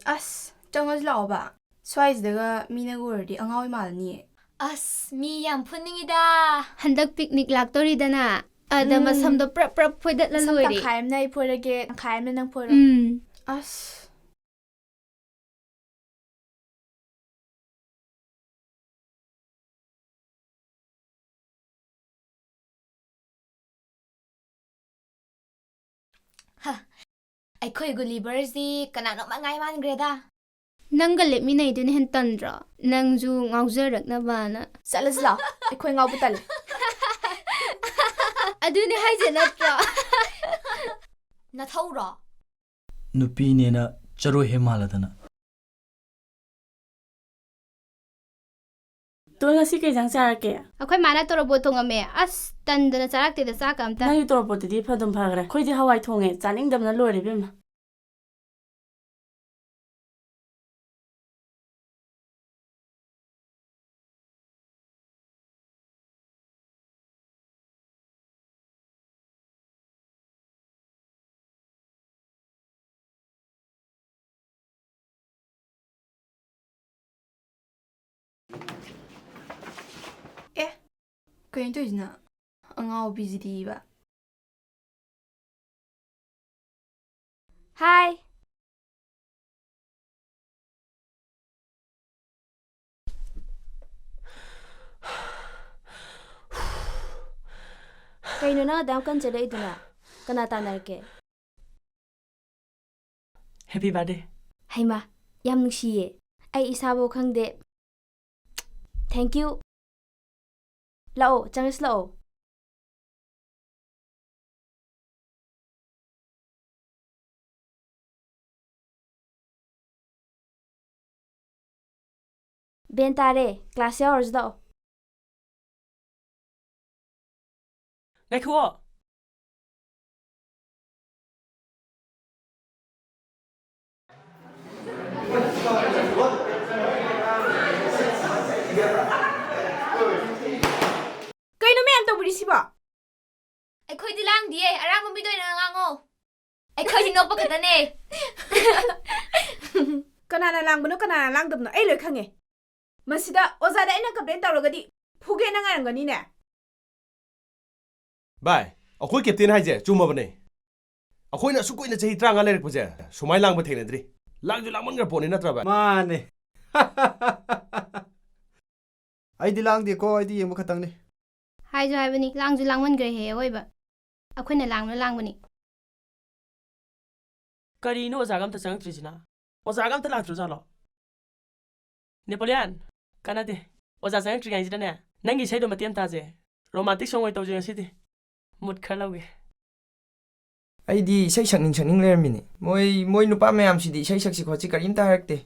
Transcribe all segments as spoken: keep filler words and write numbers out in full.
ꯑꯁ, ꯆꯪꯉꯁꯤ ꯂꯥꯛꯑꯣꯕ꯫ ꯁ꯭ꯋꯥꯏꯁꯤꯗꯒ ꯃꯤꯅꯒ ꯎꯔꯗꯤ ꯑꯉꯥꯎꯕꯤ ꯃꯥꯜꯂꯅꯤꯌꯦ꯫ ꯑꯁ, ꯃꯤ ꯌꯥꯝ ꯐꯨꯅꯤꯡꯉꯤꯗ꯫ ꯍꯟꯗꯛ picnic ꯂꯥꯛꯇꯣꯔꯤꯗꯅ, ꯑꯗ ꯎꯝ꯫ ꯃꯁꯝꯗꯣ ꯄ꯭ꯔꯞ ꯄ꯭ꯔꯞ ꯐꯣꯏꯗꯠꯂ ꯁꯝ ꯂꯣꯏꯔꯦ꯫ ꯇꯪꯈꯥꯏ ꯑꯃꯅ ꯑꯩ ꯐꯣꯏꯔꯒꯦ, ꯇꯪꯈꯥꯏ ꯑꯃꯅ ꯅꯪ ꯐꯣꯏꯔꯣ꯫ ꯎꯝ꯫ ꯑꯁ꯫ ꯍ, ꯑꯩꯈꯣꯏ ꯒꯨꯂꯤꯕꯔꯁꯤ ꯀꯅꯥꯅꯣꯝꯃ ꯉꯥꯏ ꯃꯥꯟꯈ꯭ꯔꯦꯗ꯫ ꯅꯪꯒ ꯂꯦꯞꯃꯤꯟꯅꯩꯗꯨꯅ ꯍꯦꯟ ꯇꯟꯗ꯭ꯔꯣ? ꯅꯪꯁꯨ ꯉꯥꯎꯖꯔꯛꯅꯕꯅ꯫ ꯆꯠꯂꯁꯤ ꯂꯥꯛꯑꯣ, ꯑꯩꯈꯣꯏ ꯉꯥꯎꯕ ꯇꯜꯂꯦ꯫ ꯑꯗꯨꯅꯦ ꯍꯥꯏꯁꯦ ꯅꯠꯇ꯭ꯔꯣ? ꯅꯊꯧꯔꯣ? ꯅꯨꯄꯤꯅꯦꯅ ꯆꯔꯣꯏ ꯍꯦꯛ ꯃꯥꯜꯂꯗꯅ꯫ ꯇꯣꯏ, ꯉꯁꯤ ꯀꯩ ꯏꯟꯖꯥꯡ ꯆꯥꯔꯛꯀꯦ? ꯑꯩꯈꯣꯏ ꯃꯥꯅ ꯇꯣꯔꯣꯕꯣꯠ ꯊꯣꯡꯉꯝꯃꯦ꯫ ꯑꯁ, ꯇꯟꯗꯅ ꯆꯥꯔꯛꯇꯦꯗ, ꯆꯥꯛꯀ ꯑꯝꯇ꯫ ꯅꯪꯒꯤ ꯇꯣꯔꯣꯕꯣꯠꯇꯨꯗꯤ ꯐꯗꯨꯝ ꯐꯈ꯭ꯔꯦ꯫ ꯑꯩꯈꯣꯏꯗꯤ ꯍꯋꯥꯏ ꯊꯣꯡꯉꯦ, ꯆꯥꯅꯤꯡꯗꯕꯅ ꯂꯣꯏꯔꯦ ꯏꯕꯦꯝꯃ꯫ ꯑꯦ, ꯀꯩꯅꯣ ꯇꯧꯔꯤꯁꯤꯅ? ꯑꯉꯥꯎꯕꯤꯁꯤꯗꯤꯕ꯫ ꯍꯥꯏ꯫ ꯀꯩꯅꯣ ꯅꯪ ꯑꯗꯥꯝ ꯀꯟ ꯆꯦꯜꯂꯛꯏꯗꯨꯅ? ꯀꯅꯥ ꯇꯥꯟꯅꯔꯛꯀꯦ? Happy birthday꯫ ꯍꯩꯃꯥ, ꯌꯥꯝ ꯅꯨꯡꯁꯤꯌꯦ꯫ ꯑꯩ ꯏꯁꯥꯐꯧ ꯈꯪꯗꯦ꯫ Thank you꯫ ꯂꯥꯛꯑꯣ, ꯆꯪꯉꯁꯤ ꯂꯥꯛꯑꯣ꯫ Bell ꯇꯥꯔꯦ, class ꯌꯥꯎꯔꯁꯤ ꯂꯥꯛꯑꯣ꯫ ꯉꯥꯏꯈꯨꯑꯣ꯫ ꯀꯩꯅꯣ ꯃꯌꯥꯝ ꯇꯧꯕꯤꯔꯤꯁꯤꯕꯣ? ꯑꯩꯈꯣꯏꯗꯤ ꯂꯥꯡꯗꯤꯌꯦ, ꯑꯔꯥꯡꯕ ꯃꯤꯗ ꯑꯣꯏꯅ ꯉꯥꯡꯉꯣ꯫ ꯑꯩꯈꯣꯏꯗꯤ ꯅꯣꯛꯄ ꯈꯛꯇꯅꯦ꯫ ꯀꯅꯥꯅ ꯂꯥꯡꯕꯅꯣ, ꯀꯅꯥꯅ ꯂꯥꯡꯗꯕꯅꯣ ꯑꯩ ꯂꯣꯏ ꯈꯪꯉꯦ꯫ ꯃꯁꯤꯗ ꯑꯣꯖꯥꯗ ꯑꯩꯅ complain ꯇꯧꯔꯒꯗꯤ ꯐꯨꯒꯦꯅ ꯉꯥꯏꯔꯝꯒꯅꯤꯅꯦ꯫ ꯚꯥꯏ, ꯑꯩꯈꯣꯏ captain ꯍꯥꯏꯁꯦ ꯆꯨꯝꯃꯕꯅꯦ꯫ ꯑꯩꯈꯣꯏꯅ ꯑꯁꯨꯛ ꯀꯨꯏꯅ ꯆꯍꯤ ꯇꯔꯥꯃꯉꯥ ꯂꯩꯔꯛꯄꯁꯦ ꯁꯨꯃꯥꯏꯅ ꯂꯥꯡꯕ ꯊꯦꯡꯅꯗ꯭ꯔꯤ꯫ ꯂꯥꯡꯁꯨ ꯂꯥꯡꯃꯟꯈ꯭ꯔ ꯄꯣꯠꯅꯤ, ꯅꯠꯇ꯭ꯔꯥ ꯚꯥꯏ? ꯃꯥꯅꯦ꯫ ꯑꯩꯗꯤ ꯂꯥꯡꯗꯦꯀꯣ, ꯑꯩꯗꯤ ꯌꯦꯡꯕ ꯈꯛꯇꯪꯅꯤ꯫ ꯍꯥꯏꯁꯨ ꯍꯥꯏꯕꯅꯤ, ꯂꯥꯡꯁꯨ ꯂꯥꯡꯃꯟꯈ꯭ꯔꯦꯍꯦ ꯑꯋꯣꯏꯕ꯫ ꯑꯩꯈꯣꯏꯅ ꯂꯥꯡꯕꯅ ꯂꯥꯡꯕꯅꯤ꯫ ꯀꯔꯤꯅꯣ ꯑꯣꯖꯥꯒ ꯑꯝꯇ ꯆꯪꯉꯛꯇ꯭ꯔꯤꯁꯤꯅ? ꯑꯣꯖꯥꯒ ꯑꯝꯇ ꯂꯥꯛꯇ꯭ꯔꯖꯥꯠꯂꯣ? ꯅꯦꯄꯣꯂꯤꯌꯥꯟ, ꯀꯥꯟꯅꯗꯦ꯫ ꯑꯣꯖꯥ ꯆꯪꯉꯛꯇ꯭ꯔꯤꯉꯩꯁꯤꯗꯅꯦ, ꯅꯪꯒꯤ ꯏꯁꯩꯗꯣ ꯃꯇꯦꯛ ꯑꯃ ꯇꯥꯁꯦ꯫ Romantic song ꯑꯣꯏꯅ ꯇꯧꯁꯦ ꯉꯁꯤꯗꯤ꯫ Mood ꯈꯔ ꯂꯧꯒꯦ꯫ ꯑꯩꯗꯤ ꯏꯁꯩ ꯁꯛꯅꯤꯡ ꯁꯛꯅꯤꯡ ꯂꯩꯔꯝꯃꯤꯅꯦ꯫ ꯃꯣꯏ, ꯃꯣꯏ ꯅꯨꯄꯥ ꯃꯌꯥꯝꯁꯤꯗꯤ ꯏꯁꯩ ꯁꯛꯁꯤ ꯈꯣꯠꯁꯤ ꯀꯔꯤꯝꯇ ꯍꯥꯏꯔꯛꯇꯦ꯫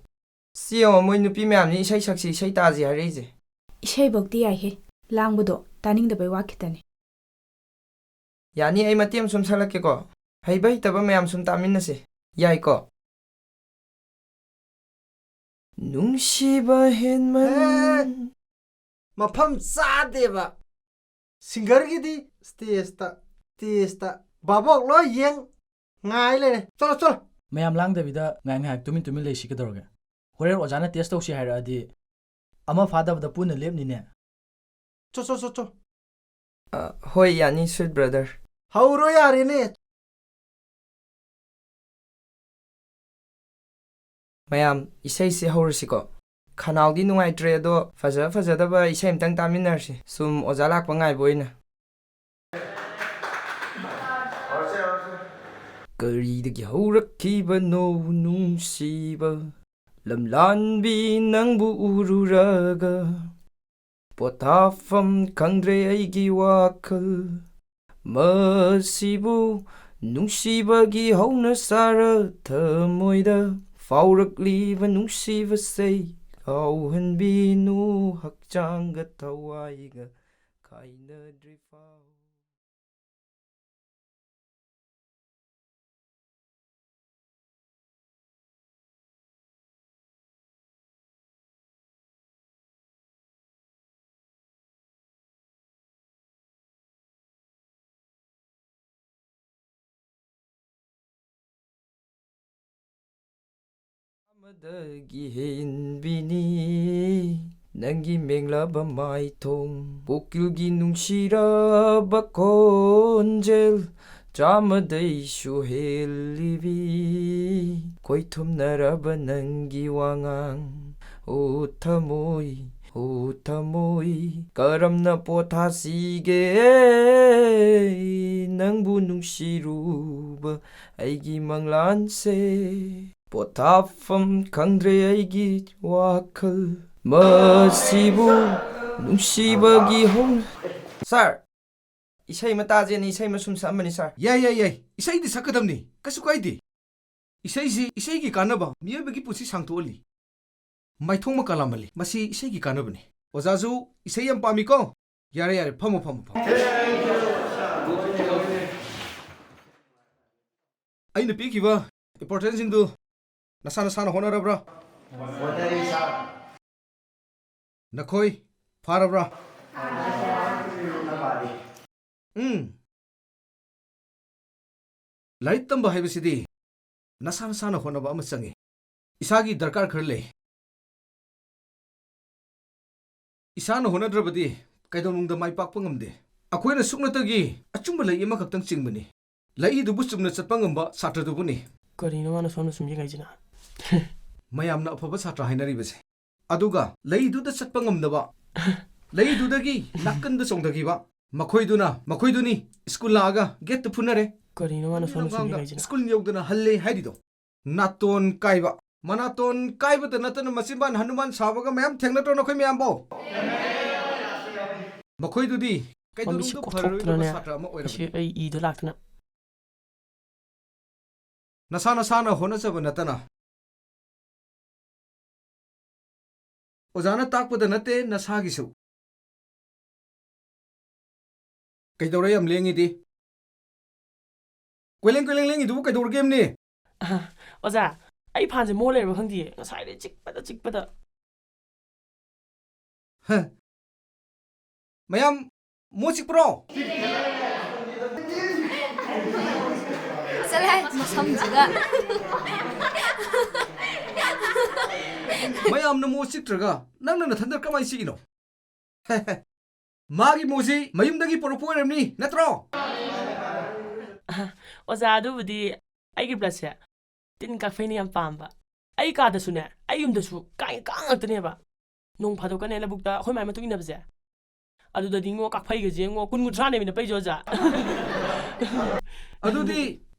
ꯁꯤ ꯌꯦꯡꯉꯣ, ꯃꯣꯏ ꯅꯨꯄꯤ ꯃꯌꯥꯝꯁꯤ ꯏꯁꯩ ꯁꯛꯁꯤ, ꯏꯁꯩ ꯇꯥꯁꯤ ꯍꯥꯏꯔꯛꯏꯁꯦ꯫ ꯏꯁꯩꯕꯧꯗꯤ ꯌꯥꯏꯍꯦ, ꯂꯥꯡꯕꯗꯣ ꯇꯥꯅꯤꯡꯗꯕꯩ ꯋꯥ ꯈꯤꯇꯅꯦ꯫ ꯌꯥꯅꯤ, ꯑꯩ ꯃꯇꯦꯛ ꯑꯃ ꯁꯨꯝ ꯁꯛꯂꯛꯀꯦꯀꯣ꯫ ꯍꯩꯕ ꯍꯩꯇꯕ ꯃꯌꯥꯝ ꯁꯨꯝ ꯇꯥꯃꯤꯟꯅꯁꯦ꯫ ꯌꯥꯏꯀꯣ? ꯅꯨꯡꯁꯤꯕ ꯍꯦꯟꯃꯟ- ꯍꯦ! ꯃꯐꯝ ꯆꯥꯗꯦꯕ꯫ Singerꯒꯤꯗꯤ stageꯇ, stageꯇ꯫ ꯚꯥꯕꯣꯛ ꯂꯣꯏ ꯌꯦꯡ ꯉꯥꯏ ꯂꯩꯔꯦ꯫ ꯆꯠꯂꯣ, ꯆꯠꯂꯣ꯫ ꯃꯌꯥꯝ ꯂꯥꯡꯗꯕꯤꯗ ꯉꯥꯏꯍꯥꯛ ꯉꯥꯏꯍꯥꯛ ꯇꯨꯃꯤꯟ ꯇꯨꯃꯤꯟ ꯂꯩꯁꯤ ꯀꯩꯗꯧꯔꯒꯦ? ꯍꯣꯔꯦꯟ ꯑꯣꯖꯥꯅ test ꯇꯧꯁꯤ ꯍꯥꯏꯔꯛꯑꯗꯤ ꯑꯃ ꯐꯥꯗꯕꯗ ꯄꯨꯟꯅ ꯂꯦꯞꯅꯤꯅꯦ꯫ ꯆꯣ, ꯆꯣ, ꯆꯣ, ꯆꯣ꯫ ꯑ, ꯍꯣꯏ, ꯌꯥꯅꯤ, sweet brother꯫ ꯍꯧꯔꯣ ꯌꯥꯔꯦꯅꯦ꯫ ꯃꯌꯥꯝ, ꯏꯁꯩꯁꯦ ꯍꯧꯔꯁꯤꯀꯣ꯫ ꯈꯅꯥꯎꯗꯤ ꯅꯨꯡꯉꯥꯏꯇ꯭ꯔꯦ, ꯑꯗꯣ ꯐꯖ ꯐꯖꯗꯕ ꯏꯁꯩ ꯑꯝꯇꯪ ꯇꯥꯃꯤꯟꯅꯔꯁꯤ, ꯁꯨꯝ ꯑꯣꯖꯥ ꯂꯥꯛꯄ ꯉꯥꯏꯕ ꯑꯣꯏꯅ꯫ ꯀꯔꯤꯗꯒꯤ ꯍꯧꯔꯛꯈꯤꯕꯅꯣ ꯅꯨꯡꯁꯤꯕ? ꯂꯝꯂꯥꯟꯕꯤ ꯅꯪꯕꯨ ꯎꯔꯨꯔꯒ ꯄꯣꯊꯥꯐꯝ ꯈꯪꯗ꯭ꯔꯦ ꯑꯩꯒꯤ ꯋꯥꯈꯜ꯫ ꯃꯁꯤꯕꯨ ꯅꯨꯡꯁꯤꯕꯒꯤ ꯍꯧꯅ ꯁꯥꯔ ꯊꯃꯣꯏꯗ ꯐꯥꯎꯔꯛꯂꯤꯕ ꯅꯨꯡꯁꯤꯕꯁꯦ ꯀꯥꯎꯍꯟꯕꯤꯅꯨ, ꯍꯛꯆꯥꯡꯒ ꯊꯋꯥꯏꯒ ꯀꯥꯏꯅꯗ꯭ꯔꯤꯐꯥꯎ꯫ ꯑꯃꯗꯒꯤ ꯍꯦꯟꯕꯤꯅꯤ ꯅꯪꯒꯤ ꯃꯦꯡꯂꯕ ꯃꯥꯏꯊꯣꯡ, ꯀꯣꯀꯤꯜꯒꯤ ꯅꯨꯡꯁꯤꯔꯕ ꯈꯣꯟꯖꯦꯜ, ꯆꯥꯝꯃꯗꯩꯁꯨ ꯍꯦꯜꯂꯤꯕꯤ ꯈꯣꯏꯊꯨꯝꯅꯔꯕ ꯅꯪꯒꯤ ꯋꯥꯉꯥꯡ꯫ ꯑꯣ ꯊꯃꯣꯏ, ꯑꯣ ꯊꯃꯣꯏ, ꯀꯔꯝꯅ ꯄꯣꯊꯥꯁꯤꯒꯦ ꯅꯪꯕꯨ ꯅꯨꯡꯁꯤꯔꯨꯕ ꯑꯩꯒꯤ ꯃꯪꯂꯥꯟꯁꯦ? ꯄꯣꯊꯥꯐꯝ ꯈꯪꯗ꯭ꯔꯦ ꯑꯩꯒꯤ ꯋꯥꯈꯜ, ꯃꯁꯤꯕꯨ ꯅꯨꯡꯁꯤꯕꯒꯤ ꯍꯧꯅ꯫ ꯁꯥꯔ, ꯏꯁꯩ ꯑꯃ ꯇꯥꯖꯦꯅ ꯏꯁꯩ ꯑꯃ ꯁꯨꯝ ꯁꯛꯑꯝꯕꯅꯤ, ꯁꯥꯔ꯫ ꯌꯥꯏ, ꯌꯥꯏ, ꯌꯥꯏ꯫ ꯏꯁꯩꯗꯤ ꯁꯛꯀꯗꯕꯅꯤ꯫ ꯀꯩꯁꯨ ꯀꯥꯏꯗꯦ꯫ ꯏꯁꯩꯁꯤ, ꯏꯁꯩꯒꯤ ꯀꯥꯟꯅꯕ, ꯃꯤꯑꯣꯏꯕꯒꯤ ꯄꯨꯟꯁꯤ ꯁꯥꯡꯊꯣꯛꯍꯜꯂꯤ꯫ ꯃꯥꯏꯊꯣꯡ ꯃꯀꯥ ꯂꯥꯝꯍꯜꯂꯤ꯫ ꯃꯁꯤ ꯏꯁꯩꯒꯤ ꯀꯥꯟꯅꯕꯅꯤ꯫ ꯑꯣꯖꯥꯁꯨ ꯏꯁꯩ ꯌꯥꯝ ꯄꯥꯝꯃꯤꯀꯣ? ꯌꯥꯔꯦ, ꯌꯥꯔꯦ, ꯐꯝꯃꯣ, ꯐꯝꯃꯣ, ꯐꯝꯃꯣ꯫ ꯑꯩꯅ ꯄꯤꯈꯤꯕ importantꯁꯤꯡꯗꯨ ꯅꯁꯥ ꯅꯁꯥꯅ ꯍꯣꯠꯅꯔꯕ꯭ꯔꯥ? ꯍꯣꯠꯅꯔꯤ, ꯁꯥꯔ꯫ ꯅꯈꯣꯏ ꯐꯥꯔꯕ꯭ꯔꯥ? ꯎꯝ꯫ ꯂꯥꯏꯔꯤꯛ ꯇꯝꯕ ꯍꯥꯏꯕꯁꯤꯗꯤ ꯅꯁꯥ ꯅꯁꯥꯅ ꯍꯣꯠꯅꯕ ꯑꯃ ꯆꯪꯏ꯫ ꯏꯁꯥꯒꯤ ꯗꯔꯀꯥꯔ ꯈꯔ ꯂꯩ꯫ ꯏꯁꯥꯅ ꯍꯣꯠꯅꯗ꯭ꯔꯕꯗꯤ ꯀꯩꯗꯧꯅꯨꯡꯗ ꯃꯥꯏ ꯄꯥꯛꯄ ꯉꯝꯗꯦ꯫ ꯑꯩꯈꯣꯏꯅ ꯁꯨꯞꯅꯇꯒꯤ ꯑꯆꯨꯝꯕ ꯂꯩ ꯑꯃꯈꯛꯇꯪ ꯆꯤꯡꯕꯅꯤ꯫ ꯂꯩꯏꯗꯨꯕꯨ ꯆꯨꯝꯅ ꯆꯠꯄ ꯉꯝꯕ ꯁꯥꯇ꯭ꯔꯗꯨꯕꯨꯅꯤ꯫ ꯀꯔꯤꯅꯣ ꯃꯥꯅ ꯁꯣꯝꯗ ꯁꯨꯝ ꯌꯦꯡꯉꯛꯏꯁꯤꯅ? ꯃꯌꯥꯝꯅ ꯑꯐꯕ ꯁꯥꯇ꯭ꯔ ꯍꯥꯏꯅꯔꯤꯕꯁꯦ꯫ ꯑꯗꯨꯒ ꯂꯩꯗꯨꯗ ꯆꯠꯄ ꯉꯝꯗꯕ, ꯂꯩꯗꯨꯗꯒꯤ ꯅꯥꯀꯟꯗ ꯆꯣꯡꯊꯈꯤꯕ, ꯃꯈꯣꯏꯗꯨꯅ, ꯃꯈꯣꯏꯗꯨꯅꯤ ꯁ꯭ꯀꯨꯜ ꯂꯥꯛꯑꯒ ꯒꯦꯠꯇ ꯐꯨꯅꯔꯦ꯫ ꯀꯔꯤꯅꯣ ꯃꯥꯅ ꯁꯣꯝꯗ ꯁꯨꯝ ꯂꯝꯒꯥꯡꯗ ꯌꯦꯡꯉꯛꯏꯁꯤꯅ? ꯁ꯭ꯀꯨꯜ ꯌꯧꯗꯅ ꯍꯜꯂꯦ ꯍꯥꯏꯔꯤꯗꯣ꯫ ꯅꯥꯇꯣꯟ ꯀꯥꯏꯕ꯫ ꯃꯅꯥꯇꯣꯟ ꯀꯥꯏꯕꯇ ꯅꯠꯇꯅ ꯃꯆꯤꯟꯕꯥꯟ ꯍꯅꯨꯃꯥꯟ ꯁꯥꯕꯒ ꯃꯌꯥꯝ ꯊꯦꯡꯅꯗ꯭ꯔꯣ ꯅꯈꯣꯏ ꯃꯌꯥꯝꯕꯣ? ꯃꯈꯣꯏꯗꯨꯗꯤ ꯃꯃꯤꯠꯁꯤ ꯀꯩꯗꯧꯅꯨꯡꯗ ꯐꯔꯔꯣꯏꯗꯕ ꯀꯣꯊꯣꯛꯇꯅꯅꯦ, ꯁꯥꯇ꯭ꯔ ꯑꯃ ꯑꯁꯤ ꯑꯣꯏꯔꯕꯅꯤ꯫ ꯑꯩ ꯏꯗ ꯂꯥꯛꯇꯅ꯫ ꯅꯁꯥ ꯅꯁꯥꯅ ꯍꯣꯠꯅꯖꯕ ꯅꯠꯇꯅ ꯑꯣꯖꯥꯅ ꯇꯥꯛꯄꯗ ꯅꯠꯇꯦ, ꯅꯁꯥꯒꯤꯁꯨ꯫ ꯀꯩꯗꯧꯔꯦ ꯌꯥꯝ ꯂꯦꯡꯉꯤꯗꯤ? ꯀꯣꯏꯂꯦꯡ ꯀꯣꯏꯂꯦꯡ ꯂꯦꯡꯉꯤꯗꯨꯕꯨ ꯀꯩꯗꯧꯔꯒꯦ ꯌꯥꯝꯅꯤ? ꯑ, ꯑꯣꯖꯥ, ꯑꯩ ꯐꯥꯟꯁꯦ ꯃꯣ ꯂꯩꯔꯕ ꯈꯪꯗꯤꯌꯦ, ꯉꯁꯥꯏꯗꯩ ꯆꯤꯛꯄꯗ ꯆꯤꯛꯄꯗ꯫ ꯍ꯫ ꯃꯌꯥꯝ ꯃꯣ ꯆꯤꯛꯄ꯭ꯔꯣ? ꯆꯠꯂꯍꯦ, ꯃꯁꯝꯁꯤꯒ꯫ ꯃꯌꯥꯝꯅ ꯃꯣ ꯆꯤꯛꯇ꯭ꯔꯒ ꯅꯪꯅ ꯅꯊꯟꯗ ꯀꯃꯥꯏꯅ ꯆꯤꯛꯏꯅꯣ? ꯃꯥꯒꯤ ꯃꯣꯁꯤ ꯃꯌꯨꯝꯗꯒꯤ ꯄꯨꯔꯛꯄ ꯑꯣꯏꯔꯝꯅꯤ, ꯅꯠꯇ꯭ꯔꯣ? ꯑꯣꯖꯥ, ꯑꯗꯨꯕꯨꯗꯤ ꯑꯩꯒꯤ bloodꯁꯦ ꯇꯤꯟ ꯀꯥꯡ ꯐꯩꯅ ꯌꯥꯝ ꯄꯥꯝꯕ꯫ ꯑꯩ ꯀꯥꯗꯁꯨꯅꯦ, ꯑꯩ ꯌꯨꯝꯗꯁꯨ ꯀꯥꯡ, ꯀꯥꯡ ꯉꯥꯛꯇꯅꯦꯕ꯫ ꯅꯣꯡ ꯐꯥꯗꯣꯛꯀꯅꯦ ꯂꯧꯕꯨꯛꯇ ꯑꯩꯈꯣꯏ ꯃꯥꯏ ꯃꯇꯨꯡ ꯏꯟꯅꯕꯁꯦ, ꯑꯗꯨꯗꯗꯤ ꯉꯣ, ꯀꯥꯐꯩꯒꯁꯦ ꯉꯣ, ꯀꯨꯟ ꯀꯨꯟꯊ꯭ꯔꯥꯅꯦꯕ ꯑꯩꯅ ꯄꯩꯁꯦ, ꯑꯣꯖꯥ꯫ ꯑꯗꯨꯗꯤ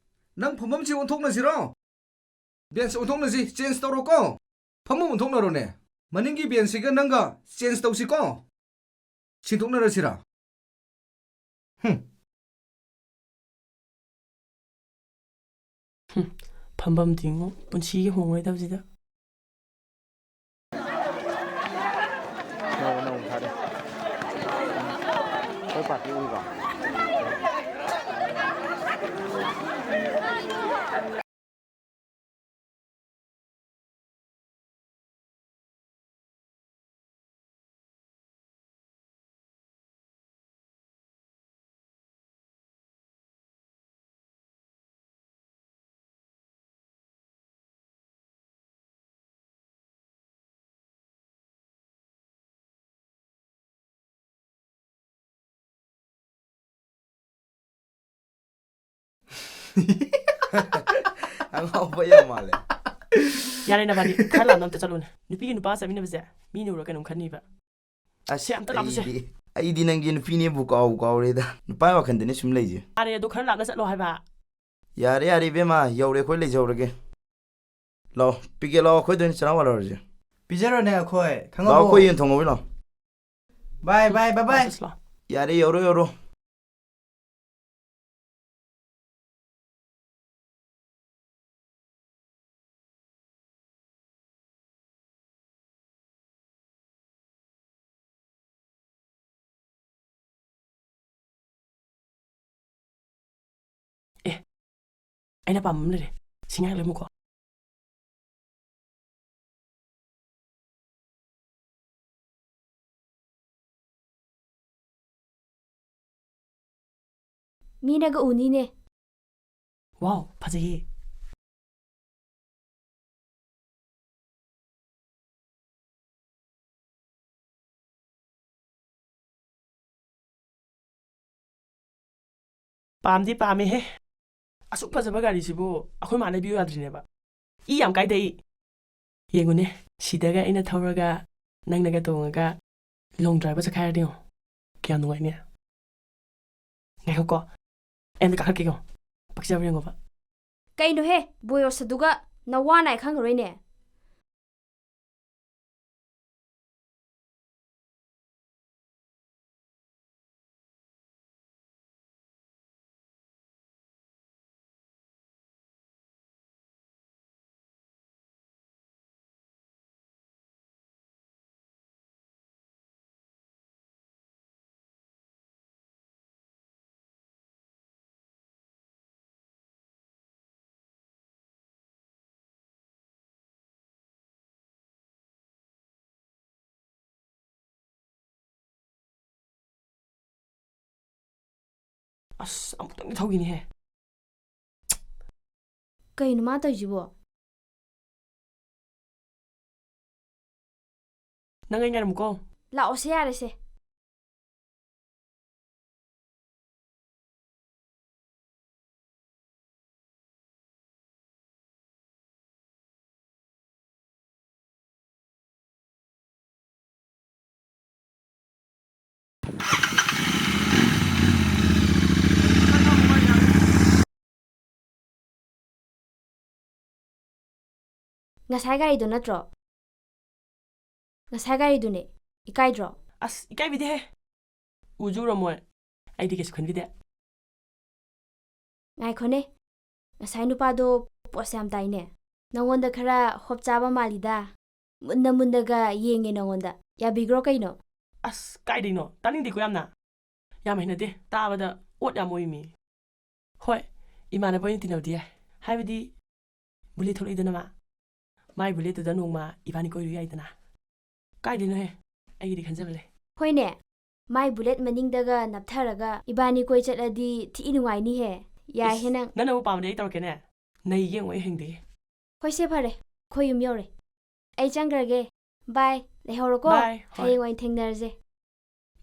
ꯅꯪ ꯐꯝꯐꯝꯁꯤ ꯑꯣꯟꯊꯣꯛꯅꯁꯤꯔꯣ? Bench ꯑꯣꯟꯊꯣꯛꯅꯁꯤ, change ꯇꯧꯔꯣꯀꯣ꯫ ꯐꯝꯐꯝ ꯑꯣꯟꯊꯣꯛꯅꯔꯣꯅꯦ꯫ ꯃꯅꯤꯡꯒꯤ benchꯁꯤꯒ ꯅꯪꯒ change ꯇꯧꯁꯤꯀꯣ꯫ ꯁꯤꯟꯗꯣꯛꯅꯔꯁꯤꯔꯥ? ꯍꯨꯝ꯫ ꯍꯨꯝ, ꯐꯝꯐꯝꯗꯤ ꯉꯣ, ꯄꯨꯟꯁꯤꯒꯤ ꯍꯣꯡꯉꯣꯏꯗꯕꯁꯤꯗ꯫ ꯅꯧ-, ꯅꯧ ꯊꯥꯔꯦ꯫ ꯑꯩꯈꯣꯏ party ꯎꯏꯀꯣ? ꯑꯉꯥꯎꯕ ꯌꯥꯝ ꯃꯥꯜꯂꯦ꯫ ꯌꯥꯔꯦ, ꯅꯕꯥꯅꯤ ꯈꯔ ꯂꯥꯞꯅ ꯑꯝꯇ ꯆꯠꯂꯨꯅꯦ꯫ ꯅꯨꯄꯤꯒꯤ ꯅꯨꯄꯥ ꯆꯠꯃꯤꯟꯅꯕꯁꯦ ꯃꯤꯅ ꯎꯔ ꯀꯩꯅꯣꯝ ꯈꯟꯅꯤꯕ꯫ ꯑꯁ, ꯁꯦ, ꯑꯝꯇ ꯂꯥꯞꯅꯁꯦ꯫ ꯑꯩꯗꯤ, ꯑꯩꯗꯤ ꯅꯪꯒꯤ ꯅꯨꯄꯤꯅꯦꯕꯨ ꯀꯥꯎ ꯀꯥꯎꯔꯦꯗ꯫ ꯅꯨꯄꯥ ꯋꯥꯈꯟꯗꯅꯦ ꯁꯨꯝ ꯂꯩꯁꯦ꯫ ꯌꯥꯔꯦ, ꯑꯗꯣ ꯈꯔ ꯂꯥꯞꯅ ꯆꯠꯂꯣ ꯍꯥꯏꯕ꯫ ꯌꯥꯔꯦ, ꯌꯥꯔꯦ, ꯏꯕꯦꯝꯃ, ꯌꯧꯔꯦ, ꯑꯩꯈꯣꯏ ꯂꯩꯖꯍꯧꯔꯒꯦ꯫ ꯂꯥꯛꯑꯣ, ꯄꯤꯒꯦ, ꯂꯥꯛꯑꯣ, ꯑꯩꯈꯣꯏꯗ ꯑꯣꯏꯅ ꯆꯔꯥ ꯋꯥꯜꯍꯧꯔꯁꯦ꯫ ꯄꯤꯖꯔꯣꯅꯦ ꯑꯩꯈꯣꯏ, ꯈꯪꯉꯕꯣ? ꯂꯥꯛꯑꯣ, ꯑꯩꯈꯣꯏ ꯌꯦꯟ ꯊꯣꯡꯍꯧꯋꯤ, ꯂꯥꯛꯑꯣ꯫ Bye, bye, bye, bye꯫ ꯂꯥꯛꯑꯣ, ꯂꯥꯛꯑꯣ꯫ ꯌꯥꯔꯦ, ꯌꯧꯔꯣ, ꯌꯧꯔꯣ꯫ ꯑꯦ, ꯑꯩꯅ ꯄꯥꯝꯕ ꯑꯃ ꯂꯩꯔꯦ꯫ ꯁꯤ ꯉꯥꯏꯍꯥꯛ ꯂꯩꯔꯝꯃꯨꯀꯣ꯫ ꯃꯤꯅꯒ ꯎꯅꯤꯅꯦ꯫ ꯋꯥꯎ, ꯐꯖꯩꯌꯦ꯫ ꯄꯥꯝꯗꯤ ꯄꯥꯝꯃꯦꯍꯦ꯫ ꯑꯁꯨꯛ ꯐꯖꯕ ꯒꯥꯔꯤꯁꯤꯕꯨ ꯑꯩꯈꯣꯏ ꯃꯥꯅ ꯂꯩꯕꯤꯌꯨ ꯌꯥꯗ꯭ꯔꯤꯅꯦꯕ꯫ ꯏ ꯌꯥꯝ ꯀꯥꯏꯗꯩ꯫ ꯌꯦꯡꯉꯨꯅꯦ, ꯁꯤꯗꯒ ꯑꯩꯅ ꯊꯧꯔꯒ ꯅꯪꯅꯒ ꯇꯣꯡꯉꯒ long drive ꯆꯠꯈꯥꯏꯔꯗꯤ ꯌꯦꯡꯉꯣ꯫ ꯀꯌꯥꯝ ꯅꯨꯡꯉꯥꯏꯅꯤ꯫ ꯉꯥꯏꯈꯣꯀꯣ, ꯑꯩ ꯑꯝꯇ ꯀꯥꯈꯠꯀꯦꯀꯣ꯫ ꯄꯛꯆꯕ꯭ꯔꯥ ꯌꯦꯡꯉꯣꯕ꯫ ꯀꯩꯅꯣꯍꯦ, ꯕꯣꯌꯣꯁ ꯑꯗꯨꯒ ꯅꯋꯥ ꯅꯥꯏ ꯈꯪꯉꯔꯣꯏꯅꯦ꯫ ꯑꯁ, ꯑꯃꯨꯛꯇꯪꯗꯤ ꯊꯧꯈꯤꯅꯤꯍꯦ꯫ ꯀꯩꯅꯣ ꯃꯥ ꯇꯧꯔꯤꯁꯤꯕꯣ? ꯅꯪ ꯑꯩ ꯉꯥꯏꯔꯝꯃꯨꯀꯣ꯫ ꯂꯥꯛꯑꯣꯁꯦ, ꯌꯥꯔꯦꯁꯦ꯫ ꯉꯁꯥꯏ ꯒꯥꯔꯤꯗꯣ ꯅꯠꯇ꯭ꯔꯣ? ꯉꯁꯥꯏ ꯒꯥꯔꯤꯗꯨꯅꯦ꯫ ꯏꯀꯥꯏꯗ꯭ꯔꯣ? ꯑꯁ, ꯏꯀꯥꯏꯕꯤꯗꯦꯍꯦ꯫ ꯎꯁꯨ ꯎꯔꯝꯃꯣꯏ꯫ ꯑꯩꯗꯤ ꯀꯩꯁꯨ ꯈꯟꯕꯤꯗꯦ꯫ ꯉꯥꯏꯈꯣꯅꯦ꯫ ꯉꯁꯥꯏ ꯅꯨꯄꯥꯗꯣ ꯄꯣꯁ ꯌꯥꯝ ꯇꯥꯏꯅꯦ꯫ ꯅꯉꯣꯟꯗ ꯈꯔ ꯍꯣꯞ ꯆꯥꯕ ꯃꯥꯜꯂꯤꯗ꯫ ꯃꯨꯟꯅ ꯃꯨꯟꯅꯒ ꯌꯦꯡꯉꯦ ꯅꯉꯣꯟꯗ꯫ ꯌꯥꯕꯤꯒ꯭ꯔꯣ ꯀꯩꯅꯣ? ꯑꯁ, ꯀꯥꯏꯗꯩꯅꯣ? ꯇꯥꯅꯤꯡꯗꯦꯀꯣ ꯌꯥꯝꯅ꯫ ꯌꯥꯝ ꯍꯩꯅꯗꯦ꯫ ꯇꯥꯕꯗ ꯑꯣꯠ ꯌꯥꯝ ꯑꯣꯏꯃꯤ꯫ ꯍꯣꯏ, ꯏꯃꯥꯟꯅꯕ ꯑꯣꯏꯅ ꯇꯤꯟꯅꯕꯗꯤ ꯌꯥꯏ꯫ ꯍꯥꯏꯕꯗꯤ, ꯕꯨꯂꯦꯠ ꯊꯣꯛꯂꯛꯏꯗꯅ ꯃꯥ꯫ ꯃꯥꯏ ꯕꯨꯂꯦꯠꯇꯨꯗ ꯅꯣꯡꯃ ꯏꯕꯥꯅꯤ ꯀꯣꯏꯔꯨ ꯌꯥꯏꯗꯅ꯫ ꯀꯥꯏꯗꯩꯅꯣꯍꯦ? ꯑꯩꯒꯤꯗꯤ ꯈꯟꯖꯕ ꯂꯩ꯫ ꯍꯣꯏꯅꯦ, ꯃꯥꯏ ꯕꯨꯂꯦꯠ ꯃꯅꯤꯡꯗꯒ ꯅꯞꯊꯔꯒ ꯏꯕꯥꯅꯤ ꯀꯣꯏ ꯆꯠꯂꯗꯤ ꯊꯤ ꯅꯨꯡꯉꯥꯏꯅꯤꯍꯦ꯫ ꯌꯥꯏꯍꯦ ꯏꯁ, ꯅꯪ꯫ ꯅꯪꯅꯕꯨ ꯄꯥꯝꯃꯗꯤ ꯑꯩ ꯇꯧꯔꯛꯀꯦꯅꯦ꯫ ꯅꯩꯒꯦ ꯌꯦꯡꯉꯣ ꯑꯩ ꯍꯌꯦꯡꯗꯒꯤ꯫ ꯍꯣꯏꯁꯦ, ꯐꯔꯦ꯫ ꯑꯩꯈꯣꯏ ꯌꯨꯝ ꯌꯧꯔꯦ꯫ ꯑꯩ ꯆꯪꯈ꯭ꯔꯒꯦ꯫ ꯕꯥꯏ꯫ ꯂꯩꯍꯧꯔꯣꯀꯣ꯫ ꯕꯥꯏ꯫ ꯍꯣꯏ꯫ ꯍꯌꯦꯡ ꯑꯣꯏꯅ ꯊꯦꯡꯅꯔꯁꯦ꯫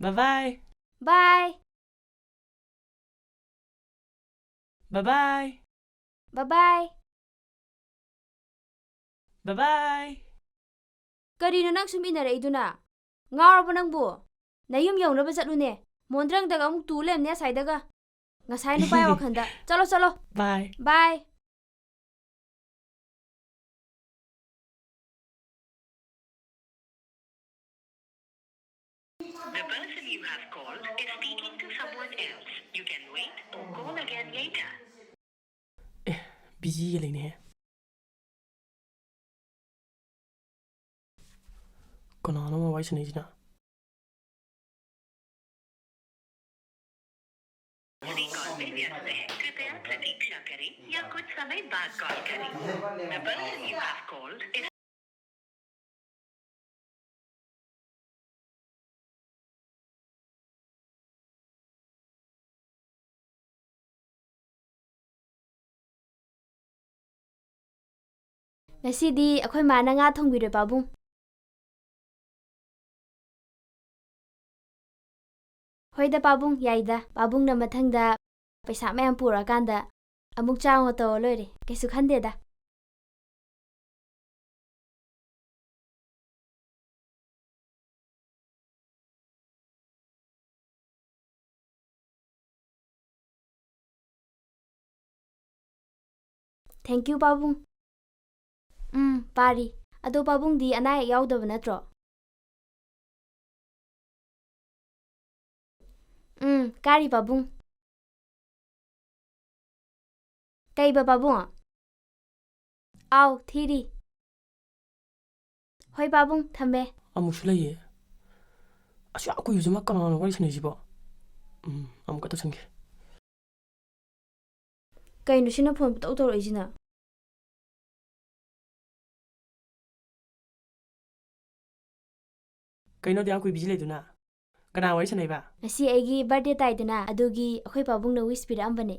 ꯕꯥꯏ ꯕꯥꯏ꯫ ꯕꯥꯏ꯫ Bye bye. Bye bye. Bye bye. ꯀꯔꯤꯅꯣ ꯅꯪ ꯁꯨꯝ ꯏꯟꯅꯔꯛꯏꯗꯨꯅ? ꯉꯥꯎꯔꯕꯣ ꯅꯪꯕꯨ? ꯅꯌꯨꯝ ꯌꯧꯅꯕ ꯆꯠꯂꯨꯅꯦ꯫ ꯃꯣꯟꯗ꯭ꯔꯪꯗꯒ ꯑꯃꯨꯛ ꯇꯨ ꯂꯩꯔꯝꯅꯦ ꯑꯁꯥꯏꯗꯒ꯫ ꯉꯁꯥꯏ ꯅꯨꯄꯥ ꯋꯥꯈꯟꯗ꯫ ꯆꯠꯂꯣ, ꯆꯠꯂꯣ꯫ Bye. Bye. The person you have called is speaking to someone else. You can wait or call again later. A, busy ꯒ ꯂꯩꯅꯦꯍꯦ꯫ ꯀꯅꯥꯅꯣ ꯃꯥ ꯋꯥꯔꯤ ꯁꯥꯟꯅꯩꯁꯤꯅ? अभी कॉल में व्यस्त है, कृपया प्रतीक्षा करें या कुछ समय बाद कॉल करें। The person you have called is ꯉꯁꯤꯗꯤ ꯑꯩꯈꯣꯏ ꯃꯥꯅ ꯉꯥ ꯊꯣꯡꯕꯤꯔꯦ, ꯄꯥꯕꯨꯡ꯫ ꯍꯣꯏꯗ, ꯄꯥꯕꯨꯡ, ꯌꯥꯏꯗ꯫ ꯄꯥꯕꯨꯡꯅ ꯃꯊꯪꯗ ꯄꯩꯁꯥ ꯃꯌꯥꯝ ꯄꯨꯔꯛꯑꯀꯥꯟꯗ ꯑꯃꯨꯛ ꯆꯥꯎꯅ ꯇꯧꯔ ꯂꯣꯏꯔꯦ꯫ ꯀꯩꯁꯨ ꯈꯟꯗꯦꯗ꯫ Thank you, ꯄꯥꯕꯨꯡ꯫ ꯎꯝ, ꯄꯥꯔꯤ꯫ ꯑꯗꯣ ꯄꯥꯕꯨꯡꯗꯤ ꯑꯅꯥ ꯑꯌꯦꯛ ꯌꯥꯎꯗꯕ ꯅꯠꯇ꯭ꯔꯣ? ꯎꯝ, ꯀꯥꯔꯤ ꯄꯥꯕꯨꯡ꯫ ꯀꯩꯕ ꯄꯥꯕꯨꯡ? ꯑꯥꯎ, ꯊꯤꯔꯤ꯫ ꯍꯣꯏ ꯄꯥꯕꯨꯡ, ꯊꯝꯃꯦ꯫ ꯑꯃꯨꯛꯁꯨ ꯂꯩꯌꯦ꯫ ꯑꯁꯨꯛ ꯌꯥꯝ ꯀꯨꯏꯕꯁꯤꯃ ꯀꯅꯥꯅꯣ ꯋꯥꯔꯤ ꯁꯥꯟꯅꯩꯁꯤꯕꯣ? ꯎꯝ, ꯑꯃꯨꯛꯀ ꯇꯧꯁꯟꯒꯦ꯫ ꯀꯩꯅꯣ ꯁꯤꯅ ꯐꯣꯟ ꯄꯨꯡꯇꯧ ꯇꯧꯔꯛꯏꯁꯤꯅ? ꯀꯩꯅꯣ ꯑꯗꯨꯛ ꯌꯥꯝ ꯀꯨꯏ busy ꯂꯩꯗꯨꯅ? ꯀꯅꯥ ꯋꯥꯔꯤ ꯁꯥꯟꯅꯩꯕ? ꯉꯁꯤ ꯑꯩꯒꯤ birthday ꯇꯥꯏꯗꯅ, ꯑꯗꯨꯒꯤ ꯑꯩꯈꯣꯏ ꯄꯥꯕꯨꯡꯅ wish ꯄꯤꯔꯛꯑꯝꯕꯅꯦ꯫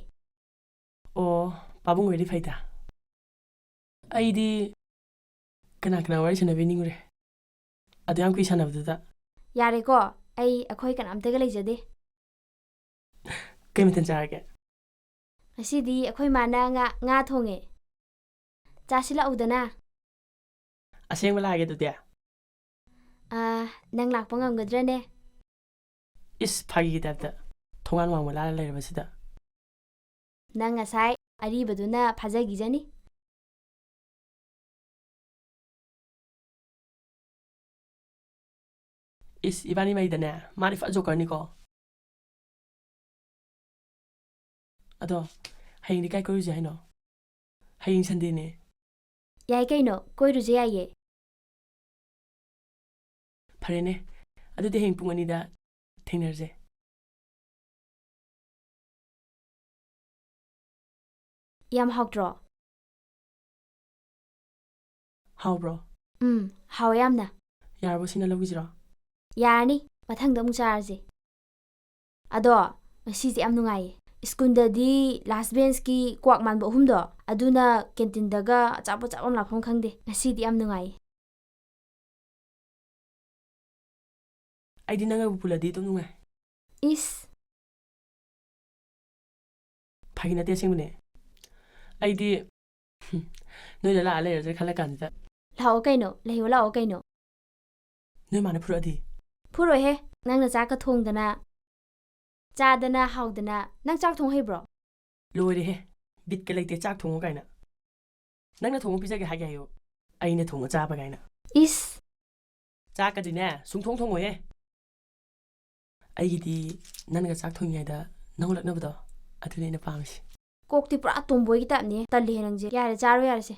ꯑꯣ, ꯄꯥꯕꯨꯡ ꯑꯣꯏꯔꯗꯤ ꯐꯩꯗ꯫ ꯑꯩꯗꯤ ꯀꯅꯥ ꯀꯅꯥ ꯋꯥꯔꯤ ꯁꯥꯟꯅꯕꯤꯅꯤꯡꯉꯨꯔꯦ꯫ ꯑꯗꯨ ꯌꯥꯝ ꯀꯨꯏ ꯁꯥꯟꯅꯕꯗꯨꯗ꯫ ꯌꯥꯔꯦꯀꯣ, ꯑꯩ ꯑꯩꯈꯣꯏ ꯀꯅꯥꯝꯇꯒ ꯂꯩꯖꯗꯦ꯫ ꯀꯩ ꯃꯊꯦꯜ ꯆꯥꯔꯒꯦ? ꯉꯁꯤꯗꯤ ꯑꯩꯈꯣꯏ ꯃꯥꯅ ꯉꯥ, ꯉꯥ ꯊꯣꯡꯉꯦ꯫ ꯆꯥꯁꯤꯜꯂꯛꯎꯗꯅ꯫ ꯑꯁꯦꯡꯕ ꯂꯥꯛꯑꯒꯦ ꯑꯗꯨꯗꯤ꯫ ꯑꯥ, ꯅꯪ ꯂꯥꯛꯄ ꯉꯝꯒꯗ꯭ꯔꯅꯦ? ꯏꯁ, ꯐꯥꯒꯤꯒꯤ ꯇꯥꯏꯞꯇ꯫ ꯊꯣꯡꯒꯥꯟ ꯋꯥꯡꯃ ꯂꯥꯜꯂ ꯂꯩꯔꯕꯁꯤꯗ꯫ ꯅꯪ ꯉꯁꯥꯏ ꯑꯔꯤꯕꯗꯨꯅ ꯐꯥꯖꯈꯤꯖꯅꯤ꯫ ꯏꯁ, ꯏꯕꯥꯅꯤ ꯃꯩꯗꯅꯦ, ꯃꯥꯗꯤ ꯐꯖ ꯖꯣꯀꯔꯅꯤꯀꯣ꯫ ꯑꯗꯣ, ꯍꯌꯦꯡꯗꯤ ꯀꯥꯏ ꯀꯣꯏꯔꯨꯁꯦ ꯍꯥꯏꯅꯣ? ꯍꯌꯦꯡ ꯁꯟꯗꯦꯅꯦ꯫ ꯌꯥꯏ ꯀꯩꯅꯣ, ꯀꯣꯏꯔꯨꯁꯦ ꯌꯥꯏꯌꯦ꯫ ꯐꯔꯦꯅꯦ, ꯑꯗꯨꯗꯤ ꯍꯌꯦꯡ ꯄꯨꯡ ꯑꯅꯤꯗ ꯊꯦꯡꯅꯔꯁꯦ꯫ ꯌꯥꯝ ꯍꯥꯎꯇ꯭ꯔꯣ? ꯍꯥꯎꯕ꯭ꯔꯣ? ꯎꯝ, ꯍꯥꯎꯋꯦ ꯌꯥꯝꯅ꯫ ꯌꯥꯔꯕꯣ, ꯁꯤꯅ ꯂꯧꯈꯤꯁꯤꯔꯣ? ꯌꯥꯔꯅꯤ, ꯃꯊꯪꯗ ꯑꯃꯨꯛ ꯆꯥꯔꯁꯦ꯫ ꯑꯗꯣ, ꯉꯁꯤꯁꯦ ꯌꯥꯝ ꯅꯨꯡꯉꯥꯏꯌꯦ꯫ ꯁ꯭ꯀꯨꯜꯗꯗꯤ ꯂꯥꯁ ꯕꯦꯟꯁꯀꯤ ꯀ꯭ꯋꯥꯛ ꯃꯥꯟꯕ ꯑꯍꯨꯝꯗꯣ, ꯑꯗꯨꯅ ꯀꯦꯟꯇꯤꯟꯗꯒ ꯑꯆꯥꯄꯣꯠ ꯆꯥꯐꯝ ꯂꯥꯛꯐꯝ ꯈꯪꯗꯦ꯫ ꯉꯁꯤꯗꯤ ꯌꯥꯝ ꯅꯨꯡꯉꯥꯏꯌꯦ꯫ ꯑꯩꯗꯤ ꯅꯪꯒꯕꯨ ꯄꯨꯜꯂꯗꯤ ꯑꯗꯨꯝ ꯅꯨꯡꯉꯥꯏ꯫ ꯏꯁ꯫ ꯐꯥꯒꯤ ꯅꯠꯇꯦ, ꯑꯁꯦꯡꯕꯅꯦ꯫ ꯑꯩꯗꯤ, ꯍꯨꯝ, ꯅꯣꯏꯗ ꯂꯥꯛꯑ ꯂꯩꯔꯁꯤꯔ ꯈꯜꯂ ꯀꯥꯟꯁꯤꯗ꯫ ꯂꯥꯛꯑꯣ ꯀꯩꯅꯣ, ꯂꯩꯌꯣ ꯂꯥꯛꯑꯣ ꯀꯩꯅꯣ꯫ ꯅꯣꯏ ꯃꯥꯅ ꯐꯨꯔꯛꯑꯗꯤ? ꯐꯨꯔꯣꯏꯍꯦ, ꯅꯪꯅ ꯆꯥꯛꯀ ꯊꯣꯡꯗꯅ, ꯆꯥꯗꯅ ꯍꯥꯎꯗꯅ꯫ ꯅꯪ ꯆꯥꯛ ꯊꯣꯡ ꯍꯩꯕ꯭ꯔꯣ? ꯂꯣꯏꯔꯦꯍꯦ, ꯕꯤꯠꯀ ꯂꯩꯇꯦ ꯆꯥꯛ ꯊꯣꯡꯉꯣ ꯀꯥꯏꯅ꯫ ꯅꯪꯅ ꯊꯣꯡꯉ ꯄꯤꯖꯒꯦ ꯍꯥꯏꯒꯦ ꯍꯥꯏꯌꯣ, ꯑꯩꯅ ꯊꯣꯡꯉ ꯆꯥꯕ ꯀꯥꯏꯅ꯫ ꯏꯁ! ꯆꯥꯛꯀꯗꯤꯅꯦ, ꯁꯨꯡꯊꯣꯡ ꯊꯣꯡꯉꯣꯏꯍꯦ꯫ ꯑꯩꯒꯤꯗꯤ ꯅꯪꯅꯒ ꯆꯥꯛ ꯊꯣꯡꯉꯤꯉꯩꯗ ꯅꯪ ꯎꯠꯂꯛꯅꯕꯗꯣ, ꯑꯗꯨꯅꯦ ꯑꯩꯅ ꯄꯥꯝꯃꯤꯁꯦ꯫ ꯀꯣꯛꯇꯤ ꯄꯨꯔꯥ ꯇꯣꯝꯕꯣꯏꯒꯤ ꯇꯥꯏꯞꯅꯦ꯫ ꯇꯜꯂꯤꯍꯦ ꯅꯪꯁꯦ꯫ ꯌꯥꯔꯦ, ꯆꯥꯔꯣ ꯌꯥꯔꯦꯁꯦ꯫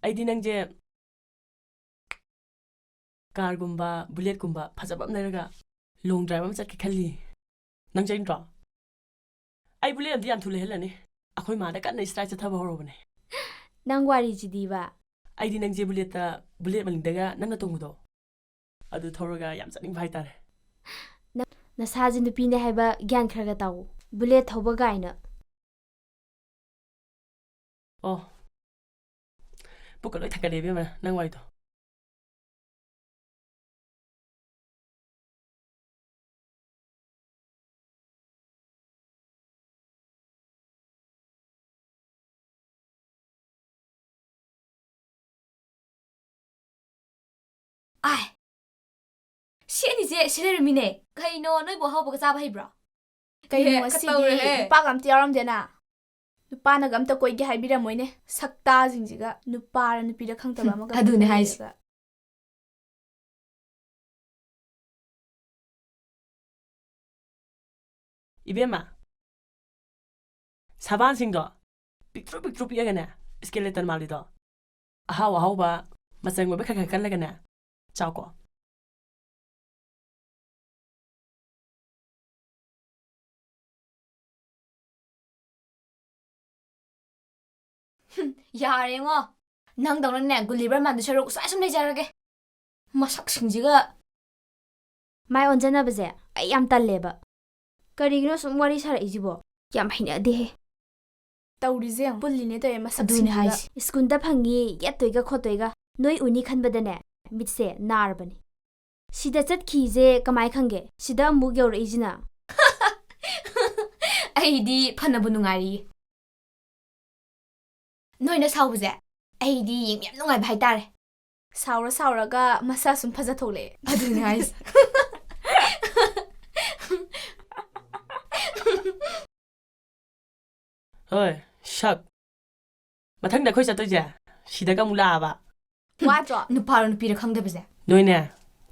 ꯑꯩꯗꯤ ꯅꯪꯁꯦ ꯀꯥꯔꯒꯨꯝꯕ, ꯕꯨꯂꯦꯠꯀꯨꯝꯕ ꯐꯖꯕ ꯑꯃ ꯂꯩꯔꯒ ꯂꯣꯡ ꯗ꯭ꯔꯥꯏꯚ ꯑꯃ ꯆꯠꯀꯦ ꯈꯜꯂꯤ꯫ ꯅꯪ ꯆꯠꯅꯤꯡꯗ꯭ꯔꯣ? ꯑꯩ ꯕꯨꯂꯦꯠ ꯑꯃꯗꯤ ꯌꯥꯝ ꯊꯨ ꯂꯩꯍꯜꯂꯅꯤ꯫ ꯑꯩꯈꯣꯏ ꯃꯥꯗ ꯀꯟꯅ ꯏꯁꯇ꯭ꯔꯥꯏꯛ ꯆꯠꯊꯕ ꯍꯧꯔꯕꯅꯦ꯫ ꯅꯪ ꯋꯥꯔꯤꯁꯤꯗꯤꯕ꯫ ꯑꯩꯗꯤ ꯅꯪꯁꯦ ꯕꯨꯂꯦꯠꯇ, ꯕꯨꯂꯦꯠ ꯃꯅꯤꯡꯗꯒ ꯅꯪꯅ ꯇꯣꯡꯕꯗꯣ, ꯑꯗꯨ ꯊꯧꯔꯒ ꯌꯥꯝ ꯆꯠꯅꯤꯡꯕ ꯍꯥꯏꯇꯥꯔꯦ꯫ ꯅ-, ꯅꯁꯥꯁꯦ ꯅꯨꯄꯤꯅꯦ ꯍꯥꯏꯕ ꯒ꯭ꯌꯥꯟ ꯈꯔ ꯈꯔ ꯇꯥꯎ꯫ ꯕꯨꯂꯦꯠ ꯊꯧꯕ ꯀꯥꯏꯅ꯫ ꯑꯣ, ꯄꯨꯛꯀ ꯂꯣꯏ ꯊꯛꯀꯠꯂꯦ ꯏꯕꯦꯝꯃ, ꯅꯪ ꯋꯥꯔꯤꯗꯣ꯫ ꯑꯥꯏ, ꯁꯤ ꯑꯅꯤꯁꯦ ꯁꯤ ꯂꯩꯔꯝꯃꯤꯅꯦ꯫ ꯀꯩꯅꯣ, ꯅꯣꯏꯕꯨ ꯑꯍꯥꯎꯕꯒ ꯆꯥꯕ ꯍꯩꯕ꯭ꯔꯣ? ꯀꯩꯅꯣ, ꯏꯍꯦ, ꯉꯁꯤꯗꯤ ꯈꯠꯇꯧꯔꯦꯍꯦ꯫ ꯅꯨꯄꯥꯒ ꯑꯝꯇ ꯌꯥꯎꯔꯝꯗꯦꯅ? ꯅꯨꯄꯥꯅꯒ ꯑꯝꯇ ꯀꯣꯏꯒꯦ ꯍꯥꯏꯕꯤꯔꯝꯃꯣꯏꯅꯦ꯫ ꯁꯛꯇꯥꯁꯤꯡꯁꯤꯒ, ꯅꯨꯄꯥꯔ ꯅꯨꯄꯤꯔ ꯈꯪꯗꯕ ꯑꯃꯒ ꯑꯗꯨꯅꯦ ꯍꯥꯏꯁꯦ꯫ ꯂꯩꯔꯒ꯫ ꯏꯕꯦꯝꯃ, ꯁꯥꯕꯥꯟꯁꯤꯡꯗꯣ ꯄꯤꯛꯇ꯭ꯔꯨ ꯄꯤꯛꯇ꯭ꯔꯨ ꯄꯤꯛꯑꯒꯅꯦ, skeleton ꯃꯥꯜꯂꯤꯗꯣ, ꯑꯍꯥꯎ ꯑꯍꯥꯎꯕ ꯃꯆꯪ ꯑꯣꯏꯕ ꯈꯔ ꯈꯔ ꯀꯜꯂꯒꯅꯦ ꯆꯥꯎꯀꯣ꯫ ꯍꯨꯝ, ꯌꯥꯔꯦꯉꯣ꯫ ꯅꯪꯗꯧꯅꯅꯦ ꯒꯨꯂꯤꯕꯔ ꯃꯥꯟꯗꯣꯏ ꯁꯔꯨꯛ ꯁ꯭ꯋꯥꯏ ꯁꯨꯝ ꯂꯩꯖꯔꯒꯦ꯫ ꯃꯁꯛꯁꯤꯡꯁꯤꯒ꯫ ꯃꯥꯏ ꯑꯣꯟꯖꯟꯅꯕꯁꯦ ꯑꯩ ꯌꯥꯝ ꯇꯜꯂꯦꯕ꯫ ꯀꯔꯤꯒꯤꯅꯣ ꯁꯨꯝ ꯋꯥꯔꯤ ꯁꯥꯔꯛꯏꯁꯤꯕꯣ? ꯌꯥꯝ ꯍꯩꯅꯗꯦꯍꯦ꯫ ꯇꯧꯔꯤꯁꯦ ꯌꯦꯡꯉꯨ, ꯄꯨꯜꯂꯤꯅꯦ ꯇꯧꯔꯦ ꯃꯁꯛꯁꯤꯡꯁꯤꯒ꯫ ꯑꯗꯨꯅꯦ ꯍꯥꯏꯁꯦ꯫ ꯁ꯭ꯀꯨꯜꯗ ꯐꯪꯉꯤ, ꯌꯦꯠꯇꯣꯏꯒ ꯈꯣꯠꯇꯣꯏꯒ ꯅꯣꯏ ꯎꯅꯤ ꯈꯟꯕꯗꯅꯦ ꯃꯤꯠꯁꯦ ꯅꯥꯔꯕꯅꯤ꯫ ꯁꯤꯗ ꯆꯠꯈꯤꯁꯦ ꯀꯃꯥꯏ ꯈꯪꯒꯦ? ꯁꯤꯗ ꯑꯃꯨꯛ ꯌꯧꯔꯛꯏꯁꯤꯅ꯫ ꯑꯩꯗꯤ ꯐꯅꯕꯨ ꯅꯨꯡꯉꯥꯏꯔꯤꯌꯦ꯫ ꯅꯣꯏꯅ ꯁꯥꯎꯕꯁꯦ ꯑꯩꯗꯤ ꯌꯦꯡꯕ ꯌꯥꯝ ꯅꯨꯡꯉꯥꯏꯕ ꯍꯥꯏꯇꯥꯔꯦ꯫ ꯁꯥꯎꯔ ꯁꯥꯎꯔꯒ ꯃꯁꯥ ꯁꯨꯝ ꯐꯖ ꯊꯣꯛꯂꯛꯑꯦ꯫ ꯑꯗꯨꯅꯦ ꯍꯥꯏꯁꯦ꯫ ꯍꯣꯏ, ꯁꯛ꯫ ꯃꯊꯪꯗ ꯑꯩꯈꯣꯏ ꯆꯠꯇꯣꯏꯁꯦ ꯁꯤꯗꯒ ꯑꯃꯨꯛ ꯂꯥꯛꯑꯕ꯫ ꯋꯥꯗ꯭ꯔꯣ? ꯅꯨꯄꯥꯔꯣ ꯅꯨꯄꯤꯔ ꯈꯪꯗꯕꯁꯦ꯫ ꯅꯣꯏꯅꯦ,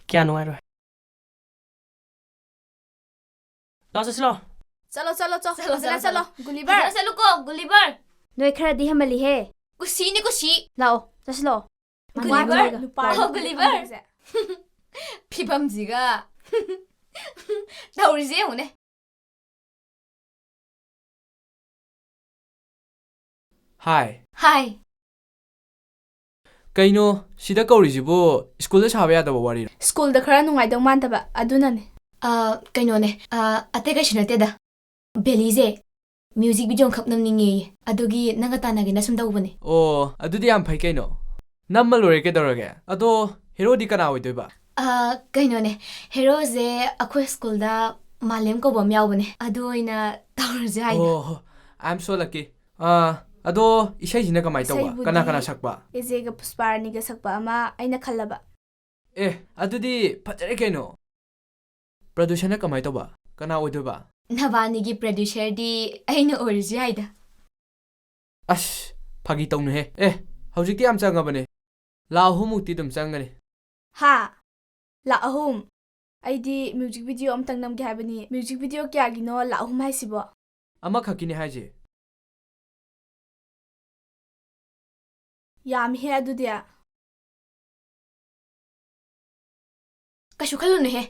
ꯀꯌꯥ ꯅꯨꯡꯉꯥꯏꯔꯣꯏ꯫ ꯂꯥꯛꯑꯣ, ꯆꯠꯁꯤ ꯂꯥꯛꯑꯣ꯫ ꯆꯠꯂꯣ, ꯆꯠꯂꯣ, ꯆꯠꯂꯣ꯫ ꯆꯠꯂꯣ, ꯐꯖꯅ ꯆꯠꯂꯣ, ꯆꯠꯂꯣ꯫ ꯒꯨꯂꯤꯚꯔ꯫ ꯐꯖꯅ ꯆꯠꯂꯨꯀꯣ, ꯒꯨꯂꯤꯚꯔ꯫ ꯅꯣꯏ ꯈꯔꯗꯤ ꯍꯦꯟꯃꯜꯂꯤꯍꯦ꯫ ꯀꯨꯁꯤꯅꯤ, ꯀꯨꯁꯤ꯫ ꯂꯥꯛꯑꯣ, ꯆꯠꯁꯤ ꯂꯥꯛꯑꯣ꯫ ꯒꯨꯂꯤꯚꯔ꯫ ꯃꯥꯟꯅꯔꯣꯏꯒ꯫ ꯅꯨꯄꯥ ꯂꯥꯛꯑꯣ꯫ ꯑꯣ, ꯒꯨꯂꯤꯚꯔ꯫ ꯐꯤꯕꯝꯁꯤꯒ꯫ ꯇꯧꯔꯤꯁꯦ ꯌꯦꯡꯉꯨꯅꯦ꯫ ꯍꯥꯏ꯫ ꯍꯥꯏ꯫ ꯀꯩꯅꯣ, ꯁꯤꯗ ꯀꯧꯔꯤꯁꯤꯕꯨ ꯁ꯭ꯀꯨꯜꯗ ꯁꯥꯕ ꯌꯥꯗꯕ ꯋꯥꯔꯤꯔꯣ? ꯁ꯭ꯀꯨꯜꯗ ꯈꯔ ꯅꯨꯡꯉꯥꯏꯗꯧ ꯃꯥꯟꯗꯕ, ꯑꯗꯨꯅꯅꯦ꯫ ꯑ, ꯀꯩꯅꯣꯅꯦ, ꯑ, ꯑꯇꯩ ꯀꯩꯁꯨ ꯅꯠꯇꯦꯗ꯫ ꯕꯦꯂꯤꯁꯦ ꯃ꯭ꯌꯨꯖꯤꯛ ꯚꯤꯗꯤꯑꯣ ꯑꯃꯈꯛ ꯅꯝꯅꯤꯡꯉꯦꯌꯦ꯫ ꯑꯗꯨꯒꯤ ꯅꯪꯒ ꯇꯥꯟꯅꯒꯦꯅ ꯁꯨꯝ ꯇꯧꯕꯅꯦ꯫ ꯑꯣ, ꯑꯗꯨꯗꯤ ꯌꯥꯝ ꯐꯩ ꯀꯩꯅꯣ꯫ ꯅꯝꯃ ꯂꯣꯏꯔꯦ ꯀꯩꯗꯧꯔꯒꯦ꯫ ꯑꯗꯣ ꯍꯦꯔꯣꯗꯤ ꯀꯅꯥ ꯑꯣꯏꯗꯣꯏꯕ? ꯑ, ꯀꯩꯅꯣꯅꯦ, ꯍꯦꯔꯣꯁꯦ ꯑꯩꯈꯣꯏ ꯁ꯭ꯀꯨꯜꯗ ꯃꯥꯂꯦꯝ ꯀꯧꯕ ꯑꯃ ꯌꯥꯎꯕꯅꯦ꯫ ꯑꯗꯨ ꯑꯣꯏꯅ ꯇꯧꯔꯁꯦ ꯍꯥꯏꯅ꯫ ꯑꯣ, I am so lucky꯫ ꯑ, ꯑꯗꯣ ꯏꯁꯩꯁꯤꯅ ꯀꯃꯥꯏ ꯇꯧꯕ? ꯏꯁꯩꯕꯨꯗꯤ ꯀꯅꯥ ꯀꯅꯥ ꯁꯛꯄ? ꯑꯦꯖꯦꯒ ꯄꯨꯁꯄꯥꯔꯥꯅꯤꯒ ꯁꯛꯄ ꯑꯃ ꯑꯩꯅ ꯈꯜꯂꯕ꯫ ꯑꯦ, ꯑꯗꯨꯗꯤ ꯐꯖꯔꯦ ꯀꯩꯅꯣ꯫ Producerꯅ ꯀꯃꯥꯏ ꯇꯧꯕ? ꯀꯅꯥ ꯑꯣꯏꯗꯣꯏꯕ? ꯅꯕꯥꯅꯤꯒꯤ producerꯗꯤ ꯑꯩꯅ ꯑꯣꯏꯔꯁꯨ ꯌꯥꯏꯗ꯫ ꯑꯁ, ꯐꯥꯒꯤ ꯇꯧꯅꯨꯍꯦ꯫ ꯑꯦ, ꯍꯧꯖꯤꯛꯇꯤ ꯌꯥꯝ ꯆꯪꯉꯕꯅꯦ꯫ ꯂꯥꯛ ꯑꯍꯨꯝ ꯃꯨꯛꯇꯤ ꯑꯗꯨꯝ ꯆꯪꯒꯅꯤ꯫ ꯍꯥ? ꯂꯥꯛ ꯑꯍꯨꯝ? ꯑꯩꯗꯤ music video ꯑꯝꯇꯪ ꯅꯝꯒꯦ ꯍꯥꯏꯕꯅꯤ꯫ Music video ꯀꯌꯥꯒꯤꯅꯣ ꯂꯥꯛ ꯑꯍꯨꯝ ꯍꯥꯏꯁꯤꯕꯣ? ꯑꯃꯈꯛꯀꯤꯅꯤ ꯍꯥꯏꯁꯦ꯫ ꯌꯥꯝꯃꯤꯍꯦ ꯑꯗꯨꯗꯤ꯫ ꯀꯩꯁꯨ ꯈꯜꯂꯨꯅꯨꯍꯦ꯫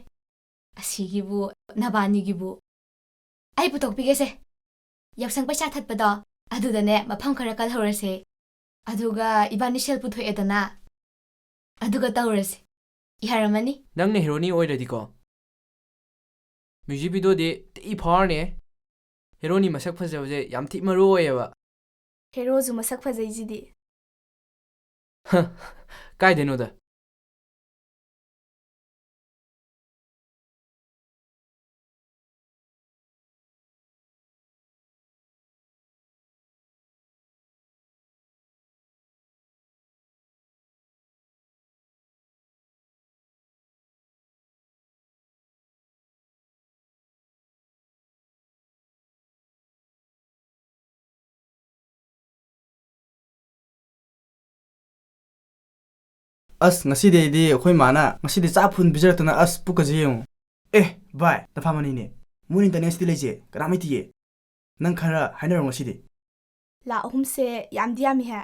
ꯑꯁꯤꯒꯤꯕꯨ, ꯅꯕꯥꯅꯤꯒꯤꯕꯨ꯫ ꯑꯩ ꯄꯨꯊꯣꯛꯄꯤꯒꯦꯁꯦ꯫ ꯌꯥꯎꯁꯪ ꯄꯩꯁꯥ ꯊꯠꯄꯗꯣ, ꯑꯗꯨꯗꯅꯦ ꯃꯐꯝ ꯈꯔ ꯀꯜꯍꯧꯔꯁꯦ꯫ ꯑꯗꯨꯒ ꯏꯕꯥꯅꯤ ꯁꯦꯜ ꯄꯨꯊꯣꯛꯑꯦꯗꯅ꯫ ꯑꯗꯨꯒ ꯇꯧꯔꯁꯦ꯫ ꯌꯥꯔꯝꯃꯅꯤ? ꯅꯪꯅ ꯍꯦꯔꯣꯅꯤ ꯑꯣꯏꯔꯗꯤꯀꯣ, music videoꯗꯤ ꯊꯤ ꯐꯥꯎꯔꯅꯤ꯫ ꯍꯦꯔꯣꯅꯤ ꯃꯁꯛ ꯐꯖꯕꯁꯦ ꯌꯥꯝ ꯊꯤ ꯃꯔꯨ ꯑꯣꯏꯌꯦꯕ꯫ ꯍꯦꯔꯣꯁꯨ ꯃꯁꯛ ꯐꯖꯩꯁꯤꯗꯤ꯫ ꯍ, ꯀꯥꯏꯗꯩꯅꯣꯗ꯫ ꯑꯁ, ꯉꯁꯤꯗꯤ ꯑꯩꯗꯤ ꯑꯩꯈꯣꯏ ꯃꯥꯅ ꯉꯁꯤꯗꯤ ꯆꯥꯛ ꯐꯨꯟ ꯄꯤꯖꯔꯛꯇꯅ ꯑꯁ ꯄꯨꯛꯀꯁꯦ ꯌꯦꯡꯉꯨ꯫ ꯑꯦ ꯚꯥꯏ, ꯅꯐꯥꯃꯅꯤꯅꯦ꯫ ꯃꯣꯏ ꯏꯟꯇꯔꯅꯦꯠꯁꯤꯗꯤ ꯂꯩꯁꯦ ꯀꯅꯥꯝ ꯂꯩꯇꯤꯌꯦ꯫ ꯅꯪ ꯈꯔ ꯍꯥꯏꯅꯔꯣ ꯉꯁꯤꯗꯤ꯫ ꯂꯥꯛ ꯑꯍꯨꯝꯁꯦ ꯌꯥꯝꯗꯤ ꯌꯥꯝꯃꯤꯍꯦ꯫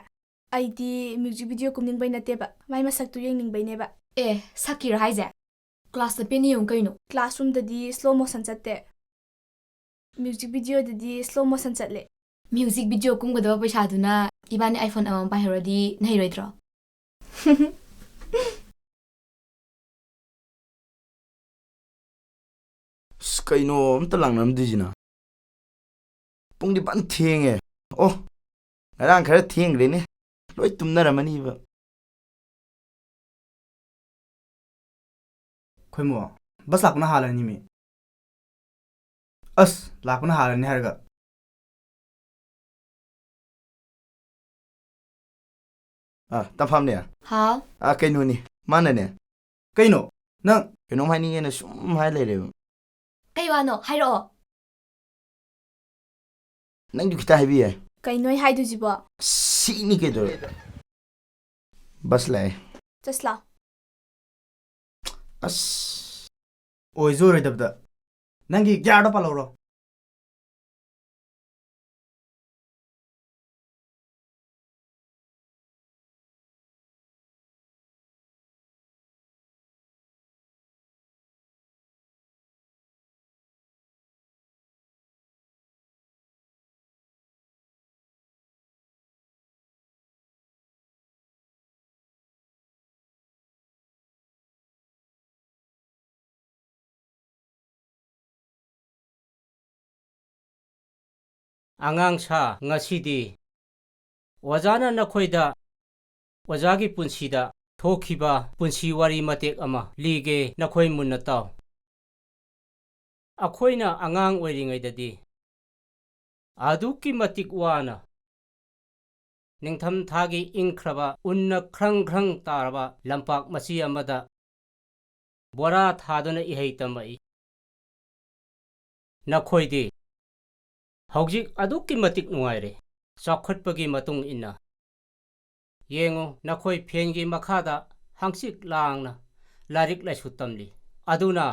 ꯑꯩꯗꯤ music video ꯀꯨꯝꯅꯤꯡꯕꯩ ꯅꯠꯇꯦꯕ, ꯃꯥꯏ ꯃꯁꯛꯇꯨ ꯌꯦꯡꯅꯤꯡꯕꯩꯅꯦꯕ꯫ ꯑꯦ, ꯁꯛꯀꯤꯔꯣ ꯍꯥꯏꯁꯦ? Classꯇ ꯄꯦꯟꯅ ꯌꯦꯡꯉꯨ ꯀꯩꯅꯣ꯫ Classroomꯗꯗꯤ slow motion ꯆꯠꯇꯦ꯫ Music videoꯗꯗꯤ slow motion ꯆꯠꯂꯦ꯫ Music video ꯀꯨꯝꯒꯗꯕ ꯄꯩꯁꯥꯗꯨꯅ ꯏꯕꯥꯅꯤ iPhone ꯑꯃꯃꯝ ꯄꯥꯏꯍꯧꯔꯗꯤ ꯅꯩꯔꯣꯏꯗ꯭ꯔꯣ? ꯑꯁ, ꯀꯩꯅꯣ ꯑꯝꯇ ꯂꯥꯡꯅꯔꯝꯗ꯭ꯔꯤꯁꯤꯅ? ꯄꯨꯡꯗꯤ ꯐꯟ ꯊꯦꯡꯉꯦ꯫ ꯑꯣ, ꯉꯔꯥꯡ ꯈꯔ ꯊꯦꯡꯈ꯭ꯔꯦꯅꯦ꯫ ꯂꯣꯏ ꯇꯨꯝꯅꯔꯝꯃꯅꯤꯕ꯫ ꯈꯣꯏꯃꯣ, bus ꯂꯥꯛꯄꯅ ꯍꯥꯜꯂꯅꯤꯃꯤ꯫ ꯑꯁ, ꯂꯥꯛꯄꯅ ꯍꯥꯜꯂꯅꯤ ꯍꯥꯏꯔꯒ꯫ ꯑ, ꯇꯝꯐꯥꯝꯅꯦ꯫ ꯍꯥꯎ꯫ ꯑ, ꯀꯩꯅꯣꯅꯤ, ꯃꯥꯅꯅꯦ, ꯀꯩꯅꯣ? ꯅꯪ ꯀꯩꯅꯣꯝ ꯍꯥꯏꯅꯤꯡꯉꯦꯅ ꯁꯨꯝ ꯍꯥꯏ ꯂꯩꯔꯦꯕ꯫ ꯀꯩ ꯋꯥꯅꯣ? ꯍꯥꯏꯔꯛꯑꯣ꯫ ꯅꯪꯁꯨ ꯈꯤꯇ ꯍꯥꯏꯕꯤ ꯌꯥꯏ꯫ ꯀꯩꯅꯣ ꯑꯩ ꯍꯥꯏꯗꯣꯏꯁꯤꯕꯣ? ꯁꯤꯅꯤ ꯀꯩꯗꯧꯔꯦ? ꯕꯁ ꯂꯥꯛꯑꯦ꯫ ꯆꯠꯁꯤ ꯂꯥꯎ꯫ ꯑꯁ꯫ ꯑꯣꯏꯁꯨ ꯑꯣꯏꯔꯣꯏꯗꯕꯗ꯫ ꯅꯪꯒꯤ ꯒ꯭ꯌꯥꯔꯗꯣ ꯄꯥꯜꯍꯧꯔꯣ꯫ ꯑꯉꯥꯡ ꯁꯥ, ꯉꯁꯤꯗꯤ ꯑꯣꯖꯥꯅ ꯅꯈꯣꯏꯗ ꯑꯣꯖꯥꯒꯤ ꯄꯨꯟꯁꯤꯗ ꯊꯣꯛꯈꯤꯕ ꯄꯨꯟꯁꯤ ꯋꯥꯔꯤ ꯃꯇꯦꯛ ꯑꯃ ꯂꯤꯒꯦ, ꯅꯈꯣꯏ ꯃꯨꯟꯅ ꯇꯥꯎ꯫ ꯑꯩꯈꯣꯏꯅ ꯑꯉꯥꯡ ꯑꯣꯏꯔꯤꯉꯩꯗꯗꯤ ꯑꯗꯨꯛꯀꯤ ꯃꯇꯤꯛ ꯋꯥꯅ ꯅꯤꯡꯊꯝꯊꯥꯒꯤ ꯏꯪꯈ꯭ꯔꯕ ꯎꯟꯅ ꯈ꯭ꯔꯪ ꯈ꯭ꯔꯪ ꯇꯥꯔꯕ ꯂꯝꯄꯥꯛ ꯃꯆꯤ ꯑꯃꯗ ꯕꯣꯔꯥ ꯊꯥꯗꯨꯅ ꯏꯍꯩ ꯇꯝꯃꯛꯏ꯫ ꯅꯈꯣꯏꯗꯤ ꯍꯧꯖꯤꯛ ꯑꯗꯨꯛꯀꯤ ꯃꯇꯤꯛ ꯅꯨꯡꯉꯥꯏꯔꯦ, ꯆꯥꯎꯈꯠꯄꯒꯤ ꯃꯇꯨꯡ ꯏꯟꯅ꯫ ꯌꯦꯡꯉꯨ, ꯅꯈꯣꯏ ꯐꯦꯟꯒꯤ ꯃꯈꯥꯗ ꯍꯪꯆꯤꯠ ꯂꯥꯡꯅ ꯂꯥꯏꯔꯤꯛ ꯂꯥꯏꯁꯨ ꯇꯝꯂꯤ꯫ ꯑꯗꯨꯅ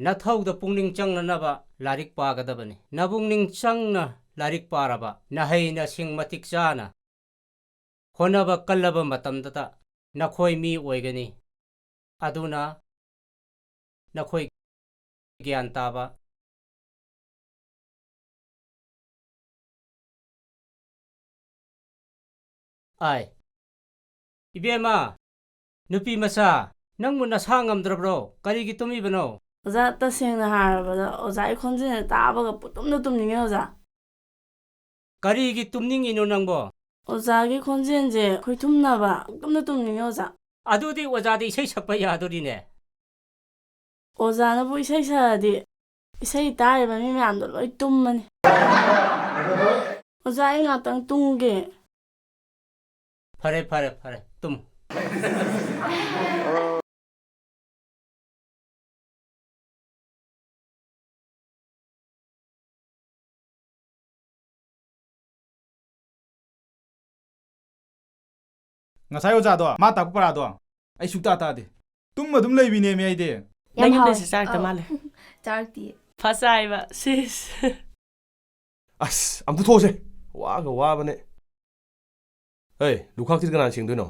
ꯅꯊꯧꯗ ꯄꯨꯛꯅꯤꯡ ꯆꯪꯅꯅꯕ ꯂꯥꯏꯔꯤꯛ ꯄꯥꯒꯗꯕꯅꯤ꯫ ꯅꯄꯨꯛꯅꯤꯡ ꯆꯪꯅ ꯂꯥꯏꯔꯤꯛ ꯄꯥꯔꯕ, ꯅꯍꯩ ꯅꯁꯤꯡ ꯃꯇꯤꯛ ꯆꯥꯅ ꯍꯣꯠꯅꯕ ꯀꯜꯂꯕ ꯃꯇꯝꯗꯇ ꯅꯈꯣꯏ ꯃꯤ ꯑꯣꯏꯒꯅꯤ꯫ ꯑꯗꯨꯅ ꯅꯈꯣꯏ ꯒ꯭ꯌꯥꯟ ꯇꯥꯕ꯫ ꯑꯥꯏ, ꯏꯕꯦꯝꯃ, ꯅꯨꯄꯤ ꯃꯆꯥ, ꯅꯪꯕꯨ ꯅꯁꯥ ꯉꯝꯗ꯭ꯔꯕ꯭ꯔꯣ? ꯀꯔꯤꯒꯤ ꯇꯨꯝꯃꯤꯕꯅꯣ? ꯑꯣꯖꯥ, ꯇꯁꯦꯡꯅ ꯍꯥꯏꯔꯕꯗ ꯑꯣꯖꯥꯒꯤ ꯈꯣꯟꯖꯦꯜꯁꯦ ꯇꯥꯕꯒ ꯄꯨꯡꯇꯨꯝꯗ ꯇꯨꯝꯅꯤꯡꯉꯦ ꯑꯣꯖꯥ꯫ ꯀꯔꯤꯒꯤ ꯇꯨꯝꯅꯤꯡꯉꯤꯅꯣ ꯅꯪꯕꯣ? ꯑꯣꯖꯥꯒꯤ ꯈꯣꯟꯖꯦꯜꯁꯦ ꯈꯣꯏꯊꯨꯝꯅꯕ ꯄꯨꯡꯇꯨꯝꯗ ꯇꯨꯝꯅꯤꯡꯉꯦ ꯑꯣꯖꯥ꯫ ꯑꯗꯨꯗꯤ ꯑꯣꯖꯥꯗꯤ ꯏꯁꯩ ꯁꯛꯄ ꯌꯥꯗꯣꯔꯤꯅꯦ꯫ ꯑꯣꯖꯥꯅꯕꯨ ꯏꯁꯩ ꯁꯛꯑꯗꯤ ꯏꯁꯩ ꯇꯥꯔꯤꯕ ꯃꯤ ꯃꯌꯥꯝꯗꯣ ꯂꯣꯏ ꯇꯨꯝꯃꯅꯤ꯫ ꯑꯣꯖꯥ, ꯑꯩ ꯉꯥꯛꯇꯪ ꯇꯨꯝꯒꯦ꯫ ꯐꯔꯦ, ꯐꯔꯦ, ꯐꯔꯦ, ꯇꯨꯝꯃꯨ꯫ ꯉꯁꯥꯏ ꯑꯣꯖꯥꯗꯣ, ꯃꯥ ꯇꯥꯛꯄ ꯄꯔꯥꯗꯣ ꯑꯩ ꯁꯨꯛꯇꯥ ꯇꯥꯗꯦ꯫ ꯇꯨꯝꯃ ꯑꯗꯨꯝ ꯂꯩꯕꯤꯅꯦꯃꯤ ꯑꯩꯗꯤ꯫ ꯌꯥꯝ ꯅꯪ ꯌꯨꯝꯗ ꯍꯥꯎꯋꯦ꯫ ꯆꯥꯛ ꯆꯥꯔꯛꯇ ꯑꯧ꯫ ꯃꯥꯜꯂꯦ꯫ ꯆꯥꯔꯛꯇꯤꯌꯦ꯫ ꯐꯖꯩꯕ, ꯁꯤꯁ꯫ ꯑꯁ, ꯑꯝꯇ ꯊꯣꯛꯑꯁꯦ꯫ ꯋꯥꯒ ꯋꯥꯕꯅꯦ꯫ ꯍꯩ, ꯂꯨꯈꯥꯛꯁꯤꯗꯤ ꯀꯅꯥꯅ ꯁꯦꯡꯗꯣꯏꯅꯣ?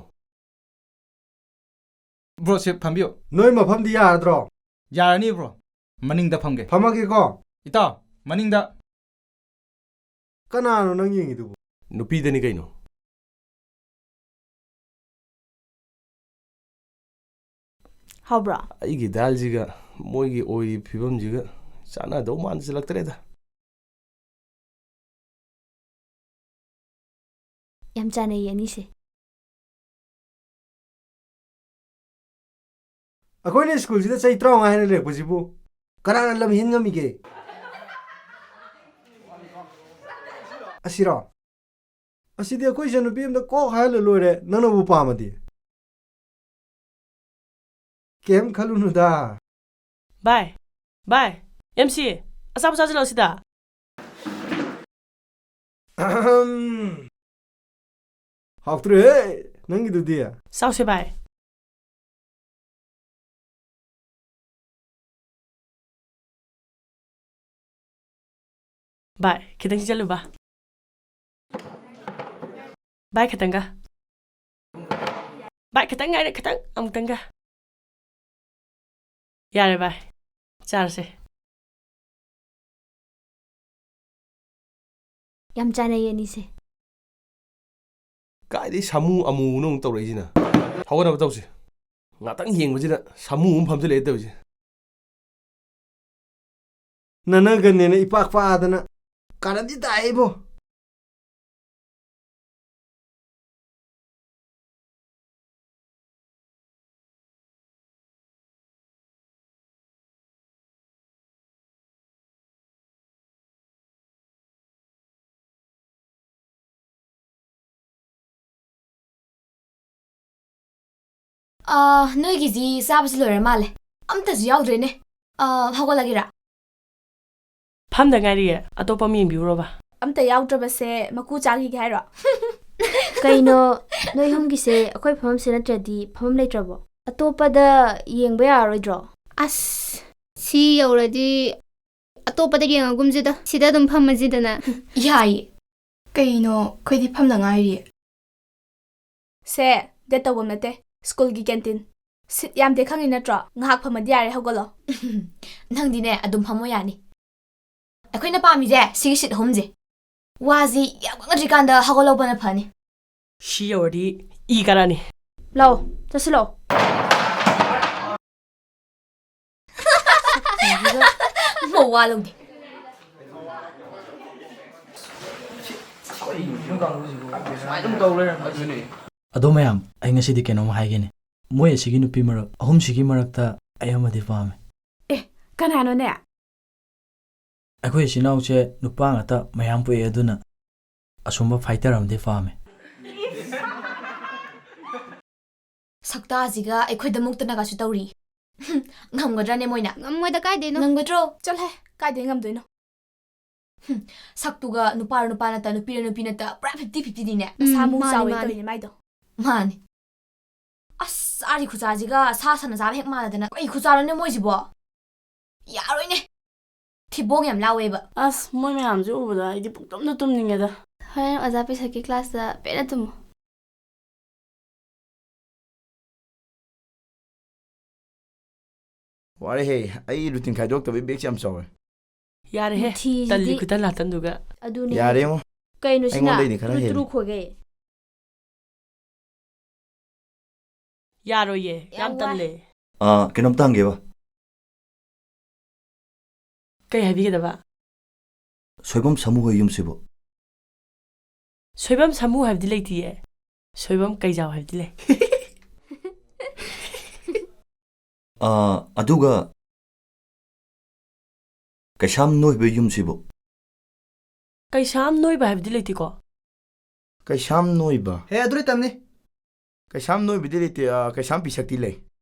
Bro, ꯁꯤ ꯐꯝꯕꯤꯌꯨ꯫ ꯅꯣꯏ ꯃꯐꯝꯗꯤ ꯌꯥꯔꯗ꯭ꯔꯣ? ꯌꯥꯔꯅꯤ, bro꯫ ꯃꯅꯤꯡꯗ ꯐꯝꯒꯦ꯫ ꯐꯝꯃꯒꯦꯀꯣ꯫ ꯏꯇꯥꯎ, ꯃꯅꯤꯡꯗ꯫ ꯀꯅꯥꯅꯣ ꯅꯪ ꯌꯦꯡꯉꯤꯗꯨꯕꯨ? ꯅꯨꯄꯤꯗꯅꯤ ꯀꯩꯅꯣ꯫ ꯍꯥꯎꯕ꯭ꯔꯣ? ꯑꯩꯒꯤ ꯗꯥꯜꯁꯤꯒ ꯃꯣꯏꯒꯤ ꯑꯣꯏꯔꯤꯕ ꯐꯤꯕꯝꯁꯤꯒ ꯆꯥꯟꯅꯗꯧ ꯃꯥꯟꯁꯤꯜꯂꯛꯇ꯭ꯔꯦꯗ꯫ ꯌꯥꯝ ꯆꯥꯟꯅꯩꯌꯦ ꯑꯅꯤꯁꯦ꯫ ꯑꯩꯈꯣꯏꯅ ꯁ꯭ꯀꯨꯜꯁꯤꯗ ꯆꯍꯤ ꯇꯔꯥꯃꯉꯥ ꯍꯦꯟꯅ ꯂꯩꯔꯛꯄꯁꯤꯕꯨ ꯀꯅꯥꯅ ꯂꯝ ꯍꯦꯟ ꯉꯝꯃꯤꯒꯦ? ꯑꯁꯤꯔꯣ? ꯑꯁꯤꯗꯤ ꯑꯩꯈꯣꯏ ꯏꯆꯟꯅꯨꯄꯤ ꯑꯝꯗ ꯀꯣꯛ ꯍꯥꯏꯍꯜꯂ ꯂꯣꯏꯔꯦ, ꯅꯪꯅꯕꯨ ꯄꯥꯝꯃꯗꯤ꯫ ꯀꯩꯝ ꯈꯜꯂꯨꯅꯨꯗ꯫ ꯚꯥꯏ, ꯚꯥꯏ, ꯑꯦꯝ ꯁꯤ, ꯑꯆꯥꯄꯣꯠ ꯆꯥꯁꯤꯜꯂꯣ ꯁꯤꯗ꯫ ꯑꯍꯝ꯫ ꯍꯥꯎꯇ꯭ꯔꯦꯍꯦ, ꯅꯪꯒꯤꯗꯨꯗꯤ꯫ ꯆꯥꯎꯁꯦ ꯚꯥꯏ꯫ ꯚꯥꯏ, ꯈꯤꯇꯪ ꯆꯤꯛꯆꯜꯂꯨꯕ꯫ ꯚꯥꯏ, ꯈꯤꯇꯪꯒ꯫ ꯚꯥꯏ, ꯈꯤꯇꯪ ꯉꯥꯏꯔꯦ, ꯈꯤꯇꯪ, ꯑꯃꯨꯛꯇꯪꯒ꯫ ꯌꯥꯔꯦ ꯚꯥꯏ, ꯆꯥꯔꯁꯦ꯫ ꯌꯥꯝ ꯆꯥꯟꯅꯩꯌꯦ ꯑꯅꯤꯁꯦ꯫ ꯀꯥꯏꯗꯩ ꯁꯥꯃꯨ ꯑꯃꯨꯕꯅꯣ ꯑꯃꯨꯛ ꯇꯧꯔꯛꯏꯁꯤꯅ? ꯍꯧꯒꯠꯅꯕ ꯇꯧꯁꯤ꯫ ꯉꯥꯛꯇꯪ ꯌꯦꯡꯕꯁꯤꯗ ꯁꯥꯃꯨ ꯑꯃ ꯐꯝꯖꯤꯜꯂꯛꯑꯦ ꯇꯧꯔꯤꯁꯦ꯫ ꯅꯅꯒꯅꯦꯅ ꯏꯄꯥꯛ ꯄꯥꯛꯑꯗꯅ ꯀꯥꯔꯟꯗꯤ ꯇꯥꯏꯕꯣ꯫ ꯑꯥ, ꯅꯣꯏꯒꯤꯁꯤ ꯆꯥꯕꯁꯤ ꯂꯣꯏꯔ ꯃꯥꯜꯂꯦ꯫ ꯑꯝꯇꯁꯨ ꯌꯥꯎꯗ꯭ꯔꯦꯅꯦ꯫ ꯑꯥ, ꯍꯧꯒꯠꯂꯒꯦꯔꯥ? ꯐꯝꯗ ꯉꯥꯏꯔꯤꯌꯦ, ꯑꯇꯣꯞꯄ ꯑꯃ ꯌꯦꯡꯕꯤꯔꯨꯔꯣꯕ꯫ ꯑꯝꯇ ꯌꯥꯎꯗ꯭ꯔꯕꯁꯦ ꯃꯀꯨ ꯆꯥꯈꯤꯒꯦ ꯍꯥꯏꯔꯣ? ꯀꯩꯅꯣ, ꯅꯣꯏ ꯑꯍꯨꯝꯒꯤꯁꯦ ꯑꯩꯈꯣꯏ ꯐꯝꯐꯝꯁꯦ ꯅꯠꯇ꯭ꯔꯗꯤ ꯐꯝꯐꯝ ꯂꯩꯇ꯭ꯔꯕꯣ? ꯑꯇꯣꯞꯄꯗ ꯌꯦꯡꯕ ꯌꯥꯔꯔꯣꯏꯗ꯭ꯔꯣ? ꯑꯁ, ꯁꯤ ꯌꯧꯔꯗꯤ ꯑꯇꯣꯞꯄꯗ ꯌꯦꯡꯉꯒꯨꯝꯁꯤꯗ, ꯁꯤꯗ ꯑꯗꯨꯝ ꯐꯝꯃꯁꯤꯗꯅ꯫ ꯌꯥꯏꯌꯦ꯫ ꯀꯩꯅꯣ, ꯑꯩꯈꯣꯏꯗꯤ ꯐꯝꯗ ꯉꯥꯏꯔꯤꯌꯦ꯫ ꯁꯦ, date ꯇꯧꯐꯝ ꯅꯠꯇꯦ, ꯁ꯭ꯀꯨꯜꯒꯤ canteen꯫ ꯁꯤꯠ ꯌꯥꯝꯗꯦ ꯈꯪꯉꯤ ꯅꯠꯇ꯭ꯔꯣ? ꯉꯥꯏꯍꯥꯛ ꯐꯝꯃꯗꯤ ꯌꯥꯔꯦ, ꯍꯧꯒꯠꯂꯣ꯫ ꯅꯪꯗꯤꯅꯦ, ꯑꯗꯨꯝ ꯐꯝꯃꯣ ꯌꯥꯅꯤ꯫ ꯑꯩꯈꯣꯏꯅ ꯄꯥꯝꯃꯤꯁꯦ ꯁꯤꯒꯤ ꯁꯤꯠ ꯑꯍꯨꯝꯁꯦ꯫ ꯋꯥꯁꯤ ꯌꯥꯝ ꯉꯥꯡꯅꯗ꯭ꯔꯤꯀꯥꯟꯗ ꯍꯧꯒꯠꯍꯧꯕꯅ ꯐꯅꯤ꯫ ꯁꯤ ꯌꯧꯔꯗꯤ ꯏ ꯀꯥꯔꯛꯑꯅꯤ꯫ ꯂꯥꯛꯑꯣ, ꯆꯠꯁꯤ ꯂꯥꯛꯑꯣ꯫ ꯃꯋꯥ ꯂꯧꯗꯦ꯫ ꯁꯨꯃꯥꯏꯅ ꯑꯗꯨꯝ ꯇꯧ ꯂꯩꯔꯝꯃꯗꯤ꯫ ꯑꯗꯣ ꯃꯌꯥꯝ, ꯑꯩ ꯉꯁꯤꯗꯤ ꯀꯩꯅꯣꯝ ꯍꯥꯏꯒꯦꯅꯦ꯫ ꯃꯣꯏ ꯑꯁꯤꯒꯤ ꯅꯨꯄꯤ ꯃꯔꯛ ꯑꯍꯨꯝꯁꯤꯒꯤ ꯃꯔꯛꯇ ꯑꯩ ꯑꯃꯗꯤ ꯄꯥꯝꯃꯦ꯫ ꯑꯦ, ꯀꯅꯥꯅꯣꯅꯦ? ꯑꯩꯈꯣꯏ ꯏꯆꯤꯟ ꯏꯅꯥꯎꯁꯦ ꯅꯨꯄꯥ ꯉꯥꯛꯇ ꯃꯌꯥꯝ ꯄꯣꯛꯑꯦ, ꯑꯗꯨꯅ ꯑꯁꯨꯝꯕ fighter ꯑꯃꯗꯤ ꯄꯥꯝꯃꯦ꯫ ꯁꯛꯇꯥꯁꯤꯒ ꯑꯩꯈꯣꯏꯗ ꯃꯨꯛꯇꯅꯒꯁꯨ ꯇꯧꯔꯤ꯫ ꯉꯝꯒꯗ꯭ꯔꯅꯦ ꯃꯣꯏꯅ? ꯉꯝꯃꯣꯏꯗ, ꯀꯥꯏꯗꯩꯅꯣ? ꯉꯝꯒꯗ꯭ꯔꯣ? ꯆꯠꯂꯍꯦ, ꯀꯥꯏꯗꯩ ꯉꯝꯗꯣꯏꯅꯣ? ꯍꯨꯝ, ꯁꯛꯇꯨꯒ ꯅꯨꯄꯥꯔ ꯅꯨꯄꯥ ꯅꯠꯇ, ꯅꯨꯄꯤꯔ ꯅꯨꯄꯤ ꯅꯠꯇ, ꯄꯨꯔꯥ fifty fifty ꯗꯤꯅꯦ꯫ ꯎꯝ, ꯃꯁꯥ ꯃꯎ ꯃꯥꯅꯤ, ꯆꯥꯎꯋꯦꯅ ꯃꯥꯅꯤ꯫ ꯇꯧꯔꯤꯅꯦ ꯃꯥꯏꯗꯣ꯫ ꯃꯥꯅꯤ꯫ ꯑꯁ, ꯆꯥꯔꯤ ꯈꯨꯆꯥꯁꯤꯒ ꯁꯥ ꯁꯟꯅ ꯆꯥꯕ ꯍꯦꯛ ꯃꯥꯟꯅꯗꯅ꯫ ꯀꯩ ꯈꯨꯆꯥꯅꯣꯅꯦ ꯃꯣꯏꯁꯤꯕꯣ? ꯌꯥꯔꯣꯏꯅꯦ꯫ ꯊꯤꯕꯣꯡ ꯌꯥꯝ ꯂꯥꯎꯋꯦꯕ꯫ ꯑꯁ, ꯃꯣꯏ ꯃꯌꯥꯝꯁꯦ ꯎꯕꯗ ꯑꯩꯗꯤ ꯄꯨꯡꯇꯨꯝꯗ ꯇꯨꯝꯅꯤꯡꯉꯦꯗ꯫ ꯍꯣꯔꯦꯟ ꯑꯣꯖꯥ ꯄꯤꯁꯛꯀꯤ class ꯇ ꯄꯦꯟꯅ ꯇꯨꯝꯃꯣ꯫ ꯋꯥꯔꯦꯍꯦ, ꯑꯩ routine ꯈꯥꯏꯗꯣꯛꯇꯕꯩ back ꯁꯦ ꯌꯥꯝ ꯆꯥꯎꯋꯦ꯫ ꯌꯥꯔꯦꯍꯦ, ꯃꯨꯊꯤꯁꯤꯗꯤ꯫ ꯇꯜꯂꯤ ꯈꯨꯇꯜ ꯂꯥꯇꯟꯗꯨꯒ꯫ ꯑꯗꯨꯅꯦ꯫ ꯌꯥꯔꯦꯉꯣ꯫ ꯀꯩꯅꯣ ꯁꯤꯅ? ꯑꯩꯉꯣꯟꯗꯩꯗꯤ ꯈꯔ ꯇꯨꯔꯨ ꯍꯦꯜꯂꯤ꯫ ꯇꯨꯔꯨ ꯈꯣꯏꯒꯩ꯫ ꯌꯥꯔꯣꯏꯌꯦ, ꯌꯥꯝ ꯌꯥꯝ ꯋꯥꯏ꯫ ꯇꯜꯂꯦ꯫ ꯑꯥ, ꯀꯩꯅꯣꯝꯇ ꯍꯪꯒꯦꯕ꯫ ꯀꯩ ꯍꯥꯏꯕꯤꯒꯗꯕ? ꯁꯣꯏꯕꯝ ꯁꯥꯃꯨ ꯍꯣꯏ ꯌꯨꯝꯁꯤꯕꯨ? ꯁꯣꯏꯕꯝ ꯁꯥꯃꯨ ꯍꯥꯏꯕꯗꯤ ꯂꯩꯇꯤꯌꯦ꯫ ꯁꯣꯏꯕꯝ ꯀꯩꯖꯥꯎ ꯍꯥꯏꯕꯗꯤ ꯂꯩ꯫ ꯑꯥ, ꯑꯗꯨꯒ ꯀꯩꯁꯥꯝ ꯅꯣꯏꯕ ꯌꯨꯝꯁꯤꯕꯨ? ꯀꯩꯁꯥꯝ ꯅꯣꯏꯕ ꯍꯥꯏꯕꯗꯤ ꯂꯩꯇꯦꯀꯣ? ꯀꯩꯁꯥꯝ ꯅꯣꯏꯕ? ꯍꯦ, ꯑꯗꯨ ꯂꯩꯇꯝꯅꯤ꯫ ꯀꯩꯁꯥꯝ ꯅꯣꯏꯕꯗꯤ ꯂꯩꯇꯦ, ꯑꯥ, ꯀꯩꯁꯥꯝ ꯄꯤꯁꯛꯇꯤ ꯂꯩ꯫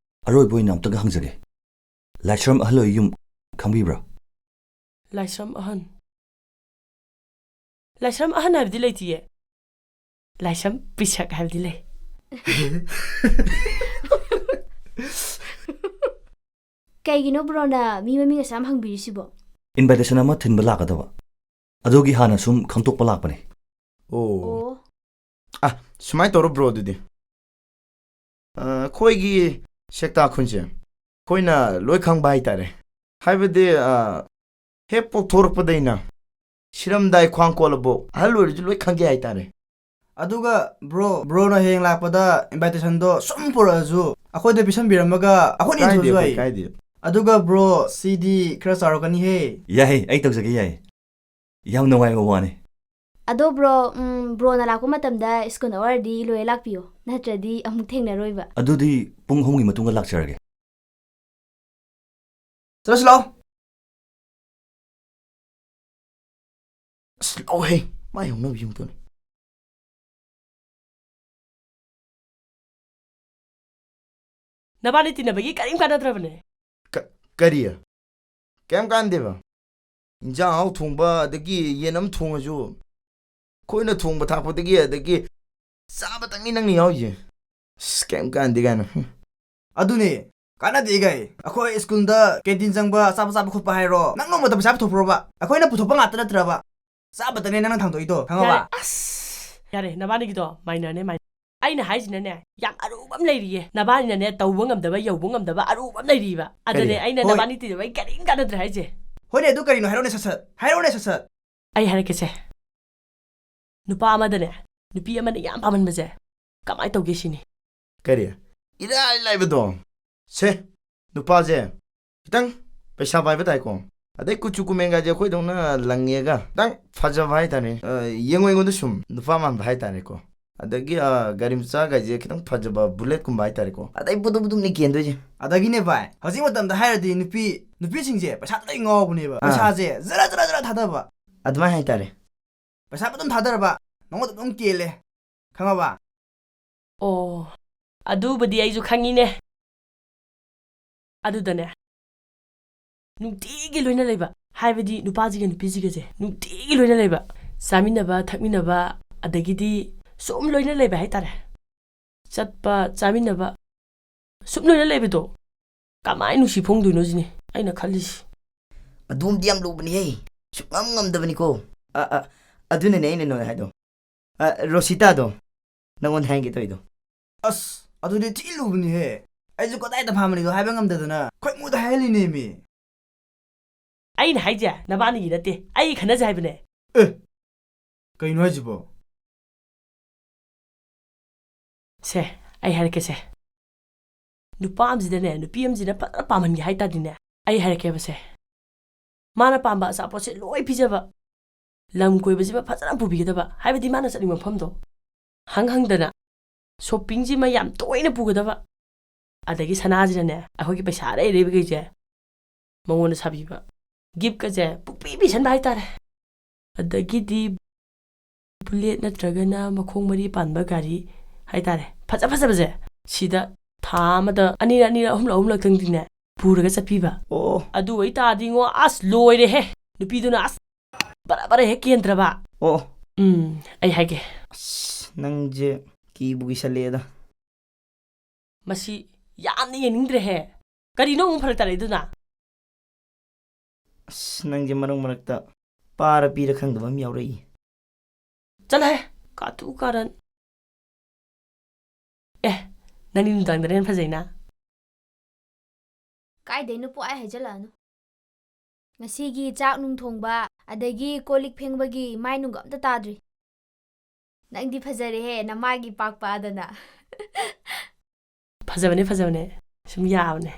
ꯑꯔꯣꯏꯕ ꯑꯣꯏꯅ ꯑꯝꯇꯒ ꯍꯪꯖꯒꯦ꯫ ꯂꯥꯏꯁ꯭ꯔꯝ ꯑꯍꯜ ꯍꯣꯏ ꯌꯨꯝ ꯈꯪꯕꯤꯕ꯭ꯔꯥ? ꯂꯥꯏꯁ꯭ꯔꯝ ꯑꯍꯟ? ꯂꯥꯏꯁ꯭ꯔꯝ ꯑꯍꯟ ꯍꯥꯏꯕꯗꯤ ꯂꯩꯇꯤꯌꯦ꯫ ꯂꯥꯏꯁ꯭ꯔꯝ ꯄꯤꯁꯛ ꯍꯥꯏꯕꯗꯤ ꯂꯩ꯫ ꯀꯩꯒꯤꯅꯣ ꯕ꯭ꯔꯣꯅ ꯃꯤ ꯃꯃꯤꯡ ꯑꯁꯨꯛ ꯌꯥꯝ ꯍꯪꯕꯤꯔꯤꯁꯤꯕꯣ? Invitation ꯑꯃ ꯊꯤꯟꯕ ꯂꯥꯛꯀꯗꯕ꯫ ꯑꯗꯨꯒꯤ ꯍꯥꯟꯅ ꯁꯨꯝ ꯈꯪꯗꯣꯛꯄ ꯂꯥꯛꯄꯅꯦ꯫ ꯑꯣ꯫ ꯑꯣ꯫ ꯑ, ꯁꯨꯃꯥꯏꯅ ꯇꯧꯔꯣ ꯕ꯭ꯔꯣ, ꯑꯗꯨꯗꯤ꯫ ꯑ, ꯑꯩꯈꯣꯏꯒꯤ ꯁꯦꯛꯇꯥ ꯈꯨꯟꯁꯦ ꯑꯩꯈꯣꯏꯅ ꯂꯣꯏ ꯈꯪꯕ ꯍꯥꯏꯇꯥꯔꯦ꯫ ꯍꯥꯏꯕꯗꯤ, ꯑ, ꯍꯦꯛ ꯄꯣꯛꯊꯣꯔꯛꯄꯗꯩꯅ ꯁꯤꯔꯝꯗꯥꯏ ꯈ꯭ꯋꯥꯡ ꯀꯣꯜꯂꯕꯣ ꯑꯍꯜ ꯑꯣꯏꯔꯁꯨ ꯂꯣꯏ ꯈꯪꯒꯦ ꯍꯥꯏꯇꯥꯔꯦ꯫ ꯑꯗꯨꯒ ꯕ꯭ꯔꯣ, ꯕ꯭ꯔꯣꯅ ꯍꯌꯦꯡ ꯂꯥꯛꯄꯗ invitation ꯗꯣ ꯁꯨꯝ ꯄꯨꯔꯛꯑꯁꯨ ꯑꯩꯈꯣꯏꯗ ꯄꯤꯁꯟꯕꯤꯔꯝꯃꯒ ꯑꯩꯈꯣꯏꯅ ꯀꯥꯏꯗꯦ, introduce ꯑꯩꯈꯣꯏ ꯌꯥꯏ꯫ ꯀꯥꯏꯗꯦ꯫ ꯑꯗꯨꯒ ꯕ꯭ꯔꯣ, ꯁꯤꯗꯤ ꯈꯔ ꯆꯥꯎꯔꯛꯀꯅꯤꯍꯦ꯫ ꯌꯥꯏ, ꯑꯩ ꯇꯧꯖꯒꯦ, ꯌꯥꯏ꯫ ꯌꯥꯝ ꯅꯨꯡꯉꯥꯏꯕ ꯋꯥꯅꯤ꯫ ꯑꯗꯣ ꯕ꯭ꯔꯣ, ꯎꯝ, ꯕ꯭ꯔꯣꯅ ꯂꯥꯛꯄ ꯃꯇꯝꯗ school hour ꯗꯤ ꯂꯣꯏꯔ ꯂꯥꯛꯄꯤꯌꯣ, ꯅꯠꯇ꯭ꯔꯗꯤ ꯑꯃꯨꯛ ꯊꯦꯡꯅꯔꯣꯏꯕ꯫ ꯑꯗꯨꯗꯤ ꯄꯨꯡ ꯑꯍꯨꯝꯒꯤ ꯃꯇꯨꯡꯗ ꯂꯥꯛꯆꯔꯒꯦ꯫ ꯆꯠꯂꯁꯤ ꯂꯥꯛꯑꯣ꯫ ꯑꯁ, ꯂꯥꯛꯑꯣꯍꯦ, ꯃꯥꯏ ꯍꯧꯅꯕꯤ ꯑꯃꯨꯛ ꯇꯧꯅꯤ꯫ ꯅꯕꯥꯅꯤ ꯇꯤꯟꯅꯕꯒꯤ ꯀꯔꯤꯝ ꯀꯥꯟꯅꯗ꯭ꯔꯕꯅꯦ꯫ ꯀ-, ꯀꯔꯤ? ꯀꯩꯝ ꯀꯥꯟꯗꯦꯕ꯫ ꯏꯟꯖꯥꯡ ꯑꯍꯥꯎ ꯊꯣꯡꯕ, ꯑꯗꯒꯤ ꯌꯦꯟ ꯑꯃ ꯊꯣꯡꯉꯁꯨ, ꯑꯩꯈꯣꯏꯅ ꯊꯣꯡꯕ ꯊꯥꯛꯄꯗꯒꯤ, ꯑꯗꯒꯤ ꯆꯥꯕꯇꯪꯅꯤ ꯅꯪꯅ ꯌꯥꯎꯔꯤꯁꯦ꯫ ꯑꯁ, ꯀꯩꯝ ꯀꯥꯟꯗꯦ ꯀꯥꯏꯅ꯫ ꯍꯨꯝ꯫ ꯑꯗꯨꯅꯦ, ꯀꯥꯟꯅꯗꯦ ꯀꯩ꯫ ꯑꯩꯈꯣꯏ school ꯗ canteen ꯆꯪꯕ, ꯑꯆꯥꯄꯣꯠ ꯆꯥꯕ ꯈꯣꯠꯄ ꯍꯥꯏꯔꯣ, ꯅꯪ ꯅꯣꯡꯃꯇ ꯄꯩꯁꯥ ꯄꯨꯊꯣꯛꯄ꯭ꯔꯣꯕ? ꯑꯩꯈꯣꯏꯅ ꯄꯨꯊꯣꯛꯄ ꯉꯥꯛꯇ ꯅꯠꯇ꯭ꯔꯕ? ꯆꯥꯕꯇꯅꯦ ꯅꯪꯅ ꯊꯥꯡꯗꯣꯛꯏꯗꯣ, ꯈꯪꯉꯕ? ꯌꯥꯔꯦ, ꯑꯁ! ꯌꯥꯔꯦ, ꯅꯕꯥꯅꯤꯒꯤꯗꯣ minor ꯅꯦ, minor꯫ ꯑꯩꯅ ꯍꯥꯏꯁꯤꯅꯅꯦ, ꯌꯥꯝ ꯑꯔꯨꯕ ꯑꯃ ꯂꯩꯔꯤꯌꯦ꯫ ꯅꯕꯥꯅꯤꯅꯅꯦ, ꯇꯧꯕ ꯉꯝꯗꯕ, ꯌꯧꯕ ꯉꯝꯗꯕ ꯑꯔꯨꯕ ꯑꯃ ꯂꯩꯔꯤꯕ꯫ ꯑꯗꯨꯅꯦ ꯀꯔꯤ? ꯑꯩꯅ ꯍꯣꯏ꯫ ꯅꯕꯥꯅꯤ ꯇꯤꯟꯅꯕꯩ ꯀꯔꯤꯝ ꯀꯥꯟꯅꯗ꯭ꯔꯦ ꯍꯥꯏꯁꯦ꯫ ꯍꯣꯏꯅꯦ, ꯑꯗꯨ ꯀꯔꯤꯅꯣ? ꯍꯥꯏꯔꯛꯑꯣꯅꯦ ꯁꯠ ꯁꯠ꯫ ꯍꯥꯏꯔꯛꯑꯣꯅꯦ ꯁꯠ ꯁꯠ꯫ ꯑꯩ ꯍꯥꯏꯔꯛꯀꯦꯁꯦ꯫ ꯅꯨꯄꯥ ꯑꯃꯗꯅꯦ, ꯅꯨꯄꯤ ꯑꯃꯅ ꯌꯥꯝ ꯄꯥꯝꯃꯟꯕꯁꯦ ꯀꯃꯥꯏꯅ ꯇꯧꯒꯦ ꯁꯤꯅꯤ꯫ ꯀꯔꯤ? ꯏꯔꯥꯏ ꯂꯥꯏꯕꯗꯣ꯫ ꯁꯦ, ꯅꯨꯄꯥꯁꯦ ꯈꯤꯇꯪ ꯄꯩꯁꯥ ꯄꯥꯏꯕ ꯇꯥꯏꯀꯣ꯫ ꯑꯗꯩ ꯀꯨꯆꯨ ꯀꯨꯃꯦꯟꯒꯁꯦ ꯑꯩꯈꯣꯏꯗꯧꯅ ꯂꯪꯉꯦꯒ, ꯈꯤꯇꯪ ꯐꯖꯕ ꯍꯥꯏꯇꯥꯔꯦ꯫ ꯑ, ꯌꯦꯡꯉꯣ ꯑꯩꯉꯣꯟꯗ ꯁꯨꯝ ꯅꯨꯄꯥ ꯃꯥꯟꯕ ꯍꯥꯏꯇꯥꯔꯦꯀꯣ꯫ ꯑꯗꯒꯤ, ꯑ, ꯒꯥꯔꯤ ꯃꯆꯥꯒꯁꯦ ꯈꯤꯇꯪ ꯐꯖꯕ, bullet ꯀꯨꯝꯕ ꯍꯥꯏꯇꯥꯔꯦꯀꯣ꯫ ꯑꯗꯩ ꯕꯨꯗꯨꯛ ꯕꯨꯗꯨꯛꯅꯤ ꯀꯦꯟꯗꯣꯏꯁꯦ꯫ ꯑꯗꯒꯤꯅꯦ ꯚꯥꯏ, ꯍꯧꯖꯤꯛ ꯃꯇꯝꯗ ꯍꯥꯏꯔꯗꯤ ꯅꯨꯄꯤ, ꯅꯨꯄꯤꯁꯤꯡꯁꯦ ꯄꯩꯁꯥꯗ ꯂꯣꯏ ꯉꯥꯎꯕꯅꯦꯕ꯫ ꯑꯥ꯫ ꯄꯩꯁꯥꯁꯦ ꯖꯔ ꯖꯔ ꯖꯔ ꯊꯥꯗꯕ꯫ ꯑꯗꯨꯃꯥꯏꯅ ꯍꯥꯏꯇꯥꯔꯦ꯫ ꯄꯩꯁꯥ ꯑꯗꯨꯝ ꯊꯥꯗꯔꯕ, ꯅꯉꯣꯟꯗ ꯑꯗꯨꯝ ꯀꯦꯜꯂꯦ꯫ ꯈꯪꯉꯕ? ꯑꯣ, ꯑꯗꯨꯕꯨꯗꯤ ꯑꯩꯁꯨ ꯈꯪꯉꯤꯅꯦ꯫ ꯑꯗꯨꯗꯅꯦ, ꯅꯨꯡꯇꯤꯒꯤ ꯂꯣꯏꯅ ꯂꯩꯕ, ꯍꯥꯏꯕꯗꯤ ꯅꯨꯄꯥꯁꯤꯒ ꯅꯨꯄꯤꯁꯤꯒꯁꯦ ꯅꯨꯡꯇꯤꯒꯤ ꯂꯣꯏꯅ ꯂꯩꯕ, ꯆꯥꯃꯤꯟꯅꯕ, ꯊꯛꯃꯤꯟꯅꯕ, ꯑꯗꯒꯤꯗꯤ ꯁꯨꯝ ꯂꯣꯏꯅ ꯂꯩꯕ ꯍꯥꯏꯇꯥꯔꯦ꯫ ꯆꯠꯄ, ꯆꯥꯃꯤꯟꯅꯕ, ꯁꯨꯝ ꯂꯣꯏꯅ ꯂꯩꯕꯗꯣ ꯀꯃꯥꯏꯅ ꯅꯨꯡꯁꯤ ꯐꯣꯡꯗꯣꯏꯅꯣ ꯁꯤꯅꯤ ꯑꯩꯅ ꯈꯜꯂꯤꯁꯤ꯫ ꯑꯗꯨꯝꯗꯤ ꯌꯥꯝ ꯂꯨꯕꯅꯤꯍꯦ꯫ ꯁꯨꯛꯉꯝ ꯉꯝꯗꯕꯅꯤꯀꯣ꯫ ꯑ, ꯑ, ꯑꯗꯨꯅꯅꯦ ꯑꯩꯅ ꯅꯉꯣꯟꯗ ꯍꯥꯏꯗꯣ꯫ ꯑ, ꯔꯣꯁꯤꯇꯥꯗꯣ ꯅꯉꯣꯟꯗ ꯍꯥꯏꯒꯦ ꯇꯧꯔꯤꯗꯣ꯫ ꯑꯁ, ꯑꯗꯨꯗꯤ ꯊꯤ ꯂꯨꯕꯅꯤꯍꯦ꯫ ꯑꯩꯁꯨ ꯀꯗꯥꯏꯗ ꯐꯥꯝꯕꯅꯤꯗꯣ ꯍꯥꯏꯕ ꯉꯝꯗꯗꯅ ꯈꯣꯏ ꯃꯨꯗ ꯍꯥꯏꯍꯜꯂꯤꯅꯦꯃꯤ꯫ ꯑꯩꯅ ꯍꯥꯏꯁꯦ ꯅꯕꯥꯅꯤꯒꯤ ꯅꯠꯇꯦ, ꯑꯩ ꯈꯟꯅꯁꯦ ꯍꯥꯏꯕꯅꯦ꯫ ꯑꯦ, ꯀꯩꯅꯣ ꯍꯥꯏꯁꯤꯕꯣ? ꯁꯦ, ꯑꯩ ꯍꯥꯏꯔꯛꯀꯦꯁꯦ꯫ ꯅꯨꯄꯥ ꯑꯃꯁꯤꯗꯅꯦ, ꯅꯨꯄꯤ ꯑꯃꯁꯤꯅ ꯐꯖꯅ ꯄꯥꯝꯍꯟꯒꯦ ꯍꯥꯏ ꯇꯥꯔꯗꯤꯅꯦ, ꯑꯩ ꯍꯥꯏꯔꯛꯀꯦꯕꯁꯦ꯫ ꯃꯥꯅ ꯄꯥꯝꯕ ꯑꯆꯥꯄꯣꯠꯁꯦ ꯂꯣꯏ ꯄꯤꯖꯕ, ꯂꯝ ꯀꯣꯏꯕꯁꯤꯃ ꯐꯖꯅ ꯄꯨꯕꯤꯒꯗꯕ, ꯍꯥꯏꯕꯗꯤ ꯃꯥꯅ ꯆꯠꯅꯤꯡꯕ ꯃꯐꯝꯗꯣ ꯍꯪ ꯍꯪꯗꯅ, ꯁꯣꯞꯄꯤꯡꯁꯤꯃ ꯌꯥꯝ ꯇꯣꯏꯅ ꯄꯨꯒꯗꯕ, ꯑꯗꯒꯤ ꯁꯅꯥꯁꯤꯅꯅꯦ, ꯑꯩꯈꯣꯏꯒꯤ ꯄꯩꯁꯥ ꯑꯔꯩ ꯑꯔꯩꯕꯈꯩꯁꯦ ꯃꯉꯣꯟꯗ ꯁꯥꯕꯤꯕ, ꯒꯤꯐꯀꯁꯦ ꯄꯨꯡꯄꯤ ꯄꯤꯁꯟꯕ ꯍꯥꯏꯇꯥꯔꯦ꯫ ꯑꯗꯒꯤꯗꯤ ꯕꯨꯂꯦꯠ ꯅꯠꯇ꯭ꯔꯒꯅ ꯃꯈꯣꯡ ꯃꯔꯤ ꯄꯥꯟꯕ ꯒꯥꯔꯤ ꯍꯥꯏꯇꯥꯔꯦ, ꯐꯖ ꯐꯖꯕꯁꯦ, ꯁꯤꯗ ꯊꯥ ꯑꯃꯗ ꯑꯅꯤꯔꯛ, ꯑꯅꯤꯔꯛ, ꯑꯍꯨꯝꯂꯛ, ꯑꯍꯨꯝꯂꯛꯇꯪꯗꯤꯅꯦ ꯄꯨꯔꯒ ꯆꯠꯄꯤꯕ꯫ ꯑꯣ꯫ ꯑꯗꯨ ꯑꯣꯏꯇꯥꯔꯗꯤꯉꯣ, ꯑꯁ, ꯂꯣꯏꯔꯦꯍꯦ, ꯅꯨꯄꯤꯗꯨꯅ ꯑꯁ ꯕꯔꯥ ꯕꯔꯥ ꯍꯦꯛ ꯀꯦꯟꯗ꯭ꯔꯕ꯫ ꯑꯣ꯫ ꯎꯝ, ꯑꯩ ꯍꯥꯏꯒꯦ꯫ ꯑꯁ, ꯅꯪꯁꯦ ꯀꯤꯕꯨ ꯀꯤꯁꯜꯂꯛꯑꯦꯗ꯫ ꯃꯁꯤ ꯌꯥꯝꯅ ꯌꯦꯡꯅꯤꯡꯗ꯭ꯔꯦꯍꯦ꯫ ꯀꯔꯤꯅꯣ ꯑꯃꯨꯛ ꯐꯔꯛ ꯇꯥꯔꯛꯏꯗꯨꯅ? ꯑꯁ, ꯅꯪꯁꯦ ꯃꯔꯛ ꯃꯔꯛꯇ ꯄꯥꯔ ꯄꯤꯔ ꯈꯪꯗꯕ ꯑꯃ ꯌꯥꯎꯔꯛꯏ꯫ ꯆꯠꯂꯍꯦ, ꯀꯥꯇꯨ ꯀꯥꯔꯟ꯫ ꯑꯦ, ꯅꯪꯗꯤ ꯅꯨꯡꯗꯥꯡꯗꯅ ꯍꯦꯟꯅ ꯐꯖꯩꯅ꯫ ꯀꯥꯏꯗꯩꯅꯣ ꯄꯨꯡꯍꯥꯏ ꯍꯥꯏꯖꯜꯂꯛꯑꯅꯨ꯫ ꯉꯁꯤꯒꯤ ꯆꯥꯛ ꯅꯨꯡ ꯊꯣꯡꯕ, ꯑꯗꯒꯤ ꯀꯣꯜ ꯂꯤꯛ ꯐꯦꯡꯕꯒꯤ ꯃꯥꯏ ꯅꯨꯡꯒ ꯑꯝꯇ ꯇꯥꯗ꯭ꯔꯤ꯫ ꯅꯪꯗꯤ ꯐꯖꯔꯦꯍꯦ, ꯅꯃꯥꯏꯒꯤ ꯄꯥꯛꯄ ꯑꯗꯨꯅ꯫ ꯐꯖꯕꯅꯦ, ꯐꯖꯕꯅꯦ꯫ ꯁꯨꯝ ꯌꯥꯕꯅꯦ꯫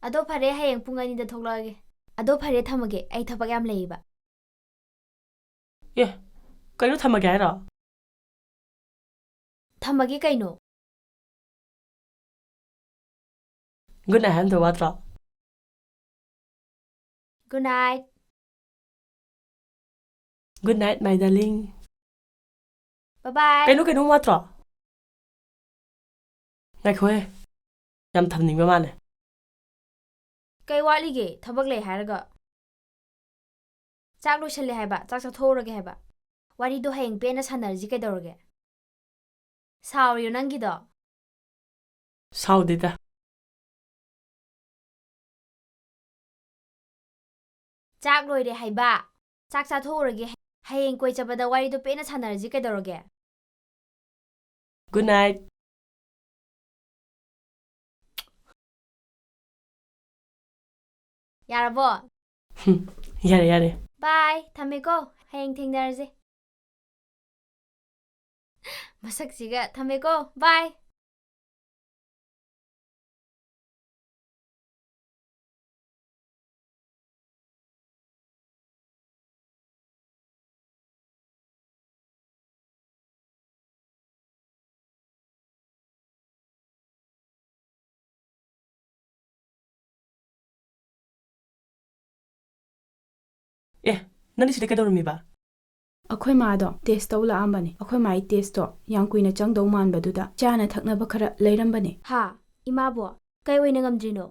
ꯑꯗꯣ ꯐꯔꯦ, ꯍꯌꯦꯡ ꯄꯨꯡ ꯑꯅꯤꯗ ꯊꯣꯛꯂꯛꯑꯒꯦ꯫ ꯑꯗꯣ ꯐꯔꯦ, ꯊꯝꯃꯒꯦ, ꯑꯩ ꯊꯕꯛ ꯌꯥꯝ ꯂꯩꯌꯦꯕ꯫ ꯑꯦ, ꯀꯩꯅꯣ ꯊꯝꯃꯒꯦ ꯍꯥꯏꯔꯣ? ꯊꯝꯃꯒꯦ ꯀꯩꯅꯣ? Good night ꯍꯥꯏꯔꯝꯗꯧ ꯋꯥꯠꯇ꯭ꯔꯣ? Good night. Good night, my darling. Bye bye. ꯀꯩꯅꯣ, ꯀꯩꯅꯣꯝ ꯋꯥꯠꯇ꯭ꯔꯣ? ꯉꯥꯏꯈꯣꯍꯦ, ꯌꯥꯝ ꯊꯝꯅꯤꯡꯕ ꯃꯥꯜꯂꯦ꯫ ꯀꯩ ꯋꯥꯠꯂꯤꯒꯦ? ꯊꯕꯛ ꯂꯩ ꯍꯥꯏꯔꯒ꯫ ꯆꯥꯛ ꯂꯣꯏꯁꯜꯂꯦ ꯍꯥꯏꯕ, ꯆꯥꯛ ꯆꯥꯊꯣꯛꯎꯔꯒꯦ ꯍꯥꯏꯕ꯫ ꯋꯥꯔꯤꯗꯣ ꯍꯌꯦꯡ ꯄꯦꯟꯅ ꯁꯥꯟꯅꯔꯁꯤ ꯀꯩꯗꯧꯔꯒꯦ? ꯁꯥꯎꯔꯤꯔꯣ ꯅꯪꯒꯤꯗꯣ? ꯁꯥꯎꯗꯦꯗ꯫ ꯆꯥꯛ ꯂꯣꯏꯔꯦ ꯍꯥꯏꯕ꯫ ꯆꯥꯛ ꯆꯥꯊꯣꯛꯎꯔꯒꯦ꯫ ꯍꯌꯦꯡ ꯀꯣꯏ ꯆꯠꯄꯗ ꯋꯥꯔꯤꯗꯣ ꯄꯦꯟꯅ ꯁꯥꯟꯅꯔꯁꯤ ꯀꯩꯗꯧꯔꯒꯦ? Good night. ꯌꯥꯔꯕꯣ? ꯍꯨꯝ, ꯌꯥꯔꯦ, ꯌꯥꯔꯦ꯫ Bye, ꯊꯝꯃꯦꯀꯣ꯫ ꯍꯌꯦꯡ ꯊꯦꯡꯅꯔꯁꯦ꯫ ꯃꯁꯛꯁꯤꯒ ꯊꯝꯃꯦꯀꯣ꯫ Bye. ꯑꯦ, ꯅꯪꯗꯤ ꯁꯤꯗ ꯀꯩꯗꯧꯔꯝꯃꯤꯕ? ꯑꯩꯈꯣꯏ ꯃꯥꯗꯣ test ꯇꯧ ꯂꯥꯛꯑꯝꯕꯅꯤ꯫ ꯑꯩꯈꯣꯏ ꯃꯥꯒꯤ test ꯇꯣ ꯌꯥꯝ ꯀꯨꯏꯅ ꯆꯪꯗꯧ ꯃꯥꯟꯕꯗꯨꯗ ꯆꯥꯅ ꯊꯛꯅꯕ ꯈꯔ ꯂꯩꯔꯝꯕꯅꯤ꯫ ꯍꯥ? ꯏꯃꯥꯕꯣ? ꯀꯩ ꯑꯣꯏꯅ ꯉꯝꯗ꯭ꯔꯤꯅꯣ?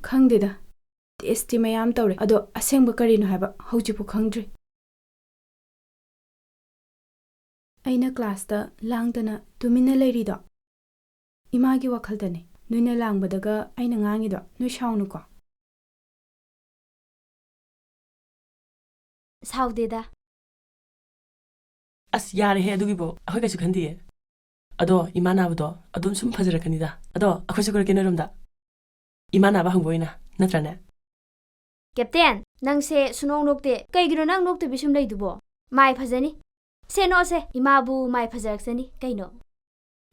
ꯈꯪꯗꯦꯗ꯫ Test ꯇꯤ ꯃꯌꯥꯝ ꯇꯧꯔꯦ꯫ ꯑꯗꯣ ꯑꯁꯦꯡꯕ ꯀꯔꯤꯅꯣ ꯍꯥꯏꯕ ꯍꯧꯖꯤꯛꯄꯨ ꯈꯪꯗ꯭ꯔꯤ꯫ ꯑꯩꯅ class ꯇ ꯂꯥꯡꯗꯅ ꯇꯨꯃꯤꯟꯅ ꯂꯩꯔꯤꯗꯣ ꯏꯃꯥꯒꯤ ꯋꯥꯈꯜꯗꯅꯦ꯫ ꯅꯣꯏꯅ ꯂꯥꯡꯕꯗꯒ ꯑꯩꯅ ꯉꯥꯡꯉꯤꯗꯣ ꯅꯣꯏ ꯁꯥꯎꯅꯨꯀꯣ꯫ ꯁꯥꯎꯗꯦꯗ꯫ ꯑꯁ, ꯌꯥꯔꯦꯍꯦ ꯑꯗꯨꯒꯤꯕꯨ, ꯑꯩꯈꯣꯏ ꯀꯩꯁꯨ ꯈꯟꯗꯤꯌꯦ꯫ ꯑꯗꯣ ꯏꯃꯥ ꯅꯥꯕꯗꯣ ꯑꯗꯨꯝ ꯁꯨꯝ ꯐꯖꯔꯛꯀꯅꯤꯗ꯫ ꯑꯗꯣ ꯑꯩꯈꯣꯏꯁꯨ ꯀꯣꯏꯔꯛꯀꯦ ꯅꯣꯏꯔꯣꯝꯗ꯫ ꯏꯃꯥ ꯅꯥꯕ ꯍꯪꯕ ꯑꯣꯏꯅ, ꯅꯠꯇ꯭ꯔꯅꯦ? Captain, ꯅꯪꯁꯦ ꯁꯨꯅꯣꯛ ꯅꯣꯛꯇꯦ꯫ ꯀꯩꯒꯤꯅꯣ ꯅꯪ ꯅꯣꯛꯇꯕꯤ ꯁꯨꯝ ꯂꯩꯗꯨꯕꯣ? ꯃꯥꯏ ꯐꯖꯅꯤ꯫ ꯁꯦ, ꯅꯣꯛꯑꯁꯦ꯫ ꯏꯃꯥꯕꯨ ꯃꯥꯏ ꯐꯖꯔꯛꯆꯅꯤ ꯀꯩꯅꯣ꯫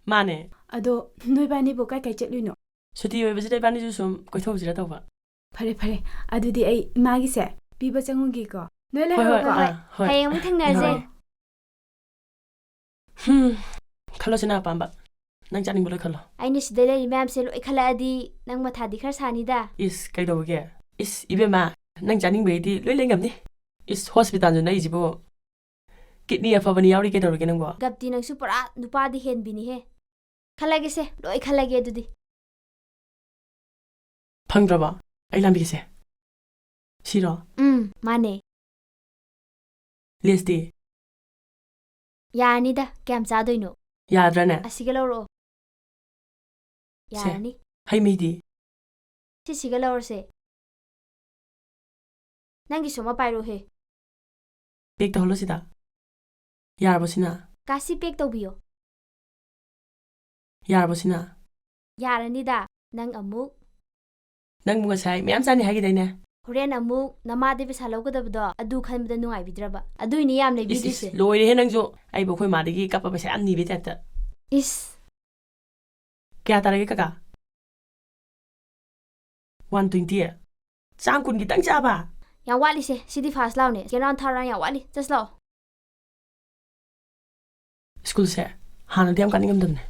ꯃꯥꯅꯦ꯫ ꯑꯗꯣ ꯅꯣꯏꯕꯥꯅꯤꯕꯨ ꯀꯥꯏ ꯀꯥꯏ ꯆꯠꯂꯨꯏꯅꯣ? ꯁꯨꯇꯤ ꯑꯣꯏꯕꯁꯤꯗ ꯏꯕꯥꯅꯤꯁꯨ ꯁꯨꯝ ꯀꯣꯏꯊꯣꯛꯎꯁꯤꯔ ꯇꯧꯕ꯫ ꯐꯔꯦ, ꯐꯔꯦ꯫ ꯑꯗꯨꯗꯤ ꯑꯩ ꯏꯃꯥꯒꯤꯁꯦ ꯄꯤꯕ ꯆꯪꯉꯨꯒꯦꯀꯣ꯫ ꯅꯣꯏ ꯍꯣꯏ, ꯍꯣꯏ, ꯂꯩꯍꯧꯔꯣꯀꯣ꯫ ꯑꯥ, ꯍꯣꯏ꯫ ꯍꯌꯦꯡ ꯑꯃꯨꯛ ꯊꯦꯡꯅꯔꯁꯦ꯫ ꯍꯣꯏ꯫ ꯍꯨꯝ, ꯈꯜꯂꯣꯁꯦ ꯅꯪ ꯑꯄꯥꯝꯕ꯫ ꯅꯪ ꯆꯥꯅꯤꯡꯕ ꯂꯣꯏ ꯈꯜꯂꯣ꯫ ꯑꯩꯅ ꯁꯤꯗ ꯂꯩꯔꯤ ꯃꯌꯥꯝꯁꯦ ꯂꯣꯏ ꯈꯜꯂꯛꯑꯗꯤ ꯅꯪ ꯃꯊꯥꯗꯤ ꯈꯔ ꯁꯥꯅꯤꯗ꯫ ꯏꯁ, ꯀꯩꯗꯧꯕꯒꯦ? ꯏꯁ, ꯏꯕꯦꯝꯃ, ꯅꯪ ꯆꯥꯅꯤꯡꯕꯩꯗꯤ ꯂꯣꯏ ꯂꯩ ꯉꯝꯅꯤ꯫ ꯏꯁ, hospital ꯁꯨ ꯅꯛꯏꯁꯤꯕꯨ꯫ Kidney ꯑꯐꯕꯅꯤ ꯌꯥꯎꯔꯤ ꯀꯩꯗꯧꯔꯒꯦ ꯅꯪꯕꯣ? ꯒꯞꯇꯤ, ꯅꯪꯁꯨ ꯄꯨꯔꯥ ꯅꯨꯄꯥꯗꯤ ꯍꯦꯟꯕꯤꯅꯤꯍꯦ꯫ ꯈꯜꯂꯒꯦꯁꯦ, ꯂꯣꯏ ꯈꯜꯂꯒꯦ ꯑꯗꯨꯗꯤ꯫ ꯐꯪꯗ꯭ꯔꯕꯣ? ꯑꯩ ꯂꯥꯟꯕꯤꯒꯦꯁꯦ꯫ ꯁꯤꯔꯣ? ꯎꯝ, ꯃꯥꯅꯦ꯫ Lays T? ꯌꯥꯔꯅꯤꯗ, ꯀꯌꯥꯝ ꯆꯥꯗꯣꯏꯅꯣ? ꯌꯥꯗ꯭ꯔꯅꯦ? ꯑꯁꯤꯒ ꯂꯧꯔꯛꯑꯣ꯫ ꯁꯦ, ꯌꯥꯔꯅꯤ꯫ ꯍꯩ ꯃꯍꯤꯗꯤ? ꯁꯤꯁꯤꯒ ꯂꯧꯔꯁꯦ꯫ ꯅꯪꯒꯤꯁꯨ ꯑꯃ ꯄꯥꯏꯔꯛꯎꯍꯦ꯫ ꯄꯦꯛ ꯇꯧꯍꯜꯂꯣ ꯁꯤꯗ꯫ ꯌꯥꯔꯕꯣ ꯁꯤꯅ? ꯀꯥꯁꯤ, ꯄꯦꯛ ꯇꯧꯕꯤꯌꯣ꯫ ꯌꯥꯔꯕꯣ ꯁꯤꯅ? ꯌꯥꯔꯅꯤꯗ, ꯅꯪ ꯑꯃꯨꯛ꯫ ꯅꯪꯕꯨ ꯉꯁꯥꯏ ꯃꯌꯥꯝ ꯆꯥꯅꯤ ꯍꯥꯏꯈꯤꯗꯥꯏꯅꯦ? ꯍꯣꯔꯦꯟ ꯑꯃꯨꯛ ꯅꯃꯥꯗꯩ ꯄꯩꯁꯥ ꯂꯧꯒꯗꯕꯗꯣ ꯑꯗꯨ ꯈꯟꯕꯗ ꯅꯨꯡꯉꯥꯏꯕꯤꯗ꯭ꯔꯕ? ꯑꯗꯨꯏꯅꯦ ꯌꯥꯝ ꯏꯁ, ꯏꯁ, ꯂꯩꯕꯤꯗ꯭ꯔꯤꯁꯦ꯫ ꯂꯣꯏꯔꯦꯍꯦ ꯅꯪꯁꯨ꯫ ꯑꯩꯕꯨ ꯑꯩꯈꯣꯏ ꯃꯥꯗꯒꯤ ꯀꯞꯄ ꯄꯩꯁꯥ ꯌꯥꯝ ꯅꯤꯕꯩ ꯇꯥꯏꯞꯇ꯫ ꯏꯁ꯫ ꯀꯌꯥ ꯇꯥꯔꯒꯦ ꯀꯀꯥ? One twenty? ꯆꯥꯝ ꯀꯨꯟ ꯈꯤꯇꯪ ꯆꯥꯕ? ꯌꯥꯝ ꯋꯥꯠꯂꯤꯁꯦ꯫ ꯁꯤꯗꯤ ꯐꯥꯁ ꯂꯥꯎꯅꯦ꯫ ꯁꯦꯀꯦꯟ ꯔꯥꯎꯟ, ꯊꯥꯔꯠ ꯔꯥꯎꯟ ꯌꯥꯝ ꯋꯥꯠꯂꯤ꯫ ꯆꯠꯁꯤ ꯂꯥꯛꯑꯣ꯫ ꯁ꯭ꯀꯨꯜꯁꯦ ꯍꯥꯟꯅꯗꯤ ꯌꯥꯝ ꯀꯥꯅꯤꯡꯉꯝꯗꯕꯅꯦ꯫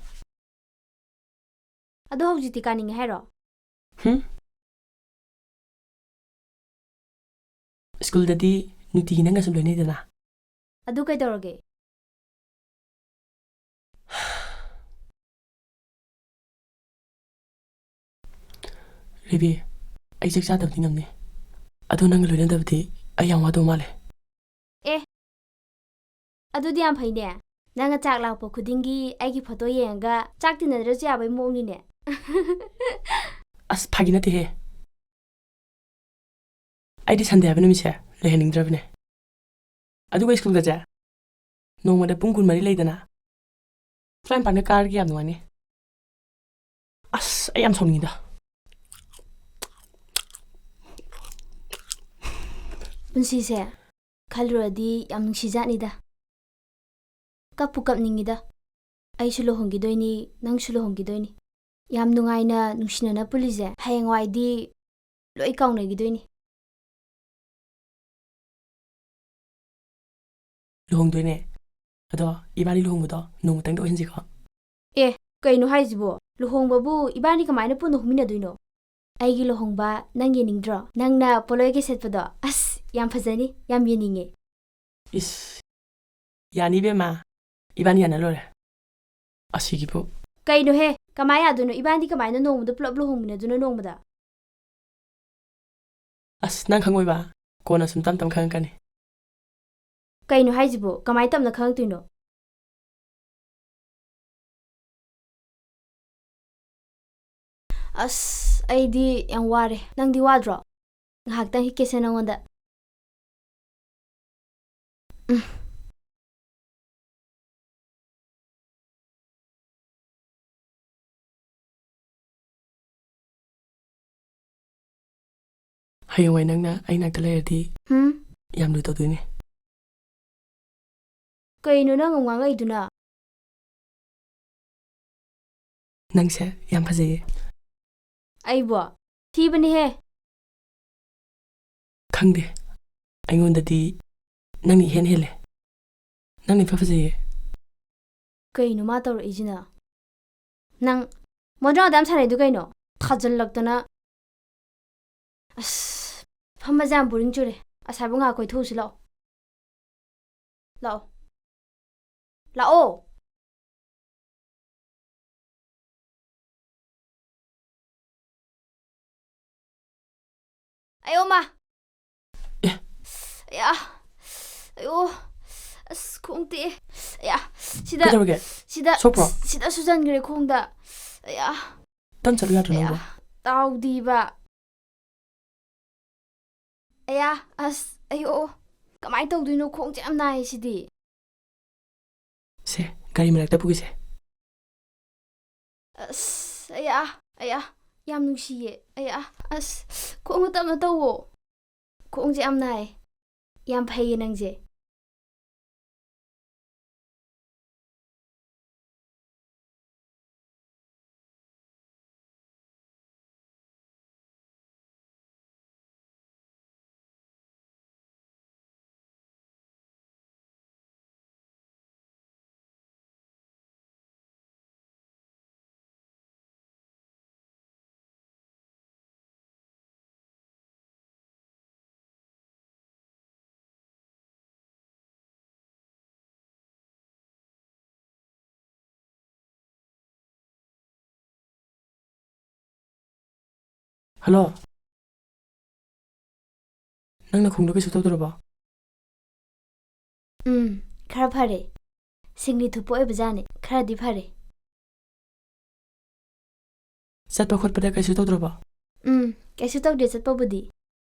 ꯑꯗꯣ ꯍꯧꯖꯤꯛꯇꯤ ꯀꯥꯅꯤꯡꯉꯦ ꯍꯥꯏꯔꯣ? ꯍꯨꯝ? ꯁ꯭ꯀꯨꯜꯗꯗꯤ ꯅꯨꯡꯇꯤꯒꯤ ꯅꯪꯒ ꯁꯨꯝ ꯂꯣꯏꯅꯩꯗꯅ꯫ ꯑꯗꯨ ꯀꯩꯗꯧꯔꯒꯦ? ꯔꯦꯕꯤ, ꯑꯩ ꯆꯥꯛ ꯆꯥꯗꯕꯗꯤ ꯉꯝꯅꯤ, ꯑꯗꯣ ꯅꯪꯒ ꯂꯣꯏꯅꯗꯕꯗꯤ ꯑꯩ ꯌꯥꯝ ꯋꯥꯗꯧ ꯃꯥꯜꯂꯦ꯫ ꯑꯦ, ꯑꯗꯨꯗꯤ ꯌꯥꯝ ꯐꯩꯅꯦ꯫ ꯅꯪꯅ ꯆꯥꯛ ꯂꯥꯛꯄ ꯈꯨꯗꯤꯡꯒꯤ ꯑꯩꯒꯤ ꯐꯣꯇꯣ ꯌꯦꯡꯉꯒ ꯆꯥꯛ ꯇꯤꯟꯅꯗ꯭ꯔꯁꯨ ꯌꯥꯕꯩ ꯃꯑꯣꯡꯅꯤꯅꯦ꯫ ꯑꯁ, ꯐꯥꯒꯤ ꯅꯠꯇꯦꯍꯦ꯫ ꯑꯩꯗꯤ ꯁꯟꯗꯦ ꯍꯥꯏꯕ ꯅꯨꯃꯤꯠꯁꯦ ꯂꯩꯍꯟꯅꯤꯡꯗ꯭ꯔꯕꯅꯦ꯫ ꯑꯗꯨꯒ ꯁ꯭ꯀꯨꯜꯒꯁꯦ ꯅꯣꯡꯃꯗ ꯄꯨꯡ ꯀꯨꯟꯃꯔꯤ ꯂꯩꯗꯅ, ꯇꯔꯥꯅꯤꯄꯥꯟꯒ ꯀꯥꯔꯗꯤ ꯌꯥꯝ ꯅꯨꯡꯉꯥꯏꯅꯤ꯫ ꯑꯁ, ꯑꯩ ꯌꯥꯝ ꯁꯥꯎꯅꯤꯡꯉꯤꯗ꯫ ꯄꯨꯟꯁꯤꯁꯦ ꯈꯜꯂꯨꯔꯗꯤ ꯌꯥꯝ ꯅꯨꯡꯁꯤꯖꯥꯠꯅꯤꯗ꯫ ꯀꯞꯄꯨ ꯀꯞꯅꯤꯡꯉꯤꯗ꯫ ꯑꯩꯁꯨ ꯂꯨꯍꯣꯡꯈꯤꯗꯣꯏꯅꯤ, ꯅꯪꯁꯨ ꯂꯨꯍꯣꯡꯈꯤꯗꯣꯏꯅꯤ꯫ ꯌꯥꯝ ꯅꯨꯡꯉꯥꯏꯅ ꯅꯨꯡꯁꯤꯅꯅ ꯄꯨꯜꯂꯤꯁꯦ ꯍꯌꯦꯡꯋꯥꯏꯗꯤ ꯂꯣꯏ ꯀꯥꯎꯅꯈꯤꯗꯣꯏꯅꯤ꯫ ꯂꯨꯍꯣꯡꯗꯣꯏꯅꯦ꯫ ꯑꯗꯣ ꯏꯕꯥꯅꯤ ꯂꯨꯍꯣꯡꯕꯗꯣ ꯅꯣꯡꯃꯇꯪꯗ ꯑꯣꯏꯍꯟꯁꯤꯀꯣ꯫ ꯑꯦ, ꯀꯩꯅꯣ ꯍꯥꯏꯁꯤꯕꯣ? ꯂꯨꯍꯣꯡꯕꯕꯨ ꯏꯕꯥꯅꯤ ꯀꯃꯥꯏꯅ ꯄꯨꯟꯅ ꯍꯧꯃꯤꯟꯅꯗꯣꯏꯅꯣ? ꯑꯩꯒꯤ ꯂꯨꯍꯣꯡꯕ ꯅꯪ ꯌꯦꯡꯅꯤꯡꯗ꯭ꯔꯣ? ꯅꯪꯅ ꯄꯣꯠꯂꯣꯏꯒ ꯁꯦꯠꯄꯗꯣ? ꯑꯁ, ꯌꯥꯝ ꯐꯖꯅꯤ, ꯌꯥꯝ ꯌꯦꯡꯅꯤꯡꯉꯦ꯫ ꯏꯁ, ꯌꯥꯅꯤ ꯏꯕꯦꯝꯃ, ꯏꯕꯥꯅꯤ ꯌꯥꯅ ꯂꯣꯏꯔꯦ꯫ ꯑꯁꯤꯒꯤꯕꯨ꯫ ꯀꯩꯅꯣꯍꯦ, ꯀꯃꯥꯏ ꯌꯥꯗꯣꯏꯅꯣ? ꯏꯕꯥꯅꯤꯗꯤ ꯀꯃꯥꯏꯅ ꯅꯣꯡꯃꯗ ꯄꯨꯂꯞ ꯂꯨꯍꯣꯡꯃꯤꯟꯅꯗꯣꯏꯅꯣ ꯅꯣꯡꯃꯗ? ꯑꯁ, ꯅꯪ ꯈꯪꯉꯣꯏꯕ, ꯀꯣꯟꯅ ꯁꯨꯝ ꯇꯞ ꯇꯞ ꯈꯪꯉꯛꯀꯅꯤ꯫ ꯀꯩꯅꯣ ꯍꯥꯏꯁꯤꯕꯣ? ꯀꯃꯥꯏ ꯇꯞꯅ ꯈꯪꯉꯛꯇꯣꯏꯅꯣ? ꯑꯁ, ꯑꯩꯗꯤ ꯌꯥꯝ ꯋꯥꯔꯦ꯫ ꯅꯪꯗꯤ ꯋꯥꯗ꯭ꯔꯣ? ꯉꯥꯏꯍꯥꯛꯇꯪ ꯍꯤꯞꯀꯦꯁꯦ ꯅꯉꯣꯟꯗ꯫ ꯎꯝ꯫ ꯍꯌꯦꯡꯋꯥꯏ ꯅꯪꯅ ꯑꯩ ꯅꯥꯛꯇ ꯂꯩꯔꯗꯤ ꯍꯨꯝ? ꯌꯥꯝ ꯂꯨ ꯇꯧꯗꯣꯏꯅꯦ꯫ ꯀꯩꯅꯣ ꯅꯪ ꯑꯃꯨꯛ ꯉꯥꯡꯉꯛꯏꯗꯨꯅ? ꯅꯪꯁꯦ ꯌꯥꯝ ꯐꯖꯩꯌꯦ꯫ ꯑꯩꯕꯣ? ꯊꯤꯕꯅꯤꯍꯦ꯫ ꯈꯪꯗꯦ꯫ ꯑꯩꯉꯣꯟꯗꯗꯤ ꯅꯪꯅ ꯏꯍꯦꯟ ꯍꯦꯜꯂꯦ꯫ ꯅꯪꯅ ꯏꯐ ꯐꯖꯩꯌꯦ꯫ ꯀꯩꯅꯣ ꯃꯥ ꯇꯧꯔꯛꯏꯁꯤꯅ? ꯅꯪ ꯃꯣꯟꯖꯥꯡ ꯑꯗꯥ ꯌꯥꯝ ꯁꯥꯟꯅꯩꯗꯨ ꯀꯩꯅꯣ? ꯊꯥꯖꯤꯜꯂꯛꯇꯅ꯫ ꯑꯁ, ꯐꯝꯕꯁꯦ ꯌꯥꯝ ꯕꯣꯔꯤꯡ ꯆꯨꯔꯦ꯫ ꯑꯁꯥꯏꯕꯧ ꯉꯥꯏꯍꯥꯛ ꯀꯣꯏꯊꯣꯛꯎꯁꯤ ꯂꯥꯛꯑꯣ꯫ ꯂꯥꯛꯑꯣ꯫ ꯂꯥꯛꯑꯣ꯫ ꯑꯌꯣ ꯃꯥ꯫ ꯑꯦ꯫ ꯑꯌꯥ꯫ ꯑꯌꯣ꯫ ꯑꯁ, ꯈꯣꯡ ꯇꯦꯛꯑꯦ꯫ ꯑꯌꯥ꯫ ꯁꯤꯗ, ꯀꯩꯗꯧꯔꯒꯦ? ꯁꯤꯗ, ꯁꯣꯛꯄ꯭ꯔꯣ? ꯁꯤꯗ ꯁꯨꯖꯟꯈ꯭ꯔꯦ ꯈꯣꯡꯗ꯫ ꯑꯌꯥ꯫ ꯇꯞ ꯆꯠꯂꯨ ꯌꯥꯗ꯭ꯔꯣ ꯑꯌꯥ꯫ ꯅꯪꯕꯣ? ꯇꯥꯎꯗꯤꯕ꯫ ꯑꯌꯥ, ꯑꯁ, ꯑꯌꯣ, ꯀꯃꯥꯏꯅ ꯇꯧꯗꯣꯏꯅꯣ? ꯈꯣꯡꯁꯦ ꯌꯥꯝ ꯅꯥꯏꯌꯦ ꯁꯤꯗꯤ꯫ ꯁꯦ, ꯒꯥꯔꯤ ꯃꯔꯛꯇ ꯄꯨꯒꯦꯁꯦ꯫ ꯑꯁ, ꯑꯌꯥ, ꯑꯌꯥ, ꯌꯥꯝ ꯅꯨꯡꯁꯤꯌꯦ꯫ ꯑꯌꯥ, ꯑꯁ, ꯈꯣꯡ ꯇꯞꯅ ꯇꯧꯋꯣ꯫ ꯈꯣꯡꯁꯦ ꯌꯥꯝ ꯅꯥꯏ꯫ ꯌꯥꯝ ꯐꯩꯌꯦ ꯅꯪꯁꯦ꯫ ꯍꯜꯂꯣ꯫ ꯅꯪ ꯅꯈꯣꯡꯗꯣ ꯀꯩꯁꯨ ꯇꯧꯗ꯭ꯔꯕꯣ? ꯎꯝ, ꯈꯔ ꯐꯔꯦ꯫ ꯁꯤꯡꯂꯤ ꯊꯨꯞꯄ ꯑꯣꯏꯕꯖꯥꯠꯅꯤ, ꯈꯔꯗꯤ ꯐꯔꯦ꯫ ꯆꯠꯄ ꯈꯣꯠꯄꯗ ꯀꯩꯁꯨ ꯇꯧꯗ꯭ꯔꯕꯣ? ꯎꯝ, ꯀꯩꯁꯨ ꯇꯧꯗꯦ ꯆꯠꯄꯕꯨꯗꯤ꯫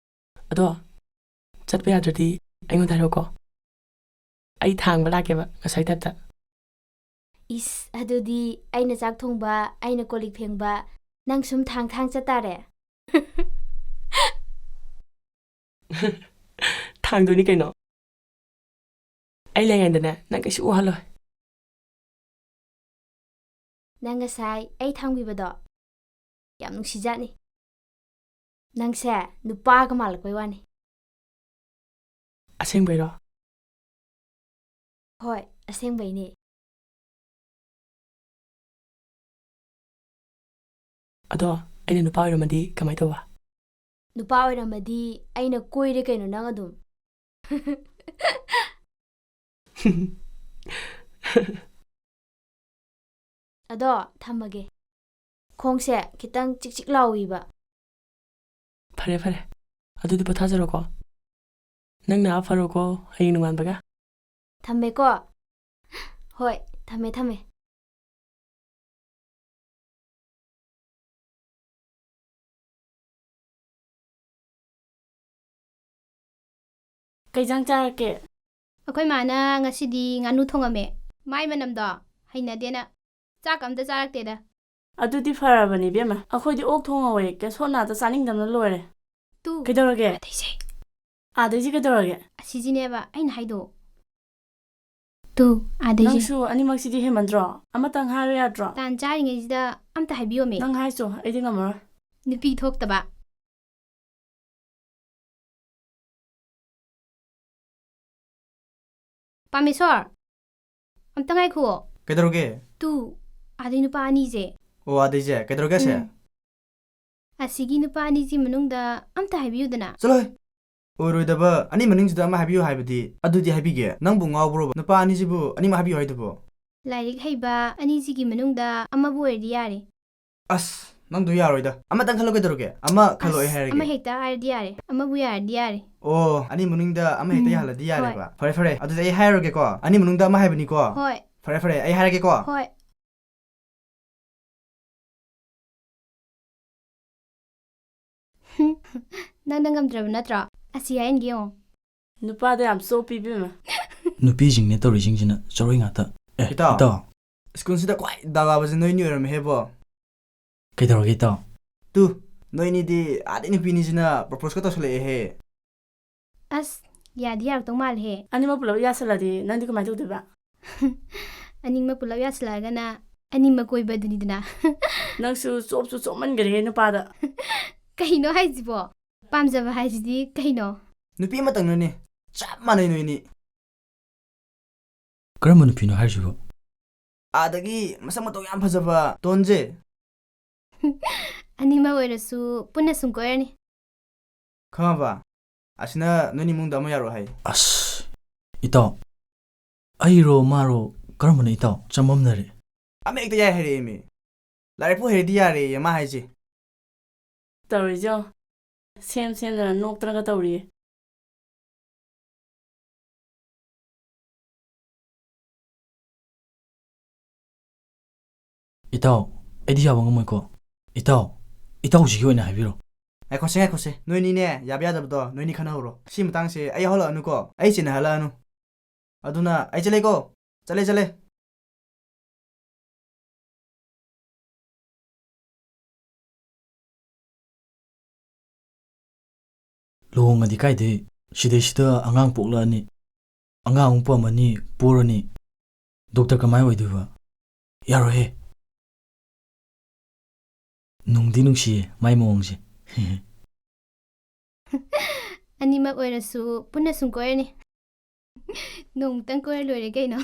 ꯑꯗꯣ, ꯆꯠꯄ ꯌꯥꯗ꯭ꯔꯗꯤ ꯑꯩꯉꯣꯟꯗ ꯍꯥꯏꯔꯛꯎꯀꯣ꯫ ꯑꯩ ꯊꯥꯡꯕ ꯂꯥꯛꯀꯦꯕ, ꯉꯁꯥꯏ ꯇꯥꯏꯞꯇ꯫ ꯏꯁ, ꯑꯗꯨꯗꯤ ꯑꯩꯅ ꯆꯥꯛ ꯊꯣꯡꯕ, ꯑꯩꯅ ꯀꯣꯜ ꯂꯤꯛ ꯐꯦꯡꯕ, ꯅꯪ ꯁꯨꯝ ꯊꯥꯡ ꯊꯥꯡ ꯆꯠꯇꯥꯔꯦ꯫ ꯊꯥꯡꯗꯣꯏꯅꯤ ꯀꯩꯅꯣ꯫ ꯑꯩ ꯂꯩꯔꯤꯉꯩꯗꯅꯦ, ꯅꯪ ꯀꯩꯁꯨ ꯎꯍꯜꯂꯣꯏ꯫ ꯅꯪ ꯉꯁꯥꯏ ꯑꯩ ꯊꯥꯡꯕꯤꯕꯗꯣ ꯌꯥꯝ ꯅꯨꯡꯁꯤꯖꯥꯠꯅꯤ꯫ ꯅꯪꯁꯦ ꯅꯨꯄꯥꯒ ꯃꯥꯜꯂꯛꯄꯩ ꯋꯥꯅꯤ꯫ ꯑꯁꯦꯡꯕꯩꯔꯣ? ꯍꯣꯏ, ꯑꯁꯦꯡꯕꯩꯅꯦ꯫ ꯑꯗꯣ, ꯑꯩꯅ ꯅꯨꯄꯥ ꯑꯣꯏꯔꯝꯃꯗꯤ ꯀꯃꯥꯏ ꯇꯧꯕ? ꯅꯨꯄꯥ ꯑꯣꯏꯔꯝꯃꯗꯤ ꯑꯩꯅ ꯀꯣꯏꯔꯦ ꯀꯩꯅꯣ ꯅꯪ ꯑꯗꯨꯝ꯫ ꯑꯗꯣ, ꯊꯝꯃꯒꯦ꯫ ꯈꯣꯡꯁꯦ ꯈꯤꯇꯪ ꯆꯤꯛ ꯆꯤꯛ ꯂꯥꯎꯏꯕ꯫ ꯐꯔꯦ, ꯐꯔꯦ꯫ ꯑꯗꯨꯗꯤ ꯄꯣꯊꯥꯖꯔꯣꯀꯣ꯫ ꯅꯪ ꯅꯥ ꯐꯔꯣꯀꯣ, ꯍꯌꯦꯡ ꯅꯣꯡꯉꯥꯟꯕꯒ꯫ ꯊꯝꯃꯦꯀꯣ꯫ ꯍꯣꯏ, ꯊꯝꯃꯦ, ꯊꯝꯃꯦ꯫ ꯀꯩ ꯏꯟꯖꯥꯡ ꯆꯥꯔꯛꯀꯦ? ꯑꯩꯈꯣꯏ ꯃꯥꯅ ꯉꯁꯤꯗꯤ ꯉꯥꯅꯨ ꯊꯣꯡꯉꯝꯃꯦ꯫ ꯃꯥꯏ ꯃꯅꯝꯗꯣ ꯍꯩꯅꯗꯦꯅ ꯆꯥꯛ ꯑꯝꯇ ꯆꯥꯔꯛꯇꯦꯗ꯫ ꯑꯗꯨꯗꯤ ꯐꯔꯕꯅꯤ, ꯏꯕꯦꯝꯃ꯫ ꯑꯩꯈꯣꯏꯗꯤ ꯑꯣꯛ ꯊꯣꯡꯍꯧꯋꯦ, ꯀꯦꯁꯣꯠ ꯅꯥꯗ ꯆꯥꯅꯤꯡꯗꯕꯅ ꯂꯣꯏꯔꯦ꯫ ꯇꯨ, ꯀꯩꯗꯧꯔꯒꯦ? ꯑꯗꯩꯁꯦ꯫ ꯑꯥꯗꯩꯁꯦ ꯀꯩꯗꯧꯔꯒꯦ? ꯑꯁꯤꯁꯤꯅꯦꯕ ꯑꯩꯅ ꯍꯥꯏꯗꯣ꯫ ꯇꯨ, ꯑꯥꯗꯩꯁꯦ꯫ ꯅꯪꯁꯨ ꯑꯅꯤꯃꯛꯁꯤꯗꯤ ꯍꯦꯟꯃꯟꯗ꯭ꯔꯣ? ꯑꯃꯇꯪ ꯍꯥꯏꯔꯣ ꯌꯥꯗ꯭ꯔꯣ? ꯇꯥꯟ ꯆꯥꯔꯤꯉꯩꯁꯤꯗ ꯑꯝꯇ ꯍꯥꯏꯕꯤꯌꯣꯃꯦ꯫ ꯅꯪ ꯍꯥꯏꯁꯣ, ꯑꯩꯗꯤ ꯉꯝꯃꯔꯣꯏ꯫ ꯅꯨꯄꯤ ꯊꯣꯛꯇꯕ꯫ ꯄꯥꯃꯦꯁꯣꯔ, ꯑꯝꯇ ꯉꯥꯏꯈꯨꯑꯣ꯫ ꯀꯩꯗꯧꯔꯒꯦ? ꯇꯨ, ꯑꯥꯗꯩ ꯅꯨꯄꯥ ꯑꯅꯤꯁꯦ꯫ ꯑꯣ, ꯑꯥꯗꯩꯁꯦ꯫ ꯀꯩꯗꯧꯔꯒꯦ ꯑꯁꯦ? ꯎꯝ꯫ ꯑꯁꯤꯒꯤ ꯅꯨꯄꯥ ꯑꯅꯤꯁꯤ ꯃꯅꯨꯡꯗ ꯑꯝꯇ ꯍꯥꯏꯕꯤꯌꯨꯗꯅ꯫ ꯆꯠꯂꯣꯍꯦ! ꯑꯣꯏꯔꯣꯏꯗꯕ ꯑꯅꯤ ꯃꯅꯨꯡꯁꯤꯗ ꯑꯃ ꯍꯥꯏꯕꯤꯌꯨ ꯍꯥꯏꯕꯗꯤ, ꯑꯗꯨꯗꯤ ꯍꯥꯏꯕꯤꯒꯦ꯫ ꯅꯪꯕꯨ ꯉꯥꯎꯕ꯭ꯔꯣꯕ? ꯅꯨꯄꯥ ꯑꯅꯤꯁꯤꯕꯨ ꯑꯅꯤꯃꯛ ꯍꯥꯏꯕꯤꯌꯨ ꯍꯥꯏꯗꯨꯕꯨ? ꯂꯥꯏꯔꯤꯛ ꯍꯩꯕ ꯑꯅꯤꯁꯤꯒꯤ ꯃꯅꯨꯡꯗ ꯑꯃꯕꯨ ꯑꯣꯏꯔꯗꯤ ꯌꯥꯔꯦ꯫ ꯑꯁ, ꯅꯪꯗꯨ ꯌꯥꯔꯣꯏꯗ꯫ ꯑꯃꯇꯪ ꯈꯜꯂꯣ ꯀꯩꯗꯧꯔꯒꯦ? ꯑꯃ ꯈꯜꯂꯣ, ꯑꯩ ꯑꯁ, ꯍꯥꯏꯔꯒꯦ꯫ ꯑꯃ ꯍꯦꯛꯇ ꯍꯥꯏꯔꯗꯤ ꯌꯥꯔꯦ꯫ ꯑꯃꯕꯨ ꯌꯥꯔꯗꯤ ꯌꯥꯔꯦ꯫ ꯑꯣ, ꯑꯅꯤ ꯃꯅꯨꯡꯗ ꯑꯃ ꯍꯦꯛꯇ ꯎꯝ, ꯌꯥꯍꯜꯂꯗꯤ ꯍꯣꯏ꯫ ꯌꯥꯔꯦꯕ꯫ ꯐꯔꯦ, ꯐꯔꯦ꯫ ꯑꯗꯨꯗꯤ ꯑꯩ ꯍꯥꯏꯔꯒꯦꯀꯣ꯫ ꯑꯅꯤ ꯃꯅꯨꯡꯗ ꯑꯃ ꯍꯥꯏꯕꯅꯤꯀꯣ꯫ ꯍꯣꯏ꯫ ꯐꯔꯦ, ꯐꯔꯦ꯫ ꯑꯩ ꯍꯥꯏꯔꯒꯦꯀꯣ꯫ ꯍꯣꯏ꯫ ꯅꯪꯅ ꯉꯝꯗ꯭ꯔꯕ ꯅꯠꯇ꯭ꯔꯣ? ꯑꯁꯤ ꯍꯥꯏꯍꯟꯒꯦ ꯌꯦꯡꯉꯣ꯫ ꯅꯨꯄꯥꯗ ꯌꯥꯝ ꯆꯣꯞꯄꯤ ꯏꯕꯦꯝꯃ꯫ ꯅꯨꯄꯤꯁꯤꯡꯅꯦ ꯇꯧꯔꯤꯁꯤꯡꯁꯤꯅ ꯆꯔꯣꯏ ꯉꯥꯛꯇ꯫ ꯑꯦ, ꯏꯇꯥꯎ꯫ ꯏꯇꯥꯎ꯫ ꯁ꯭ꯀꯨꯜꯁꯤꯗ ꯈ꯭ꯋꯥꯏ ꯗꯥꯎ ꯌꯥꯕꯁꯦ ꯅꯣꯏꯅꯤ ꯑꯣꯏꯔꯝꯃꯦꯍꯦꯕꯣ꯫ ꯀꯩꯗꯧꯔꯒꯦ ꯏꯇꯥꯎ? ꯇꯨ, ꯅꯣꯏꯅꯤꯗꯤ ꯑꯥꯗꯩ ꯅꯨꯄꯤꯅꯤꯁꯤꯅ proposal ꯀ ꯇꯧꯁꯜꯂꯛꯑꯦꯍꯦ꯫ ꯑꯁ, ꯌꯥꯗꯤ ꯌꯥꯔꯛꯇꯧ ꯃꯥꯜꯂꯦꯍꯦ꯫ ꯑꯅꯤꯃꯛ ꯄꯨꯂꯞ ꯌꯥꯁꯜꯂꯗꯤ ꯅꯪꯗꯤ ꯀꯃꯥꯏꯅ ꯇꯧꯗꯣꯏꯕ? ꯑꯅꯤꯃꯛ ꯄꯨꯂꯞ ꯌꯥꯁꯜꯂꯛꯑꯒꯅ ꯑꯅꯤꯃꯛ ꯀꯣꯏꯕ ꯑꯗꯨꯅꯤꯗꯅ꯫ ꯅꯪꯁꯨ ꯆꯣꯞꯁꯨ ꯆꯣꯞꯃꯟꯈꯔꯦꯍꯦ ꯅꯨꯄꯥꯗ꯫ ꯀꯩꯅꯣ ꯍꯥꯏꯁꯤꯕꯣ? ꯄꯥꯝꯖꯕ ꯍꯥꯏꯁꯤꯗꯤ ꯀꯩꯅꯣ? ꯅꯨꯄꯤ ꯑꯃꯇꯪꯅꯅꯦ꯫ ꯆꯞ ꯃꯥꯟꯅꯩ ꯅꯣꯏꯅꯤ꯫ ꯀꯔꯝꯕ ꯅꯨꯄꯤꯅꯣ ꯍꯥꯏꯔꯤꯁꯤꯕꯣ? ꯑꯥꯗꯒꯤ ꯃꯁꯛ ꯃꯇꯧ ꯌꯥꯝ ꯐꯖꯕ ꯇꯣꯟꯁꯦ꯫ ꯑꯅꯤꯃꯛ ꯑꯣꯏꯔꯁꯨ ꯄꯨꯟꯅ ꯁꯨꯝ ꯀꯣꯏꯔꯅꯤ꯫ ꯈꯪꯉꯕ? ꯑꯁꯤꯅ ꯅꯣꯏ ꯏꯃꯨꯡꯗ ꯑꯃ ꯌꯥꯔꯣꯏ ꯍꯥꯏ꯫ ꯑꯁ, ꯏꯇꯥꯎ, ꯑꯩꯔꯣ ꯃꯥꯔꯣ ꯀꯔꯝꯕꯅꯣ ꯏꯇꯥꯎ? ꯆꯃꯝꯅꯔꯦ꯫ ꯑꯃ ꯍꯦꯛꯇ ꯌꯥꯏ ꯍꯥꯏꯔꯛꯑꯦꯃꯤ꯫ ꯂꯥꯏꯔꯤꯛꯄꯨ ꯍꯩꯔꯗꯤ ꯌꯥꯔꯦꯌꯦ ꯃꯥ ꯍꯥꯏꯁꯦ꯫ ꯇꯧꯔꯤꯁꯦ ꯌꯦꯡꯉꯣ꯫ ꯁꯦꯝ ꯁꯦꯝꯗꯅ ꯅꯣꯛꯇꯅꯒ ꯇꯧꯔꯤꯌꯦ꯫ ꯏꯇꯥꯎ, ꯑꯩꯗꯤ ꯌꯥꯕ ꯉꯝꯃꯣꯏꯀꯣ꯫ ꯏꯇꯥꯎ, ꯏꯇꯥꯎꯁꯤꯒꯤ ꯑꯣꯏꯅ ꯍꯥꯏꯕꯤꯔꯣ꯫ ꯉꯥꯏꯈꯣꯁꯦ, ꯉꯥꯏꯈꯣꯁꯦ꯫ ꯅꯣꯏꯅꯤꯅꯦ, ꯌꯥꯕ ꯌꯥꯗꯕꯗꯣ ꯅꯣꯏꯅꯤ ꯈꯟꯅꯍꯧꯔꯣ꯫ ꯁꯤ ꯃꯇꯥꯡꯁꯦ ꯑꯩ ꯌꯥꯎꯍꯜꯂꯛꯑꯅꯨꯀꯣ꯫ ꯑꯩ ꯆꯤꯟꯅꯍꯜꯂꯛꯑꯅꯨ꯫ ꯑꯗꯨꯅ ꯑꯩ ꯆꯠꯂꯦꯀꯣ꯫ ꯆꯠꯂꯦ, ꯆꯠꯂꯦ꯫ ꯂꯨꯍꯣꯡꯉꯗꯤ ꯀꯥꯏꯗꯩ? ꯁꯤꯗꯩꯁꯤꯗ ꯑꯉꯥꯡ ꯄꯣꯛꯂꯛꯑꯅꯤ, ꯑꯉꯥꯡ ꯑꯃꯨꯛ ꯄꯝꯃꯅꯤ, ꯄꯣꯔꯅꯤ, ꯗꯣꯛꯇꯔ ꯀꯃꯥꯏ ꯑꯣꯏꯗꯣꯏꯕ? ꯌꯥꯔꯣꯏꯍꯦ꯫ ꯅꯨꯡꯗꯤ ꯅꯨꯡꯁꯤꯌꯦ ꯃꯥꯏ ꯃꯑꯣꯡꯁꯦ꯫ ꯑꯅꯤꯃꯛ ꯑꯣꯏꯔꯁꯨ ꯄꯨꯟꯅ ꯁꯨꯝ ꯀꯣꯏꯔꯅꯤ꯫ ꯅꯣꯡꯃꯇꯪ ꯀꯣꯏꯔ ꯂꯣꯏꯔꯦ ꯀꯩꯅꯣ꯫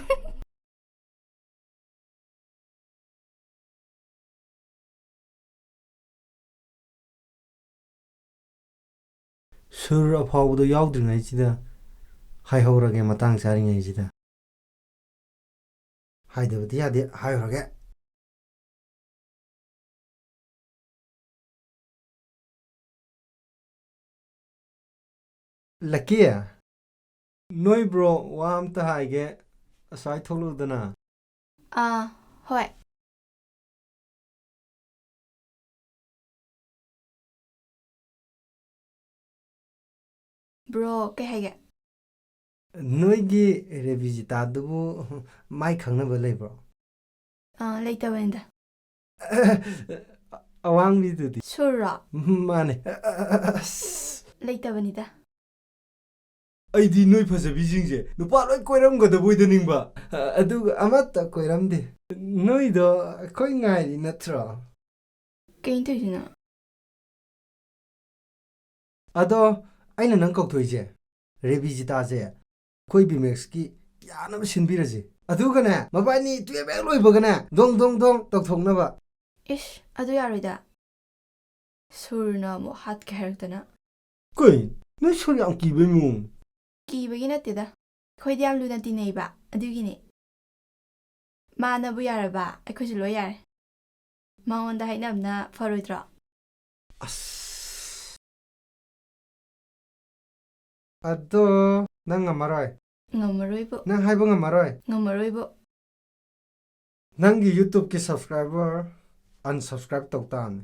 ꯁꯨꯔ ꯑꯐꯥꯎꯕꯗꯣ ꯌꯥꯎꯗ꯭ꯔꯤꯉꯩꯁꯤꯗ ꯍꯥꯏꯍꯧꯔꯒꯦ, ꯃꯇꯥꯡ ꯆꯥꯔꯤꯉꯩꯁꯤꯗ꯫ ꯍꯥꯏꯗꯕꯗꯤ ꯌꯥꯗꯦ, ꯍꯥꯏꯍꯧꯔꯒꯦ꯫ ꯂꯛꯀꯤ, ꯅꯣꯏ ꯕ꯭ꯔꯣ ꯋꯥ ꯑꯝꯇ ꯍꯥꯏꯒꯦ, ꯑꯁ꯭ꯋꯥꯏ ꯊꯣꯛꯂꯛꯎꯗꯅ꯫ ꯑꯥ, ꯍꯣꯏ꯫ ꯕ꯭ꯔꯣ, ꯀꯩ ꯍꯥꯏꯒꯦ? ꯅꯣꯏꯒꯤ ꯔꯦꯕꯤꯖꯤꯇꯥꯗꯨꯕꯨ ꯃꯥꯏ ꯈꯪꯅꯕ ꯂꯩꯕ꯭ꯔꯣ? ꯑꯥ, ꯂꯩꯇꯕꯅꯤꯗ꯫ ꯑꯋꯥꯡꯕꯤꯗꯨꯗꯤ? ꯁꯨꯔꯔꯣ? ꯃꯥꯅꯦ꯫ ꯑꯁ꯫ ꯂꯩꯇꯕꯅꯤꯗ꯫ ꯑꯩꯗꯤ ꯅꯣꯏ ꯐꯖꯕꯤꯁꯤꯡꯁꯦ ꯅꯨꯄꯥ ꯂꯣꯏ ꯀꯣꯏꯔꯝꯒꯗꯕꯣꯏꯗ ꯅꯤꯡꯕ꯫ ꯑꯗꯨꯒ ꯑꯃꯠꯇ ꯀꯣꯏꯔꯝꯗꯦ꯫ ꯅꯣꯏꯗꯣ ꯑꯩꯈꯣꯏ ꯉꯥꯏꯔꯤ ꯅꯠꯇ꯭ꯔꯣ? ꯀꯩꯅꯣ ꯇꯧꯔꯤꯁꯤꯅ? ꯑꯗꯣ ꯑꯩꯅ ꯅꯪ ꯀꯧꯊꯣꯛꯏꯁꯦ, ꯔꯦꯕꯤꯖꯤꯇꯥꯁꯦ ꯑꯩꯈꯣꯏ ꯕꯤꯃꯦꯛꯁꯀꯤ ꯌꯥꯅꯕ ꯁꯤꯟꯕꯤꯔꯁꯤ꯫ ꯑꯗꯨꯒꯅꯦ, ꯃꯕꯥꯅꯤ ꯇꯨꯌꯦꯜꯞ ꯍꯦꯛ ꯂꯣꯏꯕꯒꯅꯦ, ꯗꯣꯡ ꯗꯣꯡ ꯗꯣꯡ ꯇꯧꯊꯣꯛꯅꯕ꯫ ꯏꯁ, ꯑꯗꯨ ꯌꯥꯔꯣꯏꯗ꯫ ꯁꯨꯔꯅ ꯑꯃꯨꯛ ꯍꯥꯠꯀꯦ ꯍꯥꯏꯔꯛꯇꯅ꯫ ꯀꯩ? ꯅꯣꯏ ꯁꯨꯔ ꯌꯥꯝ ꯀꯤꯕꯩ ꯃꯑꯣꯡ꯫ ꯀꯤꯕꯒꯤ ꯅꯠꯇꯦꯗ꯫ ꯑꯩꯈꯣꯏꯗꯤ ꯌꯥꯝ ꯂꯨꯅ ꯇꯤꯟꯅꯩꯕ, ꯑꯗꯨꯒꯤꯅꯦ꯫ ꯃꯥꯅꯕꯨ ꯌꯥꯔꯕ, ꯑꯩꯈꯣꯏꯁꯨ ꯂꯣꯏ ꯌꯥꯔꯦ꯫ ꯃꯉꯣꯟꯗ ꯍꯥꯏꯅꯕꯅ ꯐꯔꯣꯏꯗ꯭ꯔꯣ? ꯑꯁ꯫ ꯑꯗꯣ ꯅꯪ ꯉꯝꯃꯔꯣꯏ? ꯉꯝꯃꯔꯣꯏꯕꯨ꯫ ꯅꯪ ꯍꯥꯏꯕ ꯉꯝꯃꯔꯣꯏ? ꯉꯝꯃꯔꯣꯏꯕꯨ꯫ ꯅꯪꯒꯤ YouTube-ꯀꯤ subscriber unsubscribe ꯇꯧ ꯇꯥꯕꯅꯤ꯫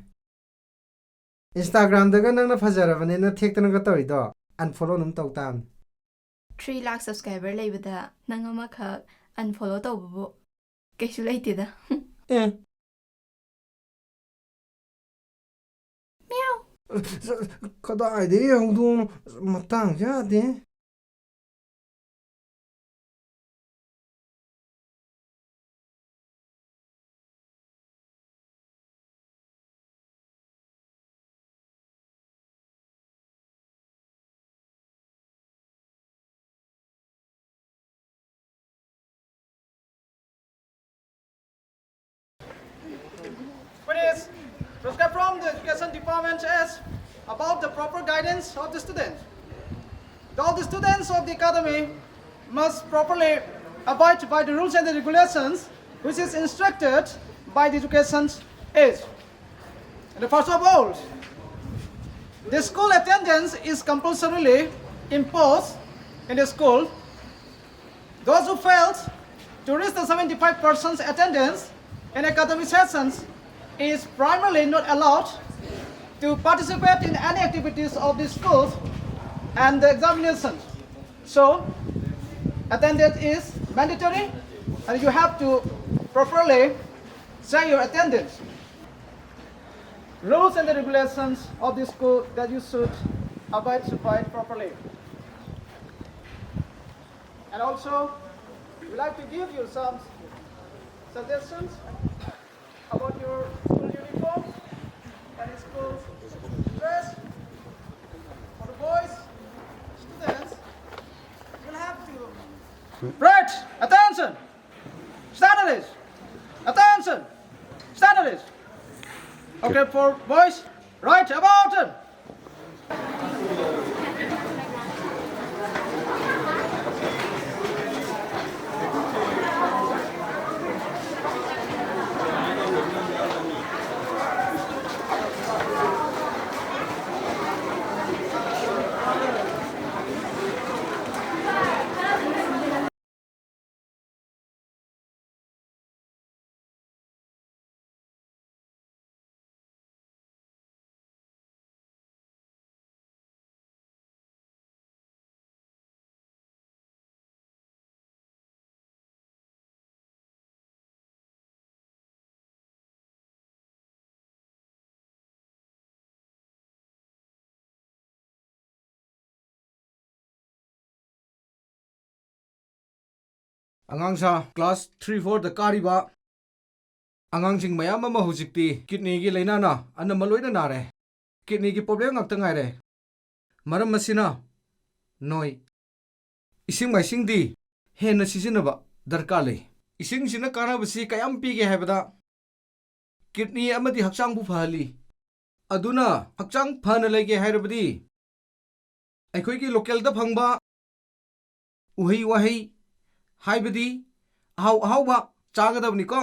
Instagram-ꯗꯒ ꯅꯪꯅ ꯐꯖꯔꯕꯅꯦꯅ ꯊꯦꯛꯇꯅꯒ ꯇꯧꯔꯤꯗꯣ unfollow ꯑꯗꯨꯝ ꯇꯧ ꯇꯥꯕꯅꯤ꯫ Three lakh subscriber ꯂꯩꯕꯗ ꯅꯪ ꯑꯃꯈꯛ unfollow ꯇꯧꯕꯕꯨ ꯀꯩꯁꯨ ꯂꯩꯇꯦꯗ꯫ ꯑꯦ꯫ ꯃꯤꯌꯥꯎ꯫ ꯀꯗꯥꯏꯗꯒꯤ ꯍꯧꯗꯣꯡꯅꯣ? ꯃꯇꯥꯡ ꯆꯥꯗꯦ꯫ Please, prescribed from the Education Department as about the proper guidance of the students. All the students of the academy must properly abide by the rules and the regulations which is instructed by the education age. And first of all, the school attendance is compulsorily imposed in the school. Those who failed to reach the seventy-five percent attendance in academic sessions is primarily not allowed to participate in any activities of the school. and the examination. So, attendance is mandatory, and you have to properly say your attendance. Rules and the regulations of the school that you should abide, abide properly. And also, we like to give you some suggestions about your school uniform and school dress. For the boys, students, you'll have to... Right, attention! Stand at ease! Attention! Stand at ease! Okay, for boys, right, about turn! ꯑꯉꯥꯡꯁꯥ class three fourꯗ ꯀꯥꯔꯤꯕ ꯑꯉꯥꯡꯁꯤꯡ ꯃꯌꯥꯝ ꯑꯃ ꯍꯧꯖꯤꯛꯇꯤ kidneyꯒꯤ ꯂꯥꯏꯅꯥꯅ ꯑꯅꯝꯕ ꯂꯣꯏꯅ ꯅꯥꯔꯦ꯫ Kidneyꯒꯤ problem ꯉꯥꯛꯇ ꯉꯥꯏꯔꯦ꯫ ꯃꯔꯝ ꯑꯁꯤꯅ ꯅꯣꯏ ꯏꯁꯤꯡ ꯃꯥꯏꯁꯤꯡꯗꯤ ꯍꯦꯟꯅ ꯁꯤꯖꯤꯟꯅꯕ ꯗꯔꯀꯥꯔ ꯂꯩ꯫ ꯏꯁꯤꯡꯁꯤꯅ ꯀꯥꯟꯅꯕꯁꯤ ꯀꯌꯥꯝ ꯄꯤꯒꯦ ꯍꯥꯏꯕꯗ, kidney ꯑꯃꯗꯤ ꯍꯛꯆꯥꯡꯕꯨ ꯐꯍꯜꯂꯤ꯫ ꯑꯗꯨꯅ ꯍꯛꯆꯥꯡ ꯐꯅ ꯂꯩꯒꯦ ꯍꯥꯏꯔꯕꯗꯤ ꯑꯩꯈꯣꯏꯒꯤ localꯗ ꯐꯪꯕ ꯎꯍꯩ ꯋꯥꯍꯩ, ꯍꯥꯏꯕꯗꯤ ꯑꯍꯥꯎ ꯑꯍꯥꯎꯕ ꯆꯥꯒꯗꯕꯅꯤꯀꯣ꯫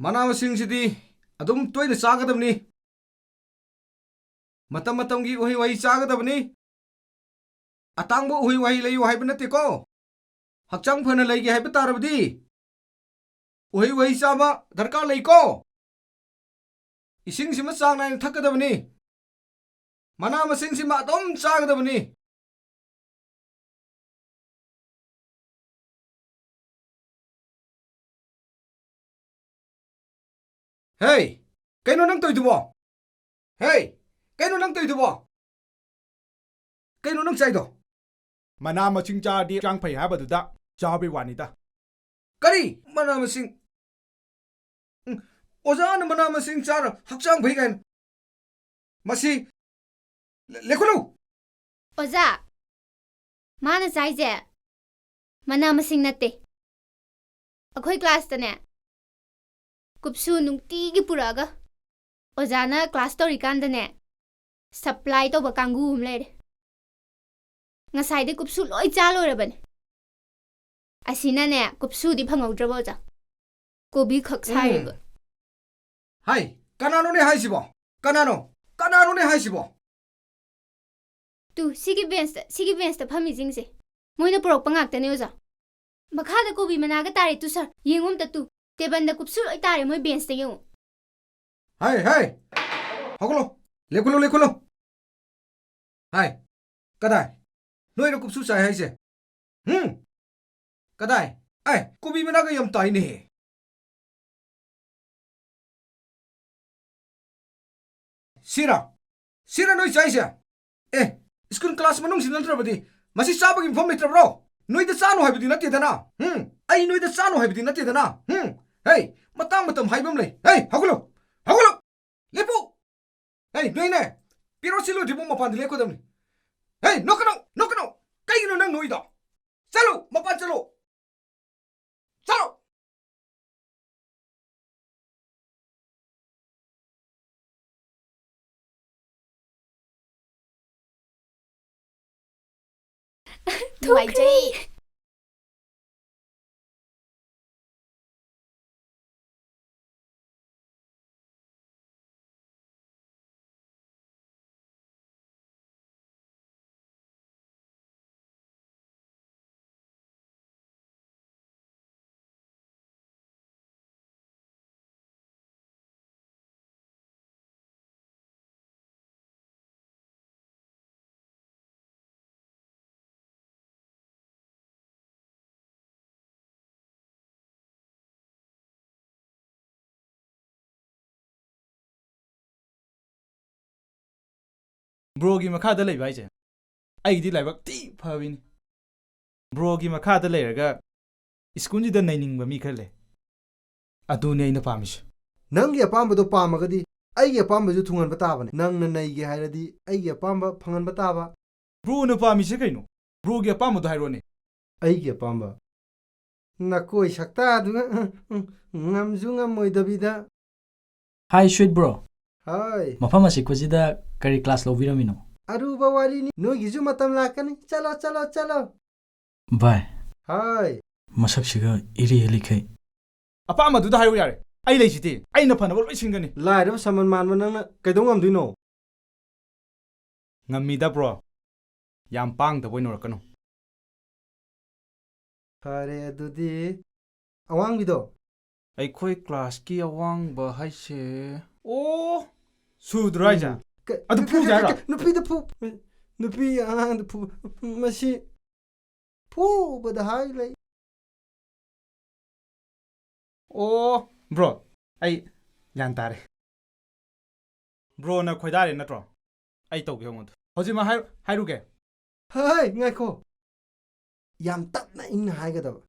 ꯃꯅꯥ ꯃꯁꯤꯡꯁꯤꯗꯤ ꯑꯗꯨꯝ ꯇꯣꯏꯅ ꯆꯥꯒꯗꯕꯅꯤ꯫ ꯃꯇꯝ ꯃꯇꯝꯒꯤ ꯎꯍꯩ ꯋꯥꯍꯩ ꯆꯥꯒꯗꯕꯅꯤ꯫ ꯑꯇꯥꯡꯕ ꯎꯍꯩ ꯋꯥꯍꯩ ꯂꯩꯌꯨ ꯍꯥꯏꯕ ꯅꯠꯇꯦꯀꯣ꯫ ꯍꯛꯆꯥꯡ ꯐꯅ ꯂꯩꯒꯦ ꯍꯥꯏꯕ ꯇꯥꯔꯕꯗꯤ ꯎꯍꯩ ꯋꯥꯍꯩ ꯆꯥꯕ ꯗꯔꯀꯥꯔ ꯂꯩꯀꯣ꯫ ꯏꯁꯤꯡꯁꯤꯃ ꯆꯥꯡ ꯅꯥꯏꯅ ꯊꯛꯀꯗꯕꯅꯤ꯫ ꯃꯅꯥ ꯃꯁꯤꯡꯁꯤꯃ ꯑꯗꯨꯝ ꯆꯥꯒꯗꯕꯅꯤ꯫ ꯍꯦ, ꯀꯩꯅꯣ ꯅꯪ ꯇꯧꯏꯗꯨꯕꯣ? ꯍꯦ, ꯀꯩꯅꯣ ꯅꯪ ꯇꯧꯏꯗꯨꯕꯣ? ꯀꯩꯅꯣ ꯅꯪ ꯆꯥꯏꯗꯣ? ꯃꯅꯥ ꯃꯁꯤꯡ ꯆꯥꯔꯗꯤ ꯍꯛꯆꯥꯡ ꯐꯩ ꯍꯥꯏꯕꯗꯨꯗ ꯆꯥꯕꯩ ꯋꯥꯅꯤꯗ꯫ ꯀꯔꯤ? ꯃꯅꯥ ꯃꯁꯤꯡ? ꯎꯝ, ꯑꯣꯖꯥꯅ ꯃꯅꯥ ꯃꯁꯤꯡ ꯆꯥꯔ ꯍꯛꯆꯥꯡ ꯐꯩ ꯀꯥꯏꯅ? ꯃꯁꯤ ꯂꯦ-, ꯂꯦꯞꯈꯠꯂꯨ! ꯑꯣꯖꯥ, ꯃꯥꯅ ꯆꯥꯏꯁꯦ ꯃꯅꯥ ꯃꯁꯤꯡ ꯅꯠꯇꯦ꯫ ꯑꯩꯈꯣꯏ ꯀ꯭ꯂꯥꯁꯇꯅꯦ, ꯀꯨꯞꯁꯨ ꯅꯨꯡꯇꯤꯒꯤ ꯄꯨꯔꯛꯑꯒ ꯑꯣꯖꯥꯅ ꯀ꯭ꯂꯥꯁ ꯇꯧꯔꯤꯀꯥꯟꯗꯅꯦ, ꯁꯄ꯭ꯂꯥꯏ ꯇꯧꯕ ꯀꯥꯡꯒꯨ ꯑꯃ ꯂꯩꯔꯦ꯫ ꯉꯁꯥꯏꯗꯤ ꯀꯨꯞꯁꯨ ꯂꯣꯏ ꯆꯥ ꯂꯣꯏꯔꯕꯅꯦ꯫ ꯑꯁꯤꯅꯅꯦ, ꯀꯨꯞꯁꯨꯗꯤ ꯐꯪꯍꯧꯗ꯭ꯔꯕ, ꯑꯣꯖꯥ꯫ ꯀꯣꯕꯤ ꯈꯛ ꯎꯝ꯫ ꯁꯥꯏꯔꯤꯕ꯫ ꯍꯥꯏ, ꯀꯅꯥꯅꯣꯅꯦ ꯍꯥꯏꯁꯤꯕꯣ? ꯀꯅꯥꯅꯣ? ꯀꯅꯥꯅꯣꯅꯦ ꯍꯥꯏꯁꯤꯕꯣ? ꯇꯨ, ꯁꯤꯒꯤ ꯕꯦꯟꯁꯇ, ꯁꯤꯒꯤ ꯕꯦꯟꯁꯇ ꯐꯝꯃꯤꯁꯤꯡꯁꯦ, ꯃꯣꯏꯅ ꯄꯨꯔꯛꯄ ꯉꯥꯛꯇꯅꯦ, ꯑꯣꯖꯥ꯫ ꯃꯈꯥꯗ ꯀꯣꯕꯤ ꯃꯅꯥꯒ ꯇꯥꯔꯦ, ꯇꯨ, ꯁꯥꯔ, ꯌꯦꯡꯉꯨ ꯑꯝꯇ, ꯇꯨ꯫ ꯇꯦꯕꯜꯗ ꯀꯨꯞꯁꯨ ꯂꯣꯏ ꯇꯥꯔꯦ, ꯃꯣꯏ ꯕꯦꯟꯁꯇ ꯌꯦꯡꯉꯨ꯫ ꯍꯥꯏ, ꯍꯥꯏ! ꯍꯧꯒꯠꯂꯣ! ꯂꯦꯞꯈꯠꯂꯣ, ꯂꯦꯞꯈꯠꯂꯣ! ꯍꯥꯏ, ꯀꯗꯥꯏ? ꯅꯣꯏꯅ ꯀꯨꯞꯁꯨ ꯆꯥꯏ ꯍꯥꯏꯁꯦ? ꯍꯨꯝ? ꯀꯗꯥꯏ? ꯑꯦ, ꯀꯣꯕꯤ ꯃꯅꯥꯒ ꯌꯥꯝ ꯇꯥꯏꯅꯦꯍꯦ꯫ ꯁꯤꯔꯥ? ꯁꯤꯔꯥ ꯅꯣꯏ ꯆꯥꯏꯁꯦ? ꯑꯦ, ꯁ꯭ꯀꯨꯜ ꯀ꯭ꯂꯥꯁ ꯃꯅꯨꯡꯁꯤ ꯅꯠꯇ꯭ꯔꯕꯗꯤ ꯃꯁꯤ ꯆꯥꯕꯒꯤ ꯃꯐꯝ ꯂꯩꯇ꯭ꯔꯕ꯭ꯔꯣ? ꯅꯣꯏꯗ ꯆꯥꯅꯨ ꯍꯥꯏꯕꯗꯤ ꯅꯠꯇꯦꯗꯅ? ꯍꯨꯝ? ꯑꯩ ꯅꯣꯏꯗ ꯆꯥꯅꯨ ꯍꯥꯏꯕꯗꯤ ꯅꯠꯇꯦꯗꯅ? ꯍꯨꯝ? ꯍꯦ, ꯃꯇꯥꯡ ꯃꯇꯝ ꯍꯥꯏꯕ ꯑꯃ ꯂꯩ꯫ ꯍꯦ, ꯍꯧꯒꯠꯂꯣ! ꯍꯧꯒꯠꯂꯣ! ꯂꯦꯞꯄꯨ! ꯍꯦ, ꯅꯣꯏꯅꯦ! ꯄꯤꯔꯣꯠ ꯁꯤꯜꯂꯨꯗ꯭ꯔꯤꯕꯨ ꯃꯄꯥꯟꯗ ꯂꯦꯞꯀꯗꯕꯅꯤ꯫ ꯍꯦ, ꯅꯣꯛꯀꯅꯨ! ꯅꯣꯛꯀꯅꯨ! ꯀꯩꯒꯤꯅꯣ ꯅꯪ ꯅꯣꯛꯏꯗꯣ? ꯆꯠꯂꯨ! ꯃꯄꯥꯟ ꯆꯠꯂꯨ! ꯆꯠꯂꯨ! ꯅꯨꯡꯉꯥꯏꯖꯩ꯫ Broꯒꯤ ꯃꯈꯥꯗ ꯂꯩꯕ ꯍꯥꯏꯁꯦ ꯑꯩꯒꯤꯗꯤ ꯂꯥꯏꯕꯛ ꯊꯤ ꯐꯕꯤꯅꯤ꯫ Broꯒꯤ ꯃꯈꯥꯗ ꯂꯩꯔꯒ ꯁ꯭ꯀꯨꯜꯁꯤꯗ ꯅꯩꯅꯤꯡꯕ ꯃꯤ ꯈꯔ ꯂꯩ꯫ ꯑꯗꯨꯅꯦ ꯑꯩꯅ ꯄꯥꯝꯃꯤꯁꯦ꯫ ꯅꯪꯒꯤ ꯑꯄꯥꯝꯕꯗꯣ ꯄꯥꯝꯃꯒꯗꯤ ꯑꯩꯒꯤ ꯑꯄꯥꯝꯕꯁꯨ ꯊꯨꯡꯍꯟꯕ ꯇꯥꯕꯅꯦ꯫ ꯅꯪꯅ ꯅꯩꯒꯦ ꯍꯥꯏꯔꯗꯤ ꯑꯩꯒꯤ ꯑꯄꯥꯝꯕ ꯐꯪꯍꯟꯕ ꯇꯥꯕ꯫ Broꯅ ꯄꯥꯝꯃꯤꯁꯦ ꯀꯩꯅꯣ? Broꯒꯤ ꯑꯄꯥꯝꯕꯗꯣ ꯍꯥꯏꯔꯣꯅꯦ꯫ ꯑꯩꯒꯤ ꯑꯄꯥꯝꯕ? ꯅꯀꯣꯏ ꯁꯛꯇꯥꯗꯨꯒ, ꯎꯝ, ꯎꯝ, ꯉꯝꯁꯨ ꯉꯝꯃꯣꯏꯗꯕꯤꯗ꯫ Hi, sweet bro. Hi. ꯃꯐꯝ ꯑꯁꯤꯛꯄꯁꯤꯗ ꯀꯔꯤ class ꯂꯧꯕꯤꯔꯝꯃꯤꯅꯣ? ꯑꯔꯨꯕ ꯋꯥꯔꯤꯅꯤ꯫ ꯅꯣꯏꯒꯤꯁꯨ ꯃꯇꯝ ꯂꯥꯛꯀꯅꯤ꯫ ꯆꯠꯂꯣ, ꯆꯠꯂꯣ, ꯆꯠꯂꯣ꯫ ꯚꯥꯏ꯫ Hi. ꯃꯁꯛꯁꯤꯒ ꯏꯔꯤ ꯏꯂꯤꯈꯩ꯫ ꯑꯄꯥꯝꯕꯗꯨꯗ ꯍꯥꯏꯔꯨ ꯌꯥꯔꯦ꯫ ꯑꯩ ꯂꯩꯁꯤꯗꯤ꯫ ꯑꯩꯅ ꯐꯅꯕ ꯂꯣꯏ ꯁꯤꯟꯒꯅꯤ꯫ ꯂꯥꯏꯔꯕ ꯁꯃꯟ ꯃꯥꯟꯕ ꯅꯪꯅ ꯀꯩꯗꯧ ꯉꯝꯗꯣꯏꯅꯣ? ꯉꯝꯃꯤꯗ, bro꯫ ꯌꯥꯝ ꯄꯥꯡꯗꯕ ꯑꯣꯏꯅ ꯎꯔꯛꯀꯅꯨ꯫ ꯐꯔꯦ, ꯑꯗꯨꯗꯤ ꯑꯋꯥꯡꯕꯤꯗꯣ? ꯑꯩꯈꯣꯏ classꯀꯤ ꯑꯋꯥꯡꯕ ꯍꯥꯏꯁꯦ, ꯑꯣ, ꯁꯨꯗ꯭ꯔꯣ ꯍꯥꯏꯁꯦ? ꯎꯝ꯫ ꯀ-, ꯑꯗꯨ ꯀ-, ꯐꯨꯁꯦ ꯀ-, ꯀ-, ꯍꯥꯏꯔꯣ? ꯀ-, ꯅꯨꯄꯤꯗ ꯐꯨ-, ꯅꯨꯄꯤ ꯑꯉꯥꯡꯗ ꯐꯨ-, ꯃꯁꯤ ꯐꯨꯕꯗ ꯍꯥꯏ ꯂꯩ꯫ ꯑꯣ, bro, ꯑꯩ ꯒ꯭ꯌꯥꯟ ꯇꯥꯔꯦ꯫ Broꯅ ꯈꯣꯏꯗꯥꯔꯦ ꯅꯠꯇ꯭ꯔꯣ? ꯑꯩ ꯇꯧꯒꯦ ꯍꯣꯡꯉꯨꯗ꯫ ꯍꯧꯖꯤꯛꯃꯛ ꯍꯥꯏ-, ꯍꯥꯏꯔꯨꯒꯦ꯫ ꯍꯩ, ꯉꯥꯏꯈꯣ꯫ ꯌꯥꯝ ꯇꯞꯅ ꯏꯪꯅ ꯍꯥꯏꯒꯗꯕ꯫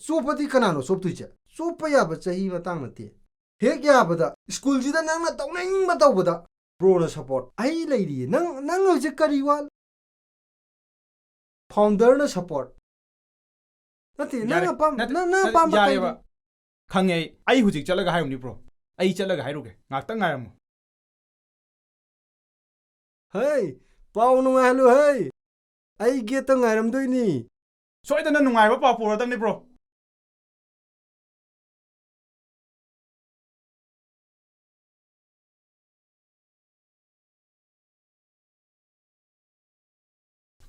ꯆꯣꯞꯄꯗꯤ ꯀꯅꯥꯅꯣ ꯆꯣꯞꯇꯣꯏꯁꯦ? ꯆꯣꯞꯄ ꯌꯥꯕ ꯆꯍꯤ ꯃꯇꯥꯡ ꯅꯠꯇꯦ꯫ ꯍꯦꯛ ꯌꯥꯕꯗ ꯁ꯭ꯀꯨꯜꯁꯤꯗ ꯅꯪꯅ ꯇꯧꯅꯤꯡꯕ ꯇꯧꯕꯗ Broꯅ support꯫ ꯑꯩ ꯂꯩꯔꯤꯌꯦ꯫ ꯅꯪ, ꯅꯪ ꯍꯧꯖꯤꯛ ꯀꯔꯤ ꯋꯥ-, founderꯅ support꯫ ꯅꯠꯇꯦ, ꯅꯪ ꯌꯥꯔꯦ꯫ ꯑꯄꯥꯝ-, ꯅꯠꯇꯦ, ꯅꯪ, ꯅꯪ ꯅꯠꯇꯦ, ꯑꯄꯥꯝꯕ ꯌꯥꯔꯦꯕ꯫ ꯀꯩꯅꯣ? ꯈꯪꯉꯦ ꯑꯩ꯫ ꯑꯩ ꯍꯧꯖꯤꯛ ꯆꯠꯂꯒ ꯍꯥꯏꯔꯨꯅꯤ, bro꯫ ꯑꯩ ꯆꯠꯂꯒ ꯍꯥꯏꯔꯨꯒꯦ꯫ ꯉꯥꯛꯇꯪ ꯉꯥꯏꯔꯝꯃꯨ꯫ ꯍꯩ, ꯄꯥꯎ ꯅꯨꯡꯉꯥꯏꯍꯜꯂꯨ ꯍꯩ꯫ ꯑꯩ gateꯇ ꯉꯥꯏꯔꯝꯗꯣꯏꯅꯤ꯫ ꯁꯣꯏꯗꯅ ꯅꯨꯡꯉꯥꯏꯕ ꯄꯥꯎ ꯄꯨꯔꯗꯕꯅꯤ, bro꯫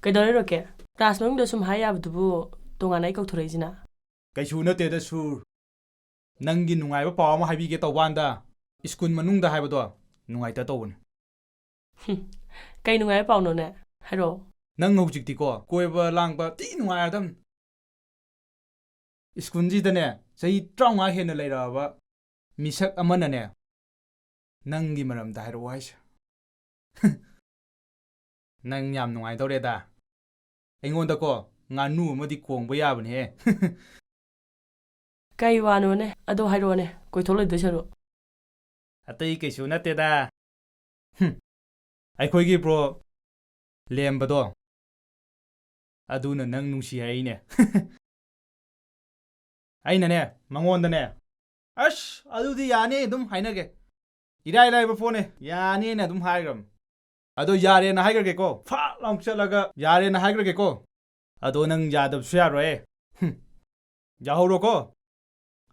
ꯀꯩꯗꯧꯔꯦ ꯔꯣꯀꯦꯠ? Class ꯃꯅꯨꯡꯗ ꯁꯨꯝ ꯍꯥꯏ ꯌꯥꯕꯗꯨꯕꯨ ꯇꯣꯉꯥꯟꯅ ꯑꯩ ꯀꯧꯊꯣꯔꯛꯏꯁꯤꯅ? ꯀꯩꯁꯨ ꯅꯠꯇꯦꯗ ꯁꯨꯔ꯫ ꯅꯪꯒꯤ ꯅꯨꯡꯉꯥꯏꯕ ꯄꯥꯎ ꯑꯃ ꯍꯥꯏꯕꯤꯒꯦ ꯇꯧꯕꯥꯟꯗ, ꯁ꯭ꯀꯨꯜ ꯃꯅꯨꯡꯗ ꯍꯥꯏꯕꯗꯣ ꯅꯨꯡꯉꯥꯏꯇ ꯇꯧꯕꯅꯤ꯫ ꯍꯨꯝ, ꯀꯩ ꯅꯨꯡꯉꯥꯏꯕ ꯄꯥꯎꯅꯣꯅꯦ? ꯍꯥꯏꯔꯛꯑꯣ꯫ ꯅꯪ ꯍꯧꯖꯤꯛꯇꯤꯀꯣ ꯀꯣꯏꯕ ꯂꯥꯡꯕ ꯊꯤ ꯅꯨꯡꯉꯥꯏꯔꯗꯝꯅꯤ꯫ ꯁ꯭ꯀꯨꯜꯁꯤꯗꯅꯦ ꯆꯍꯤ ꯇꯔꯥꯃꯉꯥ ꯍꯦꯟꯅ ꯂꯩꯔꯛꯑꯕ ꯃꯤꯁꯛ ꯑꯃꯅꯅꯦ ꯅꯪꯒꯤ ꯃꯔꯝꯗ ꯍꯥꯏꯔꯛꯑꯣ ꯍꯥꯏꯁꯦ꯫ ꯅꯪ ꯌꯥꯝ ꯅꯨꯡꯉꯥꯏꯗꯧꯔꯦꯗ꯫ ꯑꯩꯉꯣꯟꯗꯀꯣ, ꯉꯥꯅꯨ ꯑꯃꯗꯤ ꯀꯣꯡꯕ ꯌꯥꯕꯅꯦꯍꯦ꯫ ꯀꯩ ꯋꯥꯅꯣꯅꯦ? ꯑꯗꯣ ꯍꯥꯏꯔꯛꯑꯣꯅꯦ, ꯀꯣꯏꯊꯣꯛ ꯂꯩꯗꯣꯏ ꯁꯔꯨꯛ꯫ ꯑꯇꯩ ꯀꯩꯁꯨ ꯅꯠꯇꯦꯗ꯫ ꯍꯨꯝ꯫ ꯑꯩꯈꯣꯏꯒꯤ bro ꯂꯦꯝꯕꯗꯣ, ꯑꯗꯨꯅ ꯅꯪ ꯅꯨꯡꯁꯤ ꯍꯥꯏꯅꯦ꯫ ꯑꯩꯅꯅꯦ, ꯃꯉꯣꯟꯗꯅꯦ, "ꯑꯁ, ꯑꯗꯨꯗꯤ ꯌꯥꯅꯤ, ꯑꯗꯨꯝ ꯍꯥꯏꯅꯒꯦ꯫ ꯏꯔꯥꯏ ꯂꯥꯏꯕ ꯄꯣꯠꯅꯦ, ꯌꯥꯅꯤꯅ ꯑꯗꯨꯝ ꯍꯥꯏꯈ꯭ꯔꯕꯅꯤ꯫ ꯑꯗꯣ ꯌꯥꯔꯦꯅ ꯍꯥꯏꯈ꯭ꯔꯒꯦꯀꯣ, ꯐꯥꯛ ꯂꯥꯎ ꯆꯠꯂꯒ ꯌꯥꯔꯦꯅ ꯍꯥꯏꯈ꯭ꯔꯒꯦꯀꯣ꯫ ꯑꯗꯣ ꯅꯪ ꯌꯥꯗꯕꯁꯨ ꯌꯥꯔꯣꯏ꯫ ꯍꯨꯝ, ꯌꯥꯍꯧꯔꯣꯀꯣ꯫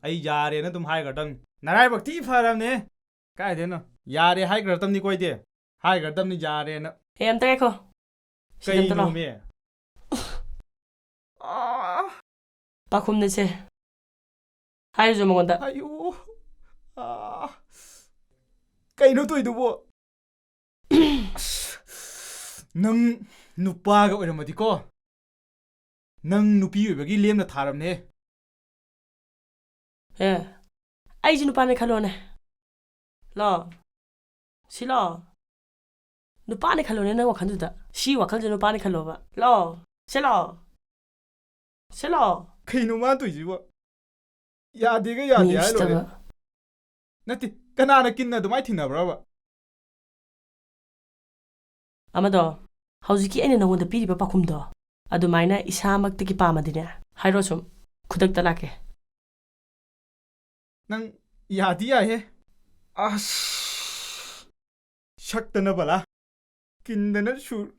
ꯑꯩ ꯌꯥꯔꯦꯅ ꯑꯗꯨꯝ ꯍꯥꯏꯈ꯭ꯔꯗꯝꯅꯤ꯫ ꯅꯔꯥꯏꯕꯛ ꯊꯤ ꯐꯔꯕꯅꯦ꯫ ꯀꯥꯏꯗꯩꯅꯣ? ꯌꯥꯔꯦ ꯍꯥꯏꯈ꯭ꯔꯗꯝꯅꯤꯀꯣ ꯑꯩꯗꯤ꯫ ꯍꯥꯏꯈ꯭ꯔꯗꯝꯅꯤ ꯌꯥꯔꯦꯅ꯫ ꯑꯦ, ꯑꯝꯇ ꯉꯥꯏꯈꯣ꯫ ꯁꯤꯗ ꯑꯝꯇ ꯂꯥꯛꯑꯣ꯫ ꯀꯩꯅꯣꯃꯤ? ꯑꯥ꯫ ꯄꯥꯈꯨꯝꯅꯁꯦ꯫ ꯍꯥꯏꯔꯨꯆꯣ ꯃꯉꯣꯟꯗ꯫ ꯑꯌꯣ꯫ ꯑꯥ꯫ ꯀꯩꯅꯣ ꯇꯧꯏꯗꯨꯕꯣ? ꯑꯁ, ꯅꯪ ꯅꯨꯄꯥꯒ ꯑꯣꯏꯔꯝꯃꯗꯤꯀꯣ, ꯅꯪ ꯅꯨꯄꯤ ꯑꯣꯏꯕꯒꯤ ꯂꯦꯝꯅ ꯊꯥꯔꯕꯅꯦ꯫ ꯑꯦ, ꯑꯩꯁꯨ ꯅꯨꯄꯥꯅꯦ ꯈꯜꯂꯣꯅꯦ꯫ ꯂꯣ? ꯁꯤ ꯂꯣ? ꯅꯨꯄꯥꯅꯦ ꯈꯜꯂꯣꯅꯦ ꯅꯪ ꯋꯥꯈꯜꯗꯨꯗ꯫ ꯁꯤ ꯋꯥꯈꯜꯁꯦ ꯅꯨꯄꯥꯅꯦ ꯈꯜꯂꯣꯕ꯫ ꯂꯣ? ꯁꯤ ꯂꯣ? ꯁꯤ ꯂꯣ? ꯀꯩꯅꯣ ꯃꯥ ꯇꯧꯏꯁꯤꯕꯣ? ꯌꯥꯗꯦꯒ ꯌꯥꯗꯦ ꯃꯤ ꯍꯥꯏ ꯂꯣꯏꯔꯦ꯫ ꯎꯁꯤꯠꯇꯕ꯫ ꯅꯠꯇꯦ, ꯀꯅꯥꯅ ꯀꯤꯟꯅ ꯑꯗꯨꯃꯥꯏꯅ ꯊꯤꯟꯅꯕ꯭ꯔꯕ? ꯑꯃꯗꯣ, ꯍꯧꯖꯤꯛꯀꯤ ꯑꯩꯅ ꯅꯉꯣꯟꯗ ꯄꯤꯔꯤꯕ ꯄꯥꯎꯈꯨꯝꯗꯣ, ꯑꯗꯨꯃꯥꯏꯅ ꯏꯁꯥꯃꯛꯇꯒꯤ ꯄꯥꯝꯃꯗꯤꯅꯦ, ꯍꯥꯏꯔꯣ ꯁꯨꯝ, ꯈꯨꯗꯛꯇ ꯂꯥꯛꯀꯦ꯫ ꯅꯪ ꯌꯥꯗꯤ ꯌꯥꯏꯍꯦ꯫ ꯑꯁ! ꯁꯛꯇꯅ ꯕꯂꯥ꯫ ꯀꯤꯟꯗꯅ ꯁꯨꯔ꯫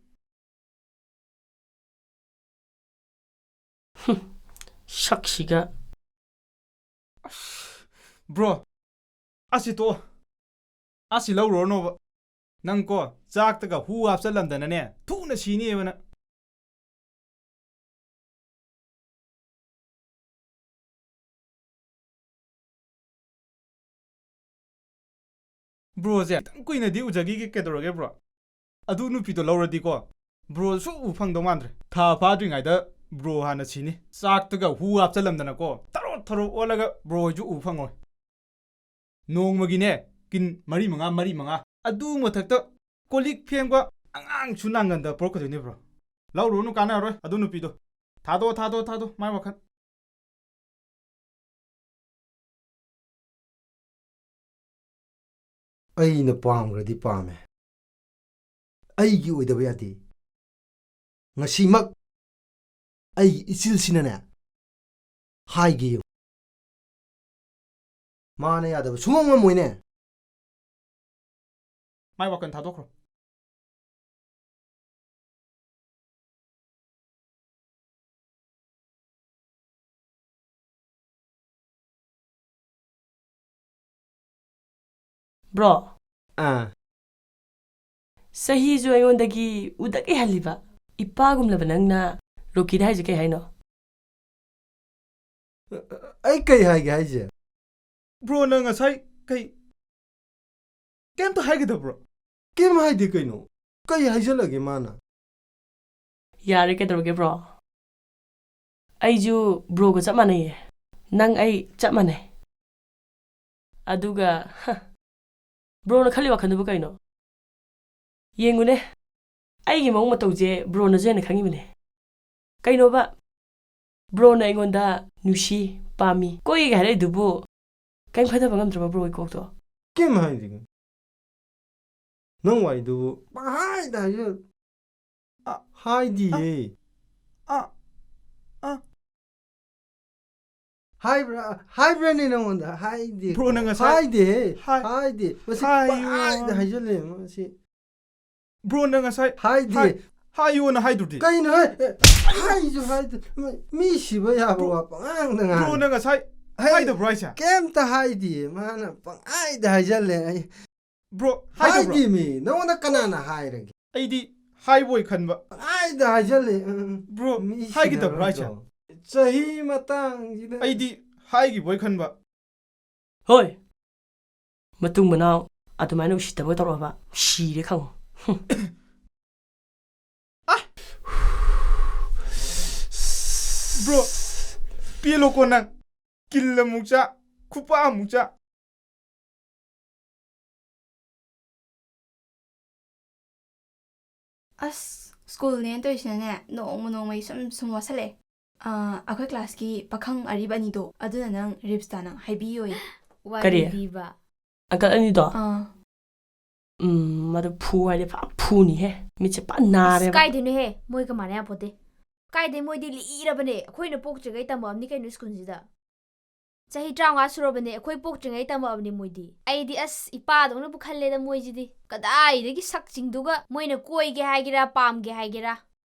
ꯍꯨꯝ, ꯁꯛꯁꯤꯒ꯫ ꯑꯁ, bro, ꯑꯁꯤ ꯇꯣꯛꯑꯣ꯫ ꯑꯁꯤ ꯂꯧꯔꯨꯔꯅꯣꯕ꯫ ꯅꯪ ꯀꯣ, ꯆꯥꯛꯇꯒ ꯍꯨ ꯍꯥꯞꯆꯜꯂꯝꯗꯅꯅꯦ, ꯊꯨꯅ ꯁꯤꯅꯤꯕ ꯅꯪ꯫ Broꯁꯦ ꯈꯤꯇꯪ ꯀꯨꯏꯅꯗꯤ ꯎꯖꯈꯤꯒꯦ, ꯀꯩꯗꯧꯔꯒꯦ bro? ꯑꯗꯨ ꯅꯨꯄꯤꯗꯣ ꯂꯧꯔꯗꯤꯀꯣ, bro ꯁꯨꯛꯎ ꯐꯪꯗꯧ ꯃꯥꯟꯗ꯭ꯔꯦ꯫ ꯊꯥ ꯐꯥꯗ꯭ꯔꯤꯉꯩꯗ bro ꯍꯥꯟꯅ ꯁꯤꯅꯤ꯫ ꯆꯥꯛꯇꯒ ꯍꯨ ꯍꯥꯞꯆꯜꯂꯝꯗꯅꯀꯣ, ꯊꯔꯣ ꯊꯔꯣ ꯑꯣꯜꯂꯒ bro ꯍꯣꯏꯁꯨ ꯎ ꯐꯪꯉꯣꯏ꯫ ꯅꯣꯡꯃꯒꯤꯅꯦ, ꯀꯤꯟ ꯃꯔꯤ ꯃꯉꯥ, ꯃꯔꯤ ꯃꯉꯥ꯫ ꯑꯗꯨ ꯃꯊꯛꯇ ꯀꯣꯜ ꯂꯤꯛ ꯐꯦꯡꯕ, ꯑꯉꯥꯡꯁꯨ ꯅꯥꯉꯟꯗ ꯄꯣꯔꯛꯀꯗꯣꯏꯅꯦ, bro꯫ ꯂꯧꯔꯨꯔꯅꯨ, ꯀꯥꯟꯅꯔꯔꯣꯏ ꯑꯗꯨ ꯅꯨꯄꯤꯗꯣ꯫ ꯊꯥꯗꯣꯛꯑꯣ, ꯊꯥꯗꯣꯛꯑꯣ, ꯊꯥꯗꯣꯛꯑꯣ, ꯃꯥꯏ ꯋꯥꯈꯜ꯫ ꯑꯩꯅ ꯄꯥꯝꯈ꯭ꯔꯗꯤ ꯄꯥꯝꯃꯦ꯫ ꯑꯩꯒꯤ ꯑꯣꯏꯗꯕ ꯌꯥꯗꯦ꯫ ꯉꯁꯤꯃꯛ ꯑꯩꯒꯤ ꯏꯆꯤꯜꯁꯤꯅꯅꯦ ꯍꯥꯏꯒꯦ ꯌꯦꯡꯉꯨ꯫ ꯃꯥꯅ ꯌꯥꯗꯕ ꯁꯨꯡꯉꯝ ꯉꯝꯃꯣꯏꯅꯦ꯫ ꯃꯥꯏ ꯋꯥꯈꯜ ꯊꯥꯗꯣꯛꯈ꯭ꯔꯣ꯫ Bro, ꯑꯥ꯫ ꯆꯍꯤꯁꯨ ꯑꯩꯉꯣꯟꯗꯒꯤ ꯎꯗꯛ ꯏꯍꯜꯂꯤꯕ ꯏꯄꯥꯒꯨꯝꯂꯕ ꯅꯪꯅ ꯔꯣꯀꯤꯗ ꯍꯥꯏꯁꯦ ꯀꯩ ꯍꯥꯏꯅꯣ? ꯑꯩ ꯀꯩ ꯍꯥꯏꯒꯦ ꯍꯥꯏꯁꯦ? Bro, ꯅꯪ ꯉꯁꯥꯏ ꯀꯩ, ꯀꯩꯝꯇ ꯍꯥꯏꯒꯗꯕ꯭ꯔꯣ? ꯀꯩꯝ ꯍꯥꯏꯗꯦ ꯀꯩꯅꯣ꯫ ꯀꯩ ꯍꯥꯏꯖꯜꯂꯒꯦ ꯃꯥꯅ? ꯌꯥꯔꯦ, ꯀꯩꯗꯧꯔꯒꯦ bro? ꯑꯩꯁꯨ broꯒ ꯆꯞ ꯃꯥꯟꯅꯩꯌꯦ꯫ ꯅꯪ ꯑꯩ ꯆꯞ ꯃꯥꯟꯅꯩ꯫ ꯑꯗꯨꯒ, ꯍ, broꯅ ꯈꯜꯂꯤ ꯋꯥꯈꯜꯗꯨꯕꯨ ꯀꯩꯅꯣ? ꯌꯦꯡꯉꯨꯅꯦ, ꯑꯩꯒꯤ ꯃꯑꯣꯡ ꯃꯇꯧꯁꯦ broꯅꯁꯨ ꯍꯦꯟꯅ ꯈꯪꯉꯤꯕꯅꯦ꯫ ꯀꯩꯅꯣꯕ, broꯅ ꯑꯩꯉꯣꯟꯗ ꯅꯨꯡꯁꯤ, ꯄꯥꯝꯃꯤ, ꯀꯣꯏꯒꯦ ꯍꯥꯏꯔꯛꯏꯗꯨꯕꯨ ꯀꯩꯝ ꯈꯟꯊꯕ ꯉꯝꯗ꯭ꯔꯕ broꯒꯤ ꯀꯣꯛꯇꯣ? ꯀꯩꯝ ꯍꯥꯏꯗꯦ ꯀꯩꯅꯣ꯫ ꯅꯪ ꯋꯥꯔꯤꯗꯨꯕꯨ ꯄꯪꯍꯥꯏꯗ ꯍꯥꯏꯖꯜ-, ꯑ, ꯍꯥꯏꯗꯤꯌꯦ꯫ ꯑ, ꯑ, ꯑ꯫ ꯍꯥꯏꯕ꯭ꯔꯥ? ꯍꯥꯏꯕ꯭ꯔꯥꯅꯦ ꯅꯉꯣꯟꯗ? ꯍꯥꯏꯗꯦ꯫ Broꯅ ꯉꯁꯥꯏ ꯍꯥꯏꯗꯦꯍꯦ꯫ ꯍꯥꯏ-, ꯍꯥꯏꯗꯦ꯫ ꯃꯁꯤ ꯍꯥꯏꯌꯣ꯫ ꯄꯪꯍꯥꯏꯗ ꯍꯥꯏꯖꯜꯂꯦ ꯃꯁꯤ꯫ Broꯅ ꯉꯁꯥꯏ ꯍꯥꯏꯗꯦ꯫ ꯍꯥꯏ-, ꯍꯥꯏꯌꯣꯅ ꯍꯥꯏꯗꯨꯗꯤ꯫ ꯀꯩꯅꯣ ꯍꯦ? ꯍꯥꯏꯁꯨ ꯍꯥꯏꯗꯦ꯫ ꯃꯤ ꯁꯤꯕ ꯌꯥꯕ ꯕ꯭ꯔꯣ-, ꯋꯥ ꯄꯉꯥꯡꯗ ꯉꯥꯡꯉꯦ꯫ Broꯅ ꯉꯁꯥꯏ ꯍꯩ, ꯍꯥꯏꯗꯕ꯭ꯔꯣ ꯍꯥꯏꯁꯦ? ꯀꯩꯝꯇ ꯍꯥꯏꯗꯤꯌꯦ꯫ ꯃꯥꯅ ꯄꯪꯍꯥꯏꯗ ꯍꯥꯏꯖꯜꯂꯦ꯫ ꯑꯩ Bro, ꯍꯥꯏꯗꯕ꯭ꯔꯣ? ꯍꯥꯏꯗꯦꯃꯤ꯫ ꯅꯉꯣꯟꯗ ꯀꯅꯥꯅ ꯍꯥꯏꯔꯒꯦ? ꯑꯩꯗꯤ ꯍꯥꯏꯕꯣꯏ ꯈꯟꯕ꯫ ꯄꯪꯍꯥꯏꯗ ꯍꯥꯏꯖꯜꯂꯦ꯫ ꯎꯝ, ꯎꯝ꯫ Bro, ꯃꯤ ꯍꯥꯏꯒꯗꯕ꯭ꯔꯣ ꯍꯥꯏꯁꯦ? ꯁꯤꯅꯔꯣꯏꯗ꯭ꯔꯣ? ꯆꯍꯤ ꯃꯇꯥꯡꯁꯤꯗ꯫ ꯑꯩꯗꯤ ꯍꯥꯏꯈꯤꯕꯣꯏ ꯈꯟꯕ꯫ ꯍꯣꯏ, ꯃꯇꯨꯡ ꯃꯅꯥꯎ ꯑꯗꯨꯃꯥꯏꯅ ꯎꯁꯤꯠꯇꯕ ꯇꯧꯔꯛꯑꯕ ꯁꯤꯔꯦ ꯈꯪꯉꯨ꯫ ꯍꯨꯝ꯫ ꯑ! Bro, ꯄꯦꯜꯂꯣꯀꯣ ꯅꯪ꯫ ꯀꯤꯜ ꯑꯃꯨꯛ ꯆꯥ, ꯈꯨꯄꯥꯛ ꯑꯃꯨꯛ ꯆꯥ꯫ ꯑꯁ, ꯁ꯭ꯀꯨꯜꯅꯦꯅ ꯇꯧꯔꯤꯁꯤꯅꯅꯦ, ꯅꯣꯡꯃ ꯅꯣꯡꯃꯒꯤ ꯁꯨꯝ ꯁꯨꯝ ꯋꯥꯠꯁꯜꯂꯛꯑꯦ꯫ ꯑꯥ, ꯑꯩꯈꯣꯏ ꯀ꯭ꯂꯥꯁꯀꯤ ꯄꯥꯈꯪ ꯑꯔꯤꯕ ꯑꯅꯤꯗꯣ, ꯑꯗꯨꯅ ꯅꯪ ꯔꯤꯞꯁꯇꯥ ꯅꯪ ꯍꯥꯏꯕꯤꯌꯣꯌꯦ꯫ ꯋꯥꯔꯤ ꯀꯔꯤ? ꯂꯤꯕ꯫ ꯑꯪꯀꯜ ꯑꯅꯤꯗꯣ? ꯑꯥ꯫ ꯎꯝ, ꯃꯗꯨ ꯐꯨ ꯍꯥꯏꯗꯤ ꯐ ꯐꯨꯅꯤꯍꯦ꯫ ꯃꯤꯠꯁꯦ ꯐ ꯑꯁ, ꯅꯥꯔꯦꯕ꯫ ꯀꯥꯏꯗꯩꯅꯣꯍꯦ? ꯃꯣꯏꯒ ꯃꯥꯟꯅ ꯌꯥꯄꯣꯠꯇꯦ꯫ ꯀꯥꯏꯗꯩ ꯃꯣꯏꯗꯤ ꯂꯤꯔꯕꯅꯦ꯫ ꯑꯩꯈꯣꯏꯅ ꯄꯣꯛꯇ꯭ꯔꯤꯉꯩ ꯇꯝꯃꯛꯑꯕꯅꯤ ꯀꯩꯅꯣ ꯁ꯭ꯀꯨꯜꯁꯤꯗ꯫ ꯆꯍꯤ ꯇꯔꯥꯃꯉꯥ ꯁꯨꯔꯕꯅꯦ ꯑꯩꯈꯣꯏ ꯄꯣꯛꯇ꯭ꯔꯤꯉꯩ ꯇꯝꯃꯛꯑꯕꯅꯦ ꯃꯣꯏꯗꯤ꯫ ꯑꯩꯗꯤ ꯑꯁ ꯏꯄꯥꯗꯧꯅꯕꯨ ꯈꯜꯂꯦꯗ ꯃꯣꯏꯁꯤꯗꯤ꯫ ꯀꯗꯥꯏꯗꯒꯤ ꯁꯛꯁꯤꯡꯗꯨꯒ ꯃꯣꯏꯅ ꯀꯣꯏꯒꯦ ꯍꯥꯏꯒꯦꯔꯥ, ꯄꯥꯝꯒꯦ ꯍꯥꯏꯒꯦꯔꯥ꯫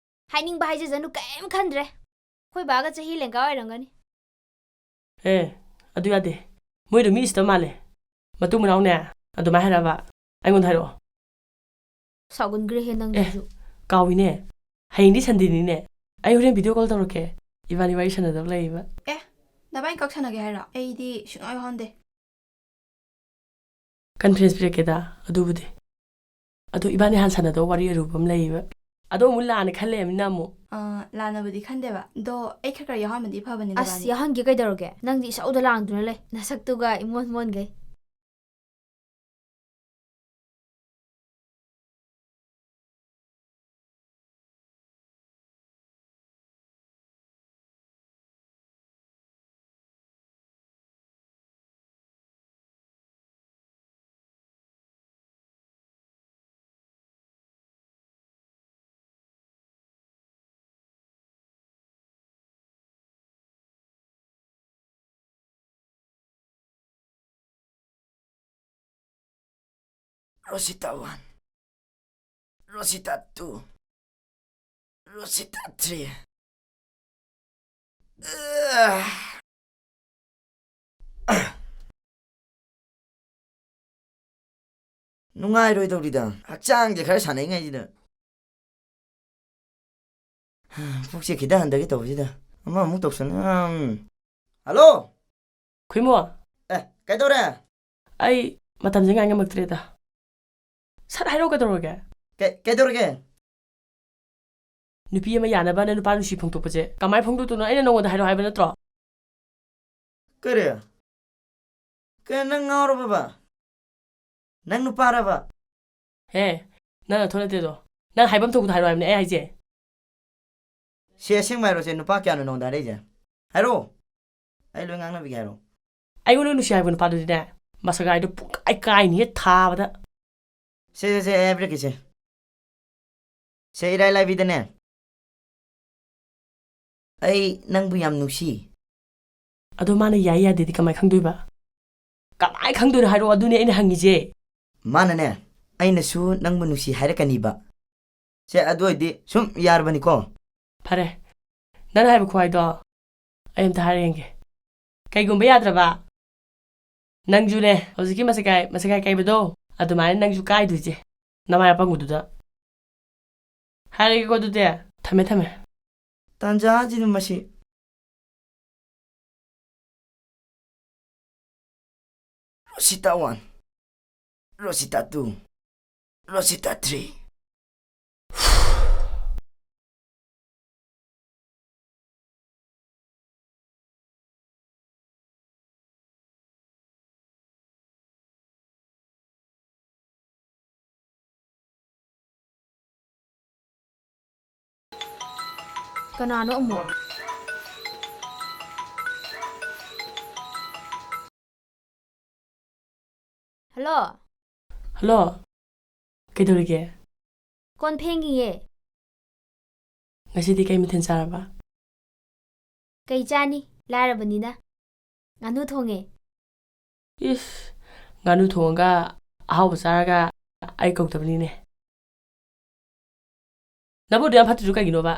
ꯍꯥꯏꯅꯤꯡꯕ ꯍꯥꯏꯖꯁꯅꯨ, ꯀꯩꯝ ꯈꯟꯗ꯭ꯔꯦ꯫ ꯑꯩꯈꯣꯏ ꯕꯥꯒ ꯆꯍꯤ ꯂꯦꯡꯒꯥ ꯑꯣꯏꯔꯝꯒꯅꯤ꯫ ꯑꯦ, ꯑꯗꯨ ꯌꯥꯗꯦ꯫ ꯃꯣꯏꯗꯣ ꯃꯤ ꯎꯁꯤꯠꯇꯕ ꯃꯥꯜꯂꯦ꯫ ꯃꯇꯨ ꯃꯅꯥꯎꯅꯦ, ꯑꯗꯨꯃꯥꯏꯅ ꯍꯥꯏꯔꯛꯑꯕ ꯑꯩꯉꯣꯟꯗ ꯍꯥꯏꯔꯛꯑꯣ꯫ ꯁꯥꯎꯒꯟꯈ꯭ꯔꯦꯍꯦ ꯑꯦ, ꯅꯪꯁꯤꯁꯨ꯫ ꯀꯥꯎꯏꯅꯦ꯫ ꯍꯌꯦꯡꯗꯤ ꯁꯟꯗꯦꯅꯤꯅꯦ꯫ ꯑꯩ ꯍꯣꯔꯦꯟ ꯚꯤꯗꯤꯑꯣ ꯀꯣꯜ ꯇꯧꯔꯛꯀꯦ꯫ ꯏꯕꯥꯅꯤ ꯋꯥꯔꯤ ꯁꯥꯟꯅꯗꯕ ꯂꯩꯌꯦꯕ꯫ ꯑꯦ, ꯅꯕꯥꯅꯤ ꯈꯛ ꯁꯥꯟꯅꯒꯦ ꯍꯥꯏꯔꯣ? ꯑꯩꯗꯤ ꯁꯨꯡꯌꯥꯎ ꯌꯥꯎꯍꯟꯗꯦ꯫ ꯀꯟꯐ꯭ꯔꯦꯟꯁ ꯄꯤꯔꯛꯀꯦꯗ, ꯑꯗꯨꯕꯨꯗꯤ꯫ ꯑꯗꯣ ꯏꯕꯥꯅꯤ ꯍꯥꯟꯅ ꯁꯥꯟꯅꯗꯧꯕ ꯋꯥꯔꯤ ꯑꯔꯨꯕ ꯑꯃ ꯂꯩꯌꯦꯕ꯫ ꯑꯗꯣ ꯑꯃꯨꯛ ꯂꯥꯟꯅ ꯈꯜ ꯂꯩꯔꯃꯤꯅ ꯑꯃꯨꯛ꯫ ꯑ, ꯂꯥꯟꯅꯕꯨꯗꯤ ꯈꯟꯗꯦꯕ꯫ ꯑꯗꯣ ꯑꯩ ꯈꯔ ꯈꯔ ꯌꯥꯎꯍꯟꯕꯗꯤ ꯐꯕꯅꯦ ꯑꯁ, ꯅꯕꯥꯅꯤ꯫ ꯌꯥꯎꯍꯟꯒꯦ ꯀꯩꯗꯧꯔꯒꯦ? ꯅꯪꯗꯤ ꯏꯁꯧꯗ ꯂꯥꯡꯗꯨꯅ ꯂꯩ꯫ ꯅꯁꯛꯇꯨꯒ ꯏꯃꯣꯟ ꯃꯣꯟꯒꯩ꯫ Rosita one. Rosita two. Rosita three. ꯅꯨꯡꯉꯥꯏꯔꯣꯏꯗꯧꯔꯤꯗ, ꯍꯛꯆꯥꯡꯁꯦ ꯈꯔ ꯁꯥꯟꯅꯩꯉꯩꯁꯤꯗ꯫ ꯄꯨꯛꯁꯦ ꯈꯤꯇ ꯍꯟꯊꯒꯦ ꯇꯧꯕꯁꯤꯗ ꯑꯃꯃꯨꯛ ꯇꯧꯁꯟ-, ꯎꯝ꯫ ꯍꯜꯂꯣ? ꯈꯨꯏꯃꯣ? ꯑꯦ, ꯀꯩꯗꯧꯔꯦ? ꯑꯩ ꯃꯇꯝꯁꯦ ꯉꯥꯏ ꯉꯝꯃꯛꯇ꯭ꯔꯦꯗ꯫ ꯁꯠ ꯍꯥꯏꯔꯛꯑꯣ, ꯀꯩꯗꯧꯔꯒꯦ? ꯀꯩ-, ꯀꯩꯗꯧꯔꯒꯦ? ꯅꯨꯄꯤ ꯑꯃ ꯌꯥꯅꯕꯅ ꯅꯨꯄꯥ ꯅꯨꯡꯁꯤ ꯐꯣꯡꯗꯣꯛꯄꯁꯦ ꯀꯃꯥꯏ ꯐꯣꯡꯗꯣꯛꯇꯣꯏꯅꯣ? ꯑꯩꯅ ꯅꯉꯣꯟꯗ ꯍꯥꯏꯔꯣ ꯍꯥꯏꯕ ꯅꯠꯇ꯭ꯔꯣ? ꯀꯔꯤ? ꯀꯩꯅꯣ, ꯅꯪ ꯉꯥꯎꯔꯕꯕ? ꯅꯪ ꯅꯨꯄꯥꯔꯕ? ꯍꯦ, ꯅꯪ ꯅꯊꯧ ꯅꯠꯇꯦꯗꯣ꯫ ꯅꯪ ꯍꯥꯏꯐꯝ ꯊꯣꯛꯄꯗꯣ ꯍꯥꯏꯔꯛꯑꯣ ꯍꯥꯏꯕꯅꯦ ꯑꯩ ꯍꯥꯏꯁꯦ꯫ ꯁꯦ, ꯑꯁꯦꯡꯕ ꯍꯥꯏꯔꯣ, ꯁꯦ, ꯅꯨꯄꯥ ꯀꯌꯥꯅꯣ ꯅꯉꯣꯟꯗ ꯍꯥꯏꯔꯛꯏꯁꯦ? ꯍꯥꯏꯔꯣ꯫ ꯑꯩ ꯂꯣꯏ ꯉꯥꯡꯅꯕꯤꯒꯦ, ꯍꯥꯏꯔꯣ꯫ ꯑꯩꯉꯣꯟꯗ ꯅꯨꯡꯁꯤ ꯍꯥꯏꯕ ꯅꯨꯄꯥꯗꯨꯗꯤꯅꯦ, ꯃꯁꯛ ꯍꯥꯏꯗꯣ ꯄꯨꯡꯀꯥꯏ ꯀꯥꯏꯅꯤꯍꯦ ꯊꯥꯕꯗ꯫ ꯁꯦ, ꯁꯦ, ꯁꯦ, ꯑꯩ ꯍꯥꯏꯕꯤꯔꯛꯀꯦꯁꯦ꯫ ꯁꯦ, ꯏꯔꯥꯏ ꯂꯥꯏꯕꯤꯗꯅꯦ, "ꯑꯩ ꯅꯪꯕꯨ ꯌꯥꯝ ꯅꯨꯡꯁꯤ"꯫ ꯑꯗꯣ ꯃꯥꯅ ꯌꯥꯏ ꯌꯥꯗꯦꯗꯤ ꯀꯃꯥꯏ ꯈꯪꯗꯣꯏꯕ? ꯀꯃꯥꯏ ꯈꯪꯗꯣꯏꯅꯣ ꯍꯥꯏꯔꯛꯑꯣ, ꯑꯗꯨꯅꯦ ꯑꯩꯅ ꯍꯪꯉꯤꯁꯦ꯫ ꯃꯥꯅꯅꯦ, "ꯑꯩꯅꯁꯨ ꯅꯪꯕꯨ ꯅꯨꯡꯁꯤ" ꯍꯥꯏꯔꯛꯀꯅꯤꯕ꯫ ꯁꯦ, ꯑꯗꯨ ꯑꯣꯏꯗꯤ ꯁꯨꯝ ꯌꯥꯔꯕꯅꯤꯀꯣ? ꯐꯔꯦ, ꯅꯪꯅ ꯍꯥꯏꯕ ꯈꯨꯍꯥꯏꯗꯣ ꯑꯩ ꯑꯝꯇ ꯍꯥꯏꯔ ꯌꯦꯡꯒꯦ꯫ ꯀꯩꯒꯨꯝꯕ ꯌꯥꯗ꯭ꯔꯕ, ꯅꯪꯁꯨꯅꯦ, ꯍꯧꯖꯤꯛꯀꯤ ꯃꯁꯦꯀꯥꯏ, ꯃꯁꯦꯀꯥꯏ ꯀꯩꯕꯗꯣ, ꯑꯗꯨꯃꯥꯏꯅ ꯅꯪꯁꯨ ꯀꯥꯏꯗꯣꯏꯁꯦ, ꯅꯃꯥꯏ ꯑꯄꯪꯕꯗꯨꯗ꯫ ꯍꯥꯏꯔꯒꯦꯀꯣ ꯑꯗꯨꯗꯤ, ꯊꯝꯃꯦ, ꯊꯝꯃꯦ꯫ ꯇꯥꯟꯖꯥꯁꯤꯗ ꯃꯁꯤ꯫ ꯔꯣꯁꯤꯇꯥ ꯋꯥꯟ, ꯔꯣꯁꯤꯇꯥ ꯇꯨ, ꯔꯣꯁꯤꯇꯥ ꯊ꯭ꯔꯤ꯫ ꯀꯅꯥꯅꯣ ꯑꯃꯨꯛ? ꯍꯜꯂꯣ꯫ ꯍꯜꯂꯣ꯫ ꯀꯩꯗꯧꯔꯤꯒꯦ? ꯀꯣꯟ ꯐꯦꯡꯉꯤꯌꯦ꯫ ꯉꯁꯤꯗꯤ ꯀꯩ ꯃꯊꯦꯜ ꯆꯥꯔꯕ? ꯀꯩ ꯆꯥꯅꯤ? ꯂꯥꯏꯔꯕꯅꯤꯅ꯫ ꯉꯥꯅꯨ ꯊꯣꯡꯉꯦ꯫ ꯏꯁ, ꯉꯥꯅꯨ ꯊꯣꯡꯉꯒ ꯑꯍꯥꯎꯕ ꯆꯥꯔꯒ ꯑꯩ ꯀꯧꯗꯕꯅꯤꯅꯦ꯫ ꯅꯕꯨꯛ ꯑꯗꯨ ꯌꯥꯝ ꯐꯠꯇ꯭ꯔꯤꯗꯨ ꯀꯩꯒꯤꯅꯣꯕ?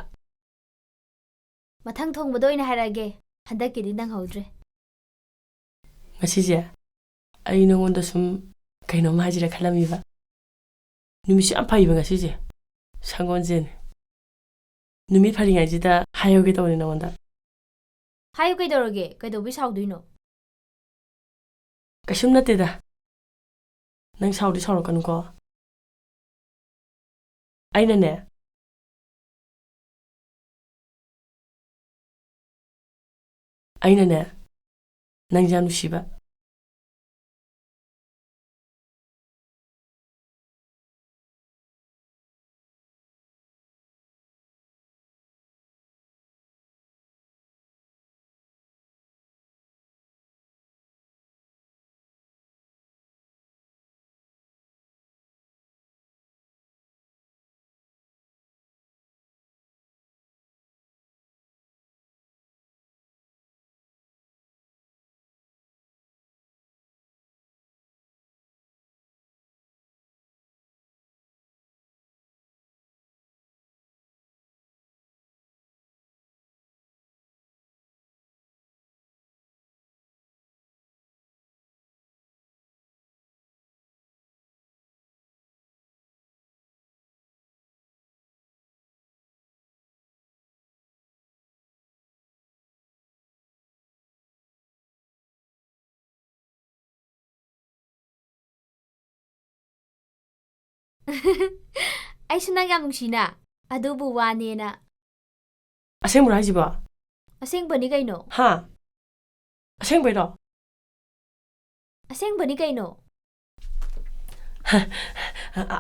ꯃꯊꯪ ꯊꯣꯡꯕꯗ ꯑꯣꯏꯅ ꯍꯥꯏꯔꯛꯑꯒꯦ꯫ ꯍꯟꯗꯛꯀꯤꯗꯤ ꯅꯪꯍꯧꯗ꯭ꯔꯦ꯫ ꯉꯁꯤꯁꯦ ꯑꯩ ꯅꯉꯣꯟꯗ ꯁꯨꯝ ꯀꯩꯅꯣꯝ ꯍꯥꯏꯁꯤꯔ ꯈꯜꯂꯝꯃꯤꯕ꯫ ꯅꯨꯃꯤꯠꯁꯨ ꯌꯥꯝ ꯐꯩꯕ ꯉꯁꯤꯁꯦ, ꯁꯪꯒꯣꯜꯁꯦꯟꯅꯦ꯫ ꯅꯨꯃꯤꯠ ꯐꯔꯤꯉꯩꯁꯤꯗ ꯍꯥꯏꯍꯧꯒꯦ ꯇꯧꯕꯅꯤ ꯅꯉꯣꯟꯗ꯫ ꯍꯥꯏꯌꯨ ꯀꯩꯗꯧꯔꯒꯦ? ꯀꯩꯗꯧꯕꯩ ꯁꯥꯎꯗꯣꯏꯅꯣ? ꯀꯩꯁꯨꯝ ꯅꯠꯇꯦꯗ꯫ ꯅꯪ ꯁꯥꯎꯗꯤ ꯁꯥꯎꯔꯛꯀꯅꯨꯀꯣ꯫ ꯑꯩꯅꯅꯦ, ꯑꯩꯅꯅꯦ, ꯅꯪꯁꯦ ꯌꯥꯝ ꯅꯨꯡꯁꯤꯕ꯫ ꯑꯩꯁꯨ ꯅꯪ ꯌꯥꯝ ꯅꯨꯡꯁꯤꯅ꯫ ꯑꯗꯨꯕꯨ ꯋꯥꯅꯦꯅ꯫ ꯑꯁꯦꯡꯕ꯭ꯔꯣ ꯍꯥꯏꯁꯤꯕꯣ? ꯑꯁꯦꯡꯕꯅꯤ ꯀꯩꯅꯣ꯫ ꯍꯥ? ꯑꯁꯦꯡꯕꯩꯔꯣ? ꯑꯁꯦꯡꯕꯅꯤ ꯀꯩꯅꯣ꯫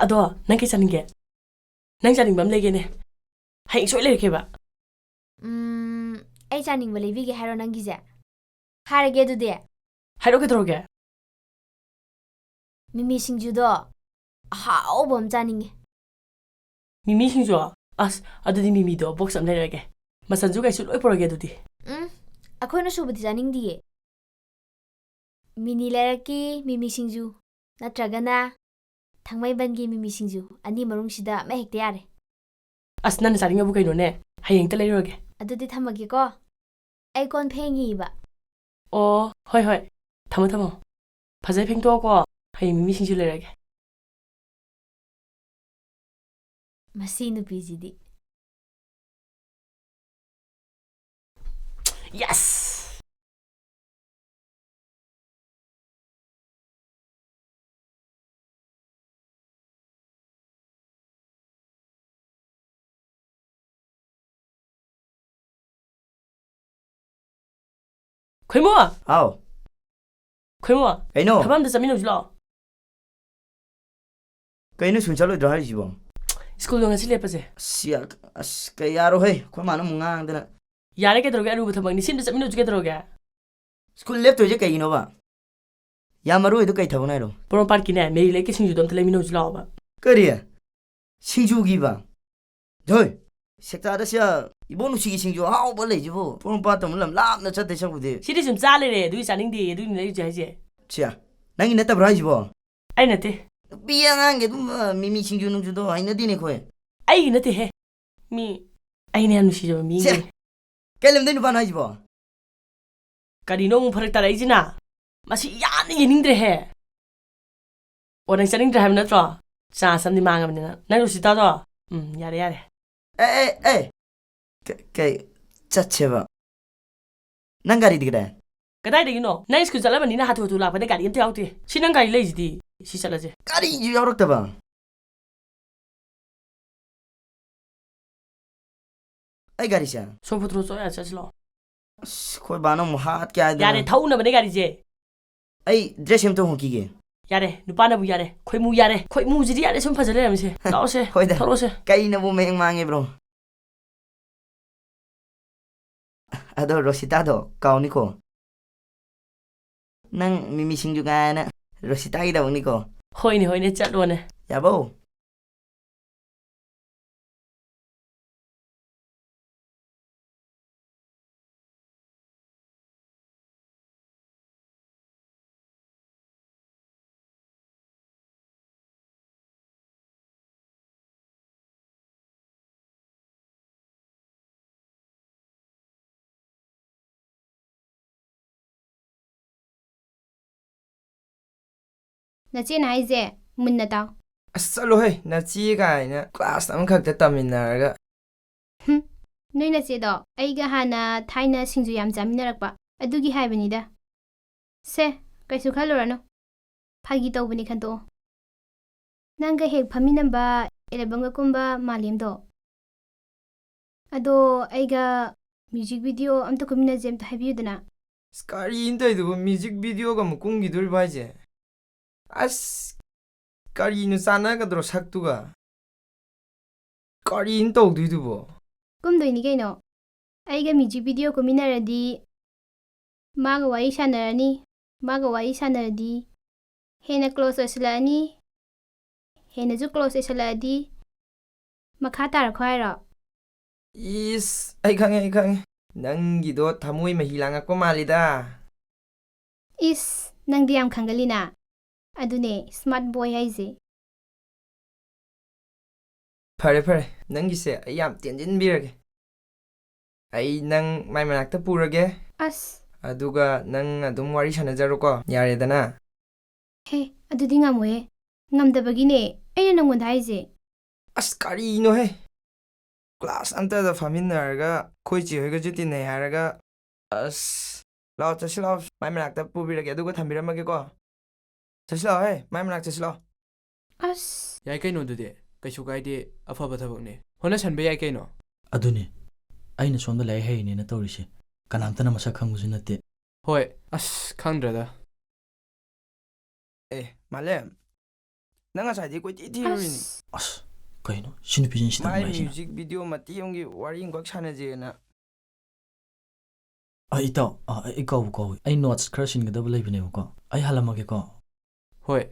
ꯑꯗꯣ, ꯅꯪ ꯀꯩ ꯆꯥꯅꯤꯡꯒꯦ? ꯅꯪ ꯆꯥꯅꯤꯡꯕ ꯑꯃ ꯂꯩꯒꯦꯅꯦ꯫ ꯍꯌꯦꯡ ꯁꯣꯏ ꯂꯩꯔꯛꯀꯦꯕ꯫ ꯎꯝ, ꯑꯩ ꯆꯥꯅꯤꯡꯕ ꯂꯩꯕꯤꯒꯦ ꯍꯥꯏꯔꯣ ꯅꯪꯒꯤꯁꯦ? ꯍꯥꯏꯔꯒꯦ ꯑꯗꯨꯗꯤ꯫ ꯍꯥꯏꯔꯛꯑꯣ, ꯀꯩꯗꯧꯔꯒꯦ? ꯃꯤꯃꯤ ꯁꯤꯡꯖꯨꯗꯣ ꯑꯍꯥꯎꯕ ꯑꯃ ꯆꯥꯅꯤꯡꯉꯦ꯫ ꯃꯤꯃꯤ ꯁꯤꯡꯖꯨ? ꯑꯁ, ꯑꯗꯨꯗꯤ ꯃꯤꯃꯤꯗꯣ box ꯑꯃ ꯂꯩꯔꯛꯑꯒꯦ꯫ ꯃꯆꯜꯁꯨ ꯀꯩꯁꯨ ꯂꯣꯏ ꯄꯨꯔꯛꯑꯒꯦ ꯑꯗꯨꯗꯤ꯫ ꯎꯝ, ꯑꯩꯈꯣꯏꯅ ꯁꯨꯕꯗꯤ ꯆꯥꯅꯤꯡꯗꯤꯌꯦ꯫ ꯃꯤꯅꯤ ꯂꯩꯔꯛꯀꯤ ꯃꯤꯃꯤ ꯁꯤꯡꯖꯨ ꯅꯠꯇ꯭ꯔꯒꯅ ꯊꯥꯡꯃꯩꯕꯟꯒꯤ ꯃꯤꯃꯤ ꯁꯤꯡꯖꯨ, ꯑꯅꯤ ꯃꯅꯨꯡꯁꯤꯗ ꯑꯃ ꯍꯦꯛꯇ ꯌꯥꯔꯦ꯫ ꯑꯁ, ꯅꯪꯅ ꯆꯥꯅꯤꯡꯉꯕꯨ ꯀꯩꯅꯣꯅꯦ? ꯍꯌꯦꯡ ꯍꯦꯛꯇ ꯂꯩꯔꯨꯔꯒꯦ꯫ ꯑꯗꯨꯗꯤ ꯊꯝꯃꯒꯦꯀꯣ꯫ ꯑꯩ ꯀꯣꯟ ꯐꯦꯡꯉꯤꯕ꯫ ꯑꯣ, ꯍꯣꯏ, ꯍꯣꯏ꯫ ꯊꯝꯃꯣ, ꯊꯝꯃꯣ꯫ ꯐꯖꯅ ꯐꯦꯡꯗꯣꯛꯑꯣꯀꯣ꯫ ꯍꯌꯦꯡ ꯃꯤꯃꯤ ꯁꯤꯡꯖꯨ ꯂꯩꯔꯒꯦ꯫ ꯃꯁꯤ ꯅꯨꯄꯤꯁꯤꯗꯤ꯫ Yes! ꯈꯣꯏꯃꯣ! ꯍꯥꯎ꯫ ꯈꯣꯏꯃꯣ! ꯀꯩꯅꯣ? ꯊꯕꯛ ꯑꯝꯇ ꯆꯠꯃꯤꯟꯅꯧꯁꯤ ꯂꯥꯛꯑꯣ꯫ ꯀꯩꯅꯣ, ꯁ꯭ꯀꯨꯜ ꯆꯠꯂꯣꯏꯗ꯭ꯔꯣ ꯍꯥꯏꯔꯤꯁꯤꯕꯣ? ꯁ꯭ꯀꯨꯜꯗꯣ ꯉꯁꯤ ꯂꯦꯞꯄꯁꯦ꯫ ꯑꯁ, ꯌꯥ-, ꯑꯁ, ꯀꯩ ꯌꯥꯔꯣꯏꯍꯦ, ꯑꯩꯈꯣꯏ ꯃꯥꯅ ꯑꯃꯨꯛ ꯉꯥꯡꯗꯅ꯫ ꯌꯥꯔꯦ, ꯀꯩꯗꯧꯔꯒꯦ? ꯑꯔꯨꯕ ꯊꯕꯛꯅꯤ, ꯁꯤ ꯑꯝꯇ ꯆꯠꯃꯤꯟꯅꯧꯁꯤ ꯀꯩꯗꯧꯔꯒꯦ? ꯁ꯭ꯀꯨꯜ ꯂꯦꯞꯇꯣꯏꯁꯦ ꯀꯩꯒꯤꯅꯣꯕ? ꯌꯥꯝ ꯃꯔꯨ ꯑꯣꯏꯗꯣ ꯀꯩ ꯊꯕꯛꯅꯣ ꯍꯥꯏꯔꯣ? ꯄꯣꯔꯣꯝꯄꯥꯠꯀꯤꯅꯦ, ꯃꯦꯔꯤ ꯂꯩꯔꯛꯀꯤ ꯁꯤꯡꯖꯨꯗꯣ ꯑꯝꯇ ꯂꯩꯃꯤꯟꯅꯧꯁꯤ ꯂꯥꯛꯑꯣꯕ꯫ ꯀꯔꯤ? ꯁꯤꯡꯖꯨꯒꯤꯕ? ꯖꯣꯏ, ꯁꯦꯛꯇꯥꯗ ꯁꯤ ꯏꯕꯣꯛ ꯅꯨꯡꯁꯤꯒꯤ ꯁꯤꯡꯖꯨ ꯑꯍꯥꯎꯕ ꯂꯩꯁꯤꯕꯨ? ꯄꯣꯔꯣꯝꯄꯥꯠꯇ ꯑꯃꯨꯛ ꯂꯝ ꯂꯥꯞꯅ ꯆꯠꯇꯣꯏ ꯁꯔꯨꯛꯄꯨꯗꯤ꯫ ꯁꯤꯗꯤ ꯁꯨꯝ ꯆꯥ ꯂꯩꯔꯦ, ꯑꯗꯨꯒꯤ ꯆꯥꯅꯤꯡꯗꯦ, ꯑꯗꯨꯒꯤꯅꯦ ꯑꯩ ꯍꯧꯖꯤꯛ ꯍꯥꯏꯁꯦ꯫ ꯁꯤꯌꯥ, ꯅꯪꯒꯤ ꯅꯠꯇꯕ꯭ꯔꯣ ꯍꯥꯏꯁꯤꯕꯣ? ꯑꯩ ꯅꯠꯇꯦ꯫ ꯅꯨꯄꯤ ꯑꯉꯥꯡꯒꯤ ꯑꯗꯨꯝꯕ ꯃꯤꯃꯤ ꯁꯤꯡꯖꯨ ꯅꯨꯡꯖꯨꯗꯣ ꯍꯩꯅꯗꯦꯅꯦ ꯑꯩꯈꯣꯏ꯫ ꯑꯩꯒꯤ ꯅꯠꯇꯦꯍꯦ꯫ ꯃꯤ, ꯑꯩꯅ ꯌꯥꯝ ꯅꯨꯡꯁꯤꯖꯕ ꯃꯤꯒꯤ꯫ ꯁꯦ, ꯀꯩ ꯂꯝꯗꯩ ꯅꯨꯄꯥꯅꯣ ꯍꯥꯏꯁꯤꯕꯣ? ꯀꯔꯤꯅꯣ ꯑꯃꯨꯛ ꯐꯔꯛ ꯇꯥꯔꯛꯏꯁꯤꯅ? ꯃꯁꯤ ꯌꯥꯝꯅ ꯌꯦꯡꯅꯤꯡꯗ꯭ꯔꯦꯍꯦ꯫ ꯑꯣ, ꯅꯪ ꯆꯠꯅꯤꯡꯗ꯭ꯔꯦ ꯍꯥꯏꯕ ꯅꯠꯇ꯭ꯔꯣ? ꯆꯥꯟꯁ ꯑꯃꯗꯤ ꯃꯥꯡꯉꯕꯅꯤꯅ꯫ ꯅꯪ ꯔꯨꯁꯤꯇꯥꯗꯣ? ꯎꯝ, ꯌꯥꯔꯦ, ꯌꯥꯔꯦ꯫ ꯑꯦ, ꯑꯦ, ꯑꯦ! ꯀ-, ꯀꯩ, ꯆꯠꯁꯦꯕ꯫ ꯅꯪ ꯒꯥꯔꯤꯗꯤ ꯀꯗꯥꯏ? ꯀꯗꯥꯏꯗꯒꯤꯅꯣ? ꯅꯪ ꯁ꯭ꯀꯨꯜ ꯆꯠꯂꯕꯅꯤꯅ ꯍꯥꯊꯨ ꯍꯥꯊꯨ ꯂꯥꯛꯄꯗ ꯒꯥꯔꯤ ꯑꯝꯇ ꯌꯥꯎꯗꯦ꯫ ꯁꯤ ꯅꯪ ꯒꯥꯔꯤ ꯂꯩꯁꯤꯗꯤ꯫ ꯁꯤ ꯆꯠꯂꯁꯦ꯫ ꯒꯥꯔꯤꯁꯨ ꯌꯥꯎꯔꯛꯇꯕ? ꯑꯩ ꯒꯥꯔꯤꯁꯦ? ꯁꯣꯝ ꯐꯨꯠꯇ꯭ꯔꯣ ꯆꯣ ꯌꯥ ꯆꯠꯁꯤꯂꯣ꯫ ꯑꯁ, ꯑꯩꯈꯣꯏ ꯕꯥꯅ ꯑꯃꯨꯛ ꯍꯥꯠꯀꯦ ꯍꯥꯏꯗꯅ꯫ ꯌꯥꯔꯦ, ꯊꯧꯅꯕꯅꯦ ꯒꯥꯔꯤꯁꯦ꯫ ꯑꯩ dress ꯑꯝꯇ ꯍꯣꯡꯈꯤꯒꯦ꯫ ꯌꯥꯔꯦ, ꯅꯨꯄꯥꯅꯕꯨ ꯌꯥꯔꯦ꯫ ꯈꯣꯏꯃꯨ ꯌꯥꯔꯦ꯫ ꯈꯣꯏꯃꯨꯁꯤꯗꯤ ꯌꯥꯔꯦ, ꯁꯨꯝ ꯐꯖ ꯂꯩꯔꯝꯃꯤꯁꯦ꯫ ꯂꯥꯛꯑꯣꯁꯦ, ꯍꯣꯏꯗ꯫ ꯊꯣꯛꯂꯛꯑꯣꯁꯦ꯫ ꯀꯩꯅꯕꯨ ꯃꯌꯦꯛ ꯃꯥꯡꯉꯦꯕ꯭ꯔꯣ? ꯑꯗꯣ ꯔꯣꯁꯤꯇꯥꯗꯣ ꯀꯥꯎꯅꯤꯀꯣ꯫ ꯅꯪ ꯃꯤꯃꯤ ꯁꯤꯡꯖꯨ ꯀꯥꯏꯅ ꯔꯣꯁꯤꯇꯥꯒꯤꯗꯃꯛꯅꯤꯀꯣ꯫ ꯍꯣꯏꯅꯦ, ꯍꯣꯏꯅꯦ, ꯆꯠꯂꯣꯅꯦ꯫ ꯌꯥꯕꯧ꯫ ꯅꯆꯦꯅ ꯍꯥꯏꯁꯦ ꯃꯨꯟꯅ ꯇꯥꯎ꯫ ꯑꯁ, ꯆꯠꯂꯣꯍꯦ, ꯅꯆꯦ ꯀꯥꯏꯅ, class ꯑꯃꯈꯛꯇ ꯇꯝꯃꯤꯟꯅꯔꯒ꯫ ꯍꯨꯝ, ꯅꯣꯏ ꯅꯆꯦꯗꯣ ꯑꯩꯒ ꯍꯥꯟꯅ ꯊꯥꯏꯅ ꯁꯤꯡꯖꯨ ꯌꯥꯝ ꯆꯥꯃꯤꯟꯅꯔꯛꯄ ꯑꯗꯨꯒꯤ ꯍꯥꯏꯕꯅꯤꯗ꯫ ꯁꯦ, ꯀꯩꯁꯨ ꯈꯜꯂꯨꯔꯅꯨ, ꯐꯥꯒꯤ ꯇꯧꯕꯅꯤ ꯈꯟꯇꯣꯛꯑꯣ꯫ ꯅꯪꯒ ꯍꯦꯛ ꯐꯝꯃꯤꯟꯅꯕ ꯑꯦꯜꯕꯝꯒ ꯀꯨꯝꯕ ꯃꯥꯂꯦꯝꯗꯣ꯫ ꯑꯗꯣ ꯑꯩꯒ music video ꯑꯝꯇ ꯀꯨꯝꯃꯤꯟꯅꯁꯦ ꯑꯝꯇ ꯍꯥꯏꯕꯤꯌꯨꯗꯅ꯫ ꯑꯁ, ꯀꯔꯤꯅꯣ ꯇꯧꯔꯤꯗꯨꯕꯨ? Music videoꯒ ꯑꯃꯨꯛ ꯀꯨꯝꯈꯤꯗꯣꯔꯤꯕ ꯍꯥꯏꯁꯦ? ꯑꯁ, ꯀꯔꯤꯅꯣ ꯆꯥꯟꯅꯒꯗ꯭ꯔꯣ ꯁꯛꯇꯨꯒ? ꯀꯔꯤꯅꯣ ꯇꯧꯗꯣꯏꯗꯨꯕꯣ? ꯀꯨꯝꯗꯣꯏꯅꯤ ꯀꯩꯅꯣ꯫ ꯑꯩꯒ music video ꯀꯨꯝꯃꯤꯟꯅꯔꯗꯤ ꯃꯥꯒ ꯋꯥꯔꯤ ꯁꯥꯟꯅꯔꯅꯤ, ꯃꯥꯒ ꯋꯥꯔꯤ ꯁꯥꯟꯅꯔꯗꯤ ꯍꯦꯟꯅ close ꯑꯣꯏꯁꯤꯜꯂꯛꯑꯅꯤ, ꯍꯦꯟꯅꯁꯨ close ꯑꯣꯏꯁꯤꯜꯂꯛꯑꯗꯤ ꯃꯈꯥ ꯇꯥꯔꯛꯈꯣ ꯍꯥꯏꯔꯣ? ꯏꯁ, ꯑꯩ ꯈꯪꯉꯦ, ꯑꯩ ꯈꯪꯉꯦ꯫ ꯅꯪꯒꯤꯗꯣ ꯊꯃꯣꯏ ꯃꯍꯤ ꯂꯥꯡꯉꯛꯄ ꯃꯥꯜꯂꯤꯗ꯫ ꯏꯁ, ꯅꯪꯗꯤ ꯌꯥꯝ ꯈꯪꯒꯜꯂꯤꯅ꯫ ꯑꯗꯨꯅꯦ smart boy ꯍꯥꯏꯁꯦ꯫ ꯐꯔꯦ, ꯐꯔꯦ, ꯅꯪꯒꯤꯁꯦ ꯑꯩ ꯌꯥꯝ ꯇꯦꯟꯖꯤꯟꯕꯤꯔꯒꯦ꯫ ꯑꯩ ꯅꯪ ꯃꯥꯏ ꯃꯅꯥꯛꯇ ꯄꯨꯔꯒꯦ꯫ ꯑꯁ꯫ ꯑꯗꯨꯒ ꯅꯪ ꯑꯗꯨꯝ ꯋꯥꯔꯤ ꯁꯥꯟꯅꯖꯔꯣꯀꯣ, ꯌꯥꯔꯦꯗꯅ? ꯍꯦ, ꯑꯗꯨꯗꯤ ꯉꯝꯃꯣꯏꯌꯦ꯫ ꯉꯝꯗꯕꯒꯤꯅꯦ ꯑꯩꯅ ꯅꯪꯉꯣꯟꯗ ꯍꯥꯏꯔꯤꯁꯦ꯫ ꯑꯁ, ꯀꯔꯤꯅꯣꯍꯦ? Class ꯑꯝꯇꯗ ꯐꯝꯃꯤꯟꯅꯔꯒ ꯑꯩꯈꯣꯏ ꯆꯦ ꯍꯣꯏꯒꯁꯨ ꯇꯤꯟꯅꯩ ꯍꯥꯏꯔꯒ, ꯑꯁ, ꯂꯥꯛꯑꯣ, ꯆꯠꯁꯤ ꯂꯥꯛꯑꯣ, ꯃꯥꯏ ꯃꯅꯥꯛꯇ ꯄꯨꯕꯤꯔꯒꯦ, ꯑꯗꯨꯒ ꯊꯝꯕꯤꯔꯝꯃꯒꯦꯀꯣ꯫ ꯆꯠꯁꯤ ꯂꯥꯛꯑꯣꯍꯦ, ꯃꯥꯏ ꯃꯅꯥꯛ ꯆꯠꯁꯤ ꯂꯥꯛꯑꯣ꯫ ꯑꯁ꯫ ꯌꯥꯏ ꯀꯩꯅꯣ ꯑꯗꯨꯗꯤ, ꯀꯩꯁꯨ ꯀꯥꯏꯗꯦ, ꯑꯐꯕ ꯊꯕꯛꯅꯦ, ꯍꯣꯠꯅꯁꯟꯕ ꯌꯥꯏ ꯀꯩꯅꯣ꯫ ꯑꯗꯨꯅꯦ, ꯑꯩꯅ ꯁꯣꯝꯗ ꯂꯥꯏꯔꯤꯛ ꯍꯩꯔꯤꯅꯦꯅ ꯇꯧꯔꯤꯁꯦ꯫ ꯀꯅꯥꯝꯇꯅ ꯃꯁꯛ ꯈꯪꯕꯁꯨ ꯅꯠꯇꯦ꯫ ꯍꯣꯏ, ꯑꯁ, ꯈꯪꯗ꯭ꯔꯦꯗ꯫ ꯑꯦ, ꯃꯥꯂꯦꯝ, ꯅꯪ ꯉꯁꯥꯏꯗꯤ ꯀꯣꯏꯊꯤ ꯊꯤꯔꯨꯔꯤꯅꯤ꯫ ꯑꯁ꯫ ꯑꯁ, ꯀꯩꯅꯣ? ꯁꯤ ꯅꯨꯄꯤꯁꯤꯅ ꯁꯤꯗ ꯃꯥꯏ ꯍꯪꯂꯛꯏꯁꯤꯅ? ꯃ꯭ꯌꯨꯖꯤꯛ ꯚꯤꯗꯤꯑꯣ ꯃꯇꯦꯛ ꯑꯃꯒꯤ ꯋꯥꯔꯤ ꯑꯃꯈꯛ ꯁꯥꯟꯅꯁꯦꯅ꯫ ꯑ, ꯏꯇꯥꯎ, ꯑ, ꯑꯩ ꯀꯥꯎꯕꯨ ꯀꯥꯎꯏ꯫ ꯑꯩ ꯅꯣꯠꯁ ꯈꯔ ꯁꯤꯟꯒꯗꯕ ꯂꯩꯕꯅꯦꯕꯀꯣ꯫ ꯑꯩ ꯍꯜꯂꯝꯃꯒꯦꯀꯣ꯫ ꯍꯣꯏ꯫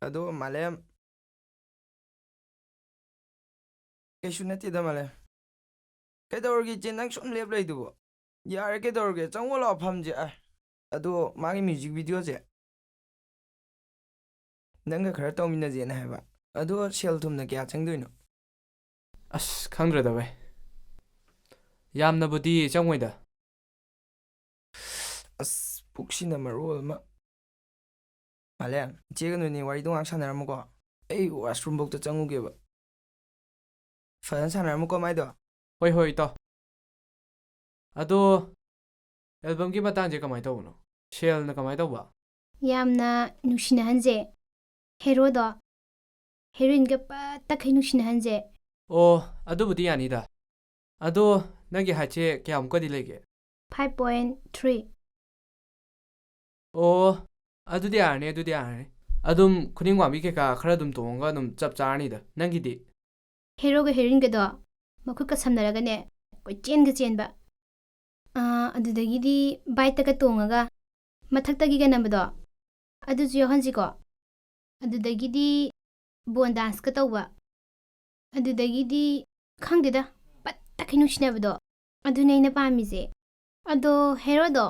ꯑꯗꯣ, ꯃꯥꯂꯦꯝ, ꯀꯩꯁꯨ ꯅꯠꯇꯦꯗ, ꯃꯥꯂꯦꯝ꯫ ꯀꯩꯗꯧꯔꯒꯦ, ꯏꯆꯦ? ꯅꯪ ꯁꯨꯝ ꯂꯦꯞ ꯂꯩꯗꯨꯕꯣ? ꯌꯥꯔꯦ, ꯀꯩꯗꯧꯔꯒꯦ? ꯆꯪꯉꯣ ꯂꯥꯛꯑꯣ, ꯐꯝꯁꯦ꯫ ꯑ, ꯑꯗꯣ, ꯃꯥꯒꯤ ꯃ꯭ꯌꯨꯖꯤꯛ ꯚꯤꯗꯤꯑꯣꯁꯦ ꯅꯪꯒ ꯈꯔ ꯇꯧꯃꯤꯟꯅꯁꯦꯅ ꯍꯥꯏꯕ꯫ ꯑꯗꯣ, ꯁꯦꯜ ꯊꯨꯝꯅ ꯀꯌꯥ ꯆꯪꯗꯣꯏꯅꯣ? ꯑꯁ, ꯈꯪꯗ꯭ꯔꯦꯗ, ꯚꯥꯏ꯫ ꯌꯥꯝꯅꯕꯨꯗꯤ ꯆꯪꯉꯣꯏꯗ꯫ ꯑꯁ, ꯄꯨꯛꯁꯤꯅ ꯃꯔꯣꯜ ꯑꯃ꯫ ꯃꯥꯂꯦꯝ, ꯏꯆꯦꯒ ꯅꯣꯏꯅꯤ ꯋꯥꯔꯤꯗꯣ ꯉꯥꯏꯍꯥꯛ ꯁꯥꯟꯅꯔꯝꯃꯨꯀꯣ꯫ ꯑꯩ washroom ꯐꯧꯗ ꯆꯪꯉꯨꯒꯦꯕ꯫ ꯐꯖꯅ ꯁꯥꯟꯅꯔꯝꯃꯨꯀꯣ, ꯃꯥꯏꯗꯣ꯫ ꯍꯣꯏ, ꯍꯣꯏ, ꯏꯇꯥꯎ꯫ ꯑꯗꯣ, albumꯒꯤ ꯃꯇꯥꯡꯁꯦ ꯀꯃꯥꯏꯅ ꯇꯧꯕꯅꯣ? ꯁꯦꯜꯅ ꯀꯃꯥꯏꯅ ꯇꯧꯕ? ꯌꯥꯝꯅ ꯅꯨꯡꯁꯤꯅꯍꯟꯁꯦ꯫ ꯍꯦꯔꯣꯗꯣ ꯍꯦꯔꯣꯏꯟꯒ ꯄꯠꯇꯈꯩ ꯅꯨꯡꯁꯤꯅꯍꯟꯁꯦ꯫ ꯑꯣ, ꯑꯗꯨꯕꯨꯗꯤ ꯌꯥꯅꯤꯗ꯫ ꯑꯗꯣ, ꯅꯪꯒꯤ heightꯁꯦ ꯀꯌꯥꯃꯨꯛꯀꯗꯤ ꯂꯩꯒꯦ? Five point three꯫ ꯑꯣ, ꯑꯗꯨꯗꯤ ꯌꯥꯔꯅꯤ, ꯑꯗꯨꯗꯤ ꯌꯥꯔꯅꯤ꯫ ꯑꯗꯨꯝ ꯈꯨꯅꯤꯡ ꯋꯥꯡꯕꯤ ꯀꯩꯀꯥ ꯈꯔ ꯑꯗꯨꯝ ꯇꯣꯡꯉꯒ ꯑꯗꯨꯝ ꯆꯞ ꯆꯥꯔꯅꯤꯗ꯫ ꯅꯪꯒꯤꯗꯤ? ꯍꯦꯔꯣꯒ ꯍꯦꯔꯣꯏꯟꯒꯗꯣ ꯃꯈꯨꯠꯀ ꯁꯝꯅꯔꯒꯅꯦ, ꯀꯣꯏꯆꯦꯟꯒ ꯆꯦꯟꯕ꯫ ꯑꯥ, ꯑꯗꯨꯗꯒꯤꯗꯤ bikeꯇꯒ ꯇꯣꯡꯉꯒ ꯃꯊꯛꯇꯒꯤꯒ ꯅꯝꯕꯗꯣ, ꯑꯗꯨꯁꯨ ꯌꯥꯎꯍꯟꯁꯤꯀꯣ꯫ ꯑꯗꯨꯗꯒꯤꯗꯤ ꯕꯣꯟ danceꯀ ꯇꯧꯕ꯫ ꯑꯗꯨꯗꯒꯤꯗꯤ ꯈꯪꯗꯦꯗ, ꯄꯠꯇꯈꯩ ꯅꯨꯡꯁꯤꯅꯕꯗꯣ, ꯑꯗꯨꯅꯦ ꯑꯩꯅ ꯄꯥꯝꯃꯤꯁꯦ꯫ ꯑꯗꯣ ꯍꯦꯔꯣꯗꯣ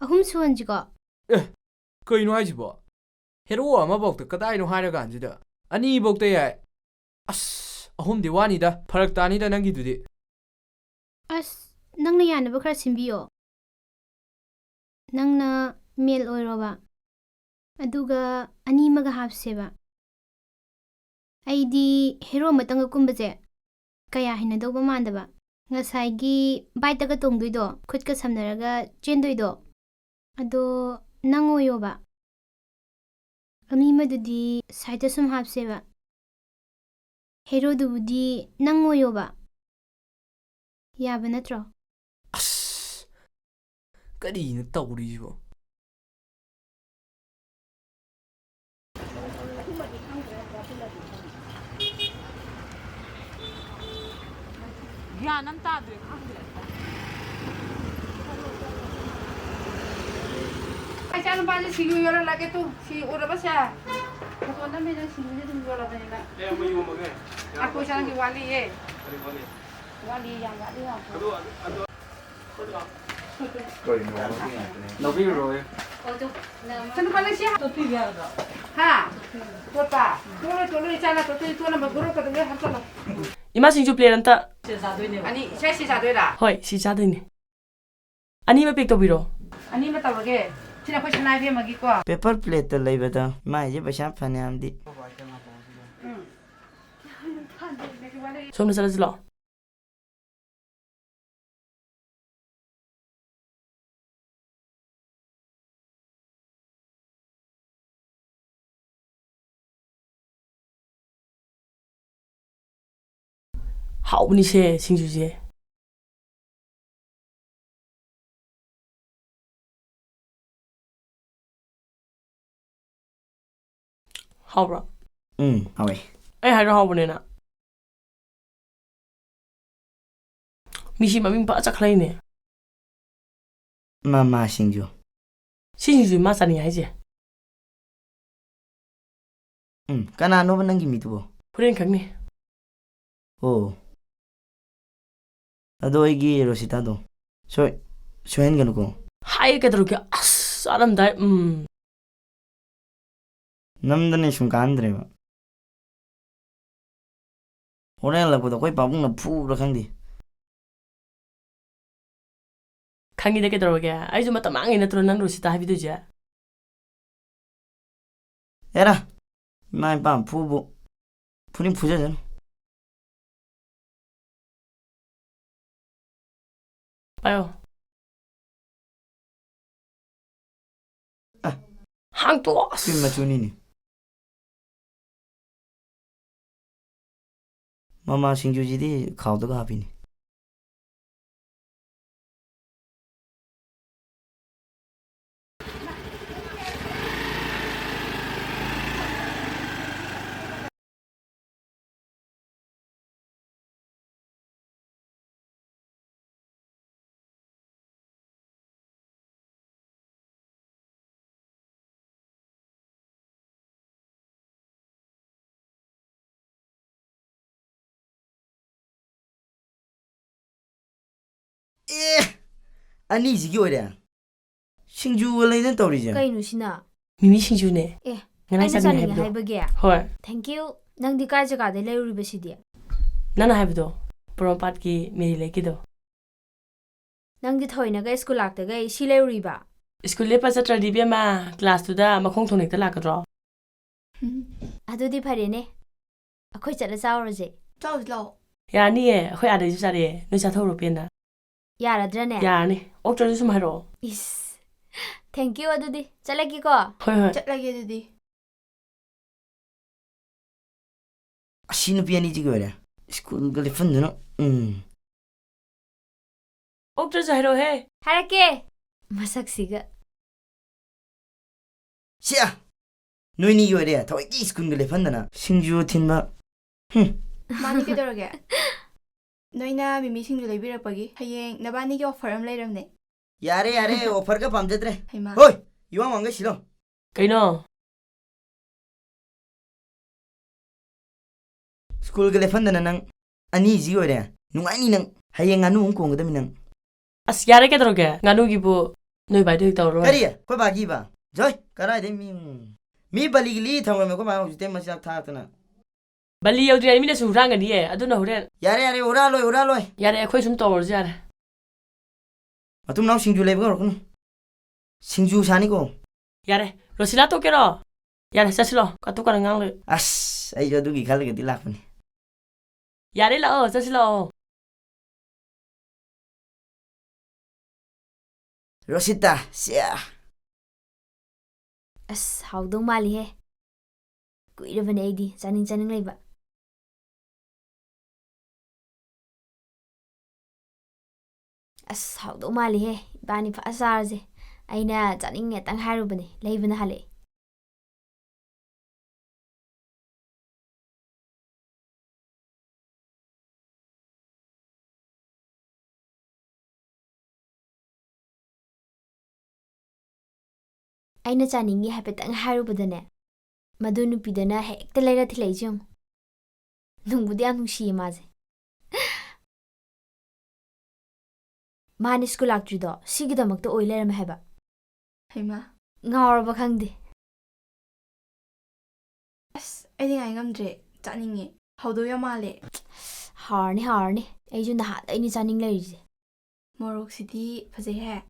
ꯑꯍꯨꯝ ꯁꯨꯍꯟꯁꯤꯀꯣ꯫ ꯑꯦ, ꯀꯩꯅꯣ ꯍꯥꯏꯁꯤꯕꯣ? ꯍꯦꯔꯣ ꯑꯃꯐꯧꯗ ꯀꯗꯥꯏꯅꯣ ꯍꯥꯏꯔꯀꯥꯟꯁꯤꯗ? ꯑꯅꯤꯐꯧꯗ ꯌꯥꯏ꯫ ꯑꯁ, ꯑꯍꯨꯝꯗꯤ ꯋꯥꯅꯤꯗ, ꯐꯔꯛ ꯇꯥꯅꯤꯗ ꯅꯪꯒꯤꯗꯨꯗꯤ꯫ ꯑꯁ, ꯅꯪꯅ ꯌꯥꯅꯕ ꯈꯔ ꯁꯤꯟꯕꯤꯌꯣ꯫ ꯅꯪꯅ male ꯑꯣꯏꯔꯣꯕ, ꯑꯗꯨꯒ ꯑꯅꯤ ꯑꯃꯒ ꯍꯥꯞꯁꯦꯕ꯫ ꯑꯩꯗꯤ ꯍꯦꯔꯣ ꯑꯃꯇꯪꯒ ꯀꯨꯝꯕꯁꯦ ꯀꯌꯥ ꯍꯩꯅꯗꯧꯕ ꯃꯥꯟꯗꯕ꯫ ꯉꯁꯥꯏꯒꯤ bikeꯇꯒ ꯇꯣꯡꯗꯣꯏꯗꯣ, ꯈꯨꯠꯀ ꯁꯝꯅꯔꯒ ꯆꯦꯟꯗꯣꯏꯗꯣ, ꯑꯗꯣ ꯅꯪ ꯑꯣꯏꯌꯣꯕ꯫ ꯑꯅꯤ ꯑꯃꯗꯨꯗꯤ sideꯇ ꯁꯨꯝ ꯍꯥꯞꯁꯦꯕ꯫ ꯍꯦꯔꯣꯗꯨꯕꯨꯗꯤ ꯅꯪ ꯑꯣꯏꯌꯣꯕ꯫ ꯌꯥꯕ ꯅꯠꯇ꯭ꯔꯣ? ꯑꯁ! ꯀꯔꯤꯅꯣ ꯇꯧꯔꯤꯁꯤꯕꯣ? ꯒ꯭ꯌꯥꯟ ꯑꯃ ꯇꯥꯗ꯭ꯔꯦ, ꯈꯪꯗ꯭ꯔꯦ꯫ ꯏꯆꯥꯅꯨꯄꯥꯁꯦ ꯁꯤꯡꯖꯨ ꯌꯣꯜꯍꯜꯂꯒꯦ ꯇꯨ, ꯁꯤ ꯎꯔꯕ ꯁꯦ? ꯐꯣꯇꯣ ꯅꯝꯃꯤ ꯅꯪ ꯁꯤꯡꯖꯨꯁꯦ ꯑꯗꯨꯝ ꯌꯣꯜꯂꯕꯅꯤꯅ꯫ ꯑꯦ, ꯑꯃ ꯌꯣꯝꯃꯒꯦ꯫ ꯑꯩꯈꯣꯏ ꯏꯆꯥꯒꯤ ꯋꯥꯠꯂꯤꯌꯦ꯫ ꯀꯔꯤ ꯋꯥꯠꯂꯤ? ꯋꯥꯠꯂꯤ, ꯌꯥꯝ ꯋꯥꯠꯂꯤ, ꯌꯥꯝ ꯋꯥꯠꯂꯤ꯫ ꯑꯗꯨ, ꯑꯗꯨ, ꯑꯗꯨ, ꯂꯧꯕꯤꯔꯨꯔꯣ꯫ ꯏꯆꯥꯅꯨꯄꯥ ꯅꯪ ꯁꯤ ꯍꯥ? ꯍꯥ? ꯇꯣꯠꯄ? ꯇꯣꯠꯂꯣꯏ, ꯇꯣꯠꯂꯣꯏ, ꯏꯆꯥꯅ ꯇꯣꯠꯇꯣꯏ, ꯇꯣꯠꯅꯕ ꯒꯣꯔꯣ ꯀꯗꯧꯒꯦ ꯍꯥꯞꯆꯜꯂꯣ꯫ ꯏꯃꯥ ꯁꯤꯡꯖꯨ ꯄ꯭ꯂꯦꯠ ꯑꯝꯇ꯫ ꯑꯅꯤ, ꯏꯆꯥ ꯁꯤ ꯆꯥꯗꯣꯏꯔꯥ? ꯍꯣꯏ, ꯁꯤ ꯆꯥꯗꯣꯏꯅꯦ꯫ ꯑꯅꯤꯃꯛ ꯄꯦꯛ ꯇꯧꯕꯤꯔꯣ꯫ ꯑꯅꯤꯃꯛ ꯇꯧꯔꯒꯦ꯫ ꯁꯤꯅ ꯑꯩꯈꯣꯏ ꯁꯅꯥ ꯏꯕꯦꯝꯃꯒꯤꯀꯣ꯫ ꯄꯦꯄꯔ ꯄ꯭ꯂꯦꯠꯇ ꯂꯩꯕꯗ ꯏꯃꯥꯏꯁꯦ ꯄꯩꯁꯥ ꯐꯅꯌꯥꯝꯗꯤ꯫ ꯎꯝ꯫ ꯁꯣꯝꯗ ꯆꯠꯂꯁꯤ ꯂꯥꯛꯑꯣ꯫ ꯍꯥꯎꯕꯅꯤꯁꯦ ꯁꯤꯡꯖꯨꯁꯦ꯫ ꯍꯥꯎꯕ꯭ꯔꯣ? ꯎꯝ, ꯍꯥꯎꯋꯦ꯫ ꯑꯩ ꯍꯥꯏꯗ꯭ꯔꯣ ꯍꯥꯎꯕꯅꯦꯅ? ꯃꯤꯁꯤ ꯃꯃꯤꯡ ꯐꯖ ꯆꯠꯈꯠꯂꯛꯏꯅꯦ꯫ ꯃꯃꯥ ꯁꯤꯡꯖꯨ꯫ ꯁꯤ ꯁꯤꯡꯖꯨ ꯃꯥ ꯆꯥꯅꯤꯡꯉꯦ ꯍꯥꯏꯁꯦ꯫ ꯎꯝ, ꯀꯅꯥꯅꯣꯕ ꯅꯪꯒꯤ ꯃꯤꯗꯨꯕꯣ? ꯍꯣꯔꯦꯟ ꯈꯪꯅꯤ꯫ ꯑꯣ꯫ ꯑꯗꯣ ꯑꯩꯒꯤ ꯔꯣꯁꯤꯇꯥꯗꯣ ꯁꯣꯏ-, ꯁꯣꯏꯍꯟꯒꯅꯨꯀꯣ꯫ ꯍꯥꯏ ꯀꯩꯗꯧꯔꯒꯦ? ꯑꯁ, ꯆꯥꯔꯝꯗꯥꯏ, ꯎꯝ꯫ ꯅꯝꯗꯅ ꯁꯨꯝ ꯀꯥꯟꯗ꯭ꯔꯦꯕ꯫ ꯍꯣꯔꯦꯟ ꯍꯜꯂꯛꯄꯗ ꯑꯩꯈꯣꯏ ꯄꯥꯕꯨꯡꯅ ꯐꯨꯕ꯭ꯔꯥ ꯈꯪꯗꯦ꯫ ꯈꯪꯉꯤꯗ ꯀꯩꯗꯧꯔꯒꯦ? ꯑꯩꯁꯨ ꯃꯇꯝ ꯃꯥꯡꯉꯤ ꯅꯠꯇ꯭ꯔꯣ ꯅꯪ ꯔꯣꯁꯤꯇꯥ ꯍꯥꯏꯕꯤꯗꯣꯏꯁꯦ? ꯑꯦꯔꯥ, ꯏꯃꯥ ꯏꯄꯥ ꯐꯨꯕꯨ ꯐꯨꯅꯤꯡ ꯐꯨꯖꯁꯅꯨ꯫ ꯄꯥꯏꯌꯣ꯫ ꯑ꯫ ꯍꯥꯡꯇꯣꯛꯑꯣ꯫ ꯁꯤ ꯃꯆꯨꯅꯤꯅꯦ꯫ ꯃꯃꯥ ꯁꯤꯡꯖꯨꯁꯤꯗꯤ ꯈꯥꯎꯗꯒ ꯍꯥꯞꯄꯤꯅꯤ꯫ ꯑꯦ! ꯑꯅꯤꯁꯤꯒꯤ ꯑꯣꯏꯔꯦ? ꯁꯤꯡꯖꯨꯒ ꯂꯩꯗꯅ ꯇꯧꯔꯤꯁꯦ꯫ ꯀꯩꯅꯣ ꯁꯤꯅ? ꯃꯤꯃꯤ ꯁꯤꯡꯖꯨꯅꯦ꯫ ꯑꯦ, ꯉꯔꯥꯡ ꯑꯩꯅ ꯆꯥꯅꯤꯡꯉꯦ ꯆꯥꯅꯤꯡꯉꯦ ꯍꯥꯏꯕꯗꯣ꯫ ꯍꯥꯏꯕꯒꯤ? ꯍꯣꯏ꯫ Thank you꯫ ꯅꯪꯗꯤ ꯀꯥꯏ ꯖꯒꯥꯗꯩ ꯂꯩꯔꯨꯔꯤꯕ ꯁꯤꯗꯤ? ꯅꯪꯅ ꯍꯥꯏꯕꯗꯣ, ꯄꯣꯔꯣꯝꯄꯥꯠꯀꯤ ꯃꯦꯔꯤ ꯂꯩꯀꯤꯗꯣ꯫ ꯅꯪꯗꯤ ꯊꯑꯣꯏꯅꯒ ꯁ꯭ꯀꯨꯜ ꯂꯥꯛꯇꯒꯩ ꯁꯤ ꯂꯩꯔꯨꯔꯤꯕ? ꯁ꯭ꯀꯨꯜ ꯂꯦꯞꯄ ꯆꯠꯇ꯭ꯔꯗꯤ ꯏꯕꯦꯝꯃ, ꯀ꯭ꯂꯥꯁꯇꯨꯗ ꯃꯈꯣꯡ ꯊꯣꯡꯅ ꯍꯦꯛꯇ ꯂꯥꯛꯀꯗ꯭ꯔꯣ? ꯑꯗꯨꯗꯤ ꯐꯔꯦꯅꯦ꯫ ꯑꯩꯈꯣꯏ ꯆꯠꯂ ꯆꯥꯎꯔꯁꯦ꯫ ꯆꯥꯎꯁꯤ ꯂꯥꯛꯑꯣ꯫ ꯌꯥꯅꯤꯌꯦ, ꯑꯩꯈꯣꯏ ꯑꯥꯗꯩꯁꯨ ꯆꯥꯔꯛꯑꯦ꯫ ꯅꯣꯏ ꯆꯥꯊꯣꯛꯎꯔꯣ ꯄꯦꯟꯅ꯫ ꯌꯥꯔꯗ꯭ꯔꯅꯦ? ꯌꯥꯔꯅꯤ꯫ ꯑꯣꯛꯇ꯭ꯔꯁꯨ ꯁꯨꯝ ꯍꯥꯏꯔꯛꯑꯣ꯫ ꯏꯁ꯫ Thank you ꯑꯗꯨꯗꯤ꯫ ꯆꯠꯂꯒꯦꯀꯣ꯫ ꯍꯣꯏ, ꯍꯣꯏ꯫ ꯆꯠꯂꯒꯦ ꯑꯗꯨꯗꯤ꯫ ꯑꯁꯤ ꯅꯨꯄꯤ ꯑꯅꯤꯁꯤꯒꯤ ꯑꯣꯏꯔꯦ꯫ ꯁ꯭ꯀꯨꯜꯒ ꯂꯦꯞꯐꯟꯗꯅ꯫ ꯎꯝ꯫ ꯑꯣꯛꯇ꯭ꯔꯁꯨ ꯍꯥꯏꯔꯛꯑꯣꯍꯦ꯫ ꯍꯥꯏꯔꯛꯀꯦ꯫ ꯃꯁꯛꯁꯤꯒ꯫ ꯁꯤꯌꯥ! ꯅꯣꯏꯅꯤꯒꯤ ꯑꯣꯏꯔꯦ, ꯊꯑꯣꯏꯀꯤ ꯁ꯭ꯀꯨꯜꯒ ꯂꯦꯞꯐꯟꯗꯅ꯫ ꯁꯤꯡꯖꯨ ꯊꯤꯟꯕ꯫ ꯍꯨꯝ꯫ ꯃꯥꯅꯤ ꯀꯩꯗꯧꯔꯒꯦ? ꯅꯣꯏꯅ ꯃꯤꯃꯤ ꯁꯤꯡꯖꯨ ꯂꯩꯕꯤꯔꯛꯄꯒꯤ ꯍꯌꯦꯡ ꯅꯕꯥꯅꯤꯒꯤ offer ꯑꯃ ꯂꯩꯔꯝꯅꯦ꯫ ꯌꯥꯔꯦ, ꯌꯥꯔꯦ, offerꯒ ꯄꯥꯝꯖꯗ꯭ꯔꯦ꯫ ꯍꯩꯃꯥ꯫ ꯍꯣꯏ, ꯏꯋꯥꯡ ꯋꯥꯡꯒꯩ ꯁꯤꯂꯣ꯫ ꯀꯩꯅꯣ? ꯁ꯭ꯀꯨꯜꯒ ꯂꯦꯞꯐꯟꯗꯅ ꯅꯪ ꯑꯅꯤꯁꯤ ꯑꯣꯏꯔꯦ꯫ ꯅꯨꯡꯉꯥꯏꯅꯤ ꯅꯪ꯫ ꯍꯌꯦꯡ ꯉꯥꯅꯨ ꯑꯃꯨꯛ ꯀꯣꯡꯒꯗꯕꯅꯤ ꯅꯪ꯫ ꯑꯁ, ꯌꯥꯔꯦ, ꯀꯩꯗꯧꯔꯒꯦ? ꯉꯥꯅꯨꯒꯤꯕꯨ ꯅꯣꯏ ꯕꯥꯏꯗ ꯍꯦꯛ ꯇꯧꯔꯣ꯫ ꯀꯔꯤ? ꯑꯩꯈꯣꯏ ꯕꯥꯒꯤꯕ? ꯖꯣꯏ, ꯀꯔꯥꯏꯗꯩ ꯃꯤ, ꯃꯤ ꯕꯂꯤꯒꯤ ꯂꯤ ꯊꯝꯃꯝꯃꯦ ꯑꯩꯈꯣꯏ ꯃꯥ ꯍꯧꯖꯤꯛꯇꯩ ꯃꯆꯤꯟꯖꯥꯛ ꯊꯥꯛꯇꯅ꯫ ꯕꯂꯤ ꯌꯧꯗ꯭ꯔꯤꯉꯩ ꯃꯤꯅꯁꯨ ꯍꯨꯔꯥꯟꯒꯅꯤꯌꯦ, ꯑꯗꯨꯅ ꯍꯣꯔꯦꯟ꯫ ꯌꯥꯔꯦ, ꯌꯥꯔꯦ, ꯍꯨꯔꯥꯜꯂꯣꯏ, ꯍꯨꯔꯥꯜꯂꯣꯏ꯫ ꯌꯥꯔꯦ, ꯑꯩꯈꯣꯏ ꯁꯨꯝ ꯇꯧꯔꯁꯨ ꯌꯥꯔꯦ꯫ ꯃꯇꯨꯝ ꯃꯅꯥꯎ ꯁꯤꯡꯖꯨ ꯂꯩꯕꯒ ꯍꯧꯔꯛꯀꯅꯨ꯫ ꯁꯤꯡꯖꯨ ꯁꯥꯅꯤꯀꯣ꯫ ꯌꯥꯔꯦ, ꯔꯣꯁꯤꯂꯥ ꯇꯣꯛꯀꯦꯔꯣ? ꯌꯥꯔꯦ, ꯆꯠꯁꯤꯂꯣ, ꯀꯇꯨ ꯀꯔꯟ ꯉꯥꯡ ꯂꯩ꯫ ꯑꯁ, ꯑꯩꯁꯨ ꯑꯗꯨꯒꯤ ꯈꯜꯂꯒꯗꯤ ꯂꯥꯛꯄꯅꯤ꯫ ꯌꯥꯔꯦ, ꯂꯥꯛꯑꯣ, ꯆꯠꯁꯤ ꯂꯥꯛꯑꯣ꯫ ꯔꯣꯁꯤꯇꯥ, ꯁꯤꯌꯥ꯫ ꯑꯁ, ꯍꯥꯎꯗꯧ ꯃꯥꯜꯂꯤꯍꯦ꯫ ꯀꯨꯏꯔꯕꯅꯦ ꯑꯩꯗꯤ ꯆꯥꯅꯤꯡ ꯆꯥꯅꯤꯡ ꯂꯩꯕ꯫ ꯑꯁ, ꯍꯥꯎꯗꯧ ꯃꯥꯜꯂꯤꯍꯦ꯫ ꯏꯕꯥꯅꯤ ꯐꯖ ꯆꯥꯔꯁꯦ꯫ ꯑꯩꯅ ꯆꯥꯅꯤꯡꯉꯦꯇꯪ ꯍꯥꯏꯔꯨꯕꯅꯦ, ꯂꯩꯕꯅ ꯍꯜꯂꯛꯑꯦ꯫ ꯑꯩꯅ ꯆꯥꯅꯤꯡꯉꯤ ꯍꯥꯏꯐꯦꯠꯇꯪ ꯍꯥꯏꯔꯨꯕꯗꯅꯦ, ꯃꯗꯨ ꯅꯨꯄꯤꯗꯨꯅ ꯍꯦꯛꯇ ꯂꯩꯔ ꯊꯤꯜꯂꯛꯏꯁꯦ ꯌꯦꯡꯉꯨ꯫ ꯅꯨꯡꯕꯨꯗꯤ ꯌꯥꯝ ꯅꯨꯡꯁꯤꯌꯦ ꯃꯥꯁꯦ꯫ ꯃꯥꯅ ꯁ꯭ꯀꯨꯜ ꯂꯥꯛꯇ꯭ꯔꯤꯗꯣ ꯁꯤꯒꯤꯗꯃꯛꯇ ꯑꯣꯏ ꯂꯩꯔꯝꯃꯦ ꯍꯥꯏꯕ꯫ ꯍꯩꯃꯥ꯫ ꯉꯥꯎꯔꯕ ꯈꯪꯗꯦ꯫ ꯑꯁ, ꯑꯩꯗꯤ ꯉꯥꯏ ꯉꯝꯗ꯭ꯔꯦ꯫ ꯆꯥꯅꯤꯡꯉꯦ꯫ ꯍꯥꯎꯗꯧ ꯌꯥꯝ ꯃꯥꯜꯂꯦ꯫ ꯍꯥꯎꯔꯅꯤ, ꯍꯥꯎꯔꯅꯤ꯫ ꯑꯩꯁꯨ ꯅꯍꯥꯟꯗꯩꯅꯤ ꯆꯥꯅꯤꯡ ꯂꯩꯔꯤꯁꯦ꯫ ꯃꯣꯔꯣꯛꯁꯤꯗꯤ ꯐꯖꯩꯍꯦ꯫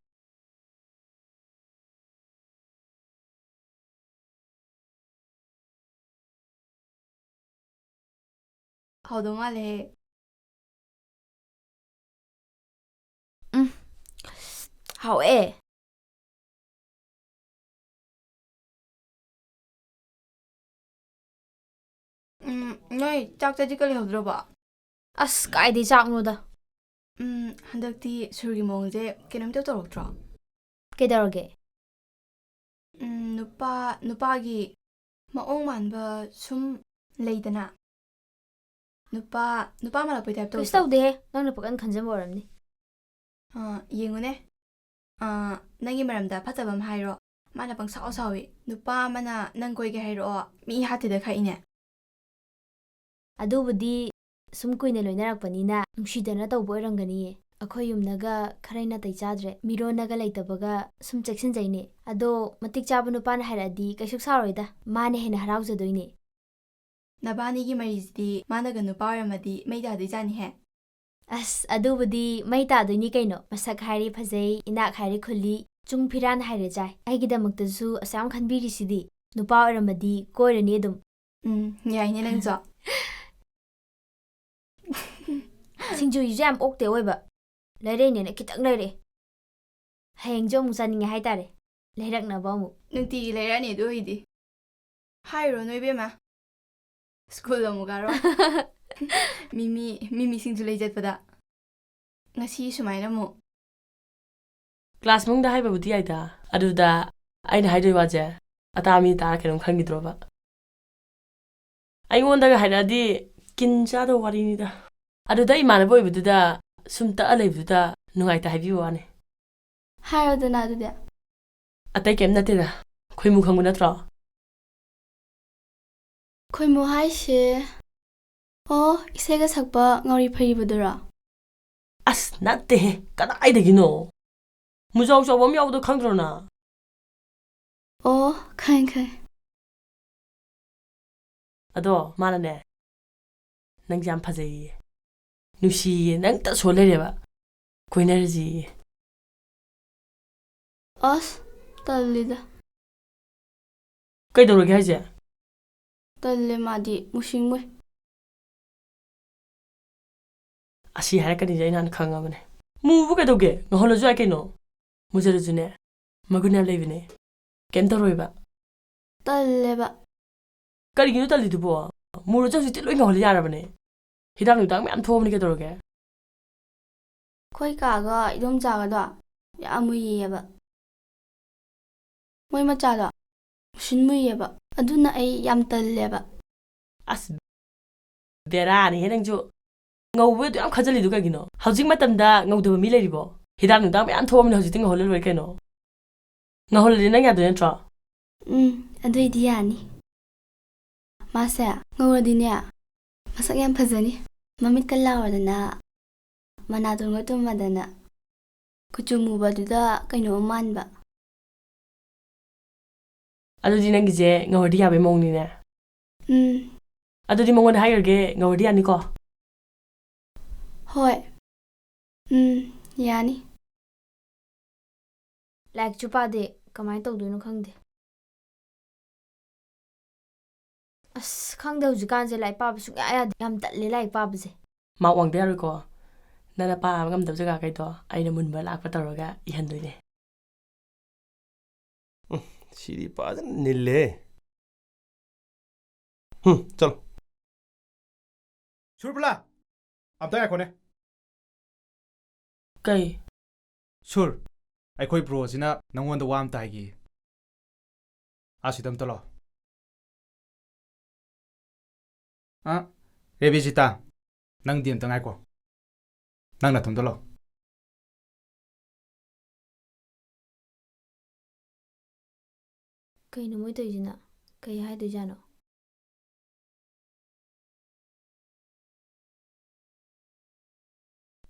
ꯍꯥꯎꯗꯧ ꯃꯥꯜꯂꯦꯍꯦ꯫ ꯎꯝ꯫ ꯍꯥꯎꯋꯦ꯫ ꯎꯝ, ꯅꯣꯏ ꯆꯥꯛ ꯆꯥꯖꯤꯛꯀ ꯂꯩꯍꯧꯗ꯭ꯔꯕꯣ? ꯑꯁ, ꯀꯥꯏꯗꯩ ꯆꯥꯛꯅꯣꯗ꯫ ꯎꯝ, ꯍꯟꯗꯛꯇꯤ ꯁꯨꯔꯒꯤ ꯃꯑꯣꯡꯁꯦ ꯀꯩꯅꯣꯝ ꯏꯇꯧ ꯇꯧꯔꯛꯇ꯭ꯔꯣ? ꯀꯩꯗꯧꯔꯒꯦ? ꯎꯝ, ꯅꯨꯄꯥ, ꯅꯨꯄꯥꯒꯤ ꯃꯑꯣꯡ ꯃꯥꯟꯕ ꯁꯨꯝ ꯂꯩꯗꯅ꯫ ꯅꯨꯄꯥ, ꯅꯨꯄꯥ ꯃꯥꯜꯂꯛꯄꯩ type ꯀꯩꯁꯨ ꯇꯧꯗ꯭ꯔꯣ? ꯇꯧꯗꯦꯍꯦ, ꯅꯪꯅ ꯄꯪꯈꯟ ꯈꯟꯖꯟꯕ ꯑꯣꯏꯔꯝꯅꯤ꯫ ꯑꯥ, ꯌꯦꯡꯉꯨꯅꯦ꯫ ꯑꯥ, ꯅꯪꯒꯤ ꯃꯔꯝꯗ ꯐꯠꯇꯕ ꯑꯃ ꯍꯥꯏꯔꯣ꯫ ꯃꯥꯅ ꯄꯪꯁꯥꯎ ꯁꯥꯎꯏ꯫ ꯅꯨꯄꯥ ꯑꯃꯅ ꯅꯪ ꯀꯣꯏꯒꯦ ꯍꯥꯏꯔꯛꯑꯣ, ꯃꯤ ꯍꯥꯠꯇꯦꯗ ꯈꯥꯛꯏꯅꯦ꯫ ꯑꯗꯨꯕꯨꯗꯤ ꯁꯨꯝ ꯀꯨꯏꯅ ꯂꯣꯏꯅꯔꯛꯄꯅꯤꯅ ꯅꯨꯡꯁꯤꯗꯅ ꯇꯧꯕ ꯑꯣꯏꯔꯝꯒꯅꯤꯌꯦ꯫ ꯑꯩꯈꯣꯏ ꯌꯨꯝꯅꯒ ꯈꯔ ꯅꯥꯇꯩ ꯆꯥꯗ꯭ꯔꯦ, ꯃꯤꯔꯣꯟꯅꯒ ꯂꯩꯇꯕꯒ ꯁꯨꯝ ꯆꯦꯛꯁꯤꯟꯖꯩꯅꯦ꯫ ꯑꯗꯣ ꯃꯇꯤꯛ ꯆꯥꯕ ꯅꯨꯄꯥꯅ ꯍꯥꯏꯔꯛꯑꯗꯤ ꯀꯩꯁꯨ ꯁꯥꯎꯔꯣꯏꯗ, ꯃꯥꯅ ꯍꯦꯟꯅ ꯍꯔꯥꯎꯖꯗꯣꯏꯅꯦ꯫ ꯅꯕꯥꯅꯤꯒꯤ ꯃꯔꯤꯁꯤꯗꯤ ꯃꯥꯅꯒ ꯅꯨꯄꯥ ꯑꯣꯏꯔꯝꯃꯗꯤ ꯃꯩ ꯇꯥꯗꯣꯏꯖꯥꯠꯅꯤꯍꯦ꯫ ꯑꯁ, ꯑꯗꯨꯕꯨꯗꯤ ꯃꯩ ꯇꯥꯗꯣꯏꯅꯤ ꯀꯩꯅꯣ꯫ ꯃꯁꯛ ꯍꯥꯏꯔꯦ ꯐꯖꯩ, ꯏꯅꯥꯛ ꯍꯥꯏꯔꯦ ꯈꯨꯜꯂꯤ, ꯆꯨꯡ ꯐꯤꯔꯥꯟ ꯍꯥꯏꯔꯦ ꯆꯥꯏ꯫ ꯑꯩꯒꯤꯗꯃꯛꯇꯁꯨ ꯑꯁꯨꯛ ꯌꯥꯝ ꯈꯟꯕꯤꯔꯤꯁꯤꯗꯤ꯫ ꯅꯨꯄꯥ ꯑꯣꯏꯔꯝꯃꯗꯤ ꯀꯣꯏꯔꯅꯤ ꯑꯗꯨꯝ꯫ ꯎꯝ, ꯌꯥꯏꯅꯦ ꯅꯪꯁꯨ꯫ ꯁꯤꯡꯖꯨꯁꯤꯁꯨ ꯌꯥꯝ ꯑꯣꯛꯇꯦ ꯑꯣꯏꯕ꯫ ꯂꯩꯔꯛꯏꯅꯦꯅ ꯈꯤꯇꯪ ꯂꯩꯔꯛꯑꯦ꯫ ꯍꯌꯦꯡꯁꯨ ꯑꯃꯨꯛ ꯆꯥꯅꯤꯡꯉꯦ ꯍꯥꯏꯇꯥꯔꯦ꯫ ꯂꯩꯔꯛꯅꯕ ꯑꯃꯨꯛ꯫ ꯅꯨꯡꯇꯤꯒꯤ ꯂꯩꯔꯛꯑꯅꯤ ꯑꯗꯨ ꯑꯣꯏꯗꯤ꯫ ꯍꯥꯏꯔꯨꯔꯅꯨ ꯏꯕꯦꯝꯃ꯫ ꯁ꯭ꯀꯨꯜ ꯑꯃꯨꯛ ꯀꯥꯔꯣ꯫ ꯃꯤꯃꯤ, ꯃꯤꯃꯤ ꯁꯤꯡꯖꯨ ꯂꯩ ꯆꯠꯄꯗ꯫ ꯉꯁꯤ ꯁꯨꯃꯥꯏꯅ ꯑꯃꯨꯛ ꯀ꯭ꯂꯥꯁ ꯃꯅꯨꯡꯗ ꯍꯥꯏꯕꯕꯨꯗꯤ ꯌꯥꯏꯗ꯫ ꯑꯗꯨꯗ ꯑꯩꯅ ꯍꯥꯏꯗꯣꯏ ꯋꯥꯁꯦ ꯑꯇꯥ ꯃꯤ ꯇꯥꯔ ꯀꯩꯅꯣꯝ ꯈꯟꯈꯤꯗ꯭ꯔꯣꯕ? ꯑꯩꯉꯣꯟꯗꯒ ꯍꯥꯏꯔꯛꯑꯗꯤ ꯀꯤꯟ ꯆꯥꯗꯧ ꯋꯥꯔꯤꯅꯤꯗ꯫ ꯑꯗꯨꯗ ꯏꯃꯥꯟꯅꯕ ꯑꯣꯏꯕꯗꯨꯗ ꯁꯨꯝ ꯇꯛꯑ ꯂꯩꯕꯗꯨꯗ ꯅꯨꯡꯉꯥꯏꯇ ꯍꯥꯏꯕꯤꯕ ꯋꯥꯅꯤ꯫ ꯍꯥꯏꯔꯣꯗꯅ ꯑꯗꯨꯗꯤ꯫ ꯑꯇꯩ ꯀꯩꯝ ꯅꯠꯇꯦꯗ꯫ ꯈꯣꯏꯃꯨ ꯈꯪꯕ ꯅꯠꯇ꯭ꯔꯣ? ꯈꯣꯏꯃꯨ ꯍꯥꯏꯁꯦ, ꯑꯣ, ꯏꯁꯩꯒ ꯁꯛꯄ ꯉꯥꯎꯔꯤ ꯐꯩꯔꯤꯕꯗꯨꯔꯣ? ꯑꯁ, ꯅꯠꯇꯦꯍꯦ, ꯀꯗꯥꯏꯗꯒꯤꯅꯣ? ꯃꯨꯖꯥꯎ ꯆꯥꯎꯕ ꯑꯃ ꯌꯥꯎꯕꯗꯣ ꯈꯪꯗ꯭ꯔꯣ ꯅꯪ? ꯑꯣ, ꯈꯪꯉꯦ, ꯈꯪꯉꯦ꯫ ꯑꯗꯣ ꯃꯥꯅꯅꯦ, "ꯅꯪꯁꯦ ꯌꯥꯝ ꯐꯖꯩꯌꯦ, ꯅꯨꯡꯁꯤꯌꯦ, ꯅꯪꯇ ꯁꯣꯟ ꯂꯩꯔꯦꯕ, ꯀꯣꯏꯅꯔꯁꯤꯌꯦ꯫" ꯑꯁ, ꯇꯜꯂꯤꯗ꯫ ꯀꯩꯗꯧꯔꯒꯦ ꯍꯥꯏꯁꯦ? ꯇꯜꯂꯦ, ꯃꯥꯗꯤ ꯃꯨꯁꯤꯡꯉꯨꯏ꯫ ꯑꯁꯤ ꯍꯥꯏꯔꯛꯀꯅꯤꯁꯦ ꯑꯩ ꯅꯍꯥꯟ ꯈꯪꯉꯕꯅꯦ꯫ ꯃꯨꯕꯨ ꯀꯩꯗꯧꯒꯦ? ꯉꯧꯍꯜꯂꯁꯨ ꯌꯥꯏ ꯀꯩꯅꯣ꯫ ꯃꯨꯖꯔꯁꯨꯅꯦ, ꯃꯒꯨꯟ ꯌꯥꯝ ꯂꯩꯕꯅꯦ꯫ ꯀꯩꯝ ꯇꯧꯔꯣꯏꯕ꯫ ꯇꯜꯂꯦꯕ꯫ ꯀꯔꯤꯒꯤꯅꯣ ꯇꯜꯂꯤꯗꯨꯕꯣ? ꯃꯨꯔꯁꯨ ꯍꯧꯖꯤꯛꯇꯤ ꯂꯣꯏ ꯉꯧꯍꯜ ꯌꯥꯔꯕꯅꯦ꯫ ꯍꯤꯗꯥꯛ ꯅꯨꯡꯗꯥꯛ ꯃꯌꯥꯝ ꯊꯣꯛꯑꯕꯅꯤ, ꯀꯩꯗꯧꯔꯒꯦ? ꯑꯩꯈꯣꯏ ꯀꯥꯒ ꯏꯗꯣꯝꯆꯥꯒꯗꯣ ꯌꯥꯝ ꯃꯨꯏꯌꯦꯕ꯫ ꯃꯣꯏ ꯃꯆꯥꯗꯣ ꯃꯨꯁꯤꯟ ꯃꯨꯏꯌꯦꯕ꯫ ꯑꯗꯨꯅ ꯑꯩ ꯌꯥꯝ ꯇꯜꯂꯦꯕ꯫ ꯑꯁ, ꯕꯦꯔꯥꯅꯤꯍꯦ ꯅꯪꯁꯨ꯫ ꯉꯧꯕ ꯑꯗꯨ ꯌꯥꯝ ꯈꯟꯖꯜꯂꯤꯗꯨ ꯀꯩꯒꯤꯅꯣ? ꯍꯧꯖꯤꯛ ꯃꯇꯝꯗ ꯉꯧꯗꯕ ꯃꯤ ꯂꯩꯔꯤꯕꯣ? ꯍꯤꯗꯥꯛ ꯅꯨꯡꯗꯥꯛ ꯃꯌꯥꯝ ꯊꯣꯛꯑꯕꯅꯤꯅ ꯍꯧꯖꯤꯛꯇꯤ ꯉꯧꯍꯜꯂ ꯂꯣꯏꯔꯦ ꯀꯩꯅꯣ꯫ ꯉꯧꯍꯜꯂꯗꯤ ꯅꯪ ꯌꯥꯗꯣꯏ ꯅꯠꯇ꯭ꯔꯣ? ꯎꯝ, ꯑꯗꯨꯏꯗꯤ ꯌꯥꯅꯤ꯫ ꯃꯥꯁꯦ ꯉꯧꯔꯗꯤꯅꯦ, ꯃꯁꯛ ꯌꯥꯝ ꯐꯖꯅꯤ꯫ ꯃꯃꯤꯠꯀ ꯂꯥꯎꯔꯗꯅ, ꯃꯅꯥꯇꯣꯟꯒ ꯇꯨꯝꯃꯗꯅ, ꯀꯨꯆꯨ ꯃꯨꯕꯗꯨꯗ ꯀꯩꯅꯣꯝ ꯃꯥꯟꯕ꯫ ꯑꯗꯨꯗꯤ ꯅꯪꯒꯤꯁꯦ ꯉꯧꯔꯗꯤ ꯌꯥꯕꯩ ꯃꯑꯣꯡꯅꯤꯅꯦ꯫ ꯎꯝ꯫ ꯑꯗꯨꯗꯤ ꯃꯉꯣꯟꯗ ꯍꯥꯏꯈ꯭ꯔꯒꯦ, ꯉꯧꯔꯗꯤ ꯌꯥꯅꯤꯀꯣ? ꯍꯣꯏ꯫ ꯎꯝ, ꯌꯥꯅꯤ꯫ ꯂꯥꯏꯔꯤꯛꯁꯨ ꯄꯥꯗꯦ, ꯀꯃꯥꯏꯅ ꯇꯧꯗꯣꯏꯅꯣ ꯈꯪꯗꯦ꯫ ꯑꯁ, ꯈꯪꯗꯦ, ꯍꯧꯖꯤꯛꯀꯥꯟꯁꯦ ꯂꯥꯏꯔꯤꯛ ꯄꯥꯕ ꯁꯨꯡꯌꯥ ꯌꯥꯗꯦ꯫ ꯌꯥꯝ ꯇꯜꯂꯦ ꯂꯥꯏꯔꯤꯛ ꯄꯥꯕꯁꯦ꯫ ꯃꯥꯔꯛ ꯋꯥꯡꯗ ꯌꯥꯔꯣꯏꯀꯣ꯫ ꯅꯪꯅ ꯄꯥꯕ ꯉꯝꯗꯕ ꯖꯒꯥꯈꯩꯗꯣ ꯑꯩꯅ ꯃꯨꯟꯕ ꯂꯥꯛꯄ ꯇꯧꯔꯒ ꯏꯍꯟꯗꯣꯏꯅꯦ꯫ ꯎꯝ, ꯁꯤꯗꯤ ꯐꯖꯅ ꯅꯤꯜꯂꯦ꯫ ꯍꯨꯝ, ꯆꯠꯂꯣ꯫ ꯁꯨꯔꯕꯂꯥ, ꯑꯝꯇ ꯉꯥꯏꯈꯣꯅꯦ꯫ ꯀꯩ? ꯁꯨꯔ, ꯑꯩꯈꯣꯏ ꯕ꯭ꯔꯣꯁꯤꯅ ꯅꯪꯉꯣꯟꯗ ꯋꯥ ꯑꯝꯇ ꯍꯥꯏꯒꯦ꯫ ꯑꯁꯤꯗ ꯑꯝꯇ ꯂꯥꯛꯑꯣ꯫ ꯑ, ꯔꯦꯕꯤꯖꯤꯇꯥ, ꯅꯪꯗꯤ ꯑꯝꯇ ꯉꯥꯏꯀꯣ꯫ ꯅꯪ ꯅꯊꯨꯝꯗ ꯂꯥꯛꯑꯣ꯫ ꯀꯩꯅꯣ ꯃꯣꯏ ꯇꯧꯔꯤꯁꯤꯅ? ꯀꯩ ꯍꯥꯏꯗꯣꯏꯖꯥꯠꯅꯣ?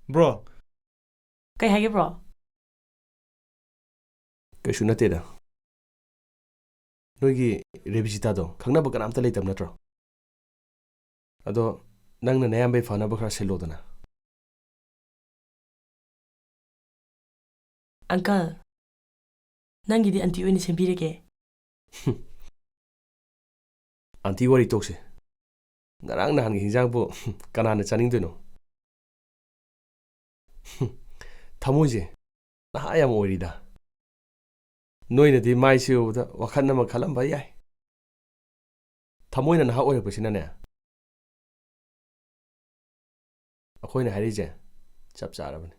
ꯕ꯭ꯔꯣ꯫ ꯀꯩ ꯍꯥꯏꯒꯦ, ꯕ꯭ꯔꯣ? ꯀꯩꯁꯨ ꯅꯠꯇꯦꯗ꯫ ꯅꯣꯏꯒꯤ ꯔꯦꯕꯤꯖꯤꯇꯥꯗꯣ ꯈꯪꯅꯕ ꯀꯅꯥꯝꯇ ꯂꯩꯇꯕ ꯅꯠꯇ꯭ꯔꯣ? ꯑꯗꯣ ꯅꯪꯅ ꯅꯌꯥꯝꯕꯩ ꯐꯅꯕ ꯈꯔ ꯁꯤꯜꯂꯣꯗꯅ꯫ ꯑꯪꯀꯜ, ꯅꯪꯒꯤꯗꯤ ꯑꯟꯇꯤ ꯑꯣꯏꯅ ꯁꯦꯝꯕꯤꯔꯒꯦ꯫ ꯑꯟꯇꯤ ꯋꯥꯔꯤ ꯇꯣꯛꯁꯦ꯫ ꯉꯔꯥꯡ ꯅꯍꯥꯟꯒꯤ ꯍꯤꯟꯖꯥꯡꯕꯨ ꯀꯅꯥꯅ ꯆꯥꯅꯤꯡꯗꯣꯏꯅꯣ? ꯊꯃꯣꯏꯁꯦ ꯅꯍꯥ ꯌꯥꯝ ꯑꯣꯏꯔꯤꯗ꯫ ꯅꯣꯏꯅꯗꯤ ꯃꯥꯏꯁꯦ ꯎꯕꯗ ꯋꯥꯈꯜ ꯑꯃ ꯈꯜꯂꯝꯕ ꯌꯥꯏ꯫ ꯊꯃꯣꯏꯅ ꯅꯍꯥ ꯑꯣꯏꯔꯛꯄꯁꯤꯅꯅꯦ, ꯑꯩꯈꯣꯏꯅ ꯍꯥꯏꯔꯤꯁꯦ ꯆꯞ ꯆꯥꯔꯕꯅꯤ꯫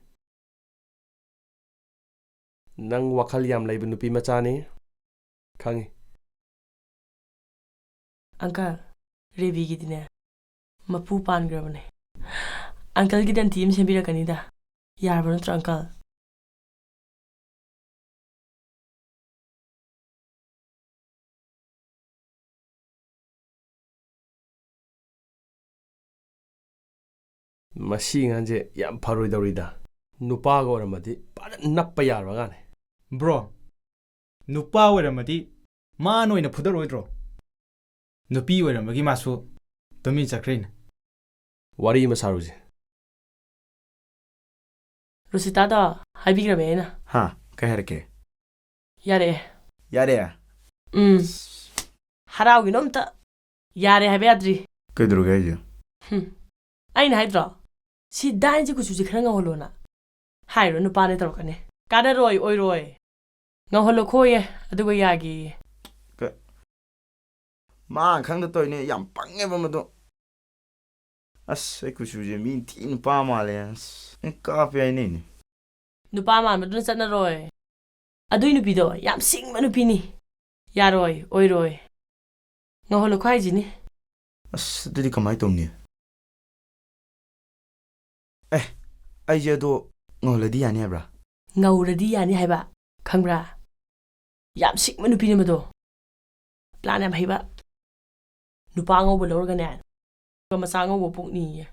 ꯅꯪ ꯋꯥꯈꯜ ꯌꯥꯝ ꯂꯩꯕ ꯅꯨꯄꯤ ꯃꯆꯥꯅꯤ, ꯈꯪꯉꯤ꯫ ꯑꯪꯀꯜ, ꯔꯦꯕꯤꯒꯤꯗꯤꯅꯦ, ꯃꯄꯨ ꯄꯥꯟꯈ꯭ꯔꯕꯅꯦ꯫ ꯑꯪꯀꯜꯒꯤꯗꯤ ꯑꯟꯇꯤ ꯑꯃ ꯁꯦꯝꯕꯤꯔꯛꯀꯅꯤꯗ꯫ ꯌꯥꯔꯕ ꯅꯠꯇ꯭ꯔꯣ, ꯑꯪꯀꯜ? ꯃꯁꯤ ꯑꯉꯥꯡꯁꯦ ꯌꯥꯝ ꯐꯔꯣꯏꯗꯧꯔꯤꯗ꯫ ꯅꯨꯄꯥꯒ ꯑꯣꯏꯔꯝꯃꯗꯤ ꯐꯖꯅ ꯅꯞꯄ ꯌꯥꯔꯕ ꯑꯉꯥꯡꯅꯦ꯫ ꯕ꯭ꯔꯣ, ꯅꯨꯄꯥ ꯑꯣꯏꯔꯝꯃꯗꯤ ꯃꯥꯅ ꯑꯣꯏꯅ ꯐꯨꯗꯔꯣꯏꯗ꯭ꯔꯣ? ꯅꯨꯄꯤ ꯑꯣꯏꯔꯝꯕꯒꯤ ꯃꯥꯁꯨ ꯇꯨꯃꯤꯟ ꯆꯠꯈ꯭ꯔꯤꯅꯦ꯫ ꯋꯥꯔꯤ ꯑꯃ ꯁꯥꯔꯨꯁꯦ꯫ ꯔꯣꯁꯤꯇꯥꯗꯣ ꯍꯥꯏꯕꯤꯈ꯭ꯔꯕꯅꯦ ꯑꯩꯅ꯫ ꯍꯥ? ꯀꯩ ꯍꯥꯏꯔꯛꯀꯦ? ꯌꯥꯔꯛꯑꯦ꯫ ꯌꯥꯔꯦ? ꯎꯝ꯫ ꯍꯔꯥꯎꯒꯤꯅꯣ ꯑꯝꯇ꯫ ꯌꯥꯔꯦ ꯍꯥꯏꯕ ꯌꯥꯗ꯭ꯔꯤ꯫ ꯀꯩꯗꯧꯔꯒꯦ ꯍꯥꯏꯁꯦ? ꯍꯨꯝ꯫ ꯑꯩꯅ ꯍꯥꯏꯗ꯭ꯔꯣ? ꯁꯤ ꯗꯥꯏꯟꯁꯤ ꯀꯨꯆꯨꯁꯤ ꯈꯔ ꯉꯧꯍꯜꯂꯣꯅ꯫ ꯍꯥꯏꯔꯣ ꯅꯨꯄꯥꯅꯦ ꯇꯧꯔꯛꯀꯅꯤ꯫ ꯀꯥꯟꯅꯔꯣꯏ, ꯑꯣꯏꯔꯣꯏ꯫ ꯉꯧꯍꯜꯂꯣ ꯈꯣꯌꯦ, ꯑꯗꯨꯒ ꯌꯥꯒꯤꯌꯦ꯫ ꯀ-, ꯃꯥ ꯈꯪꯗ ꯇꯧꯔꯤꯅꯦ, ꯌꯥꯝ ꯄꯪꯉꯦꯕ ꯃꯗꯣ꯫ ꯑꯁ, ꯑꯩ ꯀꯨꯆꯨꯁꯦ ꯃꯤ ꯊꯤ ꯅꯨꯄꯥ ꯃꯥꯜꯂꯦ꯫ ꯑꯁ, ꯑꯩ ꯀꯥꯞꯄꯦ ꯍꯥꯏꯅꯩꯅꯦ꯫ ꯅꯨꯄꯥ ꯃꯥꯟꯕꯗꯨꯅ ꯆꯠꯅꯔꯣꯏ꯫ ꯑꯗꯨꯏ ꯅꯨꯄꯤꯗꯣ ꯌꯥꯝ ꯁꯤꯡꯕ ꯅꯨꯄꯤꯅꯤ꯫ ꯌꯥꯔꯣꯏ, ꯑꯣꯏꯔꯣꯏ꯫ ꯉꯧꯍꯜꯂꯣ ꯈ꯭ꯋꯥꯏꯁꯤꯅꯤ꯫ ꯑꯁ, ꯑꯗꯨꯗꯤ ꯀꯃꯥꯏꯅ ꯇꯧꯅꯤ? ꯑꯦ, ꯑꯩꯁꯦ ꯑꯗꯣ ꯉꯧꯍꯜꯂꯗꯤ ꯌꯥꯅꯤ ꯍꯥꯏꯕ꯭ꯔꯥ? ꯉꯧꯔꯗꯤ ꯌꯥꯅꯤ ꯍꯥꯏꯕ, ꯈꯪꯕ꯭ꯔꯥ? ꯌꯥꯝ ꯁꯤꯡꯕ ꯅꯨꯄꯤꯅꯦ ꯃꯗꯣ꯫ ꯄ꯭ꯂꯥꯟ ꯌꯥꯝ ꯍꯩꯕ꯫ ꯅꯨꯄꯥ ꯑꯉꯧꯕ ꯂꯧꯔꯒꯅꯦ, ꯃꯆꯥ ꯑꯉꯧꯕ ꯄꯣꯛꯅꯤꯌꯦ꯫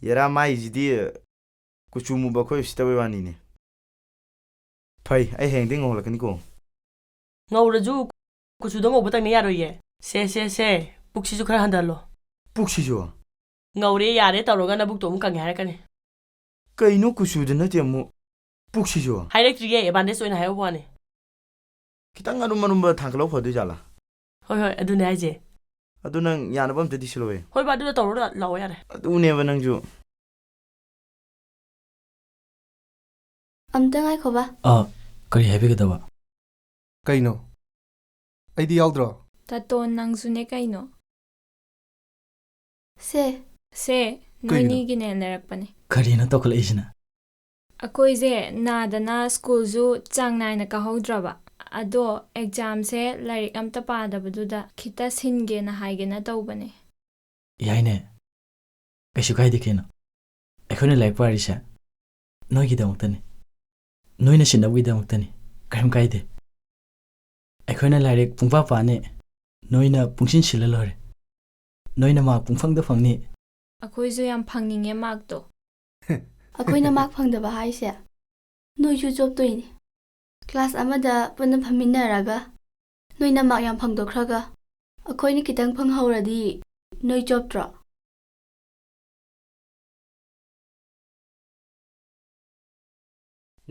ꯌꯦꯔꯥ, ꯃꯥꯏꯁꯤꯗꯤ ꯀꯨꯆꯨ ꯃꯨꯕ ꯑꯩꯈꯣꯏ ꯎꯁꯤꯠꯇꯕꯩ ꯋꯥꯅꯤꯅꯦ꯫ ꯐꯩ, ꯑꯩ ꯍꯌꯦꯡꯗꯩ ꯉꯧꯍꯜꯂꯛꯀꯅꯤꯀꯣ꯫ ꯉꯧꯔꯁꯨ ꯀꯨꯆꯨꯗꯣ ꯉꯧꯕꯇꯪꯅ ꯌꯥꯔꯣꯏꯌꯦ꯫ ꯁꯦ, ꯁꯦ, ꯁꯦ, ꯄꯨꯛꯁꯤꯁꯨ ꯈꯔ ꯍꯟꯊꯍꯜꯂꯣ꯫ ꯄꯨꯛꯁꯤꯁꯨ? ꯉꯧꯔꯦ ꯌꯥꯔꯦ ꯇꯧꯔꯒ ꯅꯕꯨꯛꯇꯣ ꯑꯃꯨꯛ ꯀꯪꯉꯦ ꯍꯥꯏꯔꯛꯀꯅꯤ꯫ ꯀꯩꯅꯣ ꯀꯨꯆꯨꯗ ꯅꯠꯇꯦ ꯑꯃꯨꯛ ꯄꯨꯛꯁꯤꯁꯨ? ꯍꯥꯏꯔꯛꯇ꯭ꯔꯤꯌꯦ, ꯑꯦꯗꯚꯥꯟꯇꯦꯖ ꯑꯣꯏꯅ ꯍꯥꯏꯍꯧꯕ ꯋꯥꯅꯤ꯫ ꯈꯤꯇꯪ ꯑꯔꯨꯝ ꯑꯔꯨꯝꯕ ꯊꯥꯡꯒꯠꯂꯧ ꯐꯗꯣꯏ ꯖꯥꯠꯂꯥ? ꯍꯣꯏ, ꯍꯣꯏ, ꯑꯗꯨꯅꯦ ꯍꯥꯏꯁꯦ꯫ ꯑꯗꯨ ꯅꯪ ꯌꯥꯅꯕ ꯑꯝꯇꯗꯤ ꯁꯤꯜꯂꯣꯍꯦ꯫ ꯍꯣꯏ ꯕꯥ, ꯑꯗꯨꯗ ꯇꯧꯔꯣ, ꯂꯥꯛꯑꯣ ꯌꯥꯔꯦ꯫ ꯑꯗꯨꯅꯦꯕ ꯅꯪꯁꯨ꯫ ꯑꯝꯇ ꯉꯥꯏꯈꯣ ꯕꯥ꯫ ꯑꯥ, ꯀꯔꯤ ꯍꯥꯏꯕꯤꯒꯗꯕ? ꯀꯩꯅꯣ? ꯑꯩꯗꯤ ꯌꯥꯎꯗ꯭ꯔꯣ? ꯇꯥꯇꯣꯟ, ꯅꯪꯁꯨꯅꯦ ꯀꯩꯅꯣ? ꯁꯦ꯫ ꯁꯦ, ꯀꯩꯒꯤꯅꯣ? ꯅꯣꯏꯅꯤꯒꯤꯅꯦ ꯂꯩꯔꯛꯄꯅꯦ꯫ ꯀꯔꯤꯅꯣ ꯇꯧꯈꯠꯂꯛꯏꯁꯤꯅ? ꯑꯩꯈꯣꯏꯁꯦ ꯅꯥꯗꯅ ꯁ꯭ꯀꯨꯜꯁꯨ ꯆꯥꯡ ꯅꯥꯏꯅ ꯀꯥꯍꯧꯗ꯭ꯔꯕ꯫ ꯑꯗꯣ ꯑꯦꯛꯖꯥꯝꯁꯦ ꯂꯥꯏꯔꯤꯛ ꯑꯝꯇ ꯄꯥꯗꯕꯗꯨꯗ ꯈꯤꯇ ꯁꯤꯟꯒꯦꯅ ꯍꯥꯏꯒꯦꯅ ꯇꯧꯕꯅꯦ꯫ ꯌꯥꯏꯅꯦ꯫ ꯀꯩꯁꯨ ꯀꯥꯏꯗꯦ ꯀꯩꯅꯣ꯫ ꯑꯩꯈꯣꯏꯅ ꯂꯥꯏꯔꯤꯛ ꯄꯥꯔꯤꯁꯦ ꯅꯣꯏꯒꯤꯗꯃꯛꯇꯅꯤ꯫ ꯅꯣꯏꯅ ꯁꯤꯟꯅꯕꯒꯤꯗꯃꯛꯇꯅꯤ꯫ ꯀꯔꯤꯝ ꯀꯥꯏꯗꯦ꯫ ꯑꯩꯈꯣꯏꯅ ꯂꯥꯏꯔꯤꯛ ꯄꯨꯡꯄꯥ ꯄꯥꯅꯤ, ꯅꯣꯏꯅ ꯄꯨꯡꯁꯤꯟ ꯁꯤꯜꯂ ꯂꯣꯏꯔꯦ꯫ ꯅꯣꯏꯅ ꯃꯥꯔꯛ ꯄꯨꯡꯐꯪꯗ ꯐꯪꯅꯤ꯫ ꯑꯩꯈꯣꯏꯁꯨ ꯌꯥꯝ ꯐꯪꯅꯤꯡꯉꯦ ꯃꯥꯔꯛꯇꯣ꯫ ꯑꯩꯈꯣꯏꯅ ꯃꯥꯔꯛ ꯐꯪꯗꯕ ꯍꯥꯏꯁꯦ ꯅꯣꯏꯁꯨ ꯆꯣꯞꯇꯣꯏꯅꯤ꯫ ꯀ꯭ꯂꯥꯁ ꯑꯃꯗ ꯄꯨꯟꯅ ꯐꯝꯃꯤꯟꯅꯔꯒ ꯅꯣꯏꯅ ꯃꯥꯔꯛ ꯌꯥꯝ ꯐꯪꯗꯣꯛꯈ꯭ꯔꯒ ꯑꯩꯈꯣꯏꯅ ꯈꯤꯇꯪ ꯐꯪꯍꯧꯔꯗꯤ ꯅꯣꯏ ꯆꯣꯞꯇ꯭ꯔꯣ?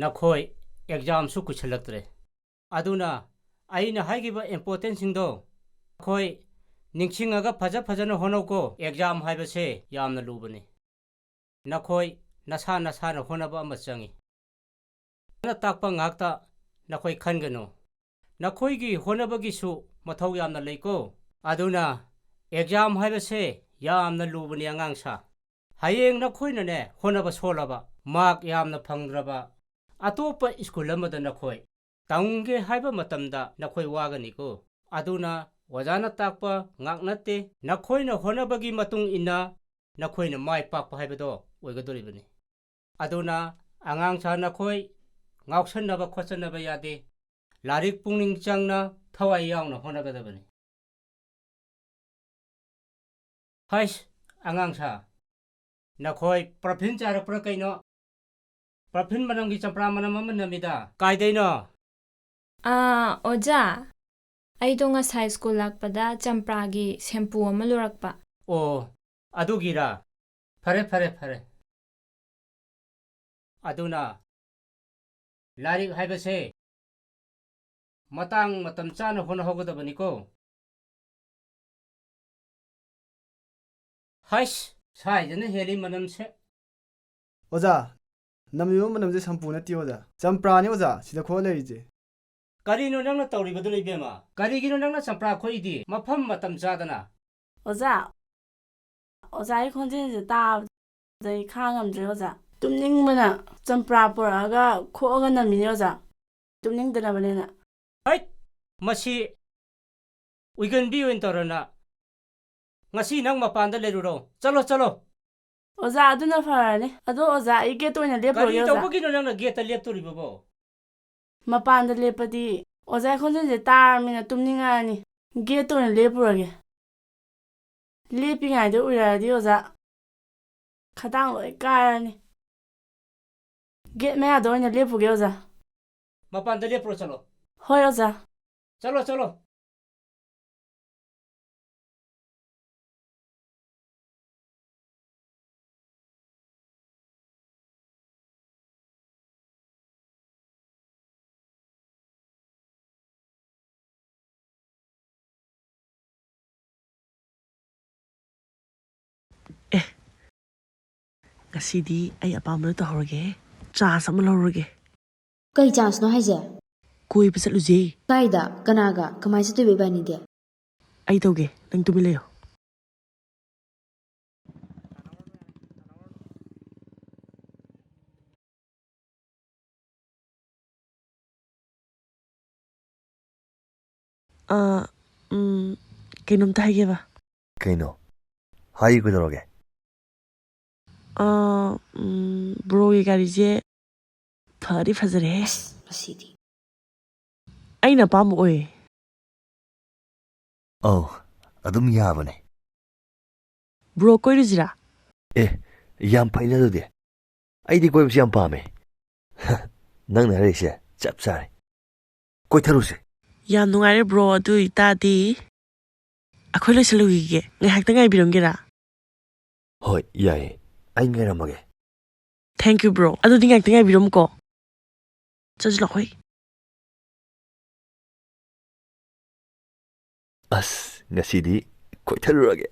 ꯅꯈꯣꯏ ꯑꯦꯛꯖꯥꯝꯁꯨ ꯀꯨꯏꯁꯜꯂꯛꯇ꯭ꯔꯦ꯫ ꯑꯗꯨꯅ ꯑꯩꯅ ꯍꯥꯏꯈꯤꯕ ꯏꯝꯄꯣꯔꯇꯦꯟꯁꯤꯡꯗꯣ ꯅꯈꯣꯏ ꯅꯤꯡꯁꯤꯡꯉꯒ ꯐꯖ ꯐꯖꯅ ꯍꯣꯠꯅꯧꯀꯣ꯫ ꯑꯦꯛꯖꯥꯝ ꯍꯥꯏꯕꯁꯦ ꯌꯥꯝꯅ ꯂꯨꯕꯅꯤ꯫ ꯅꯈꯣꯏ ꯅꯁꯥ ꯅꯁꯥꯅ ꯍꯣꯠꯅꯕ ꯑꯃ ꯆꯪꯏ꯫ ꯐꯖꯅ ꯇꯥꯛꯄ ꯉꯥꯛꯇ ꯅꯈꯣꯏ ꯈꯟꯒꯅꯨ꯫ ꯅꯈꯣꯏꯒꯤ ꯍꯣꯠꯅꯕꯒꯤꯁꯨ ꯃꯊꯧ ꯌꯥꯝꯅ ꯂꯩꯀꯣ꯫ ꯑꯗꯨꯅ ꯑꯦꯛꯖꯥꯝ ꯍꯥꯏꯕꯁꯦ ꯌꯥꯝꯅ ꯂꯨꯕꯅꯤ ꯑꯉꯥꯡꯁꯥ꯫ ꯍꯌꯦꯡ ꯅꯈꯣꯏꯅꯅꯦ ꯍꯣꯠꯅꯕ ꯁꯣꯜꯂꯕ, ꯃꯥꯔꯛ ꯌꯥꯝꯅ ꯐꯪꯗ꯭ꯔꯕ, ꯑꯇꯣꯞꯄ ꯁ꯭ꯀꯨꯜ ꯑꯃꯗ ꯅꯈꯣꯏ ꯇꯝꯒꯦ ꯍꯥꯏꯕ ꯃꯇꯝꯗ ꯅꯈꯣꯏ ꯋꯥꯒꯅꯤꯀꯣ꯫ ꯑꯗꯨꯅ ꯑꯣꯖꯥꯅ ꯇꯥꯛꯄ ꯉꯥꯛ ꯅꯠꯇꯦ, ꯅꯈꯣꯏꯅ ꯍꯣꯠꯅꯕꯒꯤ ꯃꯇꯨꯡ ꯏꯟꯅ ꯅꯈꯣꯏꯅ ꯃꯥꯏ ꯄꯥꯛꯄ ꯍꯥꯏꯕꯗꯣ ꯑꯣꯏꯒꯗꯧꯔꯤꯕꯅꯤ꯫ ꯑꯗꯨꯅ ꯑꯉꯥꯡꯁꯥ ꯅꯈꯣꯏ ꯉꯥꯎꯁꯟꯅꯕ ꯈꯣꯠꯆꯟꯅꯕ ꯌꯥꯗꯦ꯫ ꯂꯥꯏꯔꯤꯛ ꯄꯨꯛꯅꯤꯡ ꯆꯪꯅ ꯊꯋꯥꯏ ꯌꯥꯎꯅ ꯍꯣꯠꯅꯒꯗꯕꯅꯤ꯫ ꯍꯩꯁ, ꯑꯉꯥꯡꯁꯥ, ꯅꯈꯣꯏ ꯄꯔꯐ꯭ꯌꯨꯝ ꯆꯥꯔꯛꯄ꯭ꯔꯥ ꯀꯩꯅꯣ? ꯄꯔꯐ꯭ꯌꯨꯝ ꯃꯅꯝꯒꯤ ꯆꯝꯄ꯭ꯔꯥ ꯃꯅꯝ ꯑꯃ ꯅꯝꯃꯤꯗ꯫ ꯀꯥꯏꯗꯩꯅꯣ? ꯑꯥ, ꯑꯣꯖꯥ, ꯑꯩꯗꯣ ꯉꯁꯥꯏ ꯁ꯭ꯀꯨꯜ ꯂꯥꯛꯄꯗ ꯆꯝꯄ꯭ꯔꯥꯒꯤ ꯁꯦꯝꯄꯨ ꯑꯃ ꯂꯨꯔꯛꯄ꯫ ꯑꯣ, ꯑꯗꯨꯒꯤꯔꯥ? ꯐꯔꯦ, ꯐꯔꯦ, ꯐꯔꯦ꯫ ꯑꯗꯨꯅ ꯂꯥꯏꯔꯤꯛ ꯍꯥꯏꯕꯁꯦ ꯃꯇꯥꯡ ꯃꯇꯝ ꯆꯥꯅ ꯍꯣꯠꯅꯍꯧꯒꯗꯕꯅꯤꯀꯣ꯫ ꯍꯩꯁ, ꯁꯥꯏꯗꯅ ꯍꯦꯜꯂꯤ ꯃꯅꯝꯁꯦ꯫ ꯑꯣꯖꯥ, ꯅꯝꯃꯤꯕ ꯃꯅꯝꯁꯦ ꯁꯝꯄꯨ ꯅꯠꯇꯦ ꯑꯣꯖꯥ, ꯆꯝꯄ꯭ꯔꯥꯅꯤ ꯑꯣꯖꯥ, ꯁꯤꯗ ꯈꯣꯛꯑ ꯂꯩꯔꯤꯁꯦ꯫ ꯀꯔꯤꯅꯣ ꯅꯪꯅ ꯇꯧꯔꯤꯕꯗꯨꯅ, ꯏꯕꯦꯝꯃ? ꯀꯔꯤꯒꯤꯅꯣ ꯅꯪꯅ ꯆꯝꯄ꯭ꯔꯥ ꯈꯣꯛꯏꯗꯤ ꯃꯐꯝ ꯃꯇꯝ ꯆꯥꯗꯅ? ꯑꯣꯖꯥ, ꯑꯣꯖꯥꯒꯤ ꯈꯣꯟꯖꯦꯜꯁꯦ ꯇꯥꯕꯗ ꯑꯩ ꯈꯥꯡ ꯉꯝꯗ꯭ꯔꯦ ꯑꯣꯖꯥ꯫ ꯇꯨꯝꯅꯤꯡꯕꯅ ꯆꯝꯄ꯭ꯔꯥ ꯄꯨꯔꯛꯑꯒ ꯈꯣꯛꯑꯒ ꯅꯝꯃꯤꯅꯦ ꯑꯣꯖꯥ, ꯇꯨꯝꯅꯤꯡꯗꯅꯕꯅꯦꯅ꯫ ꯍꯩꯠ! ꯃꯁꯤ ꯎꯏꯒꯟꯕꯤ ꯑꯣꯏꯅ ꯇꯧꯔꯅ꯫ ꯉꯁꯤ ꯅꯪ ꯃꯄꯥꯟꯗ ꯂꯩꯔꯨꯔꯣ꯫ ꯆꯠꯂꯣ, ꯆꯠꯂꯣ꯫ ꯑꯣꯖꯥ, ꯑꯗꯨꯅ ꯐꯔꯅꯤ꯫ ꯑꯗꯣ ꯑꯣꯖꯥ, ꯑꯩ ꯒꯦꯠꯇ ꯑꯣꯏꯅ ꯂꯦꯞꯄꯨꯔꯒꯦ ꯀꯔꯤ ꯑꯣꯖꯥ꯫ ꯇꯧꯕꯒꯤꯅꯣ ꯅꯪꯅ ꯒꯦꯠꯇ ꯂꯦꯞꯇꯣꯔꯤꯕꯕꯣ? ꯃꯄꯥꯟꯗ ꯂꯦꯞꯄꯗꯤ ꯑꯣꯖꯥꯒꯤ ꯈꯣꯟꯖꯦꯜꯁꯦ ꯇꯥꯔꯃꯤꯅ ꯇꯨꯝꯅꯤꯡꯉꯛꯑꯅꯤ꯫ ꯒꯦꯠꯇ ꯑꯣꯏꯅ ꯂꯦꯞꯄꯨꯔꯒꯦ꯫ ꯂꯦꯞꯄꯤꯉꯩꯗ ꯎꯏꯔꯛꯑꯗꯤ ꯑꯣꯖꯥ, ꯈꯗꯥꯡ ꯂꯣꯏ ꯀꯥꯏꯔꯅꯤ꯫ ꯒꯦꯠ ꯃꯌꯥꯗ ꯑꯣꯏꯅ ꯂꯦꯞꯄꯨꯒꯦ ꯑꯣꯖꯥ꯫ ꯃꯄꯥꯟꯗ ꯂꯦꯞꯄꯨꯔꯣ, ꯆꯠꯂꯣ꯫ ꯍꯣꯏ ꯑꯣꯖꯥ꯫ ꯆꯠꯂꯣ, ꯆꯠꯂꯣ꯫ ꯑꯦ, ꯉꯁꯤꯗꯤ ꯑꯩ ꯑꯄꯥꯝꯕꯗꯣ ꯇꯧꯍꯧꯔꯒꯦ꯫ ꯆꯥꯟꯁ ꯑꯃ ꯂꯧꯔꯒꯦ꯫ ꯀꯩ ꯆꯥꯟꯁꯅꯣ ꯍꯥꯏꯁꯦ? ꯀꯣꯏꯕ ꯆꯠꯂꯨꯁꯦ꯫ ꯀꯥꯏꯗ? ꯀꯅꯥꯒ? ꯀꯃꯥꯏ ꯆꯠꯇꯣꯏꯕ ꯏꯕꯥꯅꯤꯗꯤ? ꯑꯩ ꯇꯧꯒꯦ, ꯅꯪ ꯇꯨꯃꯤꯟ ꯂꯩꯌꯣ꯫ ꯑꯥ, ꯎꯝ, ꯀꯩꯅꯣꯝꯇ ꯍꯥꯏꯒꯦꯕ꯫ ꯀꯩꯅꯣ? ꯍꯥꯏꯌꯨ, ꯀꯩꯗꯧꯔꯒꯦ? ꯑꯥ, ꯎꯝ, ꯕ꯭ꯔꯣꯒꯤ ꯒꯥꯔꯤꯁꯦ ꯐꯗꯤ ꯐꯖꯔꯦꯍꯦ꯫ ꯑꯁ, ꯃꯁꯤꯗꯤ꯫ ꯑꯩꯅ ꯑꯄꯥꯝꯕ ꯑꯣꯏꯌꯦ꯫ ꯑꯧ, ꯑꯗꯨꯝ ꯌꯥꯕꯅꯦ꯫ ꯕ꯭ꯔꯣ, ꯀꯣꯏꯔꯨꯁꯤꯔꯥ? ꯑꯦ, ꯌꯥꯝ ꯐꯩꯅꯦ ꯑꯗꯨꯗꯤ꯫ ꯑꯩꯗꯤ ꯀꯣꯏꯕꯁꯤ ꯌꯥꯝ ꯄꯥꯝꯃꯦ꯫ ꯅꯪꯅ ꯍꯥꯏꯔꯛꯏꯁꯦ ꯆꯞ ꯆꯥꯔꯦ꯫ ꯀꯣꯏꯊꯔꯨꯁꯦ꯫ ꯌꯥꯝ ꯅꯨꯡꯉꯥꯏꯔꯦ ꯕ꯭ꯔꯣ, ꯑꯗꯨ ꯑꯣꯏꯇꯥꯔꯗꯤ ꯑꯩꯈꯣꯏ ꯂꯣꯏꯁꯤꯜꯂꯨꯈꯤꯒꯦ꯫ ꯉꯥꯏꯍꯥꯛꯇ ꯉꯥꯏꯕꯤꯔꯝꯒꯦꯔꯥ? ꯍꯣꯏ, ꯌꯥꯏꯌꯦ꯫ ꯑꯩ ꯉꯥꯏꯔꯝꯃꯒꯦ꯫ Thank you bro. ꯑꯗꯨꯗꯤ ꯉꯥꯏꯍꯥꯛꯇ ꯉꯥꯏꯕꯤꯔꯝꯃꯨꯀꯣ꯫ ꯆꯠꯁꯤ ꯂꯥꯛꯑꯣ꯫ ꯑꯁ, ꯉꯁꯤꯗꯤ ꯀꯣꯏꯊꯔꯨꯔꯒꯦ꯫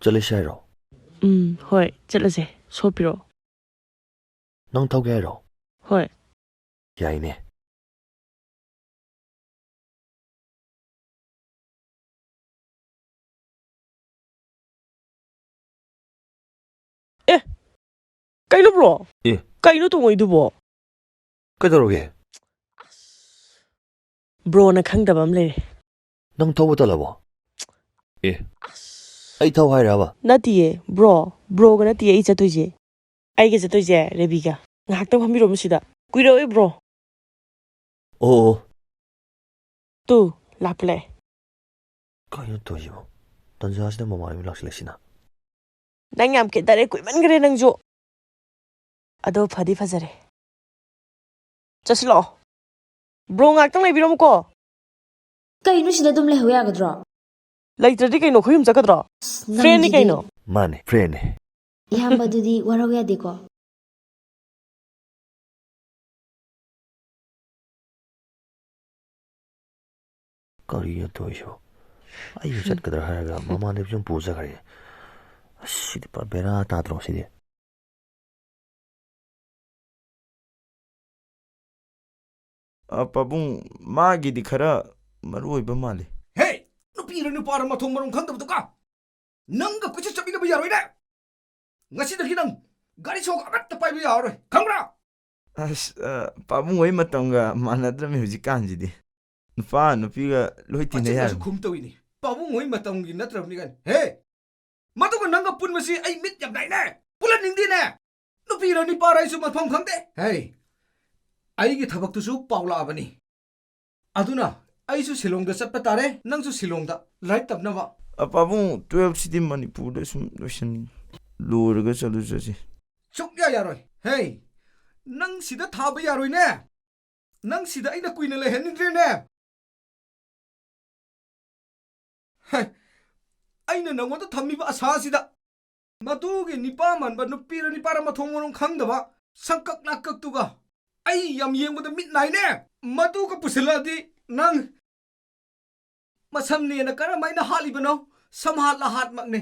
ꯆꯠꯂꯁꯤ ꯍꯥꯏꯔꯣ? ꯎꯝ, ꯍꯣꯏ, ꯆꯠꯂꯁꯦ꯫ ꯁꯣ ꯄꯤꯔꯛꯑꯣ꯫ ꯅꯪ ꯊꯧꯒꯦ ꯍꯥꯏꯔꯣ? ꯍꯣꯏ꯫ ꯌꯥꯏꯅꯦ꯫ ꯑꯦ, ꯀꯩꯅꯣ ꯕ꯭ꯔꯣ? ꯑꯦ꯫ ꯀꯩꯅꯣ ꯇꯣꯡꯉꯛꯏꯗꯨꯕꯣ? ꯀꯩꯗꯧꯔꯒꯦ? ꯕ꯭ꯔꯣꯅ ꯈꯪꯗꯕ ꯑꯃ ꯂꯩꯔꯦ꯫ ꯅꯪ ꯊꯧꯕ ꯇꯜꯂꯕꯣ? ꯑꯦ, ꯑꯩ ꯊꯧ ꯍꯥꯏꯔꯕ? ꯅꯠꯇꯤꯌꯦ, ꯕ꯭ꯔꯣ꯫ ꯕ꯭ꯔꯣꯒ ꯅꯠꯇꯤꯌꯦ ꯑꯩ ꯆꯠꯇꯣꯏꯁꯦ꯫ ꯑꯩꯒ ꯆꯠꯇꯣꯏꯁꯦ ꯔꯦꯕꯤꯒ꯫ ꯉꯥꯏꯍꯥꯛꯇꯪ ꯐꯝꯕꯤꯔꯣꯃꯨ ꯁꯤꯗ꯫ ꯀꯨꯏꯔꯛꯑꯣꯏ, ꯕ꯭ꯔꯣ꯫ ꯑꯣ, ꯑꯣ꯫ ꯇꯨ, ꯂꯥꯛꯄ ꯂꯥꯛꯑꯦ꯫ ꯀꯩꯅꯣ ꯇꯧꯔꯤꯁꯤꯕꯣ? ꯇꯟꯖꯥꯁꯤꯗ ꯃꯃꯥꯟꯅꯕꯤ ꯂꯥꯛꯁꯤꯜꯂꯛꯏꯁꯤꯅ꯫ ꯅꯪ ꯌꯥꯝ ꯈꯦꯠꯅꯔꯦ, ꯀꯨꯏꯃꯟꯈ꯭ꯔꯦ ꯅꯪꯁꯨ꯫ ꯑꯗꯣ ꯐꯗꯤ ꯐꯖꯔꯦ꯫ ꯆꯠꯁꯤꯜꯂꯛꯑꯣ꯫ ꯕ꯭ꯔꯣ, ꯉꯥꯛꯇꯪ ꯂꯩꯕꯤꯔꯝꯃꯨꯀꯣ꯫ ꯀꯩꯅꯣ, ꯁꯤꯗ ꯑꯗꯨꯝ ꯂꯩꯍꯧ ꯌꯥꯒꯗ꯭ꯔꯣ? ꯂꯩꯇ꯭ꯔꯗꯤ ꯀꯩꯅꯣ, ꯑꯩꯈꯣꯏ ꯌꯨꯝ ꯆꯠꯀꯗ꯭ꯔꯣ? ꯑꯁ, ꯐ꯭ꯔꯦꯟꯅꯤ ꯅꯪꯁꯤꯗꯤ꯫ ꯀꯩꯅꯣ꯫ ꯃꯥꯅꯦ, ꯐ꯭ꯔꯦꯟꯅꯦ꯫ ꯏꯌꯥꯝꯕꯗꯨꯗꯤ ꯋꯥꯔꯧ ꯌꯥꯗꯦꯀꯣ꯫ ꯀꯔꯤꯅꯣ ꯇꯧꯔꯤꯁꯤꯕꯣ? ꯑꯩꯁꯨ ꯆꯠꯀꯗ꯭ꯔꯥ ꯍꯥꯏꯔꯒ ꯃꯃꯥꯟꯅꯕꯤꯁꯨ ꯑꯗꯨꯝ ꯄꯨ ꯆꯠꯈ꯭ꯔꯦ꯫ ꯑꯁ, ꯁꯤꯗꯤ ꯄꯨꯔꯥ ꯕꯦꯔꯥ ꯇꯥꯗ꯭ꯔꯣ ꯁꯤꯗꯤ? ꯑ, ꯄꯥꯕꯨꯡ, ꯃꯥꯒꯤꯗꯤ ꯈꯔ ꯃꯔꯨ ꯑꯣꯏꯕ ꯃꯥꯜꯂꯤ꯫ ꯍꯦ! ꯅꯨꯄꯤꯔ ꯅꯨꯄꯥꯔ ꯃꯊꯣꯡ ꯃꯔꯝ ꯈꯪꯗꯕꯗꯨꯒ ꯅꯪꯒ ꯀꯣꯏꯆꯠ ꯆꯠꯃꯤꯟꯅꯕ ꯌꯥꯔꯣꯏꯅꯦ꯫ ꯉꯁꯤꯗꯒꯤ ꯅꯪ ꯒꯥꯔꯤ ꯁꯣꯛ ꯑꯃꯠꯇ ꯄꯥꯏꯕ ꯌꯥꯔꯔꯣꯏ, ꯈꯪꯕ꯭ꯔꯥ? ꯑꯁ, ꯑ, ꯄꯥꯕꯨꯡ ꯍꯣꯏ ꯃꯇꯝꯒ ꯃꯥꯟꯅꯗ꯭ꯔꯃꯤ ꯍꯧꯖꯤꯛꯀꯥꯟꯁꯤꯗꯤ꯫ ꯅꯨꯄꯥ ꯅꯨꯄꯤꯒ ꯂꯣꯏ ꯇꯤꯟꯅ ꯃꯆꯤꯟꯗꯁꯨ ꯌꯥꯔꯝꯅꯤ꯫ ꯈꯨꯝ ꯇꯧꯏꯅꯤ꯫ ꯄꯥꯕꯨꯡ ꯍꯣꯏ ꯃꯇꯝꯒꯤ ꯅꯠꯇ꯭ꯔꯕꯅꯤ ꯀꯥꯏꯅ꯫ ꯍꯦ! ꯃꯗꯨꯒ ꯅꯪꯒ ꯄꯨꯟꯕꯁꯤ ꯑꯩ ꯃꯤꯠ ꯌꯥꯝ ꯅꯥꯏꯅꯦ꯫ ꯄꯨꯜꯍꯟꯅꯤꯡꯗꯦꯅꯦ꯫ ꯅꯨꯄꯤꯔ ꯅꯤꯄꯥꯔ ꯑꯩꯁꯨ ꯃꯐꯝ ꯈꯪꯗꯦ꯫ ꯍꯦ! ꯑꯩꯒꯤ ꯊꯕꯛꯇꯨꯁꯨ ꯄꯥꯎ ꯂꯥꯛꯑꯕꯅꯤ꯫ ꯑꯗꯨꯅ ꯑꯩꯁꯨ ꯁꯤꯂꯣꯡꯗ ꯆꯠꯄ ꯇꯥꯔꯦ, ꯅꯪꯁꯨ ꯁꯤꯂꯣꯡꯗ ꯂꯥꯏꯔꯤꯛ ꯇꯝꯅꯕ꯫ ꯑ, ꯄꯥꯕꯨꯡ, ꯇꯨꯋꯦꯜꯐꯁꯤꯗꯤ ꯃꯅꯤꯄꯨꯔꯗ ꯁꯨꯝ ꯂꯣꯏꯁꯟꯅꯤꯡꯉꯤ꯫ ꯂꯣꯏꯔꯒ ꯆꯠꯂꯨ ꯆꯠꯁꯤ꯫ ꯁꯨꯛꯌꯥ ꯌꯥꯔꯣꯏ꯫ ꯍꯦ! ꯅꯪ ꯁꯤꯗ ꯊꯥꯕ ꯌꯥꯔꯣꯏꯅꯦ꯫ ꯅꯪ ꯁꯤꯗ ꯑꯩꯅ ꯀꯨꯏꯅ ꯂꯩꯍꯟꯅꯤꯡꯗ꯭ꯔꯦꯅꯦ꯫ ꯍꯦ! ꯑꯩꯅ ꯅꯉꯣꯟꯗ ꯊꯝꯃꯤꯕ ꯑꯁꯥ ꯑꯁꯤꯗ ꯃꯗꯨꯒꯤ ꯅꯤꯄꯥ ꯃꯥꯟꯕ ꯅꯨꯄꯤꯔ ꯅꯤꯄꯥꯔ ꯃꯊꯣꯡ ꯃꯔꯝ ꯈꯪꯗꯕ ꯁꯪꯀꯛ ꯅꯥꯀꯛꯇꯨꯒ ꯑꯩ ꯌꯥꯝ ꯌꯦꯡꯕꯗ ꯃꯤꯠ ꯅꯥꯏꯅꯦ꯫ ꯃꯗꯨꯒ ꯄꯨꯁꯤꯜꯂꯛꯑꯗꯤ ꯅꯪ ꯃꯁꯝꯅꯦꯅ ꯀꯔꯝꯍꯥꯏꯅ ꯍꯥꯠꯂꯤꯕꯅꯣ? ꯁꯝꯍꯥꯠ ꯂꯍꯥꯠꯃꯛꯅꯦ꯫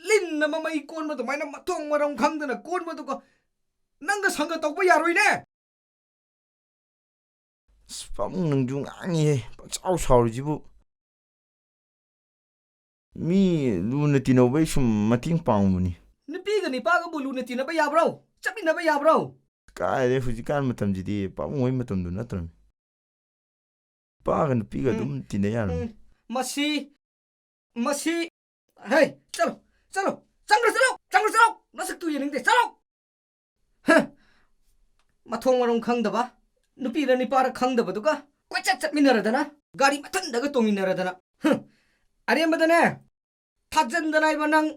ꯂꯤꯟꯅ ꯃꯃꯩ ꯀꯣꯟꯕ ꯑꯗꯨꯃꯥꯏꯅ ꯃꯊꯣꯡ ꯃꯔꯝ ꯈꯪꯗꯅ ꯀꯣꯟꯕꯗꯨꯒ ꯅꯪꯒ ꯁꯪꯒ ꯇꯧꯕ ꯌꯥꯔꯣꯏꯅꯦ꯫ ꯑꯁ, ꯄꯥꯕꯨꯡ ꯅꯪꯁꯨ ꯉꯥꯡꯉꯤꯍꯦ, ꯄꯪꯁꯥꯎ ꯁꯥꯎꯔꯤꯁꯤꯕꯨ꯫ ꯃꯤ ꯂꯨꯅ ꯇꯤꯟꯅꯧꯕꯩ ꯁꯨꯝ ꯃꯇꯦꯡ ꯄꯥꯡꯕꯅꯤ꯫ ꯅꯨꯄꯤꯒ ꯅꯤꯄꯥꯒꯕꯨ ꯂꯨꯅ ꯇꯤꯟꯅꯕ ꯌꯥꯕ꯭ꯔꯣ? ꯆꯠꯃꯤꯟꯅꯕ ꯌꯥꯕ꯭ꯔꯣ? ꯀꯥꯏꯗꯩ, ꯍꯧꯖꯤꯛꯀꯥꯟ ꯃꯇꯝꯁꯤꯗꯤ ꯄꯥꯕꯨꯡ ꯍꯣꯏ ꯃꯇꯝꯗꯨ ꯅꯠꯇ꯭ꯔꯕꯅꯤ꯫ ꯅꯨꯄꯥꯒ ꯅꯨꯄꯤꯒ ꯎꯝ꯫ ꯑꯗꯨꯝ ꯇꯤꯟꯅ ꯌꯥꯔꯝꯅꯤ꯫ ꯎꯝ꯫ ꯃꯁꯤ, ꯃꯁꯤ, ꯍꯦ, ꯆꯠꯂꯣ, ꯆꯠꯂꯣ, ꯆꯪꯈ꯭ꯔꯣ, ꯆꯠꯂꯣ, ꯆꯪꯈ꯭ꯔꯣ, ꯆꯠꯂꯣ, ꯅꯁꯛꯇꯨ ꯌꯦꯡꯅꯤꯡꯗꯦ, ꯆꯠꯂꯣ꯫ ꯍ꯫ ꯃꯊꯣꯡ ꯃꯔꯝ ꯈꯪꯗꯕ, ꯅꯨꯄꯤꯔ ꯅꯤꯄꯥꯔ ꯈꯪꯗꯕꯗꯨꯒ ꯀꯣꯏꯆꯠ ꯆꯠꯃꯤꯟꯅꯔꯗꯅ, ꯒꯥꯔꯤ ꯃꯊꯟꯗꯒ ꯇꯣꯡꯃꯤꯟꯅꯔꯗꯅ꯫ ꯍꯨꯝ, ꯑꯔꯦꯝꯕꯗꯅꯦ, ꯊꯥꯖꯟꯗꯅ ꯏꯕꯣ ꯅꯪ꯫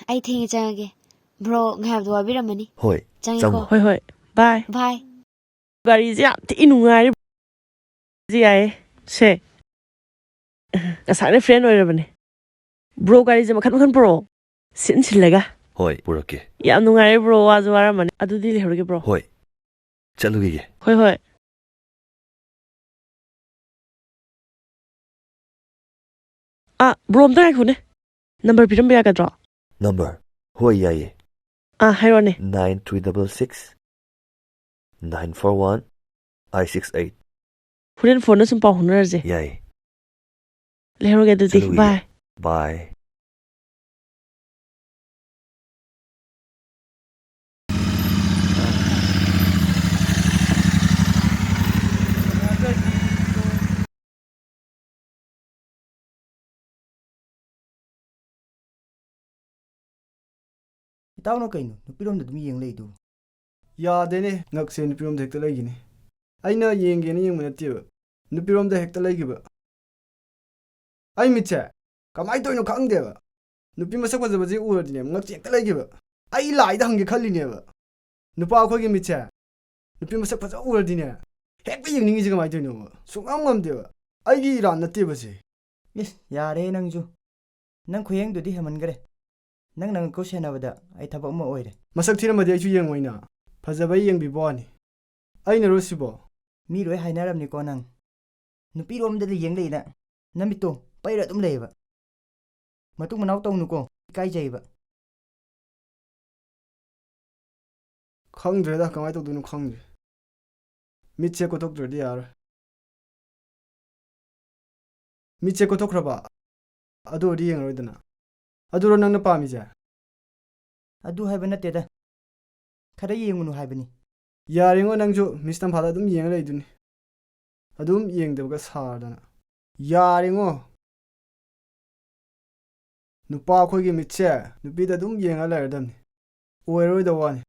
ꯑꯩ ꯊꯦꯡꯉꯦ, ꯆꯪꯉꯒꯦ꯫ ꯕ꯭ꯔꯣ ꯉꯥꯏꯕꯗ ꯋꯥꯕꯤꯔꯝꯃꯅꯤ꯫ ꯍꯣꯏ, ꯆꯪꯉꯦꯀꯣ꯫ ꯆꯪꯉꯣ꯫ ꯍꯣꯏ, ꯍꯣꯏ, ꯕꯥꯏ꯫ ꯕꯥꯏ꯫ ꯒꯥꯔꯤꯁꯦ ꯌꯥꯝ ꯊꯤ ꯅꯨꯡꯉꯥꯏꯔꯦ꯫ ꯌꯥꯏꯌꯦ꯫ ꯁꯦ꯫ ꯉꯁꯥꯏꯅ ꯐ꯭ꯔꯦꯟ ꯑꯣꯏꯔꯕꯅꯦ꯫ ꯕ꯭ꯔꯣ, ꯒꯥꯔꯤꯁꯦ ꯃꯈꯟ ꯃꯈꯟ ꯄꯨꯔꯛꯑꯣ꯫ ꯁꯤꯟ ꯁꯤꯜꯂꯒ꯫ ꯍꯣꯏ, ꯄꯨꯔꯛꯀꯦ꯫ ꯌꯥꯝ ꯅꯨꯡꯉꯥꯏꯔꯦ ꯕ꯭ꯔꯣ, ꯋꯥꯁꯨ ꯋꯥꯔꯝꯃꯅꯤ꯫ ꯑꯗꯨꯗꯤ ꯂꯩꯍꯧꯔꯒꯦ ꯕ꯭ꯔꯣ꯫ ꯍꯣꯏ, ꯆꯠꯂꯨꯈꯤꯒꯦ꯫ ꯍꯣꯏ, ꯍꯣꯏ꯫ ꯑꯥ, ꯕ꯭ꯔꯣ, ꯑꯝꯇ ꯉꯥꯏꯈꯣꯅꯦ꯫ ꯅꯝꯕꯔ ꯄꯤꯔꯝꯕ ꯌꯥꯒꯗ꯭ꯔꯣ? ꯅꯝꯕꯔ? ꯍꯣꯏ, ꯌꯥꯏꯌꯦ꯫ ꯑꯥ, ꯍꯥꯏꯔꯣꯅꯦ꯫ Nine three double six nine four one five six eight꯫ ꯍꯣꯔꯦꯟ ꯐꯣꯟꯗ ꯁꯨꯝ ꯄꯥꯎ ꯐꯥꯎꯅꯔꯁꯦ꯫ ꯌꯥꯏ꯫ ꯂꯩꯍꯧꯔꯒꯦ ꯑꯗꯨꯗꯤ꯫ ꯆꯠꯂꯨꯈꯤꯒꯦ꯫ ꯕꯥꯏ꯫ ꯕꯥꯏ꯫ ꯏꯇꯥꯎꯅ ꯀꯩꯅꯣ ꯅꯨꯄꯤꯔꯣꯝꯗ ꯑꯗꯨꯝ ꯌꯦꯡ ꯂꯩꯗꯨꯕꯨ? ꯌꯥꯗꯦꯅꯦ, ꯉꯛꯁꯦ ꯅꯨꯄꯤꯔꯣꯝꯗ ꯍꯦꯛꯇ ꯂꯩꯒꯤꯅꯦ꯫ ꯑꯩꯅ ꯌꯦꯡꯒꯦꯅ ꯌꯦꯡꯕ ꯅꯠꯇꯦꯕ, ꯅꯨꯄꯤꯔꯣꯝꯗ ꯍꯦꯛꯇ ꯂꯩꯒꯤꯕ꯫ ꯑꯩ ꯃꯤꯠꯁꯦ ꯀꯃꯥꯏ ꯇꯧꯔꯤꯅꯣ ꯈꯪꯗꯦꯕ, ꯅꯨꯄꯤ ꯃꯁꯛ ꯐꯖꯕꯁꯦ ꯎꯔꯗꯤꯅꯦ ꯉꯛꯁꯦ ꯍꯦꯛꯇ ꯂꯩꯒꯤꯕ꯫ ꯑꯩ ꯂꯥꯏꯗ ꯍꯪꯒꯦ ꯈꯜꯂꯤꯅꯦꯕ꯫ ꯅꯨꯄꯥ ꯑꯩꯈꯣꯏꯒꯤ ꯃꯤꯠꯁꯦ ꯅꯨꯄꯤ ꯃꯁꯛ ꯐꯖ ꯎꯔꯗꯤꯅꯦ ꯍꯦꯛꯇ ꯌꯦꯡꯅꯤꯡꯉꯤꯁꯦ ꯀꯃꯥꯏ ꯇꯧꯔꯤꯅꯣꯕ? ꯁꯨꯡꯉꯝ ꯉꯝꯗꯦꯕ꯫ ꯑꯩꯒꯤ ꯏꯔꯥꯟ ꯅꯠꯇꯦꯕ ꯁꯤ꯫ ꯏꯁ, ꯌꯥꯔꯦ ꯅꯪꯁꯨ꯫ ꯅꯪ ꯈꯨꯌꯦꯡꯗꯨꯗꯤ ꯍꯦꯟꯃꯟꯈ꯭ꯔꯦ꯫ ꯅꯪ ꯅꯉꯛꯀꯣ ꯁꯦꯟꯅꯕꯗ ꯑꯩ ꯊꯕꯛ ꯑꯃ ꯑꯣꯏꯔꯦ꯫ ꯃꯁꯛ ꯊꯤꯔꯝꯃꯗꯤ ꯑꯩꯁꯨ ꯌꯦꯡꯉꯣꯏꯅ꯫ ꯐꯖꯕꯩ ꯌꯦꯡꯕꯤꯕ ꯋꯥꯅꯤ꯫ ꯑꯩꯅꯔꯣ ꯁꯤꯕꯣ? ꯃꯤ ꯂꯣꯏ ꯍꯥꯏꯅꯔꯝꯅꯤꯀꯣ ꯅꯪ꯫ ꯅꯨꯄꯤꯔꯣꯝꯗꯗꯤ ꯌꯦꯡ ꯂꯩꯅ ꯅꯃꯤꯠꯇꯣ ꯄꯩꯔ ꯑꯗꯨꯝ ꯂꯩꯌꯦꯕ꯫ ꯃꯇꯨꯡ ꯃꯅꯥꯎ ꯇꯧꯅꯨꯀꯣ, ꯏꯀꯥꯏꯖꯩꯕ꯫ ꯈꯪꯗ꯭ꯔꯦꯗ, ꯀꯃꯥꯏ ꯇꯧꯗꯣꯏꯅꯣ ꯈꯪꯗ꯭ꯔꯦ꯫ ꯃꯤꯠꯁꯦ ꯀꯣꯠꯊꯣꯛꯇ꯭ꯔꯗꯤ ꯌꯥꯔꯣꯏ꯫ ꯃꯤꯠꯁꯦ ꯀꯣꯠꯊꯣꯛꯈ꯭ꯔꯕ? ꯑꯗꯨ ꯑꯣꯏꯔꯗꯤ ꯌꯦꯡꯉꯔꯣꯏꯗꯅ꯫ ꯑꯗꯨꯔꯣ ꯅꯪꯅ ꯄꯥꯝꯃꯤꯁꯦ? ꯑꯗꯨ ꯍꯥꯏꯕ ꯅꯠꯇꯦꯗ꯫ ꯈꯔ ꯌꯦꯡꯉꯨꯅꯨ ꯍꯥꯏꯕꯅꯤ꯫ ꯌꯥꯔꯦꯉꯣ, ꯅꯪꯁꯨ ꯃꯤꯁ ꯇꯝꯐꯥꯗ ꯑꯗꯨꯝ ꯌꯦꯡꯉ ꯂꯩꯗꯨꯅꯤ꯫ ꯑꯗꯨꯝ ꯌꯦꯡꯗꯕꯒ ꯁꯥꯔꯗꯅ꯫ ꯌꯥꯔꯦꯉꯣ꯫ ꯅꯨꯄꯥ ꯑꯩꯈꯣꯏꯒꯤ ꯃꯤꯠꯁꯦ ꯅꯨꯄꯤꯗ ꯑꯗꯨꯝ ꯌꯦꯡꯉ ꯂꯩꯔꯗꯝꯅꯤ꯫ ꯑꯣꯏꯔꯣꯏꯗ ꯋꯥꯅꯤ꯫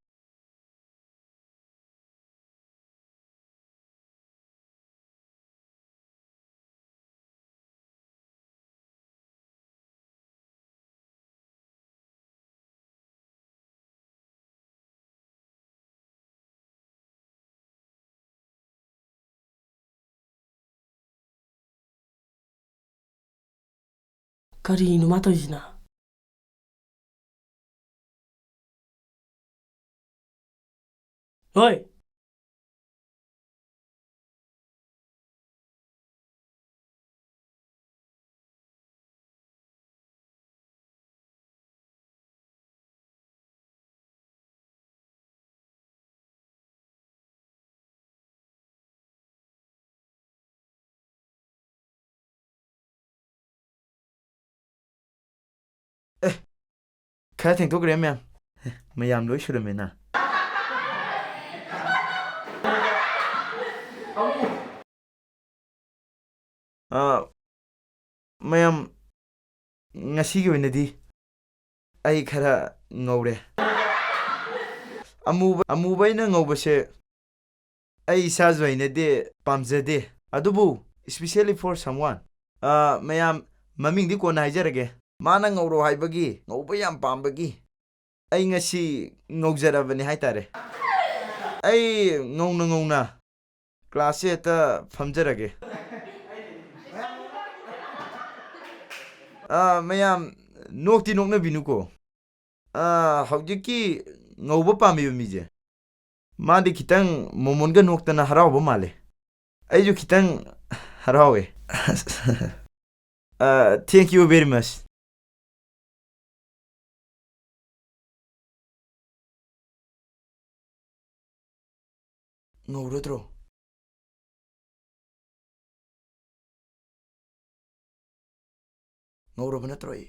ꯀꯔꯤꯅꯣ ꯃꯥ ꯇꯧꯔꯤꯁꯤꯅ? ꯍꯣꯏ꯫ ꯑꯦ, ꯈꯔ ꯊꯦꯡꯗꯣꯛꯈ꯭ꯔꯦ ꯃꯌꯥꯝ꯫ ꯑꯦ, ꯃꯌꯥꯝ ꯂꯣꯏ ꯁꯨꯔꯝꯃꯦꯅ꯫ ꯑ, ꯃꯌꯥꯝ, ꯉꯁꯤꯒꯤ ꯑꯣꯏꯅꯗꯤ ꯑꯩ ꯈꯔ ꯉꯧꯔꯦ꯫ ꯑꯃꯨꯕ, ꯑꯃꯨꯕ ꯑꯩꯅ ꯉꯧꯕꯁꯦ ꯑꯩ ꯏꯁꯥꯁꯨ ꯍꯩꯅꯗꯦ, ꯄꯥꯝꯖꯗꯦ꯫ ꯑꯗꯨꯕꯨ, especially for someone, ꯑ, ꯃꯌꯥꯝ, ꯃꯃꯤꯡꯗꯤ ꯀꯣꯟꯅ ꯍꯥꯏꯖꯔꯒꯦ꯫ ꯃꯥꯅ ꯉꯧꯔꯣ ꯍꯥꯏꯕꯒꯤ, ꯉꯧꯕ ꯌꯥꯝ ꯄꯥꯝꯕꯒꯤ ꯑꯩ ꯉꯁꯤ ꯉꯧꯖꯔꯕꯅꯤ ꯍꯥꯏꯇꯥꯔꯦ꯫ ꯑꯩ ꯉꯧꯅ ꯉꯧꯅ classꯁꯦ ꯍꯦꯛꯇ ꯐꯝꯖꯔꯒꯦ꯫ ꯑ, ꯃꯌꯥꯝ, ꯅꯣꯛꯇꯤ ꯅꯣꯛꯅꯕꯤꯅꯨꯀꯣ꯫ ꯑ, ꯍꯧꯖꯤꯛꯀꯤ ꯉꯧꯕ ꯄꯥꯝꯃꯤꯕ ꯃꯤꯁꯦ, ꯃꯥꯗꯤ ꯈꯤꯇꯪ ꯃꯣꯃꯣꯟꯒ ꯅꯣꯛꯇꯅ ꯍꯔꯥꯎꯕ ꯃꯥꯜꯂꯦ꯫ ꯑꯩꯁꯨ ꯈꯤꯇꯪ ꯍꯔꯥꯎꯋꯦ꯫ ꯑ, thank you very much꯫ ꯉꯧꯔꯗ꯭ꯔꯣ? ꯉꯧꯔꯕ ꯅꯠꯇ꯭ꯔꯣ ꯑꯩ?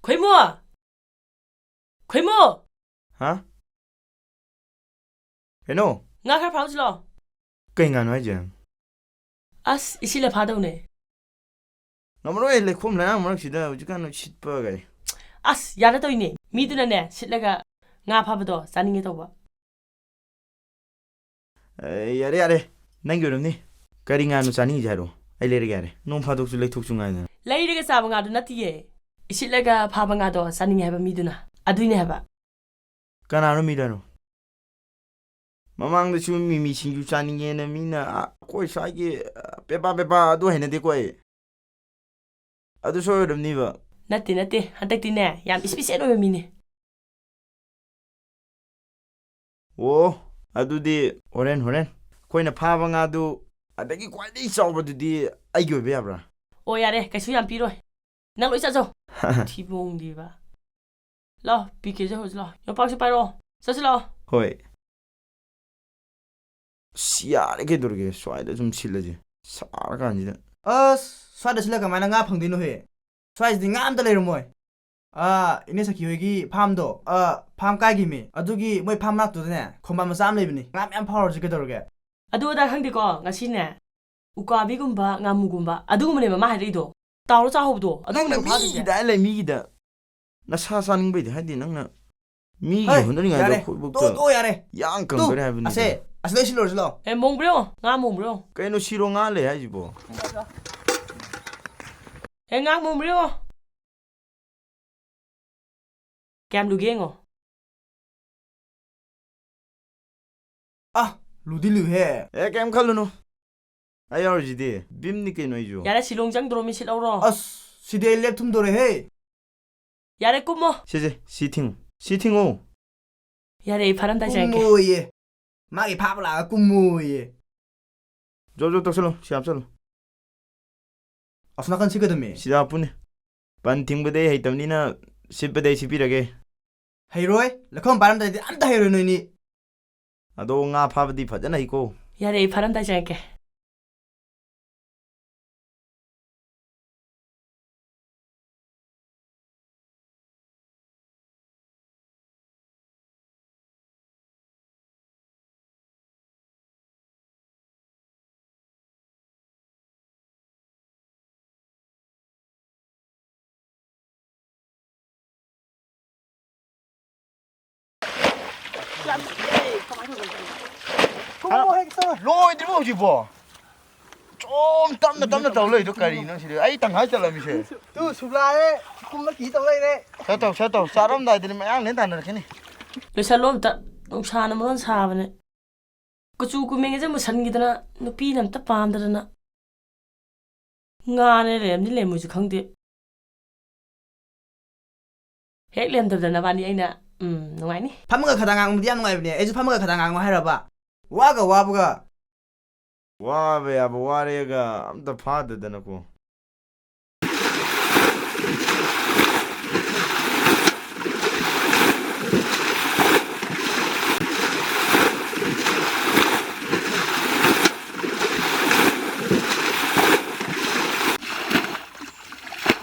ꯈꯣꯏꯃꯨ! ꯈꯣꯏꯃꯨ! ꯍꯥ? ꯀꯩꯅꯣ? ꯉꯥ ꯈꯔ ꯐꯥꯔꯨꯁꯤ ꯂꯥꯛꯑꯣ꯫ ꯀꯩ ꯉꯥꯅꯣ ꯍꯥꯏꯁꯦ? ꯑꯁ, ꯏꯁꯤꯠꯂ ꯐꯥꯗꯧꯅꯦ꯫ ꯉꯝꯃꯔꯣꯏ, ꯂꯩꯈꯣꯝ ꯂꯩꯅꯥꯡ ꯃꯔꯛꯁꯤꯗ ꯍꯧꯖꯤꯛꯀꯥꯟ ꯁꯤꯠꯄ ꯀꯥꯏ꯫ ꯑꯁ, ꯌꯥꯗ ꯇꯧꯔꯤꯅꯦ꯫ ꯃꯤꯗꯨꯅꯅꯦ, ꯁꯤꯠꯂꯒ ꯉꯥ ꯐꯥꯕꯗꯣ ꯆꯥꯅꯤꯡꯉꯦ ꯇꯧꯕ꯫ ꯑꯦ, ꯌꯥꯔꯦ, ꯌꯥꯔꯦ꯫ ꯅꯪꯒꯤ ꯑꯣꯏꯔꯝꯅꯤ꯫ ꯀꯔꯤ ꯉꯥꯅꯣ ꯆꯥꯅꯤꯡꯉꯤꯁꯦ ꯍꯥꯏꯔꯛꯑꯣ꯫ ꯑꯩ ꯂꯩꯔꯒꯦ ꯌꯥꯔꯦ꯫ ꯅꯣꯡ ꯐꯥꯗꯣꯛꯁꯨ ꯂꯩꯊꯣꯛꯁꯨ ꯉꯥꯏꯗꯅ꯫ ꯂꯩꯔꯒ ꯆꯥꯕ ꯉꯥꯗꯨ ꯅꯠꯇꯤꯌꯦ꯫ ꯏꯁꯤꯠꯂꯒ ꯐꯥꯕ ꯉꯥꯗꯣ ꯆꯥꯅꯤꯡꯉꯦ ꯍꯥꯏꯕ ꯃꯤꯗꯨꯅ꯫ ꯑꯗꯨꯏꯅꯦ ꯍꯥꯏꯕ꯫ ꯀꯅꯥꯅꯣ ꯃꯤꯗꯨꯅꯣ? ꯃꯃꯥꯡꯗꯁꯨ ꯃꯤꯃꯤ ꯁꯤꯡꯖꯨ ꯆꯥꯅꯤꯡꯉꯦꯅ ꯃꯤꯅ, ꯑ, ꯑꯩꯈꯣꯏ ꯁ꯭ꯋꯥꯏꯒꯤ, ꯑ, ꯄꯦꯄꯥ ꯄꯦꯄꯥ ꯑꯗꯨ ꯍꯩꯅꯗꯦꯀꯣ ꯑꯩ꯫ ꯑꯗꯨ ꯁꯣꯏ ꯑꯣꯏꯔꯝꯅꯤꯕ꯫ ꯅꯠꯇꯦ, ꯅꯠꯇꯦ꯫ ꯍꯟꯗꯛꯇꯤꯅꯦ, ꯌꯥꯝ special ꯑꯣꯏꯕ ꯃꯤꯅꯦ꯫ ꯑꯣ, ꯑꯗꯨꯗꯤ ꯍꯣꯔꯦꯟ, ꯍꯣꯔꯦꯟ꯫ ꯑꯩꯈꯣꯏꯅ ꯐꯥꯕ ꯉꯥꯗꯨ ꯑꯗꯒꯤ ꯈ꯭ꯋꯥꯏꯗꯒꯤ ꯆꯥꯎꯕꯗꯨꯗꯤ ꯑꯩꯒꯤ ꯑꯣꯏꯕ ꯌꯥꯕ꯭ꯔꯥ? ꯑꯣ, ꯌꯥꯔꯦ, ꯀꯩꯁꯨ ꯌꯥꯝ ꯄꯤꯔꯣꯏ꯫ ꯅꯪ ꯂꯣꯏ ꯆꯥꯖꯧ꯫ ꯊꯤꯕꯣꯡꯗꯤꯕ꯫ ꯂꯥꯎ, ꯄꯤꯀꯦꯁꯦ ꯍꯧꯖꯤꯛ ꯂꯥꯎ꯫ ꯌꯣꯝꯄꯥꯛꯁꯦ ꯄꯥꯏꯔꯛꯑꯣ꯫ ꯆꯠꯁꯤ ꯂꯥꯎ꯫ ꯍꯣꯏ꯫ ꯑꯁ, ꯌꯥꯔꯦ, ꯀꯩꯗꯧꯔꯒꯦ? ꯁ꯭ꯋꯥꯏꯗ ꯁꯨꯝ ꯁꯤꯠꯂꯁꯦ꯫ ꯁꯥꯔꯀꯥꯟꯁꯤꯗ꯫ ꯑꯁ, ꯁ꯭ꯋꯥꯏꯗ ꯁꯤꯠꯂ ꯀꯃꯥꯏꯅ ꯉꯥ ꯐꯪꯗꯣꯏꯅꯣꯍꯦ? ꯁ꯭ꯋꯥꯏꯁꯤꯗꯤ ꯉꯥ ꯑꯝꯇ ꯂꯩꯔꯝꯃꯣꯏ꯫ ꯑꯥ, ꯏꯅꯦ ꯁꯈꯤ ꯍꯣꯏꯒꯤ ꯐꯥꯝꯗꯣ, ꯑꯥ, ꯐꯥꯝ ꯀꯥꯏꯈꯤꯃꯤ꯫ ꯑꯗꯨꯒꯤ ꯃꯣꯏ ꯐꯥꯝ ꯃꯅꯥꯛꯇꯨꯗꯅꯦ ꯈꯣꯡꯕꯥꯟ ꯃꯆꯥ ꯑꯃ ꯂꯩꯕꯅꯤ꯫ ꯉꯥ ꯃꯌꯥꯝ ꯐꯥꯍꯧꯔꯁꯤ ꯀꯩꯗꯧꯔꯒꯦ? ꯑꯗꯨ ꯑꯗꯥ ꯈꯪꯗꯦꯀꯣ, ꯉꯁꯤꯅꯦ ꯎꯀꯥꯕꯤꯒꯨꯝꯕ, ꯉꯥꯃꯨꯒꯨꯝꯕ ꯑꯗꯨꯒꯨꯝꯕꯅꯦꯕ ꯃꯥ ꯍꯥꯏꯔꯛꯏꯗꯣ꯫ ꯇꯥꯎꯔ ꯆꯥꯍꯧꯕꯗꯣ, ꯅꯪꯅ ꯑꯗꯨꯒꯨꯝꯕꯗꯣ ꯐꯥꯗꯣꯏꯁꯦ꯫ ꯃꯤꯒꯤꯗ ꯍꯥꯏ ꯂꯩ, ꯃꯤꯒꯤꯗ꯫ ꯅꯁꯥ ꯆꯥꯅꯤꯡꯕꯩꯗꯤ ꯍꯥꯏꯗꯤ ꯅꯪꯅ ꯃꯤꯒꯤ ꯍꯩ, ꯍꯣꯠꯅꯔꯤꯉꯥꯏꯗ ꯌꯥꯔꯦ꯫ ꯑꯩꯈꯣꯏꯕꯨꯛꯇ ꯇꯣꯛꯑꯣ, ꯇꯣꯛꯑꯣ, ꯌꯥꯔꯦ꯫ ꯌꯥꯡ ꯇꯨ, ꯀꯪꯗꯣꯔꯦ ꯍꯥꯏꯕꯅꯤꯗ꯫ ꯑꯁꯦ, ꯑꯁꯤꯗ ꯁꯤꯜꯂꯨꯔꯁꯤ ꯂꯥꯛꯑꯣ꯫ ꯑꯦ, ꯃꯣꯡꯕ꯭ꯔꯤꯌꯣ, ꯉꯥ ꯃꯣꯡꯕ꯭ꯔꯤꯌꯣ꯫ ꯀꯩꯅꯣ ꯁꯤꯔꯣ ꯉꯥ ꯂꯩ ꯍꯥꯏꯁꯤꯕꯣ? ꯑꯦ, ꯉꯥ ꯃꯣꯡꯕ꯭ꯔꯤꯌꯣ꯫ ꯀꯌꯥꯝ ꯂꯨꯒꯦ ꯌꯦꯡꯉꯣ꯫ ꯑ, ꯂꯨꯗꯤ ꯂꯨꯏꯍꯦ꯫ ꯑꯦ, ꯀꯩꯝ ꯈꯜꯂꯨꯅꯨ꯫ ꯑꯩ ꯌꯥꯎꯔꯤꯁꯤꯗꯤ꯫ ꯚꯤꯝꯅꯤ ꯀꯩꯅꯣ ꯑꯩꯁꯨ꯫ ꯌꯥꯔꯦ, ꯁꯤꯂꯣꯡ ꯆꯪꯗ꯭ꯔꯣ, ꯃꯤ ꯁꯤꯠ ꯂꯧꯔꯣ꯫ ꯑꯁ, ꯁꯤꯗꯤ ꯑꯩ ꯂꯦꯞ ꯊꯨꯝꯗꯣꯔꯦꯍꯦ꯫ ꯌꯥꯔꯦ, ꯀꯨꯝꯃꯣ꯫ ꯁꯤꯁꯦ, ꯁꯤ ꯊꯤꯡꯉꯨ꯫ ꯁꯤ ꯊꯤꯡꯉꯨ꯫ ꯌꯥꯔꯦ, ꯑꯩ ꯐꯥꯔꯝꯗꯥꯏ ꯆꯪꯉꯛꯀꯦ꯫ ꯀꯨꯝꯃꯣꯌꯦ꯫ ꯃꯥꯒꯤ ꯐꯥꯕ ꯂꯥꯛꯑꯒ ꯀꯨꯝꯃꯣꯌꯦ꯫ ꯖꯣꯕ, ꯖꯣꯕ ꯇꯧꯁꯜꯂꯨ, ꯁꯤ ꯍꯥꯞꯆꯜꯂꯨ꯫ ꯑꯁꯣꯝ ꯅꯥꯀꯟ ꯁꯤꯠꯀꯗꯝꯃꯤ꯫ ꯁꯤꯗ ꯍꯥꯞꯄꯨꯅꯦ꯫ ꯄꯟ ꯊꯤꯡꯕꯗꯤ ꯑꯩ ꯍꯩꯇꯕꯅꯤꯅ ꯁꯤꯠꯄꯗꯤ ꯑꯩ ꯁꯤꯠꯄꯤꯔꯒꯦ꯫ ꯍꯩꯔꯣꯏ? ꯂꯩꯈꯣꯝ ꯄꯥꯏꯔꯝꯗꯥꯏꯗꯤ ꯑꯝꯇ ꯍꯩꯔꯣꯏ ꯅꯣꯏꯅꯤ꯫ ꯑꯗꯣ ꯉꯥ ꯐꯥꯕꯗꯤ ꯐꯖꯅ ꯍꯩꯀꯣ꯫ ꯌꯥꯔꯦ, ꯑꯩ ꯐꯥꯔꯝꯗꯥꯏ ꯆꯪꯉꯛꯀꯦ꯫ ꯂꯣꯏꯗ꯭ꯔꯤꯕꯣ ꯍꯧꯖꯤꯛꯐꯥꯎ? ꯆꯣꯝ ꯇꯞꯅ ꯇꯞꯅ ꯇꯧ ꯂꯩꯗꯣ ꯀꯔꯤꯅꯣ ꯁꯤꯗꯤ? ꯑꯩ ꯇꯪꯈꯥꯏ ꯆꯠꯂꯝꯃꯤꯁꯦ꯫ ꯇꯨ ꯁꯨꯛꯂꯥꯛꯑꯦ꯫ ꯀꯨꯝꯕ ꯀꯤ ꯇꯧ ꯂꯩꯔꯦ꯫ ꯁꯠ ꯇꯧ, ꯁꯠ ꯇꯧ꯫ ꯆꯥꯔꯝꯗꯥꯏꯗꯗꯤ ꯃꯌꯥꯡ ꯂꯦꯟ ꯇꯥꯟꯅꯔꯛꯈꯤꯅꯤ꯫ ꯂꯣꯏꯁꯜꯂꯣ ꯑꯝꯇ꯫ ꯅꯨꯡꯁꯥꯅ ꯃꯔꯣꯟ ꯁꯥꯕꯅꯦ꯫ ꯀꯨꯆꯨ ꯀꯨꯃꯦꯟꯒꯁꯦ ꯃꯨꯁꯟꯈꯤꯗꯅ ꯅꯨꯄꯤꯅ ꯑꯝꯇ ꯄꯥꯝꯗꯗꯅ꯫ ꯉꯥꯅꯦ ꯂꯩꯔꯝꯅꯤ ꯂꯩꯔꯝꯃꯣꯏꯁꯨ ꯈꯪꯗꯦ꯫ ꯍꯦꯛ ꯂꯩꯔꯝꯗꯕꯗ ꯅꯕꯥꯅꯤ ꯑꯩꯅ, ꯎꯝ, ꯅꯨꯡꯉꯥꯏꯅꯤ꯫ ꯐꯝꯃꯒ ꯈꯗꯥꯡ ꯉꯥꯡꯕꯗꯤ ꯌꯥꯝ ꯅꯨꯡꯉꯥꯏꯕꯅꯦ꯫ ꯑꯩꯁꯨ ꯐꯝꯃꯒ ꯈꯗꯥꯡ ꯉꯥꯡꯉꯣ ꯍꯥꯏꯔꯕ? ꯋꯥꯒ ꯋꯥꯕꯒ꯫ ꯋꯥꯕ ꯌꯥꯕ ꯋꯥꯔꯦꯒ ꯑꯝꯇ ꯐꯥꯗꯗꯅꯀꯣ꯫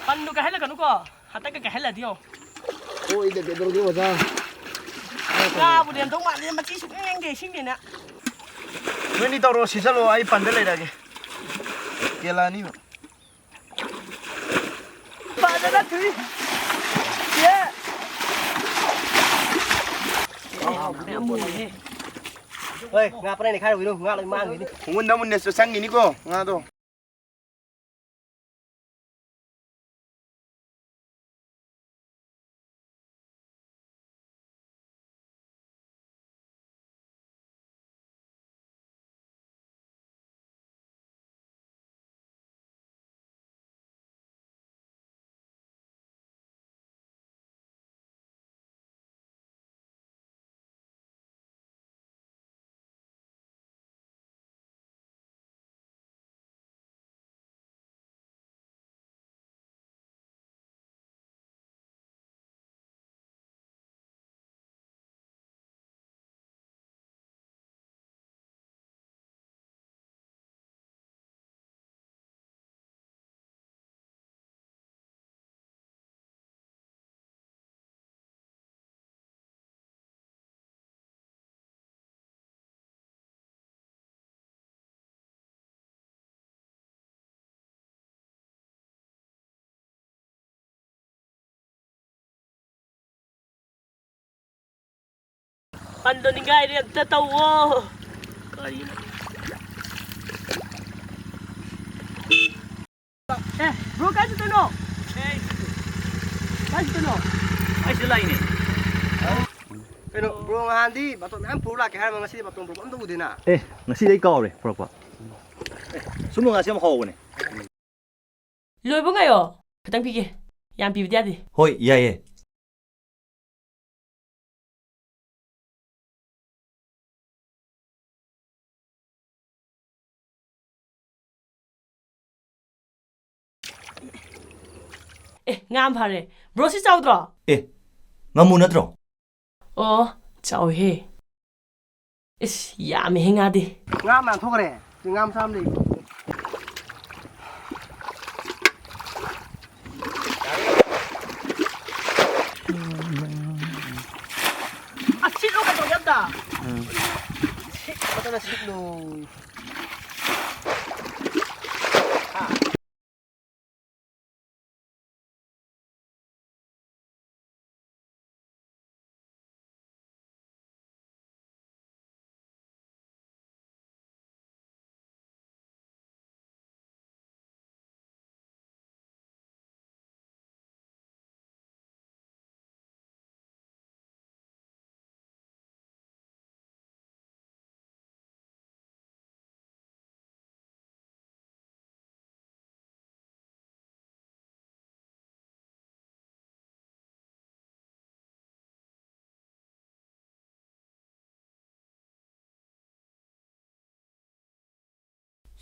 ꯄꯟꯗꯨ ꯀꯥꯏꯍꯜꯂꯛꯀꯅꯨꯀꯣ꯫ ꯍꯟꯗꯛꯀ ꯀꯥꯏꯍꯜꯂꯗꯤ ꯌꯦꯡꯉꯣ꯫ ꯑꯣꯏꯗ ꯀꯩꯗꯧꯔꯒꯦ ꯑꯣꯖꯥ? ꯉꯥꯕꯨ ꯂꯦꯝꯗꯧ ꯃꯥꯜꯂꯦ, ꯃꯆꯤ ꯁꯨꯛꯌꯦꯡ ꯌꯦꯡꯗꯦ ꯏꯁꯤꯡꯅꯦꯅ꯫ ꯅꯣꯏꯅꯤ ꯇꯧꯔꯣ, ꯁꯤ ꯆꯠꯂꯣ, ꯑꯩ ꯄꯟꯗ ꯂꯩꯔꯛꯑꯒꯦ꯫ ꯀꯦꯂꯛꯑꯅꯤꯕ꯫ ꯐꯖꯅ ꯊꯨꯏ꯫ ꯌꯦ꯫ ꯍꯣꯏ, ꯉꯥ ꯄꯔꯦꯡ ꯅꯩꯈꯥꯏꯔꯨꯈꯤꯅꯨ, ꯉꯥ ꯂꯣꯏ ꯃꯥꯡꯈꯤꯅꯤ꯫ ꯈꯣꯡꯒꯨꯟꯗ ꯑꯃꯨꯛ ꯅꯦꯁꯇ ꯆꯪꯈꯤꯅꯤꯀꯣ, ꯉꯥꯗꯣ꯫ ꯄꯟꯗꯣ ꯅꯤꯡꯒꯥꯏꯔꯦ, ꯑꯝꯇ ꯇꯧꯋꯣ꯫ ꯑꯦ, bro, ꯀꯥꯏ ꯆꯠꯇꯣꯏꯅꯣ? ꯀꯥꯏ ꯆꯠꯇꯣꯏꯅꯣ? ꯑꯩ ꯁꯤꯗ ꯂꯥꯛꯏꯅꯦ꯫ ꯀꯩꯅꯣ, bro, ꯅꯍꯥꯟꯗꯤ ꯕꯥꯇꯣꯟ ꯃꯌꯥꯝ ꯄꯨꯔ ꯂꯥꯛꯀꯦ ꯍꯥꯏꯔꯝꯃꯒ ꯉꯁꯤꯗꯤ ꯕꯥꯇꯣꯟ ꯄꯨꯔꯛꯄ ꯑꯝꯇ ꯎꯗꯦꯅ? ꯑꯦ, ꯉꯁꯤꯗꯤ ꯑꯩ ꯀꯥꯎꯔꯦ ꯄꯨꯔꯛꯄ꯫ ꯑꯦ, ꯁꯨꯝꯕ ꯉꯥꯁꯦ ꯌꯥꯝ ꯍꯥꯎꯕꯅꯦ꯫ ꯂꯣꯏꯕ ꯉꯥꯏꯌꯣ꯫ ꯈꯤꯇꯪ ꯄꯤꯒꯦ꯫ ꯌꯥꯝ ꯄꯤꯕꯗꯤ ꯌꯥꯗꯦ꯫ ꯍꯣꯏ, ꯌꯥꯏꯌꯦ꯫ ꯑꯦ, ꯉꯥ ꯌꯥꯝ ꯐꯥꯔꯦ꯫ Bro, ꯁꯤ ꯆꯥꯎꯗ꯭ꯔꯣ? ꯑꯦ, ꯉꯥꯃꯨ ꯅꯠꯇ꯭ꯔꯣ? ꯑꯣ, ꯆꯥꯎꯋꯤꯍꯦ꯫ ꯏꯁ, ꯌꯥꯝꯃꯤꯍꯦ ꯉꯥꯗꯤ꯫ ꯉꯥ ꯃꯌꯥꯝ ꯊꯣꯛꯈ꯭ꯔꯦ꯫ ꯁꯤ ꯉꯥ ꯃꯆꯥ ꯑꯃ ꯂꯩ꯫ ꯑꯁ, ꯁꯤꯠꯂꯣ ꯀꯩꯗꯧꯒꯦ ꯑꯝꯇ? ꯎꯝ꯫ ꯁꯤꯠ-, ꯐꯖꯅ ꯁꯤꯠꯂꯣ꯫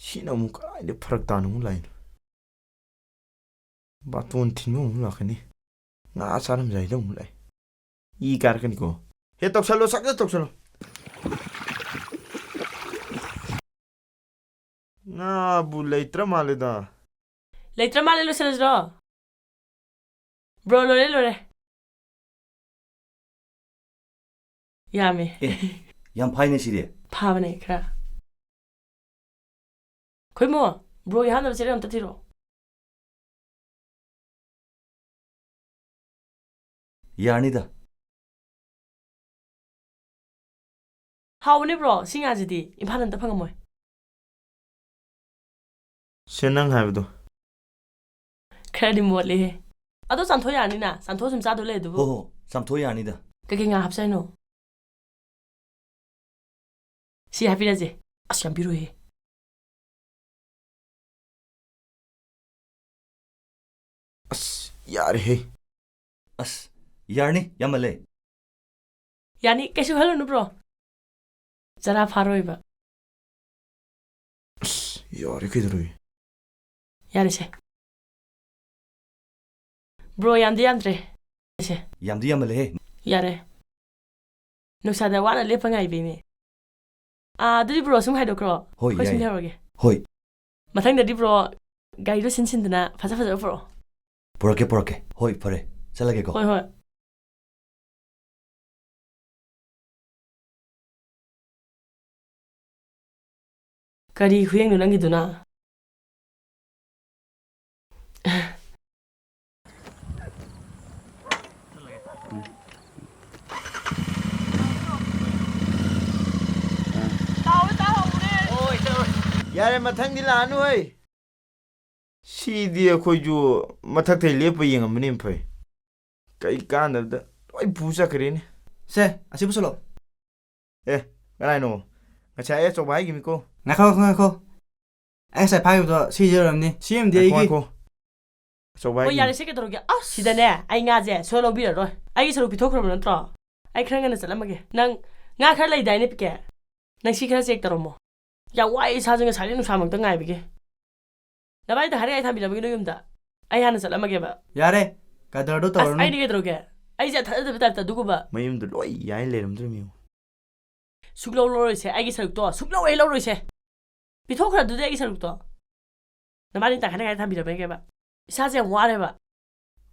ꯁꯤꯅ ꯑꯃꯨꯛ ꯀꯗꯥꯏꯗ ꯐꯔꯛ ꯇꯥꯅ ꯑꯃꯨꯛ ꯂꯥꯛꯏꯅꯣ? ꯕꯥꯇꯣꯟ ꯊꯤꯟꯕ ꯑꯃꯨꯛ ꯂꯥꯛꯀꯅꯤ꯫ ꯉꯥ ꯆꯥꯔꯝꯗꯥꯏꯗ ꯑꯃꯨꯛ ꯂꯥꯛꯑꯦ꯫ ꯏ ꯀꯥꯔꯛꯀꯅꯤꯀꯣ꯫ ꯍꯦ, ꯇꯧꯁꯜꯂꯣ, ꯁꯠ ꯁꯠ ꯇꯧꯁꯜꯂꯣ꯫ ꯉꯥꯕꯨ ꯂꯩꯇ꯭ꯔ ꯃꯥꯜꯂꯦꯗ꯫ ꯂꯩꯇ꯭ꯔ ꯃꯥꯜꯂꯦ, ꯂꯣꯏꯁꯤꯜꯂꯁꯤꯔꯣ? Bro, ꯂꯣꯏꯔꯦ, ꯂꯣꯏꯔꯦ꯫ ꯌꯥꯝꯃꯦ꯫ ꯑꯦ, ꯌꯥꯝ ꯐꯥꯏꯅꯦ ꯁꯤꯗꯤ꯫ ꯐꯥꯕꯅꯦ ꯈꯔ꯫ ꯈꯣꯏꯃꯣ, bro ꯒꯤ ꯍꯥꯞꯅꯕ ꯆꯦꯔꯪ ꯑꯝꯇ ꯊꯤꯔꯛꯑꯣ꯫ ꯌꯥꯔꯅꯤꯗ꯫ ꯍꯥꯎꯕꯅꯦ bro, ꯁꯤ ꯉꯥꯁꯤꯗꯤ ꯏꯝꯐꯥꯜ ꯑꯝꯇ ꯐꯪꯉꯝꯃꯣꯏ꯫ ꯁꯦ, ꯅꯪ ꯍꯥꯏꯕꯗꯣ꯫ ꯈꯔꯗꯤ ꯃꯣꯠꯂꯤꯍꯦ꯫ ꯑꯗꯣ ꯆꯥꯝꯊꯣꯛ ꯌꯥꯅꯤꯅ, ꯆꯥꯝꯊꯣꯛꯑ ꯁꯨꯝ ꯆꯥꯗꯧ ꯂꯩ ꯑꯗꯨꯕꯨ꯫ ꯍꯣ ꯍꯣ, ꯆꯥꯝꯊꯣꯛ ꯌꯥꯅꯤꯗ꯫ ꯀꯩꯀꯩ ꯉꯥ ꯍꯥꯞꯁꯦ ꯍꯥꯏꯅꯣ? ꯁꯤ ꯍꯥꯞꯄꯤꯔꯁꯦ꯫ ꯑꯁ, ꯌꯥꯝ ꯄꯤꯔꯣꯏꯍꯦ꯫ ꯑꯁ, ꯌꯥꯔꯦꯍꯦ꯫ ꯑꯁ, ꯌꯥꯔꯅꯤ, ꯌꯥꯝꯃꯜꯂꯦ꯫ ꯌꯥꯅꯤ, ꯀꯩꯁꯨ ꯈꯜꯂꯨꯅꯨ bro꯫ ꯆꯔꯥ ꯐꯥꯔꯣꯏꯕ꯫ ꯑꯁ, ꯌꯥꯔꯦ ꯀꯩꯗꯧꯔꯒꯦ? ꯌꯥꯔꯦꯁꯦ꯫ Bro, ꯌꯥꯝꯗꯤ ꯌꯥꯝꯗ꯭ꯔꯦ꯫ ꯁꯦ꯫ ꯌꯥꯝꯗꯤ ꯌꯥꯝꯃꯜꯂꯦꯍꯦ꯫ ꯌꯥꯔꯦ꯫ ꯅꯨꯡꯁꯥꯗ ꯋꯥꯅ ꯂꯦꯞꯄ ꯉꯥꯏꯕꯩꯅꯦ꯫ ꯑꯥ, ꯑꯗꯨꯗꯤ bro ꯁꯨꯝ ꯍꯥꯏꯗꯣꯛꯈ꯭ꯔꯣ꯫ ꯍꯣꯏ, ꯑꯩꯈꯣꯏ ꯁꯨꯝ ꯌꯥꯏꯌꯦ꯫ ꯂꯩꯍꯧꯔꯒꯦ꯫ ꯍꯣꯏ꯫ ꯃꯊꯪꯗꯗꯤ bro ꯒꯥꯔꯤꯗꯣ ꯁꯤꯟ ꯁꯤꯟꯗꯅ ꯐꯖ ꯐꯖꯕ ꯄꯨꯔꯛꯑꯣ꯫ ꯄꯨꯔꯛꯀꯦ, ꯄꯨꯔꯛꯀꯦ꯫ ꯍꯣꯏ, ꯐꯔꯦ꯫ ꯆꯠꯂꯒꯦꯀꯣ꯫ ꯍꯣꯏ, ꯍꯣꯏ꯫ ꯀꯔꯤ ꯈꯨꯌꯦꯡꯅꯣ ꯅꯪꯒꯤꯗꯨꯅ? ꯌꯥꯔꯦ, ꯃꯊꯪꯗꯤ ꯂꯥꯛꯑꯅꯨ ꯍꯩ꯫ ꯁꯤꯗꯤ ꯑꯩꯈꯣꯏꯁꯨ ꯃꯊꯛꯇꯩ ꯂꯦꯞꯄ ꯌꯦꯡꯉꯝꯕꯅ ꯍꯦꯟꯅ ꯐꯩ꯫ ꯀꯩ ꯀꯥꯟꯗꯕꯗ ꯂꯣꯏ ꯄꯨ ꯆꯠꯈ꯭ꯔꯦꯅꯦ꯫ ꯁꯦ, ꯑꯁꯤ ꯄꯨꯁꯜꯂꯣ꯫ ꯑꯦ, ꯀꯅꯥꯏꯅꯣ? ꯉꯁꯥꯏ ꯑꯩ ꯑꯆꯧꯕ ꯍꯥꯏꯈꯤꯕꯅꯤꯀꯣ꯫ ꯉꯥꯏꯈꯣ, ꯉꯥꯏꯈꯣ, ꯉꯥꯏꯈꯣ꯫ ꯑꯩ ꯉꯁꯥꯏ ꯐꯥꯈꯤꯕꯗꯣ ꯁꯤꯁꯦ ꯑꯣꯏꯔꯝꯅꯤ꯫ ꯁꯤ ꯑꯣꯏꯔꯝꯗꯤ ꯉꯥꯏꯈꯣ, ꯑꯩꯒꯤ꯫ ꯉꯥꯏꯈꯣ꯫ ꯑꯆꯧꯕ ꯍꯣꯏ, ꯍꯥꯏꯈꯤꯕꯅꯤ꯫ ꯌꯥꯔꯦ, ꯁꯦ, ꯀꯩꯗꯧꯔꯒꯦ? ꯑꯁ! ꯁꯤꯗꯅꯦ, ꯑꯩ ꯉꯥꯁꯦ ꯁꯣꯏ ꯂꯧꯕꯤꯔꯔꯣꯏ꯫ ꯑꯩꯒꯤ ꯁꯔꯨꯛ ꯄꯤꯊꯣꯛꯈ꯭ꯔꯕ ꯅꯠꯇ꯭ꯔꯣ? ꯑꯩ ꯈꯔ ꯉꯟꯅ ꯆꯠꯂꯝꯃꯒꯦ꯫ ꯅꯪ ꯉꯥ ꯈꯔ ꯂꯩꯗꯥꯏꯅꯦ, ꯄꯤꯀꯦ? ꯅꯪ ꯁꯤ ꯈꯔ check ꯇꯧꯔꯝꯃꯣ꯫ ꯌꯥꯝ ꯋꯥꯏ ꯏꯁꯥꯁꯦ ꯉꯁꯥꯏꯗꯩ ꯅꯨꯡꯁꯥꯃꯛꯇ ꯉꯥꯏꯕꯒꯤ꯫ ꯅꯕꯥꯏꯗ ꯍꯥꯏꯔꯦ ꯑꯩ ꯊꯝꯕꯤꯔꯝꯃꯒꯦ ꯅꯣꯏ ꯌꯨꯝꯗ꯫ ꯑꯩ ꯍꯥꯟꯅ ꯆꯠꯂꯝꯃꯒꯦꯕ꯫ ꯌꯥꯔꯦ, ꯀꯗꯔꯗꯣ ꯑꯁ, ꯇꯧꯔꯅꯨ꯫ ꯑꯩꯗꯤ ꯀꯩꯗꯧꯔꯒꯦ? ꯑꯩꯁꯦ ꯊꯥꯖꯗꯕ type ꯇ ꯑꯗꯨꯒꯨꯝꯕ꯫ ꯃꯌꯨꯝꯗ ꯂꯣꯏ ꯌꯥꯏ ꯂꯩꯔꯝꯗ꯭ꯔꯤꯃꯤ ꯌꯦꯡꯉꯨ꯫ ꯁꯨꯛꯂꯧ ꯂꯧꯔꯣꯏꯁꯦ, ꯑꯩꯒꯤ ꯁꯔꯨꯛꯇꯣ ꯁꯨꯛꯂꯧ ꯍꯦꯛ ꯂꯧꯔꯣꯏꯁꯦ꯫ ꯄꯤꯊꯣꯛꯈ꯭ꯔꯗꯨꯗꯤ ꯑꯩꯒꯤ ꯁꯔꯨꯛꯇꯣ꯫ ꯅꯕꯥꯅꯤ ꯇꯪꯈꯥꯏ ꯇꯪꯈꯥꯏ ꯊꯝꯕꯤꯔꯝꯃꯒꯦꯕ꯫ ꯏꯁꯥꯁꯦ ꯌꯥꯝ ꯋꯥꯔꯦꯕ꯫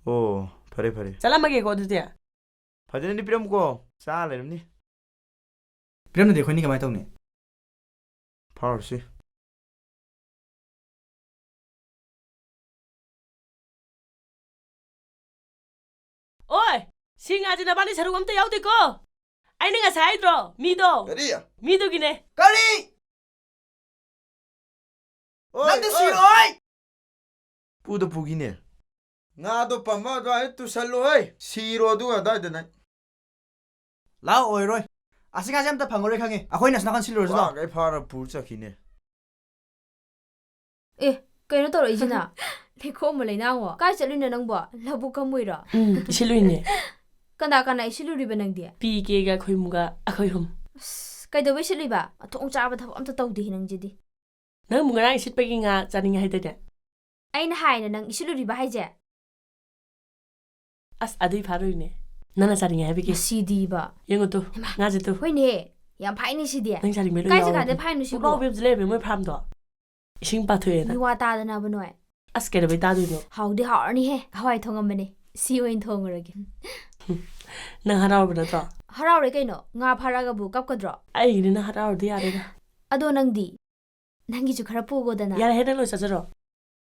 ꯑꯣ, ꯐꯔꯦ, ꯐꯔꯦ꯫ ꯆꯠꯂꯝꯃꯒꯦꯀꯣ ꯑꯗꯨꯗꯤ꯫ ꯐꯖꯅꯗꯤ ꯄꯤꯔꯝꯃꯨꯀꯣ꯫ ꯆꯥ ꯂꯩꯔꯝꯅꯤ꯫ ꯄꯤꯔꯝꯗ꯭ꯔꯗꯤ ꯑꯩꯈꯣꯏꯅꯤ ꯀꯃꯥꯏ ꯇꯧꯅꯤ? ꯐꯥꯎꯔꯁꯤ꯫ ꯑꯣꯏ, ꯁꯤ ꯉꯥꯁꯦ ꯅꯕꯥꯅꯤ ꯁꯔꯨꯛ ꯑꯝꯇ ꯌꯥꯎꯗꯦꯀꯣ? ꯑꯩꯅ ꯉꯁꯥꯏ ꯍꯥꯏꯗ꯭ꯔꯣ? ꯃꯤꯗꯣ꯫ ꯀꯔꯤ? ꯃꯤꯗꯨꯒꯤꯅꯦ꯫ ꯀꯔꯤ? ꯑꯣꯏ, ꯅꯪꯗꯤ ꯑꯣꯏ꯫ ꯁꯤꯔꯣꯏ! ꯄꯨꯗ ꯄꯨꯈꯤꯅꯦ꯫ ꯉꯥꯗꯣ ꯄꯝꯃ ꯑꯗꯨꯋꯥꯏꯗ ꯇꯨꯁꯜꯂꯨ ꯍꯩ꯫ ꯁꯤꯔꯣ ꯑꯗꯨꯒ ꯑꯗꯨꯋꯥꯏꯗ ꯅꯪ꯫ ꯂꯥꯛꯑꯣ, ꯑꯣꯏꯔꯣꯏ꯫ ꯑꯁꯤ ꯉꯥꯁꯦ ꯑꯝꯇ ꯐꯪꯉꯔꯣꯏ ꯈꯪꯉꯦ꯫ ꯑꯩꯈꯣꯏꯅ ꯑꯁꯣꯝ ꯅꯥꯀꯟ ꯁꯤꯜꯂꯨꯔꯁꯤ ꯂꯥꯛꯑꯣ꯫ ꯋꯥꯈꯩ ꯐꯥꯔ ꯄꯨꯔ ꯆꯠꯈꯤꯅꯦ꯫ ꯑꯦ, ꯀꯩꯅꯣ ꯇꯧꯔꯛꯏꯁꯤꯅ? ꯂꯩꯈꯣꯝ ꯑꯃ ꯂꯩꯅꯥꯡꯉꯣ꯫ ꯀꯥꯏ ꯆꯠꯂꯨꯏꯅꯣ ꯅꯪꯕꯣ? ꯂꯧꯕꯨꯛ ꯀꯝꯃꯨꯏꯔꯣ? ꯎꯝ, ꯏꯁꯤꯜꯂꯨꯏꯅꯦ꯫ ꯀꯅꯥ ꯀꯅꯥ ꯏꯁꯤꯜꯂꯨꯔꯤꯕ ꯅꯪꯗꯤ? ꯄꯤ ꯀꯦꯒ ꯈꯣꯏꯃꯨꯒ ꯑꯩꯈꯣꯏ ꯑꯍꯨꯝ꯫ ꯑꯁ, ꯀꯩꯗꯧꯕꯩ ꯏꯁꯤꯜꯂꯨꯏꯕ? ꯃꯊꯣꯡ ꯆꯥꯕ ꯊꯕꯛ ꯑꯝꯇ ꯇꯧꯗꯦꯍꯦ ꯅꯪꯁꯤꯗꯤ꯫ ꯅꯪꯕꯨ ꯉꯔꯥꯡ ꯏꯁꯤꯠꯄꯒꯤ ꯉꯥ ꯆꯥꯅꯤꯡꯉꯦ ꯍꯥꯏꯗꯥꯏꯅꯦ? ꯑꯩꯅ ꯍꯥꯏꯅ ꯅꯪ ꯏꯁꯤꯜꯂꯨꯔꯤꯕ ꯍꯥꯏꯁꯦ? ꯑꯁ, ꯑꯗꯨꯏ ꯐꯥꯔꯣꯏꯅꯦ꯫ ꯅꯪꯅ ꯆꯥꯅꯤꯡꯉꯦ ꯍꯥꯏꯕꯒꯤ꯫ ꯉꯁꯤꯗꯤꯕ꯫ ꯌꯦꯡꯉꯨ ꯇꯨ, ꯍꯩꯃꯥ꯫ ꯉꯥꯁꯦ ꯇꯨ꯫ ꯍꯣꯏꯅꯦ, ꯌꯥꯝ ꯐꯥꯏꯅꯦ ꯁꯤꯗꯤ꯫ ꯅꯪ ꯆꯥꯅꯤꯡꯕꯩ ꯂꯣꯏ ꯀꯥꯏ ꯌꯥꯎꯔꯕꯅꯦ꯫ ꯖꯒꯥꯗ ꯐꯥꯏꯅꯣ ꯁꯤꯕꯣ? ꯄꯨꯛꯂꯥꯎꯕꯤ ꯑꯃꯁꯨ ꯂꯩꯔꯝꯃꯦ ꯃꯣꯏ ꯐꯥꯔꯝꯗꯣ꯫ ꯏꯁꯤꯡ ꯄꯥꯊꯣꯛꯑꯦꯅ꯫ ꯃꯤꯋꯥ ꯇꯥꯗꯅꯕ ꯅꯣꯏ꯫ ꯑꯁ, ꯀꯩꯗꯧꯕꯩ ꯇꯥꯗꯣꯏꯅꯣ? ꯍꯥꯎꯗꯤ ꯍꯥꯎꯔꯅꯤꯍꯦ, ꯍꯋꯥꯏ ꯊꯣꯡꯉꯝꯕꯅꯦ꯫ ꯁꯤ ꯑꯣꯏꯅ ꯊꯣꯡꯉꯨꯔꯒꯦ꯫ ꯅꯪ ꯍꯔꯥꯎꯔꯕ ꯅꯠꯇ꯭ꯔꯣ? ꯍꯔꯥꯎꯔꯦ ꯀꯩꯅꯣ, ꯉꯥ ꯐꯥꯔꯛꯑꯒꯕꯨ ꯀꯞꯀꯗ꯭ꯔꯣ? ꯑꯩꯒꯤꯗꯤ ꯅꯪ ꯍꯔꯥꯎꯔꯗꯤ ꯌꯥꯔꯦꯗ꯫ ꯑꯗꯣ ꯅꯪꯗꯤ? ꯅꯪꯒꯤꯁꯨ ꯈꯔ ꯄꯨꯒꯣꯗꯅ꯫ ꯌꯥꯔꯦꯍꯦ, ꯅꯪ ꯂꯣꯏ ꯆꯥꯖꯔꯣ꯫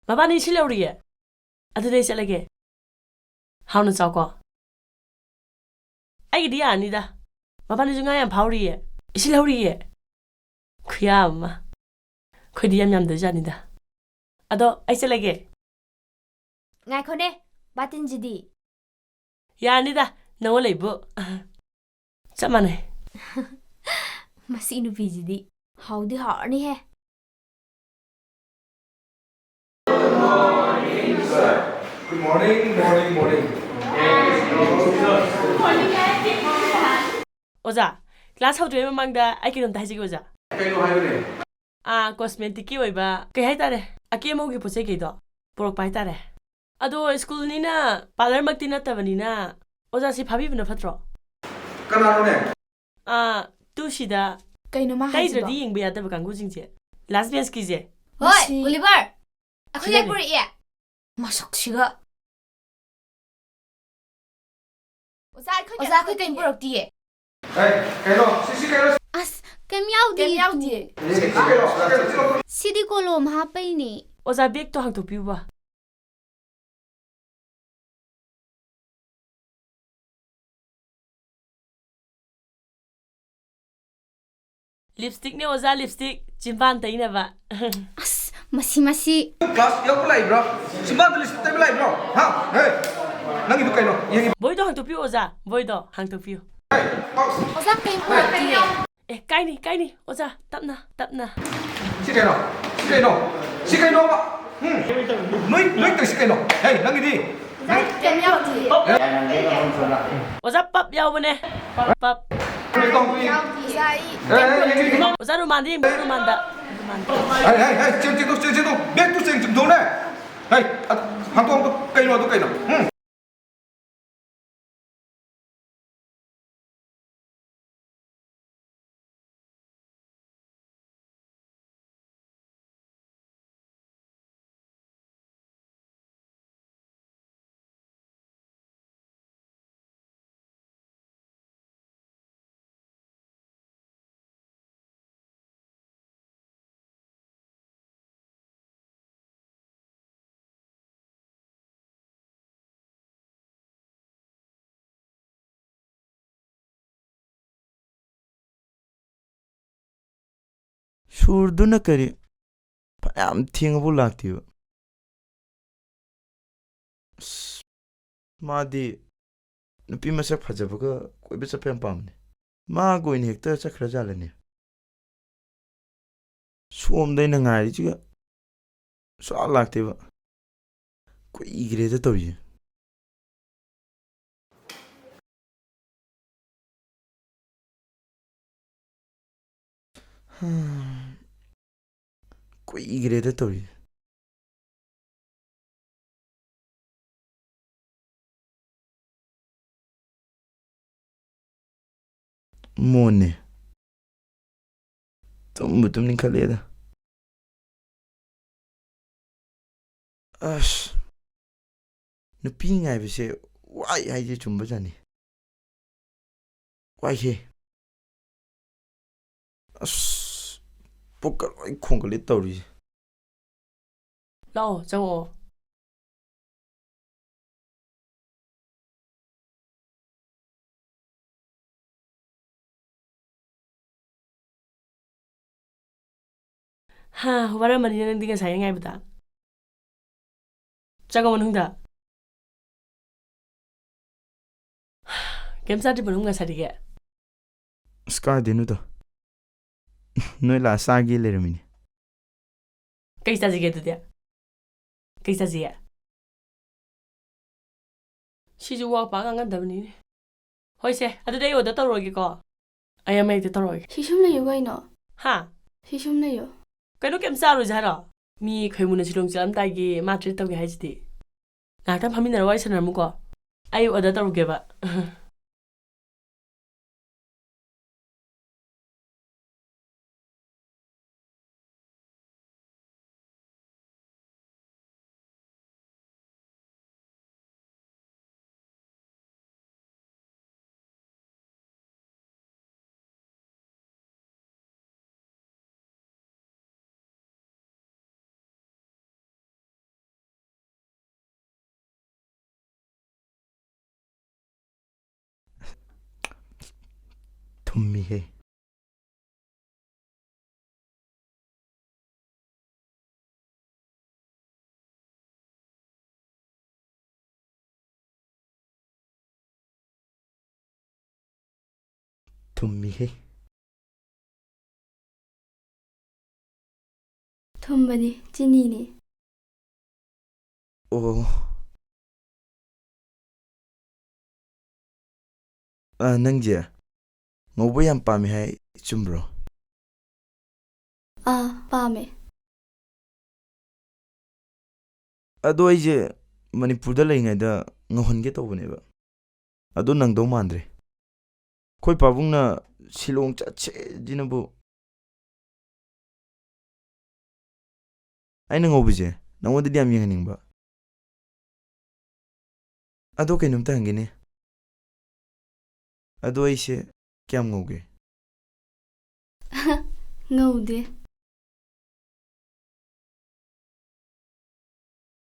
ꯃꯕꯥꯅꯤ ꯁꯤ ꯂꯧꯔꯤꯌꯦ꯫ ꯑꯗꯨꯗꯤ ꯑꯩ ꯆꯠꯂꯒꯦ꯫ ꯍꯥꯎꯅ ꯆꯥꯎꯀꯣ꯫ ꯑꯩꯒꯤꯗꯤ ꯌꯥꯔꯅꯤꯗ꯫ ꯃꯕꯥꯅꯤꯁꯨ ꯉꯥ ꯌꯥꯝ ꯐꯥꯎꯔꯤꯌꯦ꯫ ꯏꯁꯤꯜ ꯍꯧꯔꯤꯌꯦ꯫ ꯈꯨꯌꯥ ꯑꯃ꯫ ꯑꯩꯈꯣꯏꯗꯤ ꯌꯥꯝ ꯌꯥꯝꯗꯣꯏꯖꯥꯠꯅꯤꯗ꯫ ꯑꯗꯣ ꯑꯩ ꯆꯠꯂꯒꯦ꯫ ꯉꯥꯏꯈꯣꯅꯦ, ꯕꯥꯇꯤꯟꯁꯤꯗꯤ? ꯌꯥꯔꯅꯤꯗ, ꯅꯉꯣꯟ ꯂꯩꯕꯨ꯫ ꯆꯞ ꯃꯥꯟꯅꯩ꯫ ꯃꯁꯤ ꯅꯨꯄꯤꯁꯤꯗꯤ ꯍꯥꯎꯗꯤ ꯍꯥꯎꯔꯅꯤꯍꯦ꯫ Good morning, morning, morning. ꯑꯣꯖꯥ, class ꯍꯧꯗ꯭ꯔꯤꯉꯩ ꯃꯃꯥꯡꯗ ꯑꯩ ꯀꯩꯅꯣꯝꯇ ꯍꯥꯏꯖꯒꯦ, ꯑꯣꯖꯥ꯫ ꯀꯩꯅꯣ ꯍꯥꯏꯌꯨꯅꯦ? ꯑꯥ, cosmeticꯀꯤ ꯑꯣꯏꯕ, ꯀꯩ ꯍꯥꯏꯇꯥꯔꯦ, ꯑꯀꯦ ꯑꯃꯧꯒꯤ ꯄꯣꯠ ꯆꯩ ꯀꯩꯗꯣ ꯄꯨꯔꯛꯄ ꯍꯥꯏꯇꯥꯔꯦ꯫ ꯑꯗꯣ schoolꯅꯤꯅ, parlourꯃꯛꯇꯤ ꯅꯠꯇꯕꯅꯤꯅ, ꯑꯣꯖꯥꯁꯤ ꯐꯥꯕꯤꯕꯅ ꯐꯠꯇ꯭ꯔꯣ? ꯀꯅꯥꯅꯣꯅꯦ? ꯑꯥ, ꯇꯨ ꯁꯤꯗ ꯀꯩꯅꯣ ꯃꯥ ꯍꯥꯏꯁꯤꯕꯣ? ꯇꯩꯗ꯭ꯔꯗꯤ ꯌꯦꯡꯕ ꯌꯥꯗꯕ ꯀꯥꯡꯕꯨꯁꯤꯡꯁꯦ, last benchꯀꯤꯁꯦ꯫ ꯍꯣꯏ, ꯃꯁꯤ ꯑꯣꯂꯤꯚꯔ! ꯑꯩꯈꯣꯏ ꯁꯤꯗꯅꯦ꯫ ꯂꯥꯏ ꯄꯨꯔꯛꯑꯦ꯫ ꯃꯁꯛꯁꯤꯒ꯫ ꯑꯣꯖꯥ, ꯑꯩꯈꯣꯏ ꯑꯣꯖꯥ, ꯑꯩꯈꯣꯏ ꯀꯩꯝ ꯄꯨꯔꯛꯇꯤꯌꯦ꯫ ꯑꯦ, ꯀꯩꯅꯣ? ꯁꯤ, ꯁꯤ ꯀꯩꯅꯣ? ꯑꯁ, ꯀꯩꯝ ꯌꯥꯎꯗꯤꯌꯦ꯫ ꯀꯩꯝ ꯌꯥꯎꯗꯤꯌꯦ꯫ ꯁꯤ, ꯁꯤ ꯀꯩꯅꯣ? ꯁꯤ ꯀꯩꯅꯣ? ꯁꯤꯗꯤ ꯀꯣꯂꯣꯝ ꯍꯥꯞꯄꯩꯅꯦ꯫ ꯑꯣꯖꯥ, bagꯇꯣ ꯍꯥꯡꯇꯣꯛꯄꯤꯌꯨꯕ꯫ Lipstickꯅꯦ ꯑꯣꯖꯥ, lipstick꯫ ꯆꯤꯝꯕꯥꯟ ꯇꯩꯅꯕ꯫ ꯑꯁ, ꯃꯁꯤ, ꯃꯁꯤ꯫ Class ꯌꯥꯎꯕ ꯂꯥꯛꯏꯕ꯭ꯔꯣ? ꯆꯤꯝꯕꯥꯟꯗ lipstick ꯇꯩꯕ ꯂꯥꯛꯏꯕ꯭ꯔꯣ? ꯍꯥ? ꯍꯦ! ꯅꯪꯒꯤꯗꯨ ꯀꯩꯅꯣ? ꯌꯦꯡꯉꯤ꯫ ꯕꯣꯏꯗꯣ ꯍꯥꯡꯇꯣꯛꯄꯤꯌꯨ ꯑꯣꯖꯥ, ꯕꯣꯏꯗꯣ ꯍꯥꯡꯇꯣꯛꯄꯤꯌꯨ꯫ ꯍꯦ! ꯑꯦ, ꯀꯥꯏꯅꯤ, ꯀꯥꯏꯅꯤ, ꯑꯣꯖꯥ, ꯇꯞꯅ, ꯇꯞꯅ꯫ ꯁꯤ ꯀꯩꯅꯣ? ꯁꯤ ꯀꯩꯅꯣ? ꯁꯤ ꯀꯩꯅꯣꯕ? ꯎꯝ? ꯅꯣꯏ, ꯅꯣꯏ ꯇꯧꯏꯁꯤ ꯀꯩꯅꯣ? ꯍꯦ, ꯅꯪꯒꯤꯗꯤ? ꯀꯩꯝ ꯌꯥꯎꯗꯤꯌꯦ꯫ ꯑꯣꯖꯥ, ꯄꯞ ꯌꯥꯎꯕꯅꯦ꯫ ꯄꯞ, ꯄꯞ꯫ ꯀꯩꯅꯣ ꯇꯧꯕꯤ? ꯑꯣꯖꯥ, ꯑꯩ ꯑꯦ, ꯑꯦ, ꯌꯦꯡꯒꯦ, ꯌꯦꯡꯒꯦ꯫ ꯑꯣꯖꯥ, ꯔꯨꯃꯥꯟꯗ ꯌꯦꯡꯕꯤꯌꯨ, ꯔꯨꯃꯥꯟꯗ꯫ ꯔꯨꯃꯥꯟꯗ꯫ ꯍꯦ, ꯍꯦ, ꯍꯦ, ꯆꯦꯡ ꯆꯦꯡꯊꯣꯛ, ꯆꯦꯡ ꯆꯦꯡꯊꯣꯛ꯫ Bag ꯇꯨ ꯆꯦꯡ ꯆꯦꯡꯊꯣꯛꯅꯦ꯫ ꯍꯦ, ꯑ, ꯍꯥꯡꯇꯣꯛ, ꯍꯥꯡꯇꯣꯛ꯫ ꯀꯩꯅꯣ ꯑꯗꯨ ꯀꯩꯅꯣ? ꯎꯝ? ꯁꯨꯔꯗꯨꯅ ꯀꯔꯤ? ꯐꯅꯌꯥꯝ ꯊꯦꯡꯉꯕꯨ ꯂꯥꯛꯇꯦꯕ꯫ ꯑꯁ, ꯃꯥꯗꯤ ꯅꯨꯄꯤ ꯃꯁꯛ ꯐꯖꯕꯒ ꯀꯣꯏꯕ ꯆꯠꯄ ꯌꯥꯝ ꯄꯥꯝꯕꯅꯦ꯫ ꯃꯥꯒ ꯑꯣꯏꯅ ꯍꯦꯛꯇ ꯆꯠꯈ꯭ꯔꯖꯥꯠꯂꯅꯦ? ꯁꯣꯝꯗ ꯑꯩꯅ ꯉꯥꯏꯔꯤꯁꯤꯒ ꯁꯨꯡꯂꯥꯛ ꯂꯥꯛꯇꯦꯕ꯫ ꯀꯨꯏꯈ꯭ꯔꯦꯗ ꯇꯧꯔꯤꯁꯦ꯫ ꯀꯨꯏꯈ꯭ꯔꯦꯗ ꯇꯧꯔꯤꯁꯦ꯫ ꯃꯣꯟꯅꯦ꯫ ꯇꯨꯝꯕꯨ ꯇꯨꯝꯅꯤꯡꯈꯠꯂꯛꯑꯦꯗ꯫ ꯑꯁ, ꯅꯨꯄꯤ ꯉꯥꯏꯕꯁꯦ ꯋꯥꯏ ꯍꯥꯏꯁꯦ ꯆꯨꯝꯕꯖꯥꯠꯅꯤ꯫ ꯋꯥꯏꯍꯦ꯫ ꯑꯁ, ꯄꯨꯛꯀ ꯂꯣꯏ ꯈꯣꯡꯒꯠꯂꯦ ꯇꯧꯔꯤꯁꯦ꯫ ꯂꯥꯛꯑꯣ, ꯆꯪꯉꯛꯑꯣ꯫ ꯍꯥ, ꯋꯥꯔꯝꯃꯅꯤꯅꯦ ꯅꯪꯗꯤ ꯉꯁꯥꯏ ꯉꯥꯏꯕꯗ꯫ ꯆꯪꯉꯣ ꯃꯅꯨꯡꯗ꯫ ꯀꯩꯝ ꯆꯥꯗ꯭ꯔꯤꯕꯣ ꯅꯪ ꯉꯁꯥꯏꯗꯒꯤ? ꯑꯁ, ꯀꯥꯏꯗꯩꯅꯣꯗ꯫ ꯅꯣꯏ ꯂꯥꯛꯑ ꯆꯥꯒꯦ ꯂꯩꯔꯝꯃꯤꯅꯦ꯫ ꯀꯩ ꯆꯥꯁꯤꯒꯦ ꯑꯗꯨꯗꯤ? ꯀꯩ ꯆꯥꯁꯤꯒꯦ? ꯁꯤꯁꯨ ꯋꯥ ꯄꯥꯛ ꯉꯥꯡꯒꯟꯗꯕꯅꯤꯅꯦ꯫ ꯍꯣꯏꯁꯦ, ꯑꯗꯨꯗꯤ ꯑꯩ order ꯇꯧꯔꯒꯦꯀꯣ꯫ ꯑꯩ ꯑꯃ ꯍꯦꯛꯇ ꯇꯧꯔꯒꯦ꯫ ꯁꯤ ꯁꯨꯝ ꯂꯩꯌꯨ ꯀꯩꯅꯣ꯫ ꯍꯥ? ꯁꯤ ꯁꯨꯝ ꯂꯩꯌꯨ꯫ ꯀꯩꯅꯣ, ꯀꯩꯝ ꯆꯥꯔꯣꯏꯁꯦ ꯍꯥꯏꯔꯣ? ꯃꯤ ꯈꯣꯏꯃꯨꯅ ꯁꯤꯂꯣꯡ ꯆꯠꯂꯝꯗꯥꯏꯒꯤ ꯃꯥ treat ꯇꯧꯒꯦ ꯍꯥꯏꯁꯤꯗꯤ꯫ ꯉꯥꯏꯍꯥꯛꯇꯪ ꯐꯝꯃꯤꯟꯅꯔ ꯋꯥꯔꯤ ꯁꯥꯟꯅꯔꯝꯃꯨꯀꯣ꯫ ꯑꯩ order ꯇꯧꯔꯨꯒꯦꯕ꯫ ꯊꯨꯝꯃꯤꯍꯦ꯫ ꯊꯨꯝꯃꯤꯍꯦ꯫ ꯊꯨꯝꯕꯅꯤ, ꯆꯤꯅꯤꯅꯤ꯫ ꯑꯣ꯫ ꯑ, ꯅꯪꯁꯦ ꯉꯧꯕ ꯌꯥꯝ ꯄꯥꯝꯃꯦ ꯍꯥꯏ, ꯆꯨꯝꯕ꯭ꯔꯣ? ꯑꯥ, ꯄꯥꯝꯃꯦ꯫ ꯑꯗꯣ ꯑꯩꯁꯦ ꯃꯅꯤꯄꯨꯔꯗ ꯂꯩꯔꯤꯉꯩꯗ ꯉꯧꯍꯟꯒꯦ ꯇꯧꯕꯅꯦꯕ꯫ ꯑꯗꯣ ꯅꯪꯗꯧ ꯃꯥꯟꯗ꯭ꯔꯦ꯫ ꯑꯩꯈꯣꯏ ꯄꯥꯕꯨꯡꯅ ꯁꯤꯂꯣꯡ ꯆꯠꯁꯦꯁꯤꯅꯕꯨ꯫ ꯑꯩꯅ ꯉꯧꯕꯁꯦ ꯅꯉꯣꯟꯗꯗꯤ ꯌꯥꯝ ꯌꯦꯡꯍꯟꯅꯤꯡꯕ꯫ ꯑꯗꯣ ꯀꯩꯅꯣꯝꯇ ꯍꯪꯒꯦꯅꯦ꯫ ꯑꯗꯣ ꯑꯩꯁꯦ ꯀꯌꯥꯝ ꯉꯧꯒꯦ? ꯉꯧꯗꯦ꯫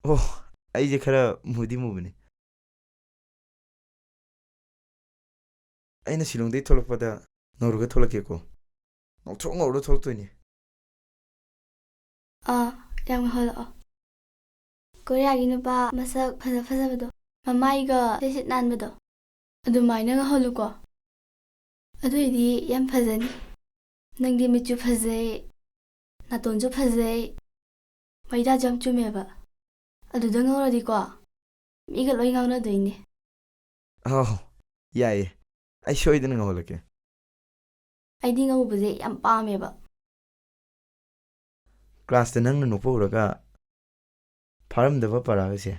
ꯑꯣ, ꯑꯩꯁꯦ ꯈꯔ ꯃꯨꯗꯤ ꯃꯨꯕꯅꯤ꯫ ꯑꯩꯅ ꯁꯤꯂꯣꯡꯗꯒꯤ ꯊꯣꯛꯂꯛꯄꯗ ꯉꯧꯔꯒ ꯊꯣꯛꯂꯛꯀꯦꯀꯣ꯫ ꯉꯧꯊ꯭ꯔꯣꯛ ꯉꯧꯔꯒ ꯊꯣꯛꯂꯛꯇꯣꯏꯅꯤ꯫ ꯑꯥ, ꯌꯥꯝ ꯉꯧꯍꯜꯂꯛꯑꯣ꯫ ꯀꯣꯔꯤꯌꯥꯒꯤ ꯅꯨꯄꯥ ꯃꯁꯛ ꯐꯖ ꯐꯖꯕꯗꯣ, ꯃꯃꯥꯏꯒ ꯁꯤꯠ ꯁꯤꯠ ꯅꯥꯟꯕꯗꯣ, ꯑꯗꯨꯃꯥꯏꯅ ꯉꯧꯍꯜꯂꯨꯀꯣ꯫ ꯑꯗꯨꯏꯗꯤ ꯌꯥꯝ ꯐꯖꯅꯤ꯫ ꯅꯪꯗꯤ ꯃꯤꯠꯁꯨ ꯐꯖꯩ, ꯅꯥꯇꯣꯟꯁꯨ ꯐꯖꯩ, ꯃꯩꯗꯥꯁꯨ ꯌꯥꯝ ꯆꯨꯝꯃꯦꯕ꯫ ꯑꯗꯨꯗ ꯉꯧꯔꯗꯤꯀꯣ, ꯃꯤꯒ ꯂꯣꯏ ꯉꯥꯎꯅꯗꯣꯏꯅꯦ꯫ ꯑꯧ, ꯌꯥꯏꯌꯦ꯫ ꯑꯩ ꯁꯣꯏꯗꯅ ꯉꯧꯍꯜꯂꯛꯀꯦ꯫ ꯑꯩꯗꯤ ꯉꯧꯕꯁꯦ ꯌꯥꯝ ꯄꯥꯝꯃꯦꯕ꯫ ꯀ꯭ꯂꯥꯁꯇ ꯅꯪꯅ ꯅꯣꯛꯄ ꯎꯔꯒ ꯐꯥꯔꯝꯗꯕ ꯄꯔꯥꯒꯁꯦ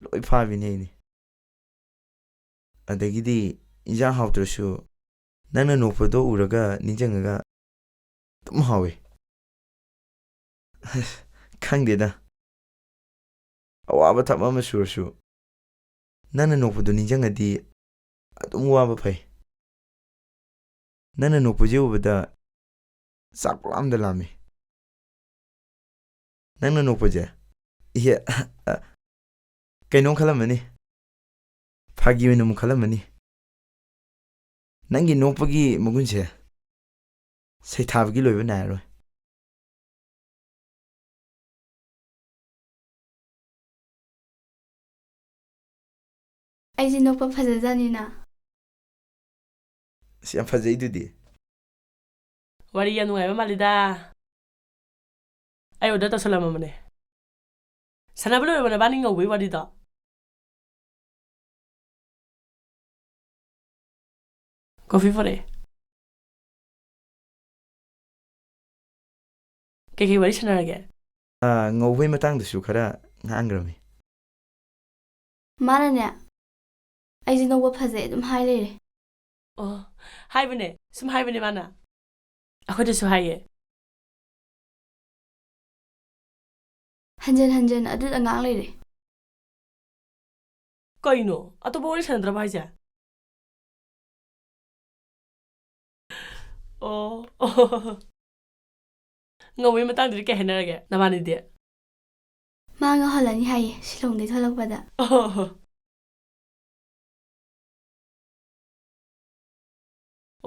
ꯂꯣꯏ ꯐꯥꯕꯤꯅꯦ ꯑꯩꯗꯤ꯫ ꯑꯗꯒꯤꯗꯤ ꯏꯟꯖꯥꯡ ꯍꯥꯎꯇ꯭ꯔꯁꯨ ꯅꯪꯅ ꯅꯣꯛꯄꯗꯣ ꯎꯔꯒ ꯅꯤꯡꯁꯤꯡꯉꯒ ꯑꯗꯨꯝ ꯍꯥꯎꯋꯤ꯫ ꯑꯁ, ꯈꯪꯗꯦꯗ꯫ ꯑꯋꯥꯕ ꯊꯕꯛ ꯑꯃ ꯁꯨꯔꯁꯨ ꯅꯪꯅ ꯅꯣꯛꯄꯗꯨ ꯅꯤꯡꯁꯤꯡꯉꯗꯤ ꯑꯗꯨꯝ ꯋꯥꯕ ꯐꯩ꯫ ꯅꯪꯅ ꯅꯣꯛꯄꯁꯦ ꯎꯕꯗ ꯆꯥꯛ ꯄꯨꯡꯂꯥꯝꯗ ꯂꯥꯝꯃꯤ꯫ ꯅꯪꯅ ꯅꯣꯛꯄꯁꯦ, ꯏꯍꯦ, ꯀꯩꯅꯣꯝ ꯈꯜꯂꯝꯃꯅꯤ꯫ ꯐꯥꯒꯤ ꯑꯣꯏꯅ ꯑꯃꯨꯛ ꯈꯜꯂꯝꯃꯅꯤ꯫ ꯅꯪꯒꯤ ꯅꯣꯛꯄꯒꯤ ꯃꯒꯨꯟꯁꯦ ꯁꯩꯊꯥꯕꯒꯤ ꯂꯣꯏꯕ ꯅꯥꯏꯔꯔꯣꯏ꯫ ꯑꯩꯁꯦ ꯅꯣꯛꯄ ꯐꯖꯖꯥꯠꯅꯤꯅ꯫ ꯑꯁ, ꯌꯥꯝ ꯐꯖꯩꯗꯨꯗꯤ꯫ ꯋꯥꯔꯤ ꯌꯥꯝ ꯅꯨꯡꯉꯥꯏꯕ ꯃꯥꯜꯂꯤꯗ꯫ ꯑꯩ order ꯇꯧꯁꯜꯂꯝꯃꯕꯅꯦ꯫ ꯁꯥꯟꯅꯕ ꯂꯣꯏꯔꯕ ꯅꯕꯥꯅꯤ ꯉꯧꯕꯩ ꯋꯥꯔꯤꯗꯣ? ꯀꯣꯐꯤ ꯄꯨꯔꯛꯑꯦ꯫ ꯀꯩꯀꯩ ꯋꯥꯔꯤ ꯁꯥꯟꯅꯔꯒꯦ? ꯑꯥ, ꯉꯧꯕꯩ ꯃꯇꯥꯡꯗꯁꯨ ꯈꯔ ꯉꯥꯡꯈ꯭ꯔꯃꯤ꯫ ꯃꯥꯅꯅꯦ, ꯑꯩꯁꯦ ꯅꯣꯛꯄ ꯐꯖꯩ ꯑꯗꯨꯝ ꯍꯥꯏ ꯂꯩꯔꯦ꯫ ꯑꯣ, ꯍꯥꯏꯕꯅꯦ, ꯁꯨꯝ ꯍꯥꯏꯕꯅꯦ ꯃꯥꯅ꯫ ꯑꯩꯈꯣꯏꯗꯁꯨ ꯍꯥꯏꯌꯦ꯫ ꯍꯟꯖꯟ ꯍꯟꯖꯟ ꯑꯗꯨꯗ ꯉꯥꯡ ꯂꯩꯔꯦ꯫ ꯀꯩꯅꯣ? ꯑꯇꯣꯞꯄ ꯋꯥꯔꯤ ꯁꯥꯟꯅꯗ꯭ꯔꯕ ꯍꯥꯏꯁꯦ? ꯑꯣ꯫ ꯉꯧꯕꯩ ꯃꯇꯥꯡꯗꯨꯗꯤ ꯀꯩ ꯍꯥꯏꯅꯔꯒꯦ ꯅꯕꯥꯅꯤꯗꯤ? ꯃꯥ ꯉꯧꯍꯜꯂꯅꯤ ꯍꯥꯏꯌꯦ ꯁꯤꯂꯣꯡꯗꯩ ꯊꯣꯛꯂꯛꯄꯗ꯫ ꯑꯣ꯫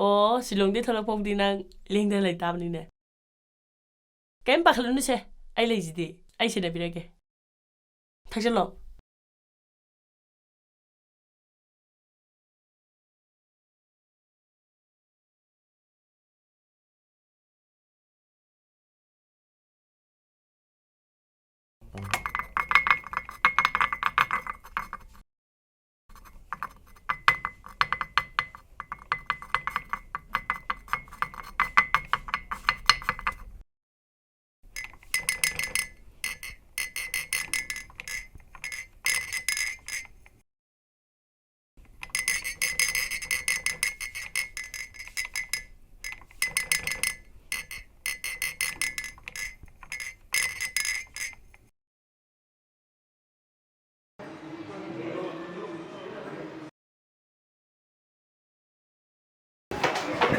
ꯑꯣ, ꯁꯤꯂꯣꯡꯗꯩ ꯊꯣꯛꯂꯛꯄꯕꯨꯗꯤ ꯅꯪ ꯂꯦꯡꯗꯅ ꯂꯩ ꯇꯥꯕꯅꯤꯅꯦ꯫ ꯀꯩꯝ ꯄꯥꯈꯠꯂꯨꯅꯨꯁꯦ, ꯑꯩ ꯂꯩꯁꯤꯗꯤ꯫ ꯑꯩ ꯁꯦꯟꯅꯕꯤꯔꯒꯦ꯫ ꯊꯛꯆꯜꯂꯣ꯫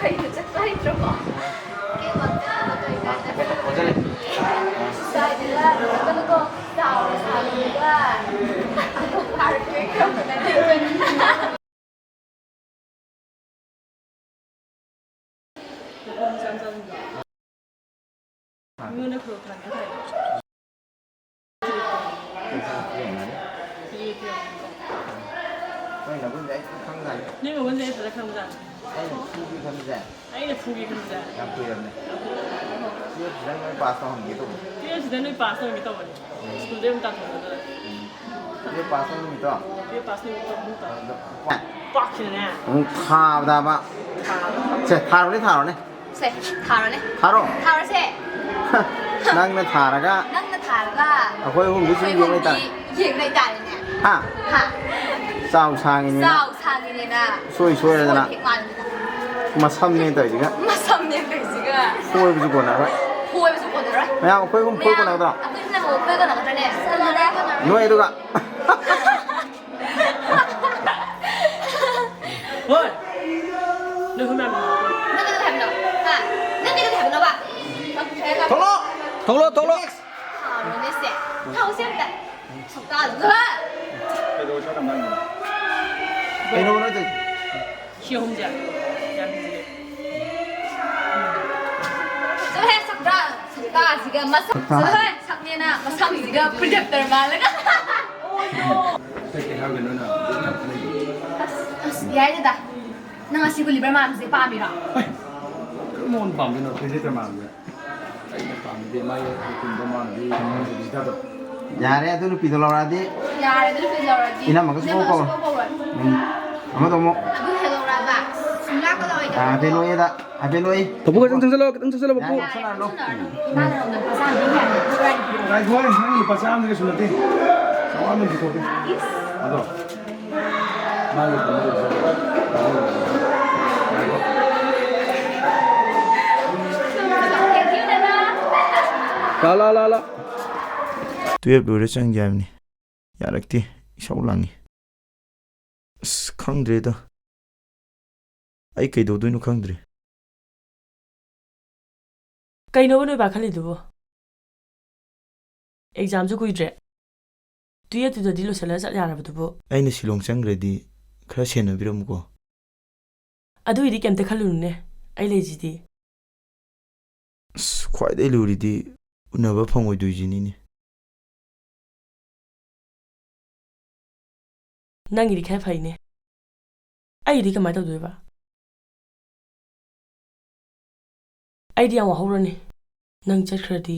ꯀꯩꯅꯣ ꯆꯠꯄ ꯍꯩꯇ꯭ꯔꯕꯣ? ꯀꯩꯝ ꯋꯥꯠꯇꯅ ꯀꯩ ꯀꯥꯟꯗ ꯑꯣꯟꯁꯤꯜꯂꯦ꯫ ꯁ꯭ꯋꯥꯏꯗꯒ ꯀꯩꯅꯣ ꯆꯥꯎꯅ ꯁꯥꯕꯗꯨꯒ ꯐꯥꯔꯛꯀꯦ ꯇꯧꯕꯅ ꯂꯩꯕꯅꯤ꯫ ꯃꯤꯉꯣꯟꯗ ꯈꯨꯗꯣꯡ ꯊꯥꯅꯤꯡꯉꯥꯏ ꯍꯥꯏꯕ꯫ ꯅꯣꯏ ꯃꯒꯨꯟꯁꯦ ꯑꯩ ꯐꯖꯅ ꯈꯪꯖꯥꯠꯅꯤ꯫ ꯅꯣꯏ ꯃꯒꯨꯟꯁꯦ ꯑꯩ ꯐꯖꯅ ꯈꯪꯖꯥꯠꯅꯤ꯫ ꯑꯩꯅ ꯐꯨꯒꯦ ꯈꯟꯕꯁꯦ ꯑꯩꯅ ꯐꯨꯒꯦ ꯈꯟꯕꯁꯦ ꯌꯥꯝ ꯀꯨꯏꯔꯕꯅꯦ꯫ ꯇꯨꯌꯦꯜꯞꯁꯤꯗꯪ ꯅꯣꯏ ꯄꯥꯁ ꯇꯧꯍꯟꯒꯦ ꯇꯧꯕꯅꯦ꯫ ꯇꯨꯌꯦꯜꯞꯁꯤꯗ ꯅꯣꯏ ꯄꯥꯁ ꯇꯧꯍꯟꯒꯦ ꯇꯧꯕꯅꯦ꯫ ꯎꯝ꯫ ꯁ꯭ꯀꯨꯜꯗꯩ ꯑꯃꯨꯛ ꯇꯥꯟꯊꯣꯛꯄꯗ꯫ ꯎꯝ꯫ ꯇꯨꯌꯦꯜꯞ ꯄꯥꯁ ꯇꯧ ꯅꯨꯃꯤꯠꯇꯣ? ꯇꯨꯌꯦꯜꯞ ꯄꯥꯁ ꯅꯨꯃꯤꯠꯇꯣ ꯑꯃꯨꯛ ꯇꯧ꯫ ꯑꯗꯨꯗ ꯄꯥꯛ-꯫ ꯄꯥꯛꯈꯤꯗꯅꯦ꯫ ꯑꯃꯨꯛ ꯊꯥꯕꯗꯕ꯫ ꯊꯥꯕ꯫ ꯁꯦ, ꯊꯥꯔꯣꯅꯦ, ꯊꯥꯔꯣꯅꯦ꯫ ꯁꯦ, ꯊꯥꯔꯣꯅꯦ꯫ ꯊꯥꯔꯣ꯫ ꯊꯥꯔꯣꯁꯦ꯫ ꯅꯪꯅ ꯊꯥꯔꯒ ꯅꯪꯅ ꯊꯥꯔꯒ ꯑꯩꯈꯣꯏ ꯑꯍꯨꯝꯗꯤ ꯁꯨꯝ ꯑꯩꯈꯣꯏ ꯌꯦꯡ ꯑꯍꯨꯝꯗꯤ ꯂꯩꯇꯥꯔꯦ꯫ ꯌꯦꯡ ꯂꯩꯇꯥꯔꯦꯅꯦ꯫ ꯍꯥ? ꯍꯥ? ꯆꯥꯎ ꯁꯥꯡꯉꯤꯅꯤꯅ꯫ ꯆꯥꯎ ꯁꯥꯡꯉꯤꯅꯦꯅ꯫ ꯁꯣꯏ ꯁꯣꯏꯔꯗꯅ꯫ ꯁꯣꯏ ꯍꯦꯛ ꯃꯥꯜꯂꯤꯗꯅ꯫ ꯃꯁꯝꯅꯦ ꯇꯧꯔꯤꯁꯤꯒ꯫ ꯃꯁꯝꯅꯦ ꯇꯧꯔꯤꯁꯤꯒ꯫ ꯐꯣꯏꯕꯁꯨ ꯀꯣꯟꯅꯔꯣꯏ꯫ ꯐꯣꯏꯕꯁꯨ ꯀꯣꯟꯅꯔꯣꯏ꯫ ꯃꯌꯥꯝ ꯑꯩꯈꯣꯏ ꯑꯍꯨꯝ ꯐꯣꯏ ꯃꯌꯥꯝ ꯀꯣꯟꯅꯒꯗ꯭ꯔꯣ? ꯑꯩꯈꯣꯏ ꯃꯌꯥꯝ ꯑꯩꯈꯣꯏ ꯀꯣꯟꯅꯒꯗ꯭ꯔꯅꯦ? ꯀꯣꯟꯅꯔꯣꯏ, ꯀꯣꯟꯅꯔꯣꯏ꯫ ꯅꯣꯏ ꯑꯗꯨꯒ꯫ ꯍꯣꯏ꯫ ꯅꯣꯏ ꯑꯍꯨꯝ ꯃꯌꯥꯝ꯫ ꯅꯪ ꯀꯩꯗꯧꯒꯦ ꯍꯥꯏꯕꯅꯣ? ꯍꯥ? ꯅꯪ ꯀꯩꯗꯧꯒꯦ ꯍꯥꯏꯕꯅꯣꯕ? ꯊꯣꯛꯂꯛꯑꯣ! ꯊꯣꯛꯂꯛꯑꯣ, ꯊꯣꯛꯂꯛꯑꯣ! ꯊꯥꯔꯣꯅꯦꯁꯦ꯫ ꯊꯥꯎꯁꯦ ꯑꯝꯇ꯫ ꯁꯛꯇꯥꯗꯨꯒ꯫ ꯀꯩꯗꯧꯕ ꯁ꯭ꯋꯥꯏꯗ ꯉꯥꯡꯉꯤꯅꯣ? ꯀꯩꯅꯣ ꯅꯣꯏ ꯇꯧꯔꯤꯁꯦ? ꯁꯤ ꯑꯍꯨꯝꯁꯦ꯫ ꯌꯥꯝ ꯐꯖꯩꯌꯦ꯫ ꯆꯠꯂꯣꯍꯦ, ꯁꯛꯇꯥ꯫ ꯇꯥꯁꯤꯒ ꯃꯁꯛ, ꯆꯠꯂꯣꯍꯦ, ꯁꯛꯅꯦꯅ ꯃꯁꯝꯁꯤꯒ projector ꯃꯥꯜꯂꯒ꯫ ꯀꯩꯀꯩ ꯍꯥꯏꯔꯒꯦ ꯅꯣꯏꯅ? ꯑꯁ, ꯑꯁ, ꯌꯥꯏꯗ꯫ ꯅꯪ ꯑꯁꯤ Gulliver ꯃꯥꯟꯕꯁꯦ ꯄꯥꯝꯃꯤꯔꯣ? ꯍꯩ, ꯀꯔꯝꯕ ꯑꯣꯏꯅ ꯄꯥꯝꯗꯣꯏꯅꯣ? Projector ꯃꯥꯟꯕꯁꯦ? ꯑꯩꯅ ꯄꯥꯝꯃꯤꯗꯤ ꯃꯥꯒꯤ ꯍꯩꯀꯨꯝꯕ ꯃꯥꯟꯕꯤ, ꯃꯥꯒꯤ ꯍꯤꯗꯥꯛꯇꯣ꯫ ꯌꯥꯔꯦ, ꯑꯗꯨ ꯅꯨꯄꯤꯗꯣ ꯂꯧꯔꯛꯑꯗꯤ꯫ ꯌꯥꯔꯦ, ꯑꯗꯨ ꯅꯨꯄꯤꯗꯣ ꯂꯧꯔꯗꯤ ꯏꯅꯝꯃꯒꯁꯨ ꯏꯅꯝꯃꯒꯁꯨ ꯀꯧꯔꯣꯏ꯫ ꯀꯧꯔꯣꯏ꯫ ꯎꯝ꯫ ꯑꯃꯗꯣ ꯑꯃꯨꯛ꯫ ꯑꯗꯨ ꯍꯦꯜꯂꯧꯔꯕ? ꯁꯨꯡꯂꯥꯛ ꯂꯥꯛꯑꯣꯏꯗꯕ꯫ ꯑꯥ, ꯍꯥꯏꯐꯦꯠ ꯂꯣꯏꯌꯦꯗ꯫ ꯍꯥꯏꯐꯦꯠ ꯂꯣꯏ꯫ ꯄꯥꯕꯨꯡ, ꯈꯤꯇꯪ ꯆꯪꯁꯤꯜꯂꯣ, ꯈꯤꯇꯪ ꯆꯪꯁꯤꯜꯂꯣ, ꯄꯥꯕꯨꯡ꯫ ꯌꯥꯔꯦ, ꯌꯥꯔꯦ, ꯁꯥꯟꯅꯔꯅꯨ꯫ ꯁꯥꯟꯅꯔꯅꯨ꯫ ꯏꯃꯥꯅ ꯅꯉꯣꯟꯗ ꯂꯨꯄꯥ ꯆꯥꯝꯃ ꯄꯤꯈ꯭ꯔꯦ ꯍꯥꯏꯕ꯫ ꯉꯥꯏꯈꯣ, ꯅꯪ ꯂꯨꯄꯥ ꯆꯥꯝꯃꯗꯤ ꯀꯩꯁꯨ ꯅꯠꯇꯦ꯫ ꯆꯥꯝꯃꯉꯥ ꯄꯤꯊꯣꯛꯀꯦ꯫ ꯏꯁ꯫ ꯑꯗꯣ, ꯃꯥꯒꯤ ꯀꯩꯅꯣ ꯇꯧꯕꯁꯦ꯫ ꯉꯥꯏꯈꯣ꯫ Thank you, ꯗꯗꯥ꯫ ꯂꯥ, ꯂꯥ, ꯂꯥ, ꯂꯥ꯫ Twelve ꯂꯣꯏꯔ ꯆꯪꯒꯦ ꯍꯥꯏꯕꯅꯤ꯫ ꯌꯥꯔꯛꯇꯦ꯫ ꯏꯁꯧ ꯂꯥꯡꯉꯤ꯫ ꯑꯁ, ꯈꯪꯗ꯭ꯔꯦꯗ꯫ ꯑꯩ ꯀꯩꯗꯧꯗꯣꯏꯅꯣ ꯈꯪꯗ꯭ꯔꯦ꯫ ꯀꯩꯅꯣꯕ ꯅꯣꯏ ꯕꯥ ꯈꯜꯂꯤꯗꯨꯕꯨ? Examꯁꯨ ꯀꯨꯏꯗ꯭ꯔꯦ꯫ Twelveꯇꯨꯗꯗꯤ ꯂꯣꯏꯁꯤꯜꯂꯒ ꯆꯠ ꯌꯥꯔꯕꯗꯨꯕꯨ꯫ ꯑꯩꯅ ꯁꯤꯂꯣꯡ ꯆꯪꯈ꯭ꯔꯗꯤ ꯈꯔ ꯁꯦꯟꯅꯕꯤꯔꯝꯃꯨꯀꯣ꯫ ꯑꯗꯨꯒꯤꯗꯤ ꯀꯩꯝꯇ ꯈꯜꯂꯨꯅꯨꯅꯦ, ꯑꯩ ꯂꯩꯁꯤꯗꯤ꯫ ꯑꯁ, ꯈ꯭ꯋꯥꯏꯗꯩ ꯂꯨꯔꯤꯗꯤ ꯎꯅꯕ ꯐꯪꯉꯣꯏꯗꯣꯏꯁꯤꯅꯤꯅꯦ꯫ ꯅꯪꯒꯤꯗꯤ ꯈꯔ ꯐꯩꯅꯦ, ꯑꯩꯒꯤꯗꯤ ꯀꯃꯥꯏ ꯇꯧꯗꯣꯏꯕ? ꯑꯩꯗꯤ ꯌꯥꯝ ꯋꯥꯍꯧꯔꯅꯤ꯫ ꯅꯪ ꯆꯠꯈ꯭ꯔꯗꯤ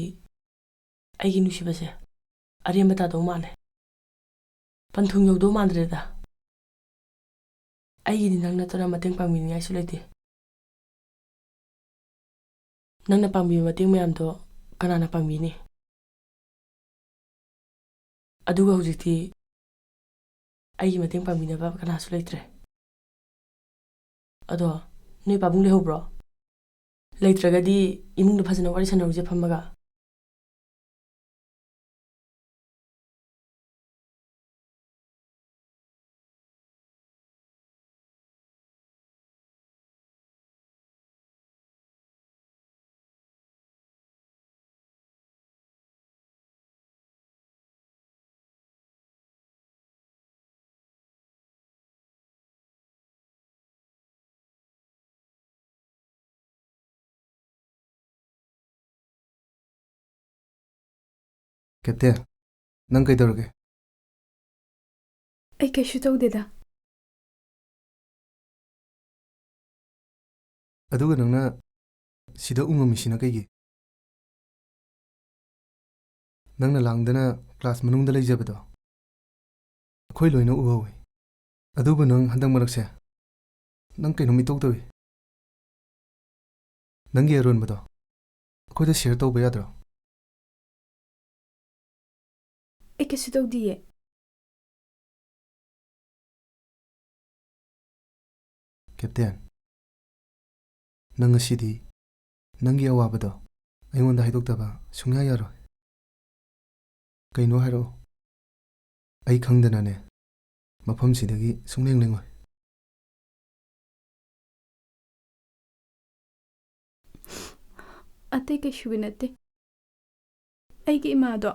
ꯑꯩꯒꯤ ꯅꯨꯡꯁꯤꯕꯁꯦ ꯑꯔꯦꯝꯕ ꯇꯥꯗꯧ ꯃꯥꯜꯂꯦ꯫ ꯄꯟꯊꯨꯡ ꯌꯧꯗꯧ ꯃꯥꯟꯗ꯭ꯔꯦꯗ꯫ ꯑꯩꯒꯤꯗꯤ ꯅꯪ ꯅꯠꯇꯅ ꯃꯇꯦꯡ ꯄꯥꯡꯕꯤꯅꯤꯡꯉꯥꯏꯁꯨ ꯂꯩꯇꯦ꯫ ꯅꯪꯅ ꯄꯥꯡꯕꯤꯕ ꯃꯇꯦꯡ ꯃꯌꯥꯝꯗꯣ ꯀꯅꯥꯅ ꯄꯥꯡꯕꯤꯅꯤ? ꯑꯗꯨꯒ ꯍꯧꯖꯤꯛꯇꯤ ꯑꯩꯒꯤ ꯃꯇꯦꯡ ꯄꯥꯡꯕꯤꯅꯕ ꯀꯅꯥꯁꯨ ꯂꯩꯇ꯭ꯔꯦ꯫ ꯑꯗꯣ ꯅꯣꯏ ꯄꯥꯕꯨꯡ ꯂꯩꯍꯧꯕ꯭ꯔꯣ? ꯂꯩꯇ꯭ꯔꯒꯗꯤ ꯏꯃꯨꯡꯗ ꯐꯖꯅ ꯋꯥꯔꯤ ꯁꯥꯟꯅꯔꯨꯁꯦ ꯐꯝꯃꯒ꯫ ꯀꯦꯞꯇꯦꯟ, ꯅꯪ ꯀꯩꯗꯧꯔꯒꯦ? ꯑꯩ ꯀꯩꯁꯨ ꯇꯧꯗꯦꯗ꯫ ꯑꯗꯨꯒ ꯅꯪꯅ ꯁꯤꯗ ꯎꯉꯝꯃꯤꯁꯤꯅ ꯀꯩꯒꯤ? ꯅꯪꯅ ꯂꯥꯡꯗꯅ ꯀ꯭ꯂꯥꯁ ꯃꯅꯨꯡꯗ ꯂꯩꯖꯕꯗꯣ ꯑꯩꯈꯣꯏ ꯂꯣꯏꯅ ꯎꯍꯧꯋꯤ꯫ ꯑꯗꯨꯕꯨ ꯅꯪ ꯍꯟꯗꯛ ꯃꯔꯛꯁꯦ ꯅꯪ ꯀꯩꯅꯣꯝ ꯏꯇꯧ ꯇꯧꯏ꯫ ꯅꯪꯒꯤ ꯑꯔꯣꯟꯕꯗꯣ ꯑꯩꯈꯣꯏꯗ ꯁꯤꯌꯔ ꯇꯧꯕ ꯌꯥꯗ꯭ꯔꯣ? ꯑꯩ ꯀꯩꯁꯨ ꯇꯧꯗꯤꯌꯦ꯫ ꯀꯦꯞꯇꯦꯟ, ꯅꯪ ꯉꯁꯤꯗꯤ ꯅꯪꯒꯤ ꯑꯋꯥꯕꯗꯣ ꯑꯩꯉꯣꯟꯗ ꯍꯥꯏꯗꯣꯛꯇꯕ ꯁꯨꯡꯌꯥ ꯌꯥꯔꯣꯏ꯫ ꯀꯩꯅꯣ ꯍꯥꯏꯔꯛꯑꯣ꯫ ꯑꯩ ꯈꯪꯗꯅꯅꯦ ꯃꯐꯝꯁꯤꯗꯒꯤ ꯁꯨꯡꯂꯦꯡ ꯂꯦꯡꯉꯣꯏ꯫ ꯑꯇꯩ ꯀꯩꯁꯨꯒꯤ ꯅꯠꯇꯦ꯫ ꯑꯩꯒꯤ ꯏꯃꯥꯗꯣ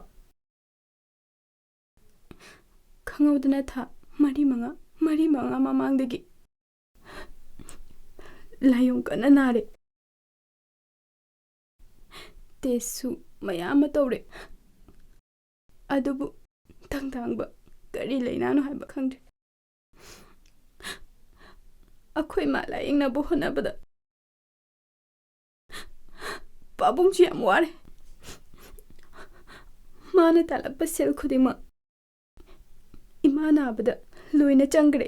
ꯈꯪꯍꯧꯗꯅ ꯊꯥ ꯃꯔꯤ ꯃꯉꯥ, ꯃꯔꯤ ꯃꯉꯥ ꯃꯃꯥꯡꯗꯒꯤ ꯂꯥꯏꯌꯣꯡ ꯀꯟꯅ ꯅꯥꯔꯦ꯫ ꯇꯦꯁꯁꯨ ꯃꯌꯥꯝ ꯑꯃ ꯇꯧꯔꯦ꯫ ꯑꯗꯨꯕꯨ ꯇꯪ ꯇꯥꯡꯕ ꯀꯔꯤ ꯂꯩꯅꯥꯅꯣ ꯍꯥꯏꯕ ꯈꯪꯗ꯭ꯔꯦ꯫ ꯑꯩꯈꯣꯏ ꯃꯥ ꯂꯥꯌꯦꯡꯅꯕ ꯍꯣꯠꯅꯕꯗ ꯄꯥꯕꯨꯡꯁꯨ ꯌꯥꯝ ꯋꯥꯔꯦ꯫ ꯃꯥꯅ ꯇꯥꯜꯂꯛꯄ ꯁꯦꯜ ꯈꯨꯗꯤꯡꯃꯛ ꯏꯃꯥ ꯅꯥꯕꯗ ꯂꯣꯏꯅ ꯆꯪꯈ꯭ꯔꯦ꯫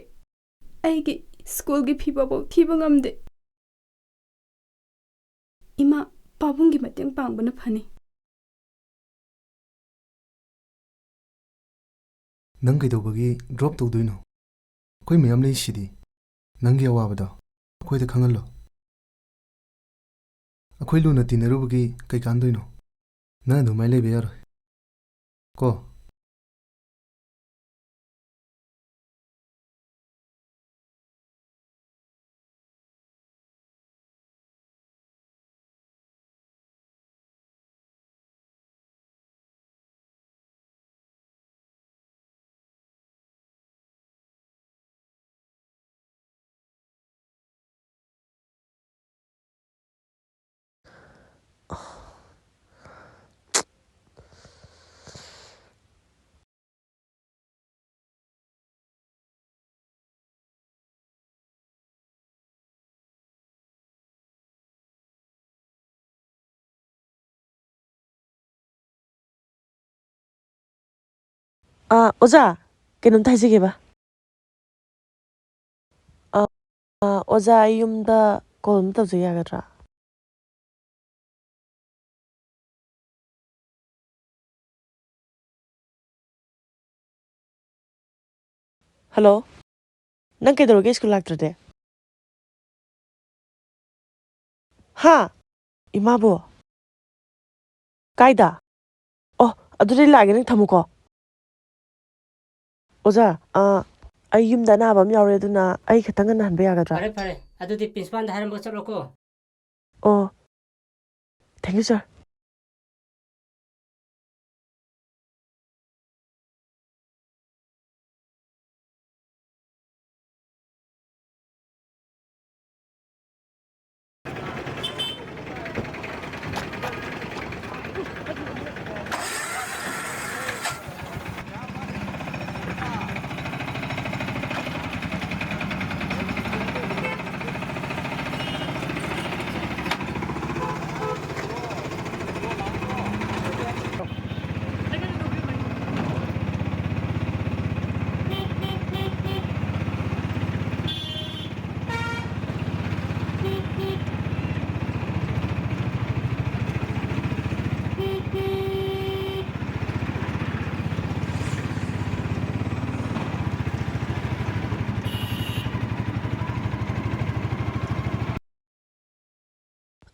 ꯑꯩꯒꯤ ꯁ꯭ꯀꯨꯜꯒꯤ ꯐꯤ ꯐꯥꯎꯕ ꯊꯤꯕ ꯉꯝꯗꯦ꯫ ꯏꯃꯥ, ꯄꯥꯕꯨꯡꯒꯤ ꯃꯇꯦꯡ ꯄꯥꯡꯕꯅ ꯐꯅꯤ꯫ ꯅꯪ ꯀꯩꯗꯧꯕꯒꯤ ꯗ꯭ꯔꯣꯞ ꯇꯧꯗꯣꯏꯅꯣ? ꯑꯩꯈꯣꯏ ꯃꯌꯥꯝ ꯂꯩꯁꯤꯗꯤ꯫ ꯅꯪꯒꯤ ꯑꯋꯥꯕꯗꯣ ꯑꯩꯈꯣꯏꯗ ꯈꯪꯍꯜꯂꯣ꯫ ꯑꯩꯈꯣꯏ ꯂꯨꯅ ꯇꯤꯟꯅꯔꯨꯕꯒꯤ ꯀꯩ ꯀꯥꯟꯗꯣꯏꯅꯣ? ꯅꯪ ꯑꯗꯨꯃꯥꯏꯅ ꯂꯩꯕ ꯌꯥꯔꯣꯏ ꯀꯣ꯫ ꯑꯥ, ꯑꯣꯖꯥ, ꯀꯩꯅꯣꯝꯇ ꯍꯥꯏꯖꯒꯦꯕ꯫ ꯑꯥ, ꯑꯥ, ꯑꯣꯖꯥ, ꯑꯩ ꯌꯨꯝꯗ ꯀꯣꯜ ꯑꯃ ꯇꯧꯖ ꯌꯥꯒꯗ꯭ꯔꯥ? ꯍꯜꯂꯣ? ꯅꯪ ꯀꯩꯗꯧꯔꯒꯦ ꯁ꯭ꯀꯨꯜ ꯂꯥꯛꯇ꯭ꯔꯗꯤ? ꯍꯥ? ꯏꯃꯥꯕꯣ? ꯀꯥꯏꯗ? ꯑꯣ, ꯑꯗꯨꯗꯤ ꯂꯥꯛꯑꯒꯦ, ꯅꯪ ꯊꯝꯃꯨꯀꯣ꯫ ꯑꯣꯖꯥ, ꯑꯥ, ꯑꯩ ꯌꯨꯝꯗ ꯑꯅꯥꯕ ꯑꯃ ꯌꯥꯎꯔꯦ, ꯑꯗꯨꯅ ꯑꯩ ꯈꯤꯇꯪ ꯉꯟꯅ ꯍꯟꯕ ꯌꯥꯒꯗ꯭ꯔꯥ? ꯐꯔꯦ, ꯐꯔꯦ꯫ ꯑꯗꯨꯗꯤ ꯄ꯭ꯔꯤꯟꯁꯤꯄꯥꯜꯗ ꯍꯥꯏꯔꯝꯃꯒ ꯆꯠꯂꯣꯀꯣ꯫ ꯑꯣ, thank you, sir꯫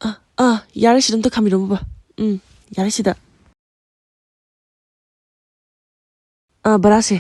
ꯑꯥ, ꯑꯥ, ꯌꯥꯔꯦ, ꯁꯤꯗ ꯑꯝꯇ ꯈꯥꯝꯕꯤꯔꯝꯃꯨꯕ꯫ ꯎꯝ, ꯌꯥꯔꯦ, ꯁꯤꯗ꯫ ꯑꯥ, ꯕꯔꯥꯁꯦ꯫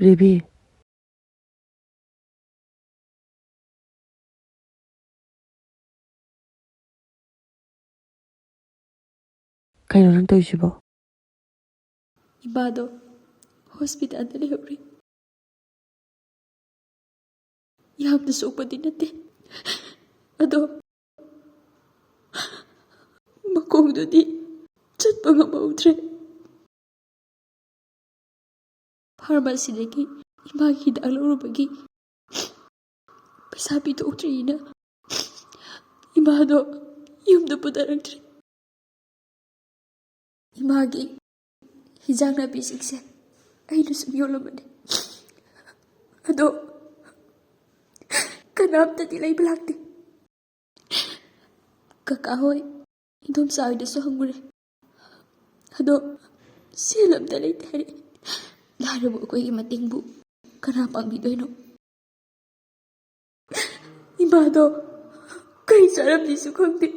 ꯔꯦꯕꯤ꯫ ꯀꯩꯅꯣ ꯅꯪ ꯇꯧꯔꯤꯁꯤꯕꯣ? ꯏꯃꯥꯗꯣ ꯍꯣꯁꯄꯤꯇꯥꯜꯗ ꯂꯩꯍꯧꯔꯤ꯫ ꯌꯥꯝꯅ ꯁꯣꯛꯄꯗꯤ ꯅꯠꯇꯦ, ꯑꯗꯣ ꯃꯈꯣꯡꯗꯨꯗꯤ ꯆꯠꯄ ꯉꯝꯍꯧꯗ꯭ꯔꯦ꯫ ꯐꯥꯔꯃꯥꯁꯤꯗꯒꯤ ꯏꯃꯥꯒꯤ ꯍꯤꯗꯥꯛ ꯂꯧꯔꯨꯕꯒꯤ ꯄꯩꯁꯥ ꯄꯤꯊꯣꯛꯇ꯭ꯔꯤꯅ ꯏꯃꯥꯗꯣ ꯌꯨꯝꯗ ꯄꯨꯊꯔꯛꯇ꯭ꯔꯤ꯫ ꯏꯃꯥꯒꯤ ꯍꯤꯟꯖꯥꯡ ꯅꯥꯄꯤꯁꯤꯡꯁꯦ ꯑꯩꯅ ꯁꯨꯝ ꯌꯣꯜꯂꯝꯕꯅꯦ, ꯑꯗꯣ ꯀꯅꯥꯝꯇꯗꯤ ꯂꯩꯕ ꯂꯥꯛꯇꯦ꯫ ꯀꯀꯥ ꯍꯣꯏ, ꯏꯗꯣꯝꯆꯥ ꯍꯣꯏꯗꯁꯨ ꯍꯪꯉꯨꯔꯦ, ꯑꯗꯣ ꯁꯦꯜ ꯑꯝꯇ ꯂꯩꯇꯦ ꯍꯥꯏꯔꯛꯑꯦ꯫ ꯂꯥꯏꯔꯕ ꯑꯩꯈꯣꯏꯒꯤ ꯃꯇꯦꯡꯕꯨ ꯀꯅꯥ ꯄꯥꯡꯕꯤꯗꯣꯏꯅꯣ? ꯏꯃꯥꯗꯣ ꯀꯩ ꯆꯥꯔꯝꯅꯤꯁꯨ ꯈꯪꯗꯦ,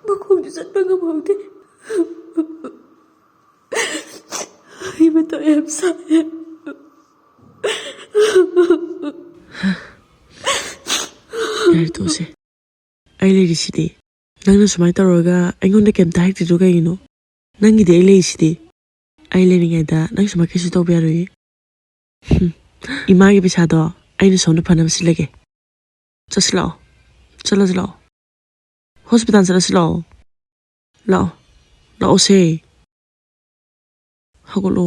ꯃꯈꯣꯡꯗꯨ ꯆꯠꯄ ꯉꯝꯍꯧꯗꯦ꯫ ꯑꯩ ꯃꯊꯥ ꯌꯥꯝ ꯁꯥꯏꯌꯦ꯫ ꯌꯥꯔꯦ, ꯇꯣꯛꯑꯁꯦ꯫ ꯑꯩ ꯂꯩꯔꯤꯁꯤꯗꯤ꯫ ꯅꯪꯅ ꯁꯨꯃꯥꯏꯅ ꯇꯧꯔꯒ ꯑꯩꯉꯣꯟꯗ ꯀꯩꯝꯇ ꯍꯥꯏꯔꯛꯇ꯭ꯔꯤꯗꯣ ꯀꯩꯒꯤꯅꯣ? ꯅꯪꯒꯤꯗꯤ ꯑꯩ ꯂꯩꯔꯤꯁꯤꯗꯤ꯫ ꯑꯩ ꯂꯩꯔꯤꯉꯩꯗ ꯅꯪ ꯁꯨꯃꯥꯏꯅ ꯀꯩꯁꯨ ꯇꯧꯕ ꯌꯥꯔꯣꯏꯌꯦ꯫ ꯍꯨꯝ꯫ ꯏꯃꯥꯒꯤ ꯄꯩꯁꯥꯗꯣ ꯑꯩꯅ ꯁꯣꯝꯗ ꯐꯅꯕ ꯁꯤꯜꯂꯒꯦ꯫ ꯆꯠꯁꯤ ꯂꯥꯛꯑꯣ꯫ ꯆꯠꯂꯁꯤ ꯂꯥꯛꯑꯣ꯫ ꯍꯣꯁꯄꯤꯇꯥꯜ ꯆꯠꯂꯁꯤ ꯂꯥꯛꯑꯣ꯫ ꯂꯥꯛꯑꯣ꯫ ꯂꯥꯛꯑꯣꯁꯦ꯫ ꯍꯧꯒꯠꯂꯣ꯫